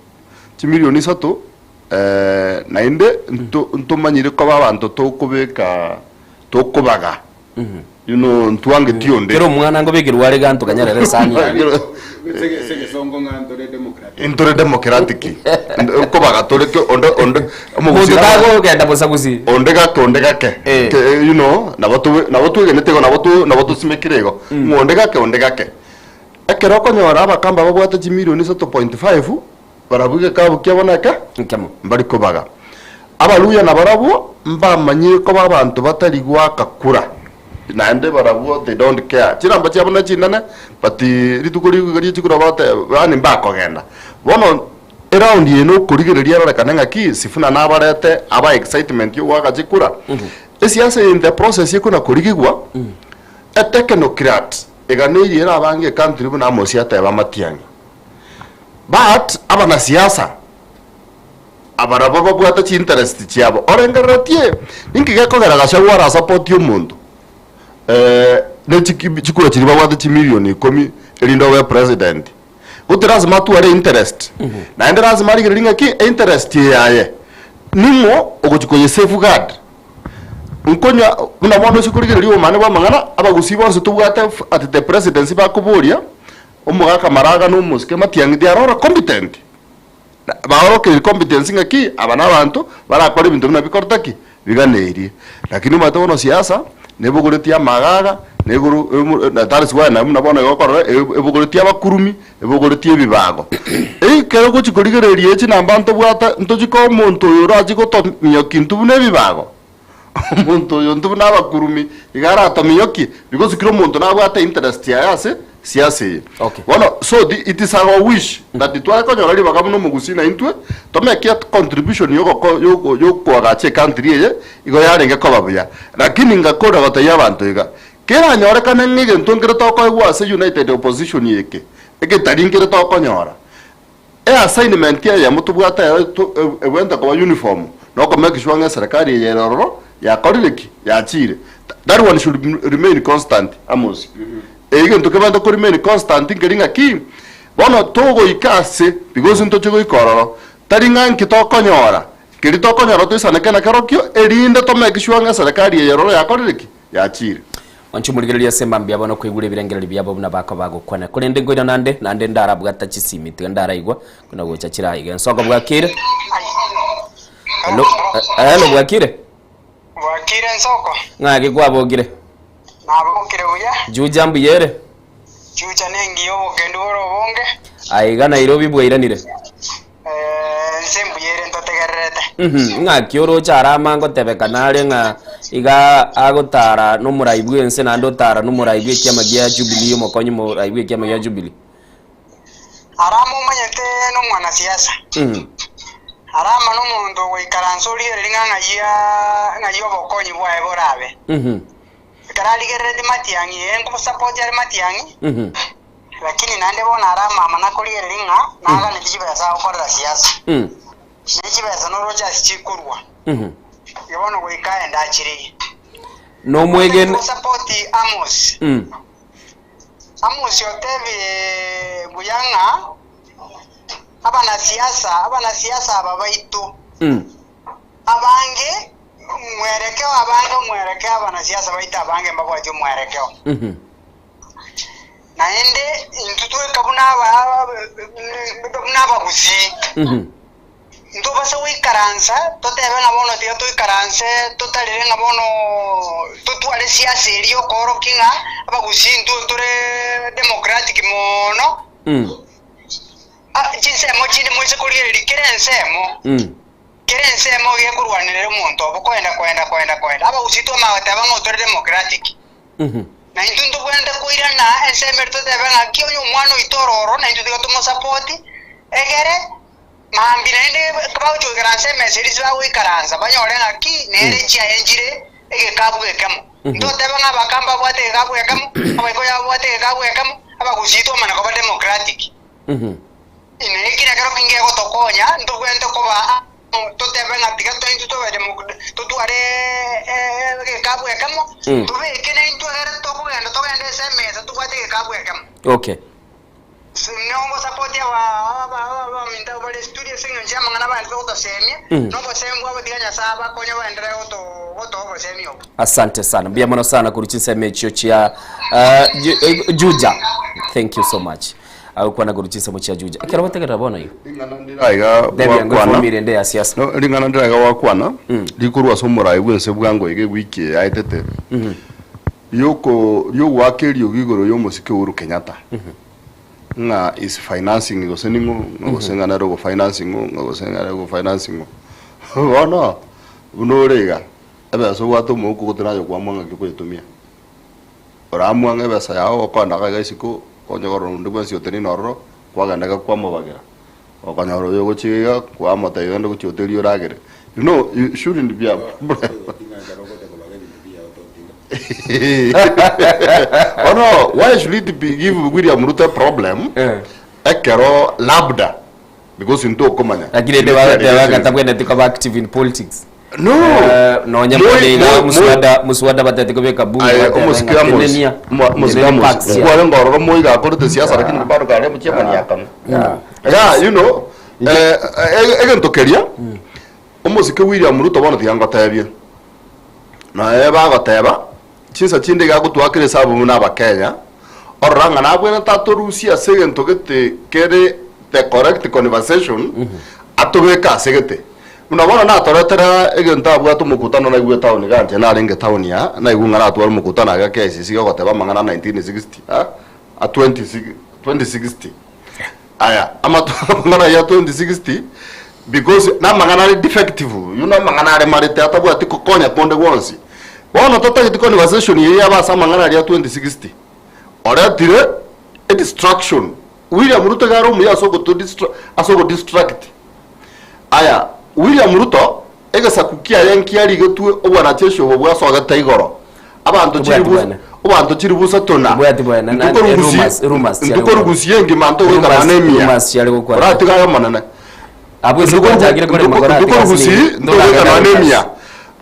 Chimilioni isato naende nto ntomanyire koba abanto tokobeka tokobaga. You know, ntwangeti onde. Kera omwana ngobekerwa are ganto kanyarere esani yaye. Ase egesongo ng'a ntore democratic. Intore democratic. Nkobaga tore ke onde onde Omonto tagogenda bosa gusii. Onde gake onde gake. Ke you know, nabo tobe nabo twegenete igo nabo to nabo tosimekire igo. Ng'a onde gake onde gake. Ekero okonyora abakamba babwate chimilioni isato point five, barabwo egekabu kiabo neke Nkemo. mbari kobaga. Abaluya nabarabwo mbamanyire koba abanto batari goaka kura, naende barabwo they don't care. Chinamba chiabo nechinene but rituko rie chikura bagoteba yaani mbakogenda. Bono eround eye nokorigereria erorekane ng'aki Sifuna nabarete aba excitement yogoaka chikura. Esiasa eye in the process ekona korigigwa, etechnocrat eganeirie erabange ecountry buna Amos ateba Matiang'i. But abanasiasa Aba nabwo babwate chiinterest chiabo. Orengereretie ninki gekogera Gachagua arasapoti omonto ne chikura chiria babwate chimilioni ikomi erinde obe president? Goti lasima atware interest. Naende lasima arigererie ng'aki einterest eye yaye ning'o ogochi koye safeguard. Nkonywa buna bono ase korigereria obomani bwa amang'ana, abagusii bonsi tobwate at the presidency bakoboria, omogaka Maraga na omosike Matiang'i they are all competent. Baorokererie competence ng'aki aba nabanto barakore ebinto buna bikorete ki? Biganeirie. Lakini omanyete bono siasa nebogoretie amagaga na igoro na that is why buna bono igo okorora ebogoretie abakurumi, ebogoretie ebibago. Ekero ogochi korigereria echinamba ntobwate ntochi koa omonto oyo orachi gotominyokia intwe buna ebibago? Omonto oyo intwe buna abakurumi iga aratominyokie because kera omonto nabwate interest yaye ase siasa eye. Bono so the it is our wish that tware konyora ribaga buna omogusii na intwe tomeke contribution yogoko yoko yokoagacha ecountry eye igo yarenge koba buya. Lakini ngakora gotebia abanto iga, keranyorekane ng'a egento nkere tokoegwa ase united opposition eke, egetari nkere tokonyora, Eassignment eyemo tobwate ero ebwenerete koba uniform na oko make sure ng'a eserekari eye ere ororo yakorire ki? Yachiire. That one should remain constant Amos. Egento kebwenerete ko remain constant nkeri ng'aki, bono togoika ase because ntochie goika ororo, tari ng'a nki tokonyora, keri tokonyora toisaneke nakerokio erinde to make sure ng'a eserekari eye ororo yakorire ki? Yachiire. Inche omorigereria ase mambia bono koigure ebirengererio biabo buna bakoba bagokwana. Korende nkoirana ande, naende ndarabwata chisimi, tiga ndaraigwa buna gocha chire aiga. Ensoko bwakire? Hello, eh, hello bwakire? Bwakire ensoko? Ng'aki kwabokire? Nabokire buya. Juja mbuya ere? Juja nengiya obokendu bore obonge. Aiga Nairobi bwairanire? Ense mbuya ere ntotegererete. Ng'aki oroche Arama ngotebekana are ng'a iga agotara nomorai bw'ense naende otara nomorai bw'ekiama gia Jubilee omokonyi morai bw'ekiama gia Jubilee. Arama omanyete nomwanasiasa. Arama nomonto ogoikaransa origereria ng'a ng'ai ng'ai obokonyi bwaye borabe. Ekero arigereretie Matiang'i, ee nkobosapoti are Matiang'i. Lakini naende bono are amama nakorigereria ng'a naganeti chibesa agokorera siasa, ne chibesa noroche ase chikorua, igo bono goika aende achirigie. Nomwegene. Gosapoti Amos. Amos otebire buya ng'a abanasiasa, abanasiasa aba baito abange mwerekeo abange omwerekeo abanasiasa baito abange mbabwati omwerekeo. Naende intwe tweka buna buna abagusii, ntobase goikaransa totebe ng'a bono tiga toikaranse totarere ng'a bono totware siasa eria yokoorokia ng'a abagusii intwe ntore democratic mono, chinsemo chinde moise korigereria kera ensemo, kera ensemo gekorwanerera omonto obo koenda koenda koenda koenda. Abagusii twamanya goteba ng'a otore democratic. Na intwe ntobwenerete koirana ensemo eria totebe ng'aki onye omwana oito ore ororo naintwe tiga tomosapoti, egere mambia naende bagochia goikaransa emesa eria ase bagoikaransa banyore ng'aki nere chiaye nchire egekabu gekemo. Ntotebe ng'a abakamba babwate egekabu gekemo, abaikoyo babwate egekabu gekemo, abagusii twamanya koba democratic. Inee! Eki nekero ki ngegotokonya ntobwenerete koba amo, totebe ng'a tiga tointwe tobe totware egekabu ekemo, tobeke naintwe egere tokogenda togende ase emesa tobwate egekabu ekemo? Okay. Nigo ngosapoti abaminto abwo bare studio ase eng'encho y'amang'ana abaanchete gotosemia. bagotosemia, na obosemi bwabo tiga Nyasae abakonye baenderere goto gotoa obosemi obo. Asante sana. Mbuya mono sana korwa chinsemo echio chia uh, Ju- eh, Juja. Thank you so much. Agokwana korwa chinsemo chia Juja. Ekero gotegerera bono igo. Ndiraga Debbie Ango gwakwana. efomire ende ya siasa. No, ring'ana ndiraga gwakwana rikorwa ase omorai bwense bwango iga ewiki eye yaetete rioko riogoaka eriogi igoro y'omosike Uhuru Kenyatta ng'a is financing gose ning'o ng'a gose ng'a nere ogofinancing ng'a gose ng'a nere ogofinancing bono buna ore iga ebesa obwate omouko gotari aye okoamua ng'aki okoyetumia. Oramua ng'a ebesa yao ogokoenda iga iga isiko onye korora onde bwensi otenene ororo kwagenda iga kwamobagera okonyora oyo ogochia iga kwamotebia ogende gochia hoteli oragere. You know you shouldn't be a problem. Bono why should it be give William Ruto a problem ekero labda because intokomanya Lakini ende bagoteba ng'a tabwenereti koba active in politics. No. Eh, nonya Moi- mbone iga moi- muswada muswada batete kobeka bunge Aye, batebe omosike ng'a Amos, tenenia, omosike tenenia Amos, parks ya. nkware ngororo moi gakorete siasa lakini bado kare omochiamani akano. Yeah, you know, eh, eh, egento keria, omosike William Ruto bono tiga ngotebie, naye bagoteba, chinsa chinde iga agotwakera esabu buna abakenya, orora ng'a nabwenerete atorusie ase egento gete kere the correct conversation, atobeke ase gete. Buna bono natoretera egento abwate omokutano naigwe etown iga inche narenge etown aa, naigwe ng'a natware omokutano iga KICC ogoteba amang'ana a 1960 aa, a 2060. Aya, amato amang'ana ayio a 2060 because namang'ana are defective, you know amang'ana aremarete atabwati kokonya konde gwonsi. Bono totageti conversation eye yabe ase amang'ana aria a 2060. Oretire edistraction. William Ruto iga are omuya ase ogoto distra ase ogodistract. Aya, William Ruto, egesaku kiaye nkiarigetwe obwanacheshi obo bwasogete igoro. Abanto Obwati chiribu bwene. abanto chiribu satona. Obwati bwene, na- Ntukorugusi- rumors- rumors chiare ntukorugusia engima ntogoikara Rumors- nemia. rumors chiare gokwana. Oratiga aye omonene. Abwo ase gwanchakire korema koratiga Ntukorugusi ase ntogoikara nemia.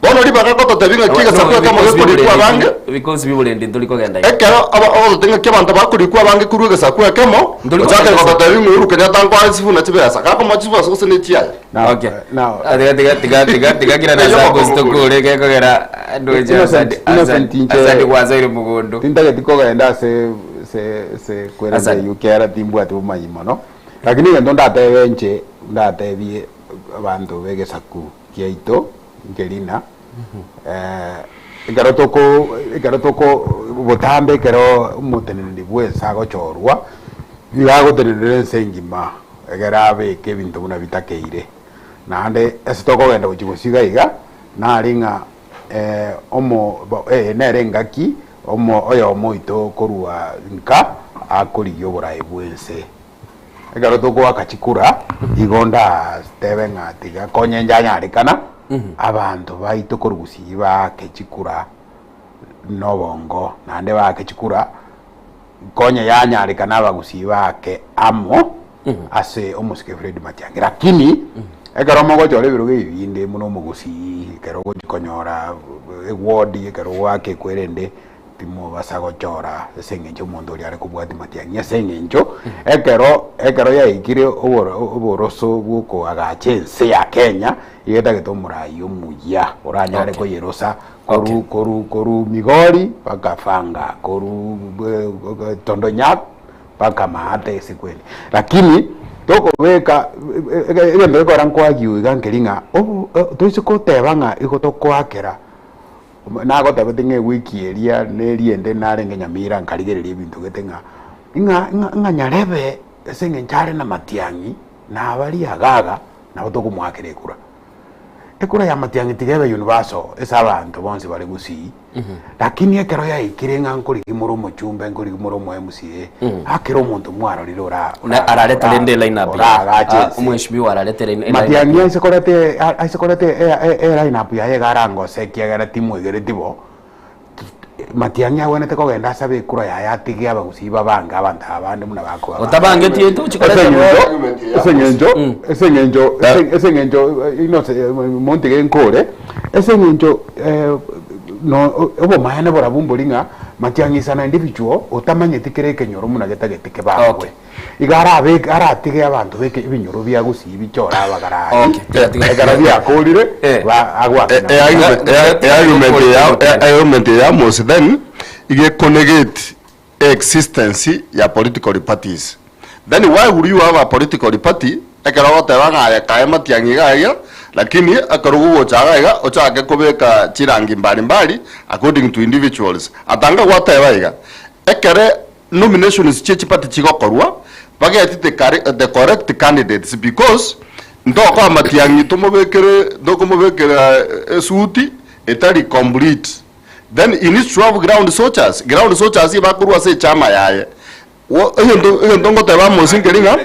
Bono ribaga gototebia ng'a ki egesaku ekemo gekorikwa abange. Ebikosi bi'oborendi ntori kogenda iga. Ekero aba ogototebia ng'a ki abanto bakorikwa abange korwa egesaku ekemo, Ntori ochake kogenda ase- gototebia ng'a Uhuru Kenyatta nkoa chisifuna chibesa. Gakomoa chibesa gose ne chiaye. Okay. Ah, tiga tiga tiga tiga tiga kira na Eyo sako mokongo sitokore gekogera ndoche Innocent- asadi Innocent asadi inche- asadi gwasoire mogondo. Tintageti kogenda ase se se kweresa Asante. eywo kiagera timbwati bomanyi mono, lakini egento ndatebe inche ndatebie abanto ba egesaku kiaito nkerina, ekero toko ekero toko botambe ekero omoteneneri bwa ense agochorwa, nigo agotenenera ense engima egere abeke ebinto buna bitakeire. Naende ase tokogenda gochia bosio iga iga, nare ng'a omo eye nere engaki omo oyomo oito korwa nka akorigia oboraai bw'ense. Ekero togoaka chikura, igo ndatebe ng'a tiga konye njanyarekana, abanto baito korwa gusii baake chikura nobongo, naende baake chikura konye yanyarekana abagusii baake amo ase omosike Fred Matiang'i. Lakini ekero mogochora ebirogo ebi binde buna omogusii, ekero ogochi konyora eward, ekero ogoaka ekwerende, Timobasa gochora ase engencho omonto oria are kobwatia matiang'i, ase engencho ekero ekero yaikire oboro oboroso bw'okoagacha ense ya Kenya, iga etagete omorai omuya oranyare Okay. koyerosa koru koru koru Migori mpaka Fanga, koru Tondonyak mpaka Maate ase kweli. Lakini tokobeka egento gekogera nkoagiwa iga nkeri ng'a obo toise koteba ng'a igo tokoakera Nagotebete ng'a ewiki eria neria ende narenge Nyamira nkarigereria ebinto gete ng'a ng'a ng'a ng'a nyarebe ase eng'encho are namatiang'i na abaria agaga nabo tokomoakera ekura. Ekura ya matiang'i tiga ebe universal ase abanto bonsi bare gusii, lakini ekero yaikire ng'a nkorigia more omochumbe nkorigia more omo MCA, akera omonto mwarorire ora Na ararete rende eline up yaye. oragache Ah, ense. omweshimiwa ararete line line up Matiang'i aise koreta aise koreta e line up yaye iga arangose ekiagera timwegereti bo, Matiang'i agwenerete kogenda asabe ekura yaye atige abagusii babange abanto aba bande buna bakobabanga. Otabangetie tochi koreta Ase eng'encho ase eng'encho ase eng'encho ase eng'encho inose montige nkore, ase eng'encho no obomaene borabwo mbori ng'a Matiang'i is an individual otamanyeti kera ekenyoro buna getagete kebangwe. Iga arabeke aratige abanto beke ebinyoro bia gusii bichore abagarari ekero biakorire ba agwake na Argument ya argument ya Amos then iga ekonegate existence ya political parties. Then why would you have a political party ekero ogoteba ng'a aye kae matiang'i iga iga lakini ekero ogocha iga iga ochake kobeka chirangi mbali mbali according to individuals. Atanga gwateba iga ekere nominations chie chiparty chigokorwa bageti the the correct candidates because ntokoa matiang'i tomobekere ntokomobekera esuti etari complete then he needs to have ground soldiers, ground soldiers ebakorwa ase echama yaye. Egento egento ngoteba amo ase nkeri ng'a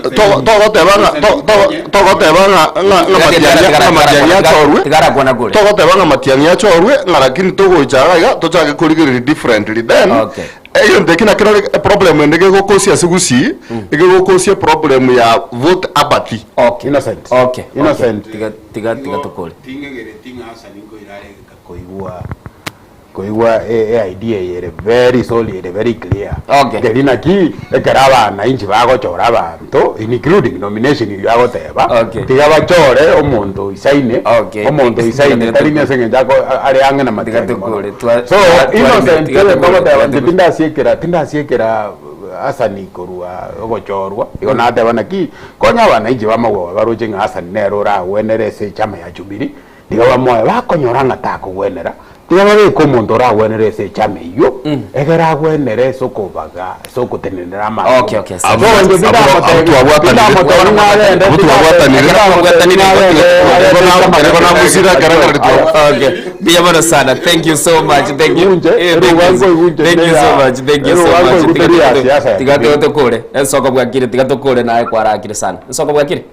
to- togoteba ng'a to- to- togoteba ng'a ng'a ng'a matiang'i ng'a matiang'i achorwe, togoteba ng'a matiang'i achorwe ng'a lakini togocha iga iga tochake korigereria differently then egento eki nakero eproblem ende gegokosia ase gusii, egegokosia eproblem ya vote apathy. Innocent. Innocent. Tiga tiga tiga tokore. Ting'egereti ng'a asa ninkoira are egeka. Koigwa koigwa e idea eye ere very solid ere very clear. Okay. Nkeri naki ekero abananchi bagochora abanto including nomination eywo agoteba Okay. tiga bachore omonto oisaine Okay. omonto oisaine tari ase eng'encho ako are ang'e na Tiga matiang'i mono. tokore. Twa- So twa- Innocent tiga ere tokore, nkogoteba tiga inche tokore. tindasiekera tindasiekera Hassan korwa ogochorwa igo nateba naki konya abananchi b'amagwagwa baroche ng'a Hassan nere oragwenere ase echama ya Jubilee. Tiga bamoe bakonyora ng'a takogwenera, tiga babeke omonto oragwenere ase echama eyio, egere agwenere ase okobaga, ase ogotenenera amang'ana. Okay, okay, So inche tindamotebi, tindamotebi ng'a agende, tindamotebi ng'a agende, agende echama Okay. Mbuya mono sana. Thank you so much. Thank you. Inche, Eh, thank you. eruga nkoigwa Thank you so inche much. Thank you so eruga much. nkoigwa Tiga teri ya tiga siasa ya tiga Jubilee. tokore. Ensoko bwakire tiga tokore naye kwarakire sana. Ensoko bwakire.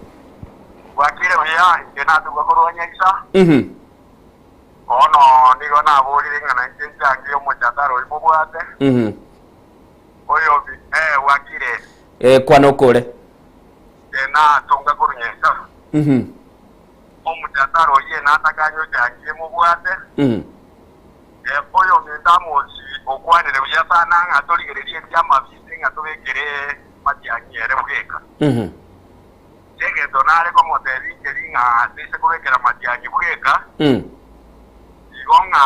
Bwakire buya, inche natugwa korwa Nyaisa. Bono nigo naborire ng'a nainche nchangie omochatara oyio mobwate. Oyo bi, eh, bwakire. Eh, kwana okore. Inche natunga korwa Nyaisa. Omochatara oyio natakanye ochangie mobwate. Eh, oyo ominto Amosi okwanire buya sana ng'a torigererie ebiama binde ng'a tobekere matiang'i ere bweka. Egento nare komotebia inche ng'a nise kobekera matiang'i bweka, igo ng'a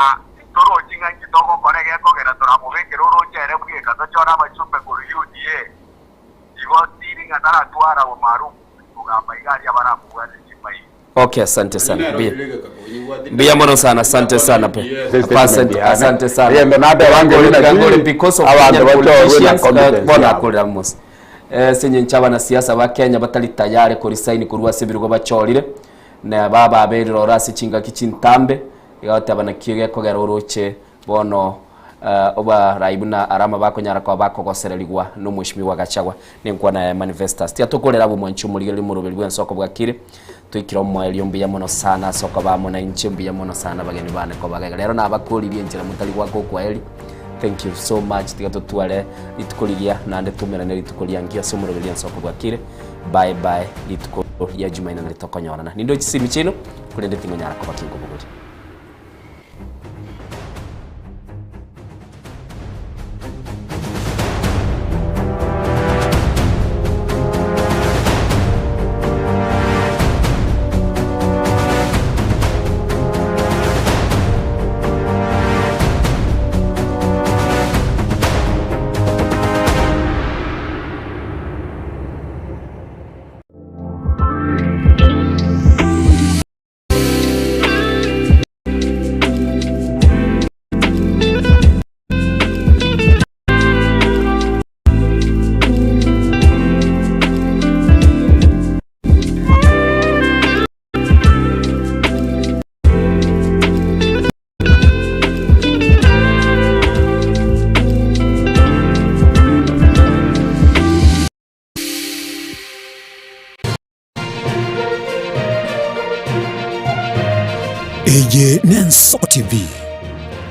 ntorochi ng'a inki togokora egekogera toramobekere oroche ere bweka tochore abachumbe korwa UDA, igo tiri ng'a taratwara umaarufu kogamba iga aria baramobwate chimbairi. Okay, asante sana. Mbuya. Mbuya mono sana, asante sana pe. Asante, asante sana. Egento nateba ngeri naki, Ngori because of abanto Kenyan bachorwe na politicians, competence bono yabo. akorera mose. Ase eng'encho abanasiasa ba Kenya batari tayari koresign korwa ase ebirogo bachorire, na bababerire oro ase chingaki chintambe, iga goteba nakio gekogera oroche bono obarai buna Arama bakonyara koba bakogosererigwa na omweshimiwa Gachagua nenkwana yaye manifestas. Tiga tokorere abwo mwanche omorigereria omoroberi bw'ensoko bwakire, toikire omoerio mbuya mono sana ase okoba amo nainche mbuya mono sana abageni bane koba iga. Rero nabakoririe enchera motari goaka okwaeri, thank you so much tiga totware rituko rigiya naende toumerane rituko ria nkio ase omoroberi ensoko bwakire, bye bye rituko ria jumaine nari tokonyorana. Ninde chisimi chiaino korende tingonyara koba kinkobogoria. Eye n'Ensoko TV,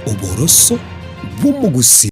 oboroso bw'omogusii.